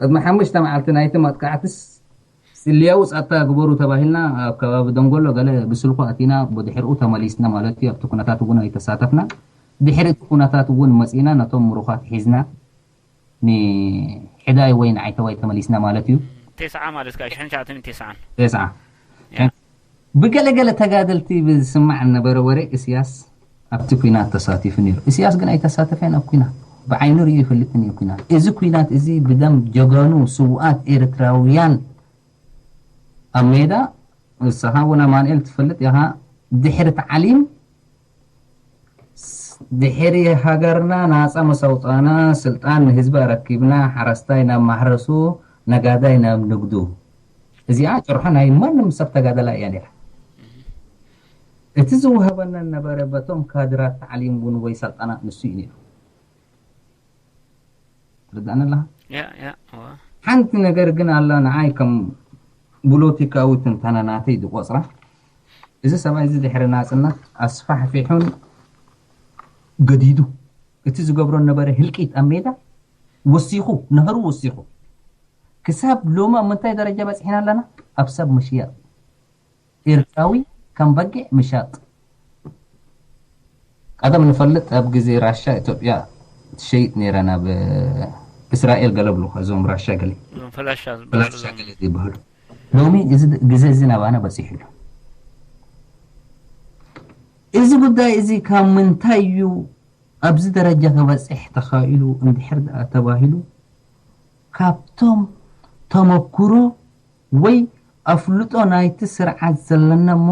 ቅድሚ ሓሙሽተ መዓልቲ ናይቲ መጥቃዕትስ ስልያዊ ጸጥታ ግበሩ ተባሂልና ኣብ ከባቢ ደንጎሎ ገለ ብስልኩ ኣቲና፣ ብድሕሪኡ ተመሊስና ማለት እዩ። ኣብቲ ኩነታት እውን ኣይተሳተፍና። ድሕሪ እቲ ኩነታት እውን መጺና ነቶም ምሩኻት ሒዝና ንሕዳይ ወይ ንዓይተዋይ ተመሊስና ማለት እዩ። ተስዓ ማለት ከዓ ሽሕን ትሽዓተ ሚእትን ተስዓን። ተስዓ። ያ። ብገለገለ ተጋደልቲ ብዝስማዕ ነበረ ወሬ እስያስ ኣብቲ ኲናት ተሳቲፉ ነይሩ። እስያስ ግን ኣይተሳተፈን ኣብ ኲናት። ብዓይኑ ርእዩ ይፈልጥን እዩ ኲናት። እዚ ኲናት እዚ ብደም ጀጋኑ ስውኣት ኤርትራውያን ኣብ ሜዳ፣ ንስኻ እውን ኣማኑኤል ትፈልጥ ኢኻ፣ ድሕሪ ታዕሊም፣ ድሕሪ ሃገርና ናጻ ምስ ኣውጻእና፣ ስልጣን ንህዝቢ ኣረኪብና፣ ሓረስታይ ናብ ማሕረሱ፣ ነጋዳይ ናብ ንግዱ። እዚኣ ጭርሖ ናይ ማንም ሰብ ተጋደላይ እያ ነይራ። እቲ ዝወሃበና ነበረ በቶም ካድራት ታዕሊም እውን ወይ ሰልጠና ንሱ እዩ ነይሩ። ትርዳእኒ ኣለኻ? ያ፣ ያ፣ እዋ። ሓንቲ ነገር ግን ኣላ፣ ንዓይ ከም ቡሎቲካዊ ትንተና ናተይ ዝቆጽራ፣ እዚ ሰብኣይ እዚ ድሕሪ ናጽነት ኣስፋሕፊሑን ገዲዱ፣ እቲ ዝገብሮ ነበረ ህልቂት ኣብ ሜዳ ወሲኹ፣ ነህሩ ወሲኹ። ክሳብ ሎሚ ኣብ ምንታይ ደረጃ በጺሕና ኣለና? ኣብ ሰብ ምሽያጥ። ኤርትራዊ ከም በጊዕ ምሻጥ። ቀደም ንፈልጥ ኣብ ግዜ ራሻ ኢትዮጵያ ትሸይጥ ነይራ ናብ እስራኤል ገለ ብሉ፣ እዞም ራሻ ገለ እዞም ፈላሻ ዝበሃሉ ፈላሻ እዞም። ገለ ዝበሃሉ። ሎሚ እዚ ግዜ እዚ ናባና በጺሑ ኣሎ። እዚ ጉዳይ እዚ ካብ ምንታይ እዩ ኣብዚ ደረጃ ክበጽሕ ተኻኢሉ እንድሕር ደኣ ተባሂሉ፣ ካብቶም ተመኩሮ ወይ ኣፍልጦ ናይቲ ስርዓት ዘለና እሞ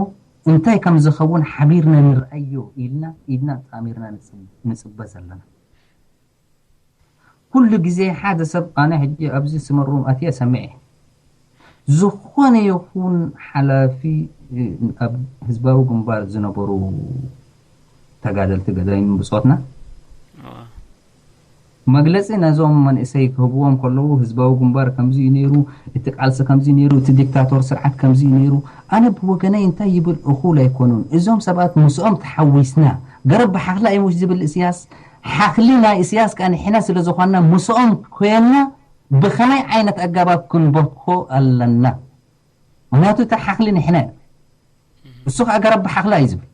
እንታይ ከም ዝኸውን ሓቢርና ንርኣዮ ኢልና ኢድና ጣሚርና ንጽብ-፣ ንጽበ ዘለና። ኩሉ ግዜ ሓደ ሰብ፣ ኣነ ሕጂ ኣብዚ ስመሩም ኣትየ ሰሚዐ፣ ዝኾነ ይኹን ሓላፊ፣ እ፣ ኣብ ህዝባዊ ግንባር ዝነበሩ ተጋደልቲ ገዳይም ብጾትና፣ እዋ። መግለጺ ነዞም መንእሰይ ክህብዎም ከለዉ፣ ህዝባዊ ግንባር ከምዚ እዩ ነይሩ፣ እቲ ቃልሲ ከምዚ እዩ ነይሩ፣ እቲ ዲክታቶር ስርዓት ከምዚ እዩ ነይሩ። ኣነ ብወገነይ እንታይ ይብል እኹል ኣይኮኑን። እዞም ሰባት ምስኦም ተሓዊስና፣ ገረብ ብሓኽላ እዩ ዝብል እስያስ፣ ሓኽሊ ናይ እስያስ ከኣ ንሕና ስለ ዝኾንና ምስኦም ኮይና ብኸመይ ዓይነት ኣገባብ ክንበኮ ኣለና? ምኽንያቱ እቲ ሓኽሊ ንሕና እዩ። እሱ ከኣ ገረብ ብሓኽላ እዩ ዝብል።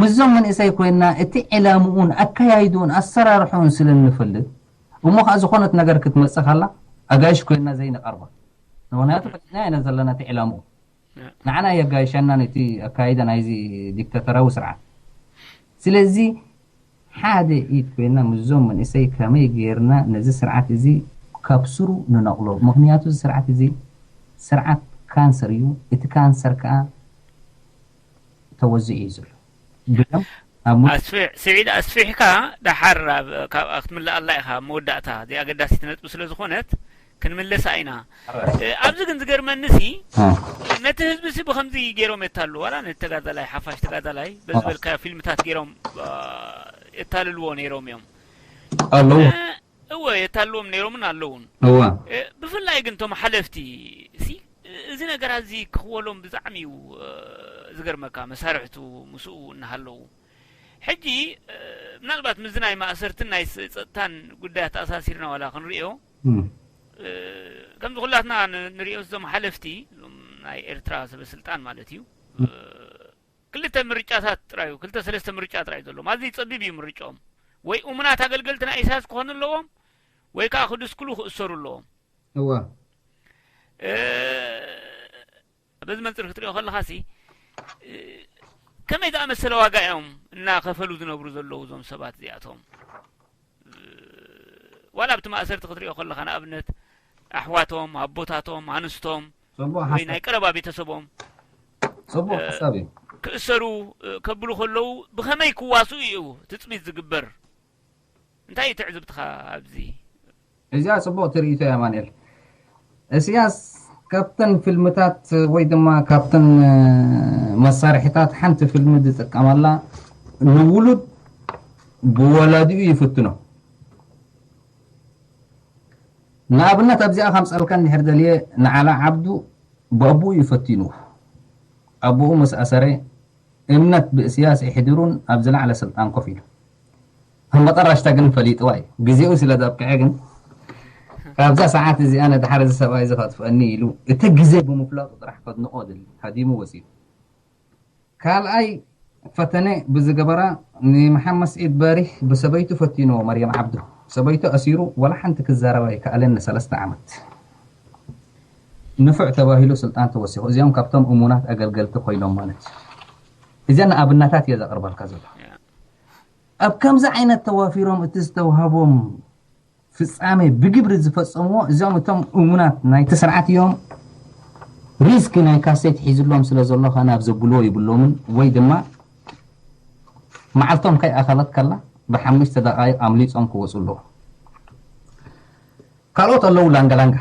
ምስዞም መንእሰይ ኮይና እቲ ዕላምኡን ኣካያይድኡን ኣሰራርሕኡን ስለ እንፈልጥ፣ እሞ ከኣ ዝኾነት ነገር ክትመጽእ ከላ ኣጋይሽ ኮይና ዘይንቐርባ። ምኽንያቱ ፈሊጥና ኢና ዘለና እቲ ዕላምኡ። ንዓና የጋይሸና ነቲ ኣካይዳ ናይዚ ዲክታተራዊ ስርዓት። ስለዚ ሓደ ኢድ ኮይና ምስዞም መንእሰይ ከመይ ጌርና ነዚ ስርዓት እዚ ካብ ስሩ ንነቕሎ? ምኽንያቱ እዚ ስርዓት እዚ ስርዓት ካንሰር እዩ። እቲ ካንሰር ከኣ ተወዚዑ እዩ ዘሎ። ብደም ኣብ ሙ- ኣስፊሕ ስዒድ ኣስፊሕካ ደሓር ኣብ- ካብ ክትምልኣላ ኢኻ። ኣብ መወዳእታ እዚኣ ኣገዳሲት ነጥቢ ስለ ዝኾነት ክንምለሳ ኢና። እ፣ ኣብዚ ግን ዝገርመኒ ሲ አ። ነቲ ህዝቢ ሲ ብኸምዚ ገይሮም የታሉ ዋላ ነቲ ተጋዳላይ ሓፋሽ ተጋዳላይ በዚ አ። በልካዮ ፊልምታት ገይሮም አ፣ የታልልዎ ነይሮም እዮም። ኣለዉ። እ፣ እወ የታልዎም ነይሮምን ኣለውን። እወ። እ፣ ብፍላይ ግን እቶም ሓለፍቲ ሲ እዚ ነገር ኣዚ ክኽወሎም ብጣዕሚ እዩ እ፣ ዝገርመካ መሳርሕቱ ምስኡ እናሃለዉ ሕጂ እ፣ ምናልባት ምስዚ ናይ ማእሰርትን ናይ ስ- ጸጥታን ጉዳያት ኣሳሲርና ዋላ ክንሪኦ እም። እ፣ ከምዚ ኩላትና ን- ንሪኦ እዞም ሓለፍቲ እዞም ናይ ኤርትራ ሰበ ስልጣን ማለት እዩ እ፣ ክልተ ምርጫታት ጥራዩ ክልተ ሰለስተ ምርጫ ጥራዩ ዘለዎም ኣዝዩ ጸቢብ እዩ ምርጫኦም ወይ እሙናት ኣገልገልቲ ናይ ኢሳያስ ክኾኑ ኣለዎም ወይ ከዓ ክድስክሉ ክእሰሩ ኣለዎም እዋ እ፣ በዚ መንፅር ክትሪኦ ከለኻ ሲ እ፣ ከመይ ዝኣመሰለ ዋጋ እዮም እናኸፈሉ ዝነብሩ ዘለዉ እዞም ሰባት እዚኣቶም እ፣ ዋላ ኣብቲ ማእሰርቲ ክትሪኦ ከለኻ ንኣብነት ኣሕዋቶም ኣቦታቶም ኣንስቶም ጽቡቕ ወይ ሓሳብ ናይ ቀረባ ቤተሰቦም ጽቡቕ እ፣ ሓሳብ እዩ ክእሰሩ እ፣ ከብሉ ከለዉ ብኸመይ ክዋስኡ እዩ ትፅቢት ዝግበር እንታይ እዩ ትዕዝብትኻ ኣብዚ እዚኣ ጽቡቕ ትርኢቶ እያ ማንኤል እስያስ ካብተን ፊልምታት ወይ ድማ ካብተን እ፣ መሳርሒታት ሓንቲ ፊልሚ ዝጥቀመላ ንውሉድ ብወላዲኡ ይፍትኖ ንኣብነት ኣብዚኣ ከምፀልካ እንድሕር ደልየ ንዓላ ዓብዱ ብኣቦኡ ይፈቲኑ ኣቦኡ ምስ ኣሰረ እምነት ብእስያስ ይሕድሩን ኣብ ዝለዓለ ስልጣን ኮፍ ኢሉ ኣብ መጠረሽታ ግን ፈሊጥዋ እዩ ግዜኡ ስለ ዘብቅዐ ግን ካብዛ ሰዓት እዚኣ ነድሓር እዚ ሰብኣይ እዚ ከጥፍአኒ ኢሉ እቲ ግዜ ብምፍላጡ ጥራሕ ከድንቆ ድል ሃዲሙ ወፂኡ ካልኣይ ፈተነ ብዝገበራ ንመሓመድ ስዒድ ባሪህ ብሰበይቱ ፈቲንዎ መርየም ዓብዱ ሰበይቱ ኣሲሩ ወላ ሓንቲ ክዛረባ ይከኣለን ንሰለስተ ዓመት ንፉዕ ተባሂሉ ስልጣን ተወሲኹ እዚኦም ካብቶም እሙናት ኣገልገልቲ ኮይኖም ማለት እዩ እዘን ኣብነታት እየ ዘቕርበልካ ዘሎ ኣብ ከምዚ ዓይነት ተዋፊሮም እቲ ዝተዋህቦም ፍጻሜ ብግብሪ ዝፈጸምዎ እዚኦም እቶም እሙናት ናይቲ ስርዓት እዮም ሪስክ ናይ ካሴት ሒዝሎም ስለ ዘሎ ከ ናብ ዘብልዎ ይብሎምን ወይ ድማ መዓልቶም ከይኣኸለት ከላ ብሓሙሽተ ደቃይቕ ኣምሊጾም ክወፁ ኣለዎ ካልኦት ኣለዉ ላንጋላንጋ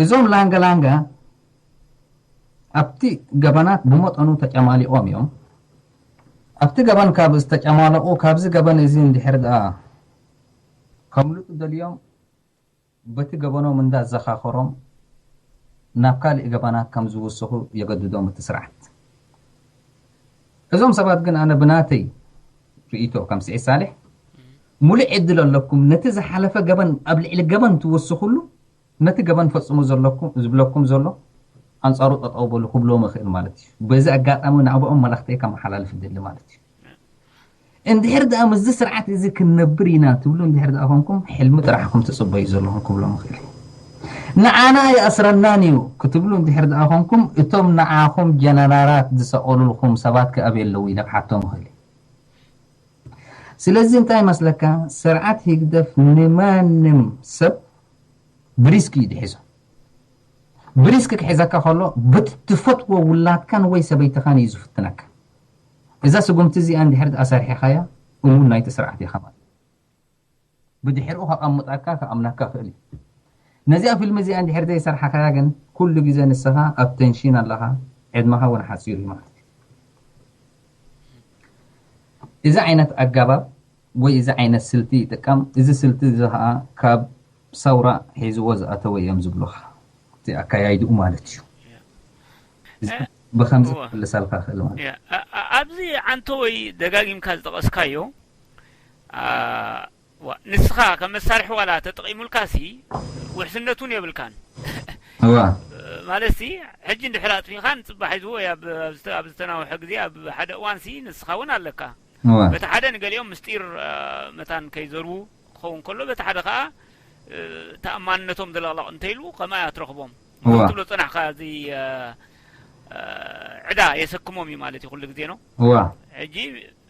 እዞም ላንጋላንጋ ኣብቲ ገበናት ብመጠኑ ተጨማሊቖም እዮም ኣብቲ ገበን ካብ ዝተጨማለቑ ካብዚ ገበን እዚ እንድሕር ደኣ ከምልጡ ደልዮም በቲ ገበኖም እንዳዘኻኸሮም ናብ ካልእ ገበናት ከም ዝውስኹ የገድዶም እቲ ስርዓት እዞም ሰባት ግን ኣነ ብናተይ ርእይቶ ከም ስዒድ ሳልሕ ሙሉእ ዕድል ኣለኩም ነቲ ዝሓለፈ ገበን ኣብ ልዕሊ ገበን ትወስኹሉ ነቲ ገበን ፈጽሙ ዘለኩም ዝብለኩም ዘሎ ኣንጻሩ ጠጠው በሉ ክብልዎም ይኽእል ማለት እዩ በዚ ኣጋጣሚ ናብኦም መልእኽተይ ከመሓላልፍ ይደሊ ማለት እዩ እንድሕር ደኣ ምስዚ ስርዓት እዚ ክንነብር ኢና ትብሉ እንድሕር ደኣ ኮንኩም ሕልሚ ጥራሕ ኢኹም ትጽበዩ ዘለኹም ክብሎም ይኽእል እዩ ንዓና ኣይኣስረናን እዩ ክትብሉ እንድሕር ደኣ ኮንኩም እቶም ንዓኹም ጀነራላት ዝሰቐሉልኩም ሰባት ከ ኣበይ ኣለዉ ኢለ ክሓቶም ይኽእል እዩ ስለዚ እንታይ ይመስለካ ስርዓት ህግደፍ ንማንም ሰብ ብሪስክ እዩ ዝሕዞ ብሪስክ ክሕዘካ ከሎ ብትፈትዎ ውላድካን ወይ ሰበይትኻን እዩ ዝፍትነካ እዛ ስጉምቲ እዚኣ እንድሕር ኣሰርሒኻያ እሙን ናይቲ ስርዓት ኢኻ ማለት ብድሕሪኡ ከቐምጠካ ከኣምነካ ክእል እዩ ነዚኣ ፊልም እዚኣ እንድሕር ዘይሰርሓኻያ ግን ኩሉ ግዜ ንስኻ ኣብ ተንሽን ኣለኻ ዕድመኻ እውን ሓፂሩ እዩ ማለት እዩ እዚ ዓይነት ኣጋባብ ወይ እዚ ዓይነት ስልቲ ይጥቀም እዚ ስልቲ እዚ ከዓ ካብ ሰውራ ሒዝዎ ዝኣተወ እዮም ዝብሉኻ እቲ ኣካያይድኡ ማለት እዩ ብኸምዚ እወ። ክምልሰልካ ክእል ማለት እዩ። ያ፣ ኣ-፣ ኣ-፣ ኣብዚ ዓንቶ ወይ ደጋጊምካ ዝጠቐስካዮ፣ ኣ፣ ዋ፣ ንስኻ ከም መሳርሒ ዋላ ተጠቒሙልካሲ፣ ውሕስነት እውን የብልካን። እዋ። ማለትሲ፣ ሕጂ እንድሕር ኣጥፊኻን ጽባሕ ይዝዎ ወይ ኣብ፣ ኣብ ዝተ-፣ ኣብ ዝተናውሐ ግዜ፣ ኣብ ሓደ እዋንሲ ንስኻ እውን ኣለካ። እዋ። በቲ ሓደ ንገሊኦም ምስጢር፣ ኣ፣ መታን ከይዘርቡ ክኸውን ከሎ፣ በቲ ሓደ ከኣ፣ እ፣ ተኣማንነቶም ዝለቕለቕ እንተይሉ፣ ከምኣ እያ ትረኽቦም። እዋ። ትብሎ ጸናሕካ፣ እዚ፣ እ፣ እ፣ ዕዳ የሰክሞም እዩ ማለት እዩ ኩሉ ግዜ ነው። እዋ። ሕጂ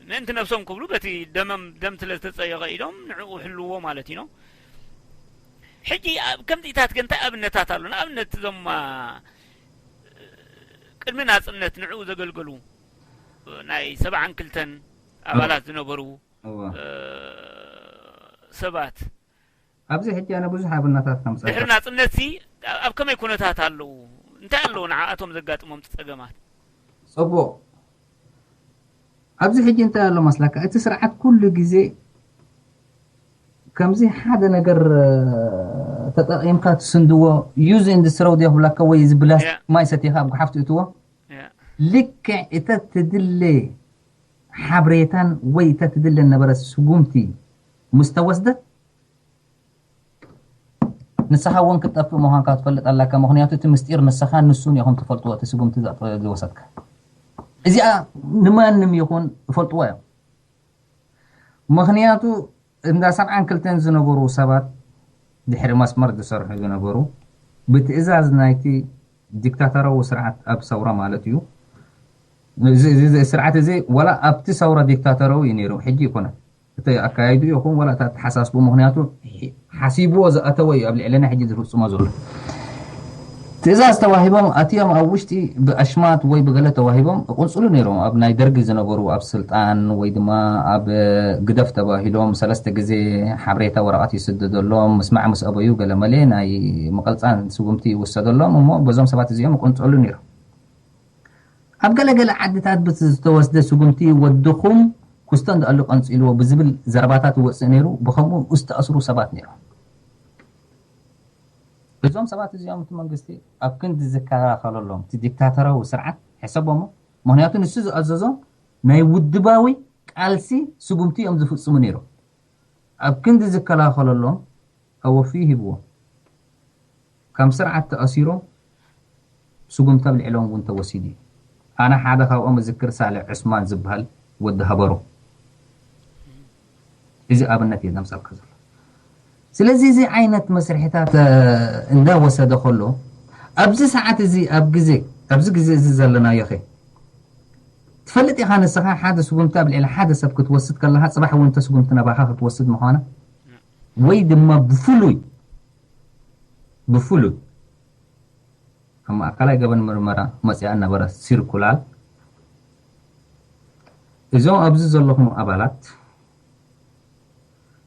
ምእንቲ ነብሶም ክብሉ በቲ ደመም ደም ስለ ዝተጸየቐ ኢዶም ንዕኡ ይሕልውዎ ማለት እዩ ነው። ሕጂ ኣብ ከምዚታት ግን እንታይ ኣብነታት ኣሎ? ንኣብነት እዞም፣ አ፣ ቅድሚ ናጽነት ንዕኡ ዘገልገሉ ናይ ሰብዓን ክልተን ኣባላት ዝነበሩ፣ እዋ። እ፣ ሰባት ኣብዚ ሕጂ ኣነ ብዙሕ ኣብነታት ከምጸልካ ድሕሪ ናጽነትሲ ኣብ ከመይ ኩነታት ኣለዉ? እንታይ ኣለዉ ንዓኣቶም ዘጋጥሞም ጸገማት? ጽቡቕ። ኣብዚ ሕጂ እንታይ ኣሎ መስለካ? እቲ ስርዓት ኩሉ ግዜ ከምዚ ሓደ ነገር፣ እ፣ ተጠቒምካ ትስንድዎ፣ use and throw ድዮ ክብለካ፣ ወይ እዚ ብላስቲክ ያ። ማይ ሰቲኻ ኣብ ጉሓፍ ትእትዎ? ያ። ልክዕ እተ ትድለ ሓብሬታን ወይ እተ ትድለ ነበረ ስጉምቲ ምስ ተወስደት፣ ንስኻ እውን ክትጠፍእ ምዃንካ ትፈልጥ ኣለካ። ምኽንያቱ እቲ ምስጢር ንስኻ ንሱን ኢኹም ትፈልጥዎ፣ እቲ ስጉምቲ ዘጥ-፣ ዝወሰድካ። እዚኣ ንማንም ይኹን ይፈልጥዎ እዮም። ምኽንያቱ እንዳ ሰብዓን ክልተን ዝነበሩ ሰባት፣ ድሕሪ መስመር ዝሰርሑ ዝነበሩ፣ ብትእዛዝ ናይቲ ዲክታቶራዊ ስርዓት ኣብ ሰውራ ማለት እዩ። እዚ፣ እዚ፣ እዚ ስርዓት እዚ ዋላ ኣብቲ ሰውራ ዲክታቶራዊ እዩ ነይሩ፣ ሕጂ ይኮነ። እቲ ኣካያይዱ ይኹን ዋላ እቲ ኣተሓሳስቡ፣ ምኽንያቱ ሓሲብዎ ዝኣተወ እዩ ኣብ ልዕለና ሕጂ ዝፍጽሞ ዘሎ። ትእዛዝ ተዋሂቦም ኣትዮም ኣብ ውሽጢ ብኣሽማት ወይ ብገለ ተዋሂቦም ይቕንጽሉ ነይሮም። ኣብ ናይ ደርጊ ዝነበሩ ኣብ ስልጣን ወይ ድማ ኣብ ግደፍ ተባሂሎም ሰለስተ ግዜ ሓበሬታ ወረቐት ይስደደሎም፣ ምስማዕ ምስ ኣበዩ ገለመለ ናይ ምቕልጻን ስጉምቲ ይውሰደሎም እሞ በዞም ሰባት እዚኦም ይቕንጸሉ ነይሮም። ኣብ ገለገለ ዓድታት ብቲ ዝተወስደ ስጉምቲ ወድኹም ኩስቶ እንዳኣሉ ቀንጺልዎ ብዝብል ዘረባታት ይወጽእ ነይሩ። ብኸምኡ ዝተኣስሩ ሰባት ነይሮም። እዞም ሰባት እዚኦም እቲ መንግስቲ ኣብ ክንዲ ዝከላኸለሎም፣ እቲ ዲክታቶራዊ ስርዓት ሕሰቦሞ፣ ምኽንያቱ ንሱ ዝኣዘዞም ናይ ውድባዊ ቃልሲ ስጉምቲ እዮም ዝፍጽሙ ነይሮም። ኣብ ክንዲ ዝከላኸለሎም ኣወፍዩ ሂብዎም። ከም ስርዓት ተኣሲሮም ስጉምቲ ኣብ ልዕሎም እውን ተወሲዱ እዩ። ኣነ ሓደ ካብኦም እዝክር ሳልሕ ዑስማን ዝበሃል ወዲ ሃበሮ። እዚ ኣብነት እየ ዘምፀልካ ዘሎ። ስለዚ እዚ ዓይነት መስርሕታት፣ እ፣ እንዳወሰደ ከሎ ኣብዚ ሰዓት እዚ ኣብ ግዜ፣ ኣብዚ ግዜ እዚ ዘለናዮ ኸ ትፈልጥ ኢኻ ንስኻ ሓደ ስጉምቲ ኣብ ልዕሊ ሓደ ሰብ ክትወስድ ከለኻ ጽባሕ እውን እተ ስጉምቲ ናባኻ ክትወስድ ምዃና ወይ ድማ ብፍሉይ፣ ብፍሉይ ኣብ ማእከላይ ገበን ምርመራ መጺኣ ነበረ ሲርኩላር እዞም ኣብዚ ዘለኹም ኣባላት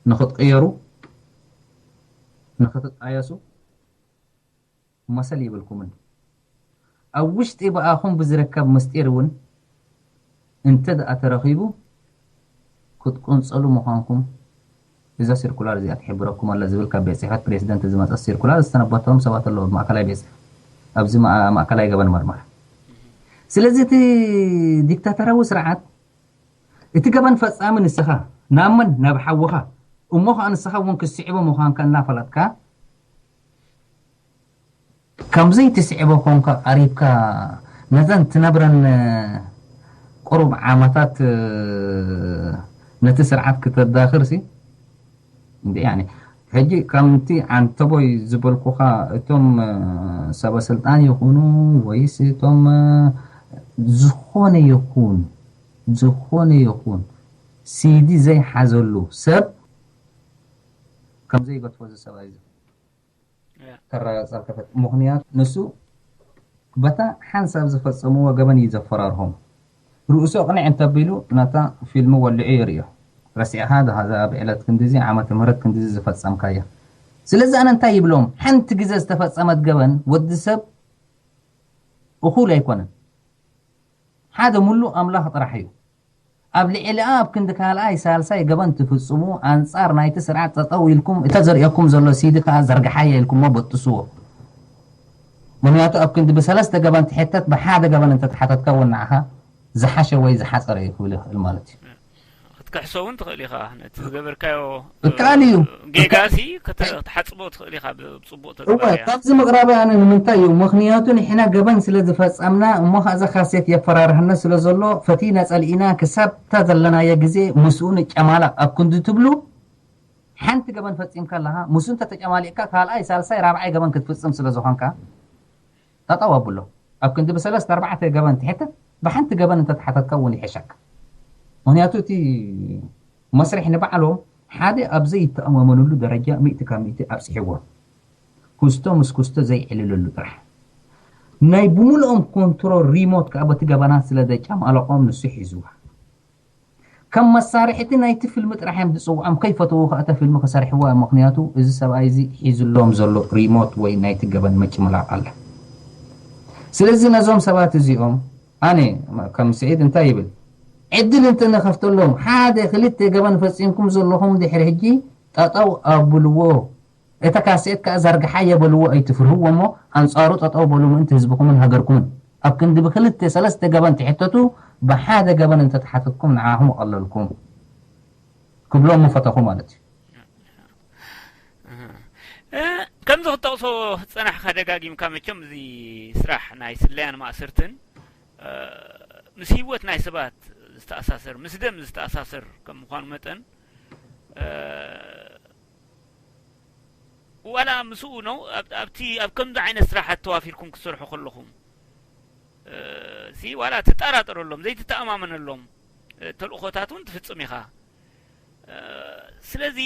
ንኽትቕየሩ፣ ንኽትጣየሱ መሰል ይብልኩምን። ኣብ ውሽጢ ብኣኹም ብዝርከብ ምስጢር እውን እንተ ደኣ ተረኺቡ ክትቁንጸሉ ምዃንኩም እዛ ሲርኩላር እዚኣ ትሕብረኩም ኣላ ዝብል ካብ ቤት ጽሕፈት ፕሬዚደንት ዝመጸ ሲርኩላር ዝተነበቶም ሰባት ኣለዉ ኣብ ማእከላይ ቤት ጽሕፈት፣ ኣብዚ ማእ-፣ ማእከላይ ገበን መርመራ። ስለዚ እቲ ዲክታተራዊ ስርዓት እቲ ገበን ፈጻሚ ንስኻ፣ ናብ መን? ናብ ሓውኻ። እሞ ኸኣ ንስኻ እውን ክትስዕቦ ምዃንካ እናፈለጥካ፣ ከም ዘይትስዕቦ ኮንካ ቀሪብካ፣ ነዘን ትነብረን ቁሩብ ዓመታት ነቲ ስርዓት ክተዳኽርሲ፣ እንዴ፣ ያኒ፣ ሕጂ ከምቲ ዓንተቦይ ዝበልኩኻ፣ እቶም ሰበ ስልጣን ይኹኑ ወይስ እቶም ዝኾነ ይኹን፣ ዝኾነ ይኹን ሲዲ ዘይሓዘሉ ሰብ ከም ዘይገድፎ እዚ ሰብኣይ እዚ ያ። ከረጋግጸልካ ፈት-፣ ምኽንያቱ ንሱ በታ ሓንሳብ ዝፈጸምዎ ገበን እዩ ዘፈራርሆም። ርእሱ ኣቕንዕ እንተቢሉ ነታ ፊልም ወሊዑ የርእዮ። ረሲዕኻ ድኻ እዛ ኣብ ዕለት ክንድዚ ዓመተ ምህረት ክንድዚ ዝፈጸምካያ። ስለዚ ኣነ እንታይ ይብሎም? ሓንቲ ግዜ ዝተፈጸመት ገበን ወዲ ሰብ እኹል ኣይኮነን። ሓደ ሙሉእ ኣምላኽ ጥራሕ እዩ። ኣብ ልዕሊኣ ኣብ ክንዲ ካልኣይ ሳልሳይ ገበን ትፍጽሙ፣ ኣንጻር ናይቲ ስርዓት ጠጠው ኢልኩም፣ እታ ዘርእየኩም ዘሎ ሲዲ ከኣ ዘርግሓያ ኢልኩሞ በጥስዎ። ምኽንያቱ ኣብ ክንዲ ብሰለስተ ገበን ትሕተት ብሓደ ገበን እንተተሓተትካ እውን ንዓኻ ዝሓሸ ወይ ዝሓፀረ እዩ ክብል ይኽእል ማለት እዩ። ክትክሕሶ እውን ትኽእል ኢኻ። ነቲ ዝገበርካዮ ይከኣል እዩ። ጌጋ ሲ ክትሓፅቦ ትኽእል ኢኻ ብፅቡቅ እወ ተግባርያ። ካብዚ ምቕራበይ ኣነ ንምንታይ እዩ? ምኽንያቱ ንሕና ገበን ስለ ዝፈጸምና እሞ ከኣ እዚ ካሴት የፈራርህና ስለ ዘሎ ፈቲና ጸሊእና ክሳብ እታ ዘለናዮ ግዜ ምስኡ ንጨማለቕ ኣብ ክንዲ ትብሉ ሓንቲ ገበን ፈጺምካ ኣለኻ ምስኡ እንተተጨማሊቕካ ካልኣይ ሳልሳይ ራብዓይ ገበን ክትፍጽም ስለ ዝኾንካ ጠጠው ኣብሎ። ኣብ ክንዲ ብሰለስተ ኣርባዕተ ገበን ትሕተት ብሓንቲ ገበን እንተተሓተትካ እውን ይሕሸካ። ምኽንያቱ እቲ መስርሕ ንባዕሎም ሓደ ኣብ ዘይተኣማመንሉ ደረጃ ሚእቲ ካብ ሚእቲ ኣብፅሕዎ። ኩስቶ ምስ ኩስቶ ዘይዕልለሉ ጥራሕ። ናይ ብምልኦም ኮንትሮል ሪሞት ከዓ በቲ ገበናት ስለ ዘጫማለቖም ንሱ ሒዝዋ። ከም መሳርሕቲ ናይቲ ፊልም ጥራሕ እዮም ዝፅውዖም። ከይፈተዉ ከዓ እታ ፊልም ክሰርሕዋ እዮም። ምኽንያቱ እዚ ሰብኣይ እዚ ሒዝሎም ዘሎ ሪሞት ወይ ናይቲ ገበን መጭምላቕ ኣለ። ስለዚ ነዞም ሰባት እዚኦም ኣነ ከም ስዒድ እንታይ ይብል ዕድል እንትንኸፍተሎም ሓደ ክልተ ገበን ፈፂምኩም ዘለኹም ድሕሪ ሕጂ ጠጠው ኣብልዎ እታ ካሴት ከዓ ዘርግሓ የበልዎ ኣይትፍርህዎ እሞ ኣንፃሩ ጠጠው በሉ ምእንቲ ህዝብኹምን ሃገርኩምን ኣብ ክንዲ ብክልተ ሰለስተ ገበን ትሕተቱ ብሓደ ገበን እንተተሓተትኩም ንዓኹም ቀለልኩም ክብሎም ምፈተኹ ማለት እዩ እ፣ ከምዚ ክትጠቕሶ ዝጸናሕካ ደጋጊምካ መቸም እዚ ስራሕ ናይ ስለያን ማእሰርትን እ፣ ምስ ህይወት ናይ ሰባት ዝተኣሳሰር ምስ ደም ዝተኣሳሰር ከም ምዃኑ መጠን እ፣ ዋላ ምስኡ ነው ኣብ- ኣብቲ ኣብ ከምዚ ዓይነት ስራሓት ተዋፊርኩም ክትሰርሑ ከለኹም እ፣ ሲ ዋላ ትጠራጠረሎም ዘይትተኣማመነሎም እ፣ ተልእኾታት እውን ትፍጽም ኢኻ እ፣ ስለዚ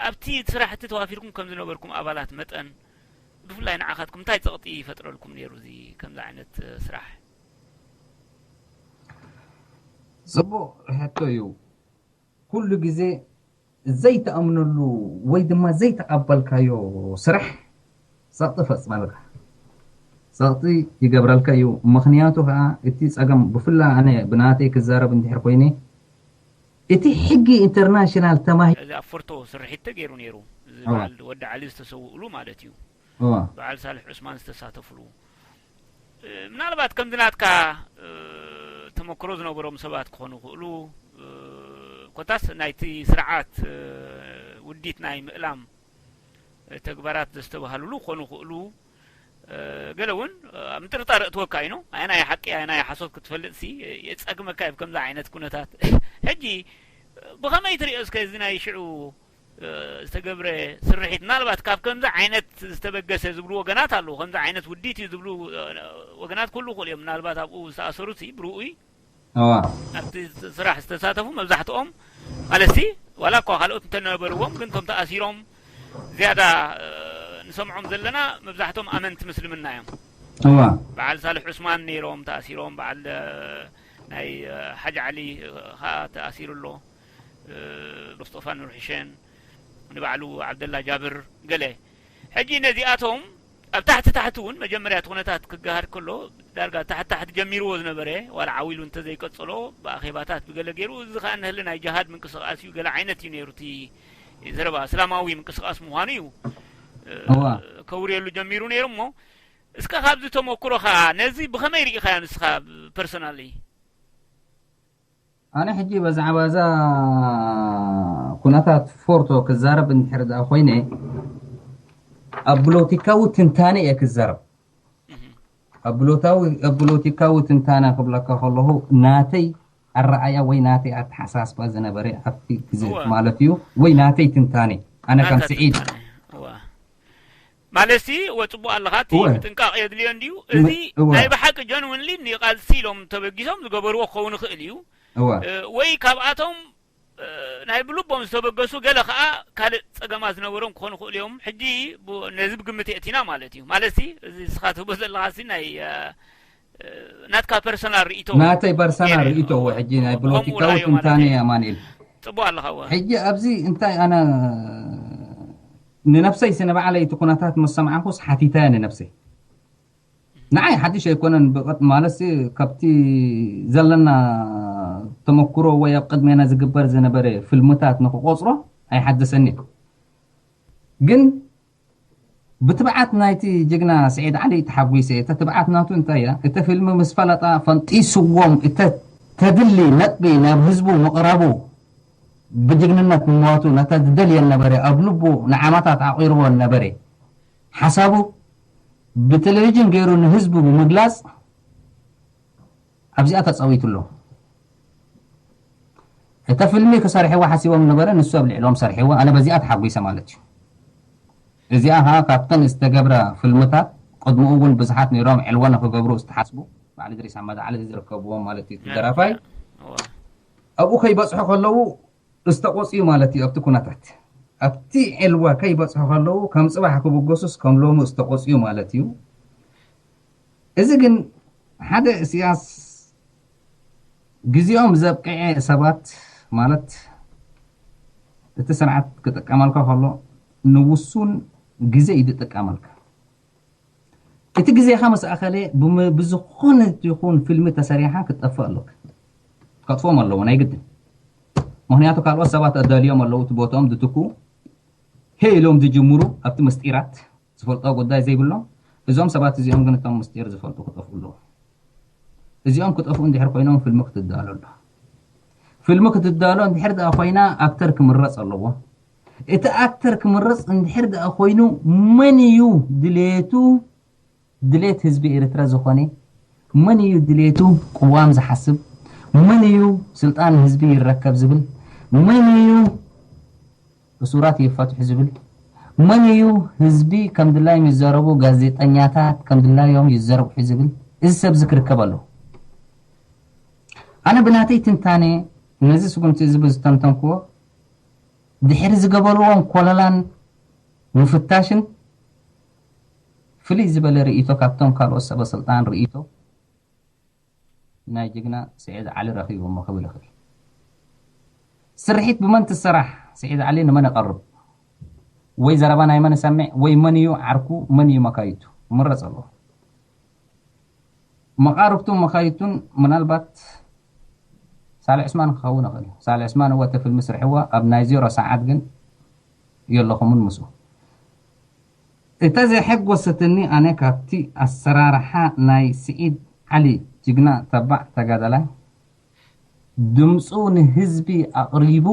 ኣብቲ ስራሕቲ ተዋፊርኩም ከም ዝነበርኩም ኣባላት መጠን ብፍላይ ንዓኻትኩም እንታይ ፀቕጢ ይፈጥረልኩም ነይሩ እዚ ከምዚ ዓይነት እ፣ ስራሕ ፅቡቕ ሕቶ እዩ ኩሉ ግዜ ዘይተኣምነሉ ወይ ድማ ዘይተቐበልካዮ ስራሕ ፀቕጢ ፈፅመልካ ፀቕጢ ይገብረልካ እዩ ምኽንያቱ ከዓ እቲ ፀገም ብፍላ ኣነ ብናተይ ክዛረብ እንድሕር ኮይነ እቲ ሕጊ ኢንተርናሽናል ተማሂ እዚ ኣብ ፎርቶ ስርሒት ተገይሩ ነይሩ እዚ እዋ። በዓል ወዲ ዓሊ ዝተሰውእሉ ማለት እዩ እዋ በዓል ሳልሕ ዑስማን ዝተሳተፍሉ እ፣ ምናልባት ከምዚ ናትካ እ፣ ተመክሮ ዝነበሮም ሰባት ክኾኑ ይኽእሉ እ፣ ኮታስ ናይቲ ስርዓት እ፣ ውዲት ናይ ምእላም እ፣ ተግባራት ዘስተባሃልሉ ክኾኑ ይኽእሉ እ፣ ገለ እውን እ፣ ኣብ ምጥርጣር እትወካ እዩ ኣየናይ ሓቂ ኣየናይ ሓሶት ክትፈልጥ ሲ የፀግመካ እዩ ከምዚ ዓይነት ኩነታት ሕጂ ብኸመይ ትሪኦ እስከ እዚ ናይ ሽዑ ዝተገብረ ስርሒት ምናልባት ካብ ከምዚ ዓይነት ዝተበገሰ ዝብሉ ወገናት ኣለዉ ከምዚ ዓይነት ውዲት እዩ ዝብሉ ወገናት ክህሉ ይኽእሉ እዮም ምናልባት ኣብኡ ዝተኣሰሩ ሲ ብርኡይ እዋ ኣብቲ ስራሕ ዝተሳተፉ መብዛሕትኦም ማለትሲ ዋላ እኳ ካልኦት እንተነበርዎም ግን እቶም ተኣሲሮም ዝያዳ ንሰምዖም ዘለና መብዛሕትኦም ኣመንቲ ምስልምና እዮም እዋ በዓል ሳልሕ ዑስማን ነይሮም ተኣሲሮም በዓል ናይ ሓጅ ዓሊ ከዓ ተኣሲሩ ኣሎ ሙስጠፋ ኑር ሕሸን ንባዕሉ ዓብደላ ጃብር ገለ ሕጂ ነዚኣቶም ኣብ ታሕቲ ታሕቲ እውን መጀመርያ እቲ ኩነታት ክገሃድ ከሎ ዳርጋ ታሕቲ ታሕቲ ጀሚርዎ ዝነበረ ዋላ ዓው ኢሉ እንተዘይቀፀሎ ብኣኼባታት ብገለ ገይሩ እዚ ከዓ ንህሊ ናይ ጅሃድ ምንቅስቃስ እዩ ገለ ዓይነት እዩ ነይሩ እቲ ዘረባ እስላማዊ ምንቅስቃስ ምዃኑ እዩ እዋ ከውርየሉ ጀሚሩ ነይሩ እሞ እስከ ካብዚ ተመክሮኻ ነዚ ብኸመይ ርኢኻዮ ንስኻ ፐርሶናሊ ኣነ ሕጂ በዛዕባ እዛ ኩነታት ፎርቶ ክዛረብ እንድሕር ደኣ ኮይነ ኣብ ብሎቲካዊ ትንታነ እየ ክዛረብ ኣብ ብሎታዊ ኣብ ብሎቲካዊ ትንታነ ክብለካ ከለኹ ናተይ ኣረኣያ ወይ ናተይ ኣተሓሳስባ ዝነበረ ኣብቲ ግዜ እወ። ማለት እዩ ወይ ናተይ ትንታነ ኣነ ከም ናታ ስዒድ ትንታነ። እወ። ማለትሲ እወ ፅቡቅ ኣለኻ እቲ እወ። ምጥንቃቕ የድልዮ እንድዩ እዚ እወ። ናይ ብሓቂ ጀንውንሊ ንቃልሲ ኢሎም ተበጊሶም ዝገበርዎ ክኸውን ይኽእል እዩ እወ እ፣ ወይ ካብኣቶም እ፣ ናይ ብልቦም ዝተበገሱ ገለ ከዓ ካልእ ፀገማት ዝነበሮም ክኾኑ ይኽእሉ እዮም ሕጂ ብ- ነዚ ብግምት የእቲና ማለት እዩ ማለትሲ እዚ ስኻ ትህቦ ዘለኻሲ ናይ እ፣ እ፣ ናትካ ፐርሰናል ርኢቶ ናተይ ፐርሰናል ገይረ- ርእቶ እወ ሕጂ ናይ ከምኡ ብሎቲካዊ ራእዮ ማለት ትንታነ እዩ። እየ ኣማኒኤል ፅቡቅ ኣለኻ እወ ሕጂ ኣብዚ እንታይ ኣነ ንነብሰይ ስነ ባዕለይ እቲ ኩነታት ምስ ሰማዕኩስ ሓቲታየ ንነብሰይ ንዓይ ሓድሽ ኣይኮነን ብቐጥ ማለት ካብቲ ዘለና ተመክሮ ወይ ኣብ ቅድሜና ዝግበር ዝነበረ ፍልምታት ንክቆፅሮ ኣይሓደሰኒ ግን ብትብዓት ናይቲ ጅግና ስዒድ ዓሊ ተሓጒሰ። እተ ትብዓት ናቱ እንታይ እያ? እተ ፊልም ምስ ፈለጣ ፈንጢስዎም፣ እተ ተድሊ ነጥቢ ናብ ህዝቡ ምቕራቡ፣ ብጅግንነት ምሟቱ፣ ነታ ዝደልየን ነበረ፣ ኣብ ልቡ ንዓመታት ዓቒርወን ነበረ። ሓሳቡ ብቴሌቪዥን ገይሩ ንህዝቡ ብምግላጽ፣ ኣብዚኣ ተጻዊቱ ኣሎ። እታ ፊልሚ ክሰርሕዋ ሓሲቦም ነበረ፣ ንሱ ኣብ ልዕሎም ሰርሕዋ። ኣነ በዚኣ ተሓጒሰ ማለት እዩ። እዚኣ ኸኣ ካብተን ዝተገብራ ፊልምታት፣ ቅድሚኡ እውን ብዙሓት ነይሮም ዕልወ ንኽገብሩ ዝተሓስቡ፣ በዓል እድሪስ ኣሕመድ ዓሊ ዝርከብዎም ማለት እዩ። እቲ ደራፋይ እዋ። ኣብኡ ከይበጽሑ ከለዉ ዝተቖጽዩ ማለት እዩ። ኣብቲ ኩነታት ኣብቲ ዕልወ ከይበጽሑ ከለዉ ከም ጽባሕ ክብገሱስ ከም ሎሚ ዝተቖጽዩ ማለት እዩ። እዚ ግን ሓደ እስያስ ግዜኦም ዘብቅዐ ሰባት ማለት እቲ ስርዓት ክጥቀመልካ ከሎ ንውሱን ግዜ እዩ ዝጥቀመልካ። እቲ ግዜኻ ምስ ኣኸለ ብም-፣ ብዝኾነ ይኹን ፊልሚ ተሰሪሓ ክትጠፍእ ኣለካ። ከጥፎም ኣለዎ ናይ ግድን። ምኽንያቱ ካልኦት ሰባት ኣዳልዮም ኣለዉ እቲ ቦትኦም ዝትክኡ። ሄ ኢሎም ዝጅምሩ ኣብቲ ምስጢራት ዝፈልጦ ጉዳይ ዘይብሎም። እዞም ሰባት እዚኦም ግን እቶም ምስጢር ዝፈልጡ ክጠፍኡ ኣለዎም። እዚኦም ክጠፍኡ እንድሕር ኮይኖም ፊልሚ ክትዳሎ ኣሎ። ፊልሚ ክትዳሎ እንድሕር ደኣ ኮይና ኣክተር ክምረጽ ኣለዎ። እቲ ኣክተር ክምረጽ እንድሕር ደኣ ኮይኑ መን እዩ ድሌቱ፣ ድሌት ህዝቢ ኤርትራ ዝኾነ፣ መን እዩ ድሌቱ ቅዋም ዝሓስብ፣ መን እዩ ስልጣን ህዝቢ ይረከብ ዝብል፣ መን እዩ እሱራት ይፈትሑ ዝብል፣ መን እዩ ህዝቢ ከም ድላዮም ይዛረቡ፣ ጋዜጠኛታት ከም ድላዮም ይዘርግሑ ዝብል፣ እዚ ሰብ እዚ ክርከብ ኣለዎ። ኣነ ብናተይ ትንታነ ነዚ ስጉምቲ እዚ ብዝተንተንክዎ ድሕሪ ዝገበርዎም ኮለላን ምፍታሽን ፍልይ ዝበለ ርእይቶ ካብቶም ካልኦት ሰበ ስልጣን ርእይቶ ናይ ጅግና ስዒድ ዓሊ ረኺቦሞ ክብል እኽእል። ስርሒት ብመን ትሰራሕ? ስዒድ ዓሊ ንመን ይቐርብ? ወይ ዘረባ ናይ መን ይሰምዕ? ወይ መን እዩ ዓርኩ? መን እዩ መካይቱ? ምረጽ ኣለዎ። መቓርብቱን መኻይቱን ምናልባት ሳልሕ ዑስማን ክኸውን ይኽእል እዩ። ሳልሕ ዑስማን እወ እተ ፊልም ስርሕዋ ኣብ ናይ ዜሮ ሰዓት ግን የለኹምን ምስኡ። እታ ዘሐጎሰትኒ ኣነ ካብቲ ኣሰራርሓ ናይ ስዒድ ዓሊ ጅግና ተባዕ ተጋዳላይ ድምፁ ንህዝቢ ኣቕሪቡ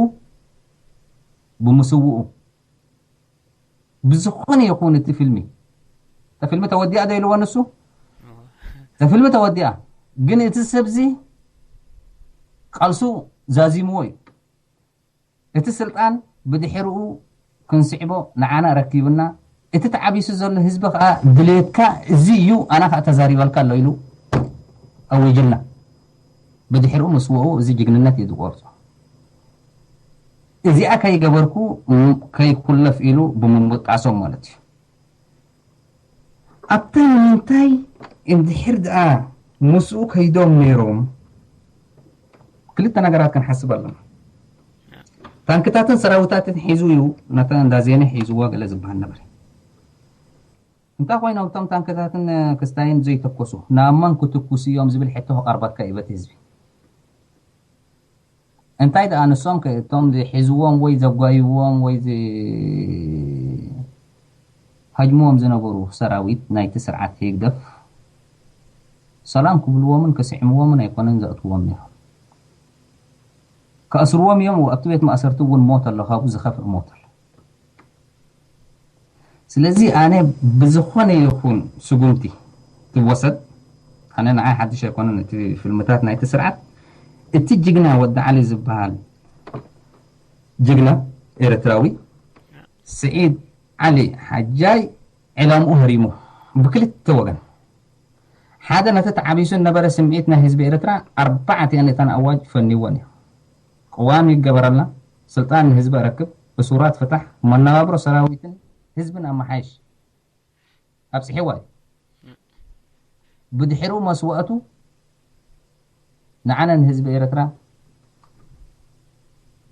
ብምስውኡ ብዝኾነ ይኹን እቲ ፊልሚ እታ ፊልሚ ተወዲኣ ዶ ኢልዎ ንሱ? እታ ፊልሚ ተወዲኣ ግን እቲ ሰብዚ ቃልሱ ዛዚምዎ እዩ። እቲ ስልጣን ብድሕርኡ ክንስዕቦ ንዓና ረኪብና፣ እቲ ተዓቢሱ ዘሎ ህዝቢ ከዓ ድሌትካ እዚ እዩ፣ ኣና ከዓ ተዛሪበልካ ኣሎ ኢሉ ኣዊጅልና። ብድሕርኡ ምስውኡ እዚ ጅግንነት እዩ ዝቆርጾ። እዚኣ ከይገበርኩ ከይኩለፍ ኢሉ ብምምጣሶም ማለት እዩ። ኣብታ ንምንታይ እንድሕር ደኣ ምስኡ ከይዶም ነይሮም ክልተ ነገራት ክንሓስብ ኣለና። ታንክታትን ሰራዊታትን ሒዙ እዩ ነታ እንዳ ዜነ ሒዝዎ ገለ ዝበሃል ነበር። እንታይ ኮይኖም እቶም ታንክታትን ክስታይን ዘይተኮሱ? ናብ መን ክትኩሱ እዮም ዝብል ሕቶ ክቐርበካ እዩ በቲ ህዝቢ። እንታይ ደኣ ንሶም ከ እቶም ዝሒዝዎም ወይ ዘጓይዎም ወይ ዝሃጅምዎም ዝነበሩ ሰራዊት ናይቲ ስርዓት ህግደፍ ሰላም ክብልዎምን ክስዕምዎምን ኣይኮነን ዘእትዎም ነይሮም። ከእስርዎም እዮም፣ ኣብቲ ቤት ማእሰርቲ እውን ሞት ኣሎ፣ ካብኡ ዝኸፍእ ሞት ኣሎ። ስለዚ ኣነ ብዝኾነ ይኹን ስጉምቲ ትወሰድ፣ ኣነ ንዓይ ሓድሽ ኣይኮነን እቲ ፊልምታት ናይቲ ስርዓት። እቲ ጅግና ወዲ ዓሊ ዝበሃል ጅግና ኤርትራዊ ስዒድ ዓሊ ሓጃይ ዕላምኡ ህሪሙ ብክልተ ወገን። ሓደ ነቲ ተዓቢሱ ነበረ ስምዒት ናይ ህዝቢ ኤርትራ ኣርባዕቲኣን እተን ኣዋጅ ፈኒወን እዩ። ቅዋም ይገበረልና፣ ስልጣን ንህዝቢ ኣረክብ፣ እሱራት ፍታሕ፣ መነባብሮ ሰራዊትን ህዝብን ኣመሓይሽ። ኣብጽሕዋ እዩ። ብድሕሪኡ መስዋእቱ ንዓና ንህዝቢ ኤርትራ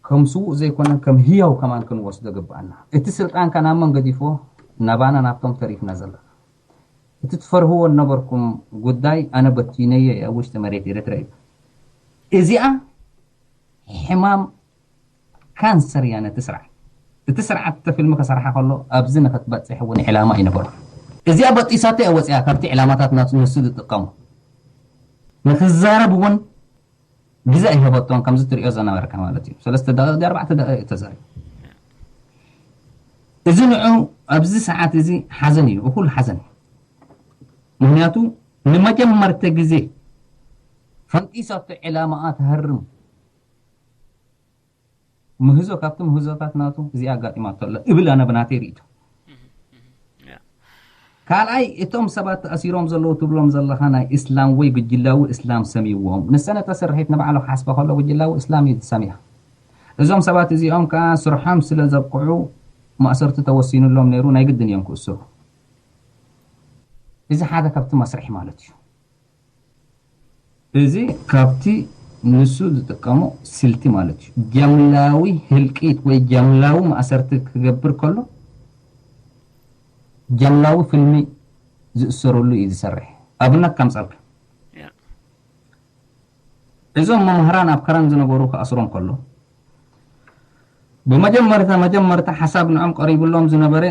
ከም ስዉእ ዘይኮነ ከም ህያው ከማን ክንወስዶ ግብኣና። እቲ ስልጣንካ ናብ መን ገዲፍዎ? ናባና ናብቶም ተሪፍና ዘለና። እቲ ትፈርህዎ ነበርኩም ጉዳይ ኣነ በቲነዮ እየ ኣብ ውሽጢ መሬት ኤርትራ እዩ። እዚኣ ሕማም ካንሰር እያ ነቲ ስርዓት። እቲ ስርዓት እቲ ፊልም ከሰርሓ ከሎ ኣብዚ ንክትበፅሕ እውን ዕላማ እዩ ነበሩ። እዚኣ በጢሳቶ እያ ወፂኣ ካብቲ ዕላማታት ናቱ ንሱ ዝጥቀሙ። ንክዛረብ እውን ግዜ ኣይሃበቶን፣ ከምዚ ትሪኦ ዝነበርካ ማለት እዩ። ሰለስተ ደቂቕ ድዩ ኣርባዕተ ደቂቕ እዩ ተዛሪቡ። እዚ ንዑ ኣብዚ ሰዓት እዚ ሓዘን እዩ፣ እኹል ሓዘን እዩ። ምኽንያቱ ንመጀመርተ ግዜ ፈንጢሳቶ ዕላማኣ ትሃርም ምህዞ፣ ካብቲ ምህዞታት ናቱ እዚኣ ኣጋጢማቶ ኣላ እብል ኣነ ብናተይ ርእይቶ። ካልኣይ፣ እቶም ሰባት ተኣሲሮም ዘለዉ ትብሎም ዘለኻ ናይ እስላም ወይ ጉጅላዊ እስላም ሰሚዎም። ንሰነ ተስርሒት ንባዕሉ ክሓስባ ከሎ ጉጅላዊ እስላም እዩ ዝሰምያ። እዞም ሰባት እዚኦም ከኣ ስርሖም ስለ ዘብቅዑ ማእሰርቲ ተወሲኑሎም ነይሩ፣ ናይ ግድን እዮም ክእስሩ። እዚ ሓደ ካብቲ መስርሒ ማለት እዩ። እዚ ካብቲ ንሱ ዝጥቀሞ ስልቲ ማለት እዩ። ጀምላዊ ህልቂት ወይ ጀምላዊ ማእሰርቲ ክገብር ከሎ ጀምላዊ ፊልሚ ዝእሰረሉ እዩ ዝሰርሕ። ኣብነት ከምፀልካ ያ እዞም መምህራን ኣብ ከረን ዝነበሩ ክኣስሮም ከሎ ብመጀመርታ መጀመርታ ሓሳብ ንዖም ቀሪብሎም ዝነበረ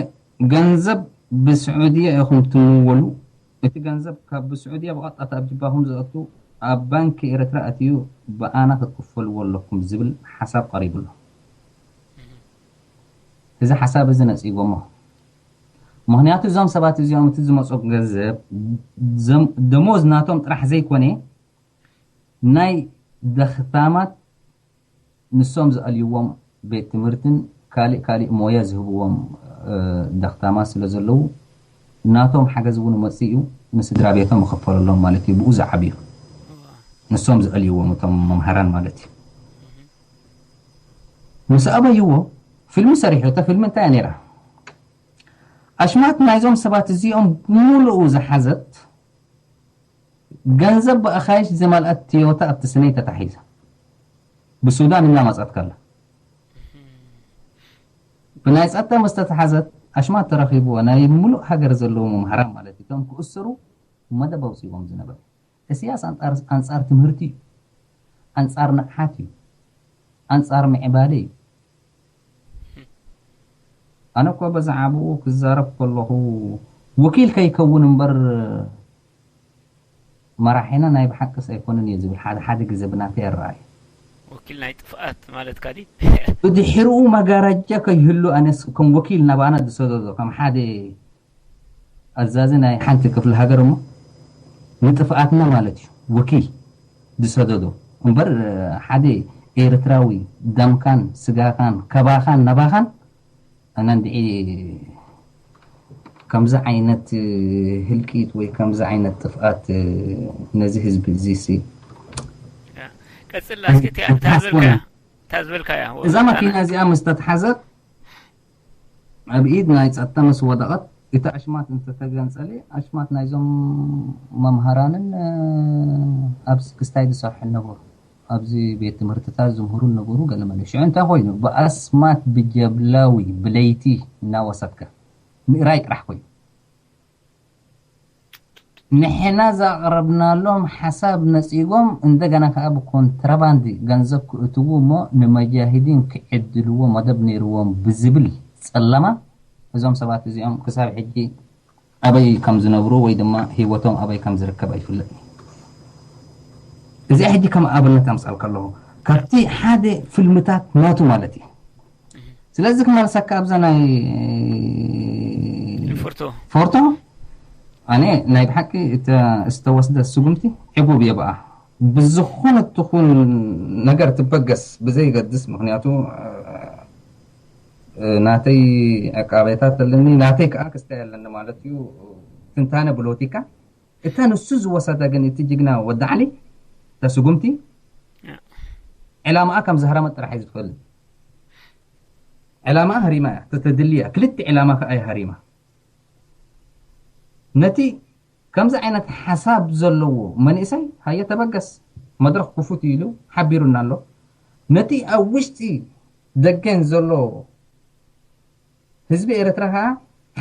ገንዘብ ብስዑድያ ኢኹም ትምወሉ፣ እቲ ገንዘብ ካብ ብስዑድያ ብቐጥታ ኣብ ጅባኹም ዝኣቱ ኣብ ባንኪ ኤርትራ ኣትዩ ብኣና ክትክፈልዎ ኣለኩም ዝብል ሓሳብ ቀሪብሎም። እዚ ሓሳብ እዚ ነፂጎሞ። ምኽንያቱ እዞም ሰባት እዚኦም እቲ ዝመፁ ገንዘብ ደሞዝ ናቶም ጥራሕ ዘይኮነ ናይ ደኽታማት ንሶም ዝኣልይዎም ቤት ትምህርትን ካልእ ካልእ ሞያ ዝህብዎም ደኽታማት ስለ ዘለዉ ናቶም ሓገዝ እውን መፅእ እዩ። ንስድራ ቤቶም ይኸፈለሎም ማለት እዩ። ብኡ ዝዓብዩ ንሶም ዝኣልይዎም እቶም መምሃራን ማለት እዩ። ምስ ኣበይዎ ፊልሚ ሰሪሑ። እታ ፊልሚ እንታይ እያ ነይራ? ኣሽማት ናይዞም ሰባት እዚኦም ብምሉኡ ዝሓዘት ገንዘብ ብኣኻይሽ ዝመልኣት ቲዮታ ኣብቲ ስነይ ተታሒዛ ብሱዳን እናመፀት ከላ ብናይ ፀጥታ ምስ ተተሓዘት ኣሽማት ተረኺብዎ ናይ ሙሉእ ሃገር ዘለዉ መምሃራን ማለት እዩ። እቶም ክእሰሩ መደብ ኣውፂዎም ዝነበሩ እስያስ ኣንፃር ትምህርቲ እዩ፣ ኣንፃር ንቕሓት እዩ፣ ኣንፃር ምዕባለ እዩ። ኣነ እኮ ብዛዕባኡ ክዛረብ ከለኹ ወኪል ከይከውን እምበር መራሒና ናይ ብሓቅስ ኣይኮነን እየ ዝብል ሓደ ሓደ ግዜ ብናተይ ኣረኣእያ። ወኪል ናይ ጥፍኣት ማለትካ ድዩ? ብድሕሪኡ መጋረጃ ከይህሉ ኣነስ ከም ወኪል ናባና ዝሰደዶ ከም ሓደ ኣዛዚ ናይ ሓንቲ ክፍለ ሃገር እሞ ንጥፍኣትና ማለት እዩ ወኪል ዝሰደዶ እምበር ሓደ ኤርትራዊ ደምካን ስጋኻን ከባኻን ነባኻን ኣነ እንድዒ ከምዚ ዓይነት ህልቂት ወይ ከምዚ ዓይነት ጥፍኣት ነዚ ህዝቢ እዚ ሲ ቀጽላ እስኪ እቲኣ እታ ዝበልካያ እታ ዝበልካያ እዛ መኪና እዚኣ ምስ ተትሓዘት ኣብ ኢድ ናይ ጸጥታ ምስ ወደቐት እቲ ኣሽማት እንተተገንጸለ ኣሽማት ናይዞም መምሃራንን ኣብዚ ክስታይ ዝሰርሑ ነበሩ ኣብዚ ቤት ትምህርትታት ዝምህሩ ነበሩ ገለ መለ ሽዑ እንታይ ኮይኑ ብኣስማት ብጀብላዊ ብለይቲ እናወሰድካ ምእራይ ጥራሕ ኮይኑ ንሕና ዘቕረብናሎም ሓሳብ ነጺጎም እንደገና ከዓ ብኮንትራባንድ ገንዘብ ክእትዉ እሞ ንመጃሂዲን ክዕድልዎ መደብ ነይርዎም ብዝብል ጸለማ እዞም ሰባት እዚኦም ክሳብ ሕጂ ኣበይ ከም ዝነብሩ ወይ ድማ ህይወቶም ኣበይ ከም ዝርከብ ኣይፍለጥን። እዚኣ ሕጂ ከም ኣብነት ኣምጻልካ ኣለኹ ካብቲ ሓደ ፍልምታት ናቱ ማለት እዩ። ስለዚ ክመልሰካ ኣብዛ ናይ ፎርቶ ፎርቶ ኣነ ናይ ብሓቂ ዝተወስደ ስጉምቲ ዕጉብ እየ ብኣ ብዝኾነ ትኹን ነገር ትበገስ ብዘይገድስ ምክንያቱ ናተይ ዕቃቤታት ኣለኒ ናተይ ከዓ ክስታይ ኣለኒ ማለት እዩ ትንታነ ብሎቲካ እታ ንሱ ዝወሰደ ግን እቲ ጅግና ወዲ ዓሊ እታ ስጉምቲ ዕላማኣ ከም ዝሃረመት ጥራሕ እዩ ዝፈልጥ ዕላማኣ ሃሪማ እያ ተተድልያ ክልተ ዕላማ ከዓ እያ ሃሪማ ነቲ ከምዚ ዓይነት ሓሳብ ዘለዎ መንእሰይ ሃየ ተበገስ መድረኽ ክፉት እዩ ኢሉ ሓቢሩና ኣሎ ነቲ ኣብ ውሽጢ ደገን ዘሎ ህዝቢ ኤርትራ ከዓ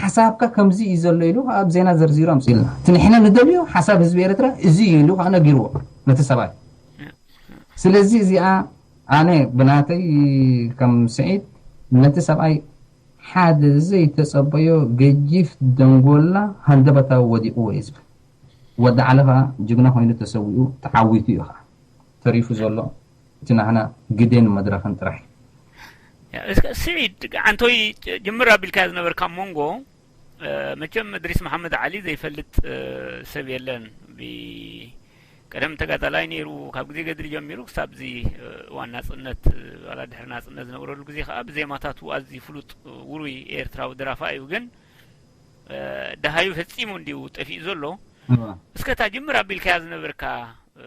ሓሳብካ ከምዚ እዩ ዘሎ ኢሉ ኣብ ዜና ዘርዚሩ ኣምፅኡልና እቲ ንሕና ንደልዮ ሓሳብ ህዝቢ ኤርትራ እዚ እዩ ኢሉ ከዓ ነጊርዎ ነቲ ሰብኣይ ስለዚ እዚኣ ኣነ ብናተይ ከም ስዒድ ነቲ ሰብኣይ ሓደ ዘይተጸበዮ ገጂፍ ደንጎላ ሃንደበታዊ ወዲቕዎ እዩ ዝብል። ወዲ ዓለ ኸኣ ጅግና ኮይኑ ተሰዊኡ ተዓዊቱ እዩ ኸኣ። ተሪፉ ዘሎ እቲ ናህና ግደን መድረኽን ጥራሕ እዩ። ያ፣ እስከ ስዒድ፣ ዓንቶይ ጅምር ኣቢልካ ዝነበርካ ሞንጎ፣ እ፣ መቸም እድሪስ መሓመድ ዓሊ ዘይፈልጥ፣ እ፣ ሰብ የለን። ብ-፣ ቀደም ተጋዳላይ ነይሩ፣ ካብ ግዜ ገድሊ ጀሚሩ ክሳብ እዚ፣ እ፣ እዋን ናጽነት፣ እ፣ ዋላ ድሕሪ ናጽነት ዝነበረሉ ግዜ ከኣ ብዜማታቱ ኣዝዩ ፍሉጥ፣ እ፣ ውሩይ ኤርትራዊ ደራፋ እዩ። ግን፣ እ፣ ደሃዩ ፈጺሙ እንዲዩ ጠፊኡ ዘሎ። እዋ። እስከ እታ ጅምር ኣቢልካያ ዝነበርካ፣ እ፣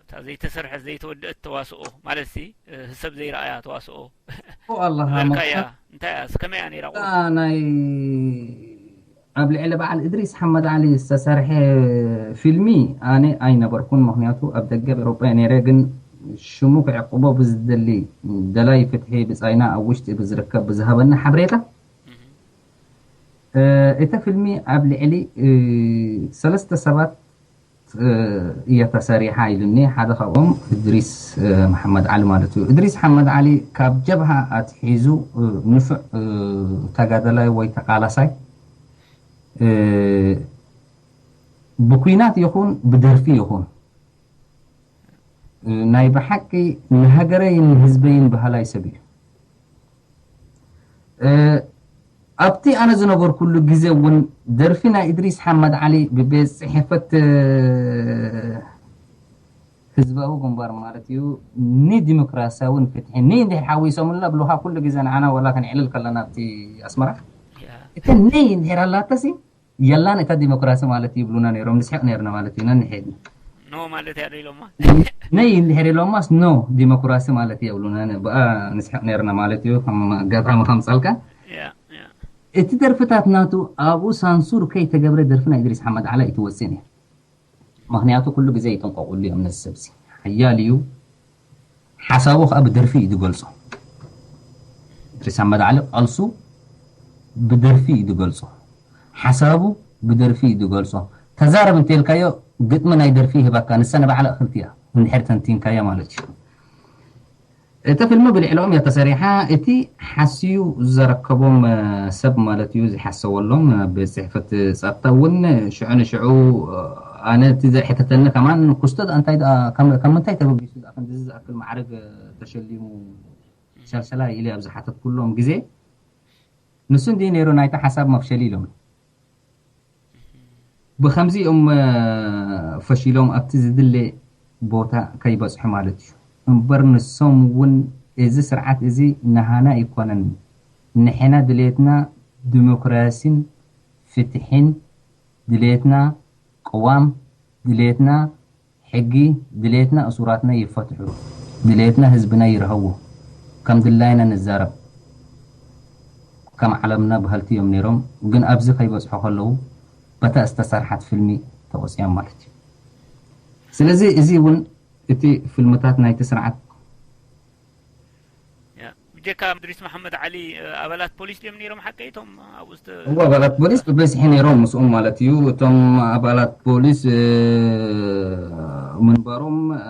እታ ዘይተሰርሐት ዘይተወደአት ተዋስኦ ማለት ሲ፣ እ፣ ሰብ ዘይረኣያ ተዋስኦ ኦ ኣላህ፣ ዝበልካያ ምኽንያት እንታይ እያ? ከመይ እያ ነይራ? እታ ናይ ኣብ ልዕሊ በዓል እድሪስ ሓመድ ዓሊ ዝተሰርሐ ፊልሚ ኣነ ኣይነበርኩን። ምኽንያቱ ኣብ ደገ ኤውሮጳ እየ ነይረ። ግን ሽሙ ክዕቅቦ ብዝደሊ ደላይ ፍትሒ ብጻይና ኣብ ውሽጢ ብዝርከብ ብዝሃበና ሓበሬታ፣ እ፣ እታ ፊልሚ ኣብ ልዕሊ፣ እ፣ ሰለስተ ሰባት፣ እ፣ እያ ተሰሪሓ ኢሉኒ። ሓደ ካብኦም እድሪስ፣ እ፣ መሓመድ ዓሊ ማለት እዩ። እድሪስ ሓመድ ዓሊ ካብ ጀብሃ ኣትሒዙ፣ እ፣ ንፉዕ፣ እ፣ ተጋዳላይ ወይ ተቃላሳይ፣ እ፣ ብኲናት ይኹን ብደርፊ ይኹን፣ እ፣ ናይ ብሓቂ ንሃገረይን ንህዝበይን በሃላይ ሰብ እዩ። እ፣ ኣብቲ ኣነ ዝነበርኩሉ ግዜ እውን ደርፊ ናይ እድሪስ ሓመድ ዓሊ ብቤት ጽሕፈት፣ እ፣ ህዝባዊ ግንባር ማለት እዩ፣ ንዲሞክራሲያውን ፍትሒ ንይ እንድሕር ሓዊሶምልና ብሉኻ ኩሉ ግዜ ንዓና ወላ ክንዕልል ከለና ኣብቲ ኣስመራ ያ። እቲ ንይ እንድሕር ኣላተሲ የላን እታ ዲሞክራሲ ማለት ይብሉና ነይሮም። ንስሕቕ ነይርና ማለት እዩ። ነንሕድ ኖ ማለት እያ ዶ ኢሎማ? ነይ እንድሕር ኢሎማስ ኖ ዲሞክራሲ ማለት እዩ ይብሉና። ነ-፣ ብኣ ንስሕቕ ነይርና ማለት እዩ። ከም ኣጋጣሚ ከምጸልካ ያ፣ ያ። እቲ ደርፍታት ናቱ ኣብኡ ሳንሱር ከይተገብረ ደርፊ ናይ እድሪስ ሓመድ ዓላ ኣይትወፅእን እያ። ምኽንያቱ ኩሉ ግዜ ይጥንቀቑሉ እዮም ነዚ ሰብዚ። ሓያል እዩ። ሓሳቡ ከዓ ብደርፊ እዩ ዝገልጾ። እድሪስ ሓመድ ዓሊ ቃልሱ ብደርፊ እዩ ዝገልጾ። ሓሳቡ ብደርፊ እዩ ዝገልጾ። ተዛረብ እንተልካዮ ግጥሚ ናይ ደርፊ ይህበካ። ንሳ ንባዕላ እኽልቲ እያ። እንድሕር ተንቲንካዮ ማለት እዩ። እታ ፊልም ብልዕሊኦም እያ ተሰሪሓ። እቲ ሓስዩ ዘረከቦም፣ እ፣ ሰብ ማለት እዩ ዝሓሰወሎም፣ እ፣ ቤት ጽሕፈት ጸጥታ እውን ሽዑ ንሽዑ፣ እ፣ ኣነ እቲ ዘሕተተኒ ከማን ክስቶ ደኣ እንታይ ደኣ ከም፣ ካብ ምንታይ ተበጊሱ ደኣ ክንድዚ ዝኣክል ማዕረግ፣ እ፣ ተሸሊሙ ሸልሸላይ ኢለ ኣብ ዝሓተትኩሎም ግዜ ንሱ እንዲዩ ነይሩ ናይቲ ሓሳብ መፍሸሊ ኢሎም። ብኸምዚ እዮም፣ እ፣ ፈሺሎም ኣብቲ ዝድለ ቦታ ከይበጽሑ ማለት እዩ። እምበር ንሶም እውን እዚ ስርዓት እዚ ንሃና ኣይኮነን፣ ንሕና ድሌትና ዲሞክራሲን ፍትሕን፣ ድሌትና ቅዋም፣ ድሌትና ሕጊ፣ ድሌትና እሱራትና ይፈትሑ፣ ድሌትና ህዝብና ይርሀዎ፣ ከም ድላይና ንዛረብ፣ ከም ዓለምና በሃልቲ እዮም ነይሮም። ግን ኣብዚ ከይበጽሑ ከለዉ በታ ዝተሰርሓት ፊልሚ ተቆጽዮም ማለት እዩ። ስለዚ እዚ እውን እቲ ፊልምታት ናይቲ ስርዓት ያ፣ ብጀካ እድሪስ መሓመድ ዓሊ፣ እ፣ ኣባላት ፖሊስ ድዮም ነይሮም ሓቀይ እቶም ኣብኡ ዝተ- እዎ፣ ኣባላት ፖሊስ ብብዝሒ ነይሮም ምስኦም ማለት እዩ። እቶም ኣባላት ፖሊስ፣ እ፣ ምንባሮም፣ እ፣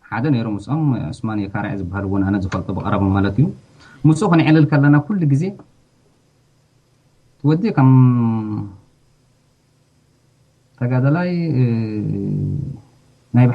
ሓደ ነይሩ ምስኦም፣ ዑስማን የካርዕ ዝበሃል እውን ኣነ ዝፈልጦ ብቐረባ ማለት እዩ። ምስኡ ክንዕልል ከለና ኩሉ ግዜ እቲ ወዲ ከም ተጋዳላይ፣ እ፣ ናይ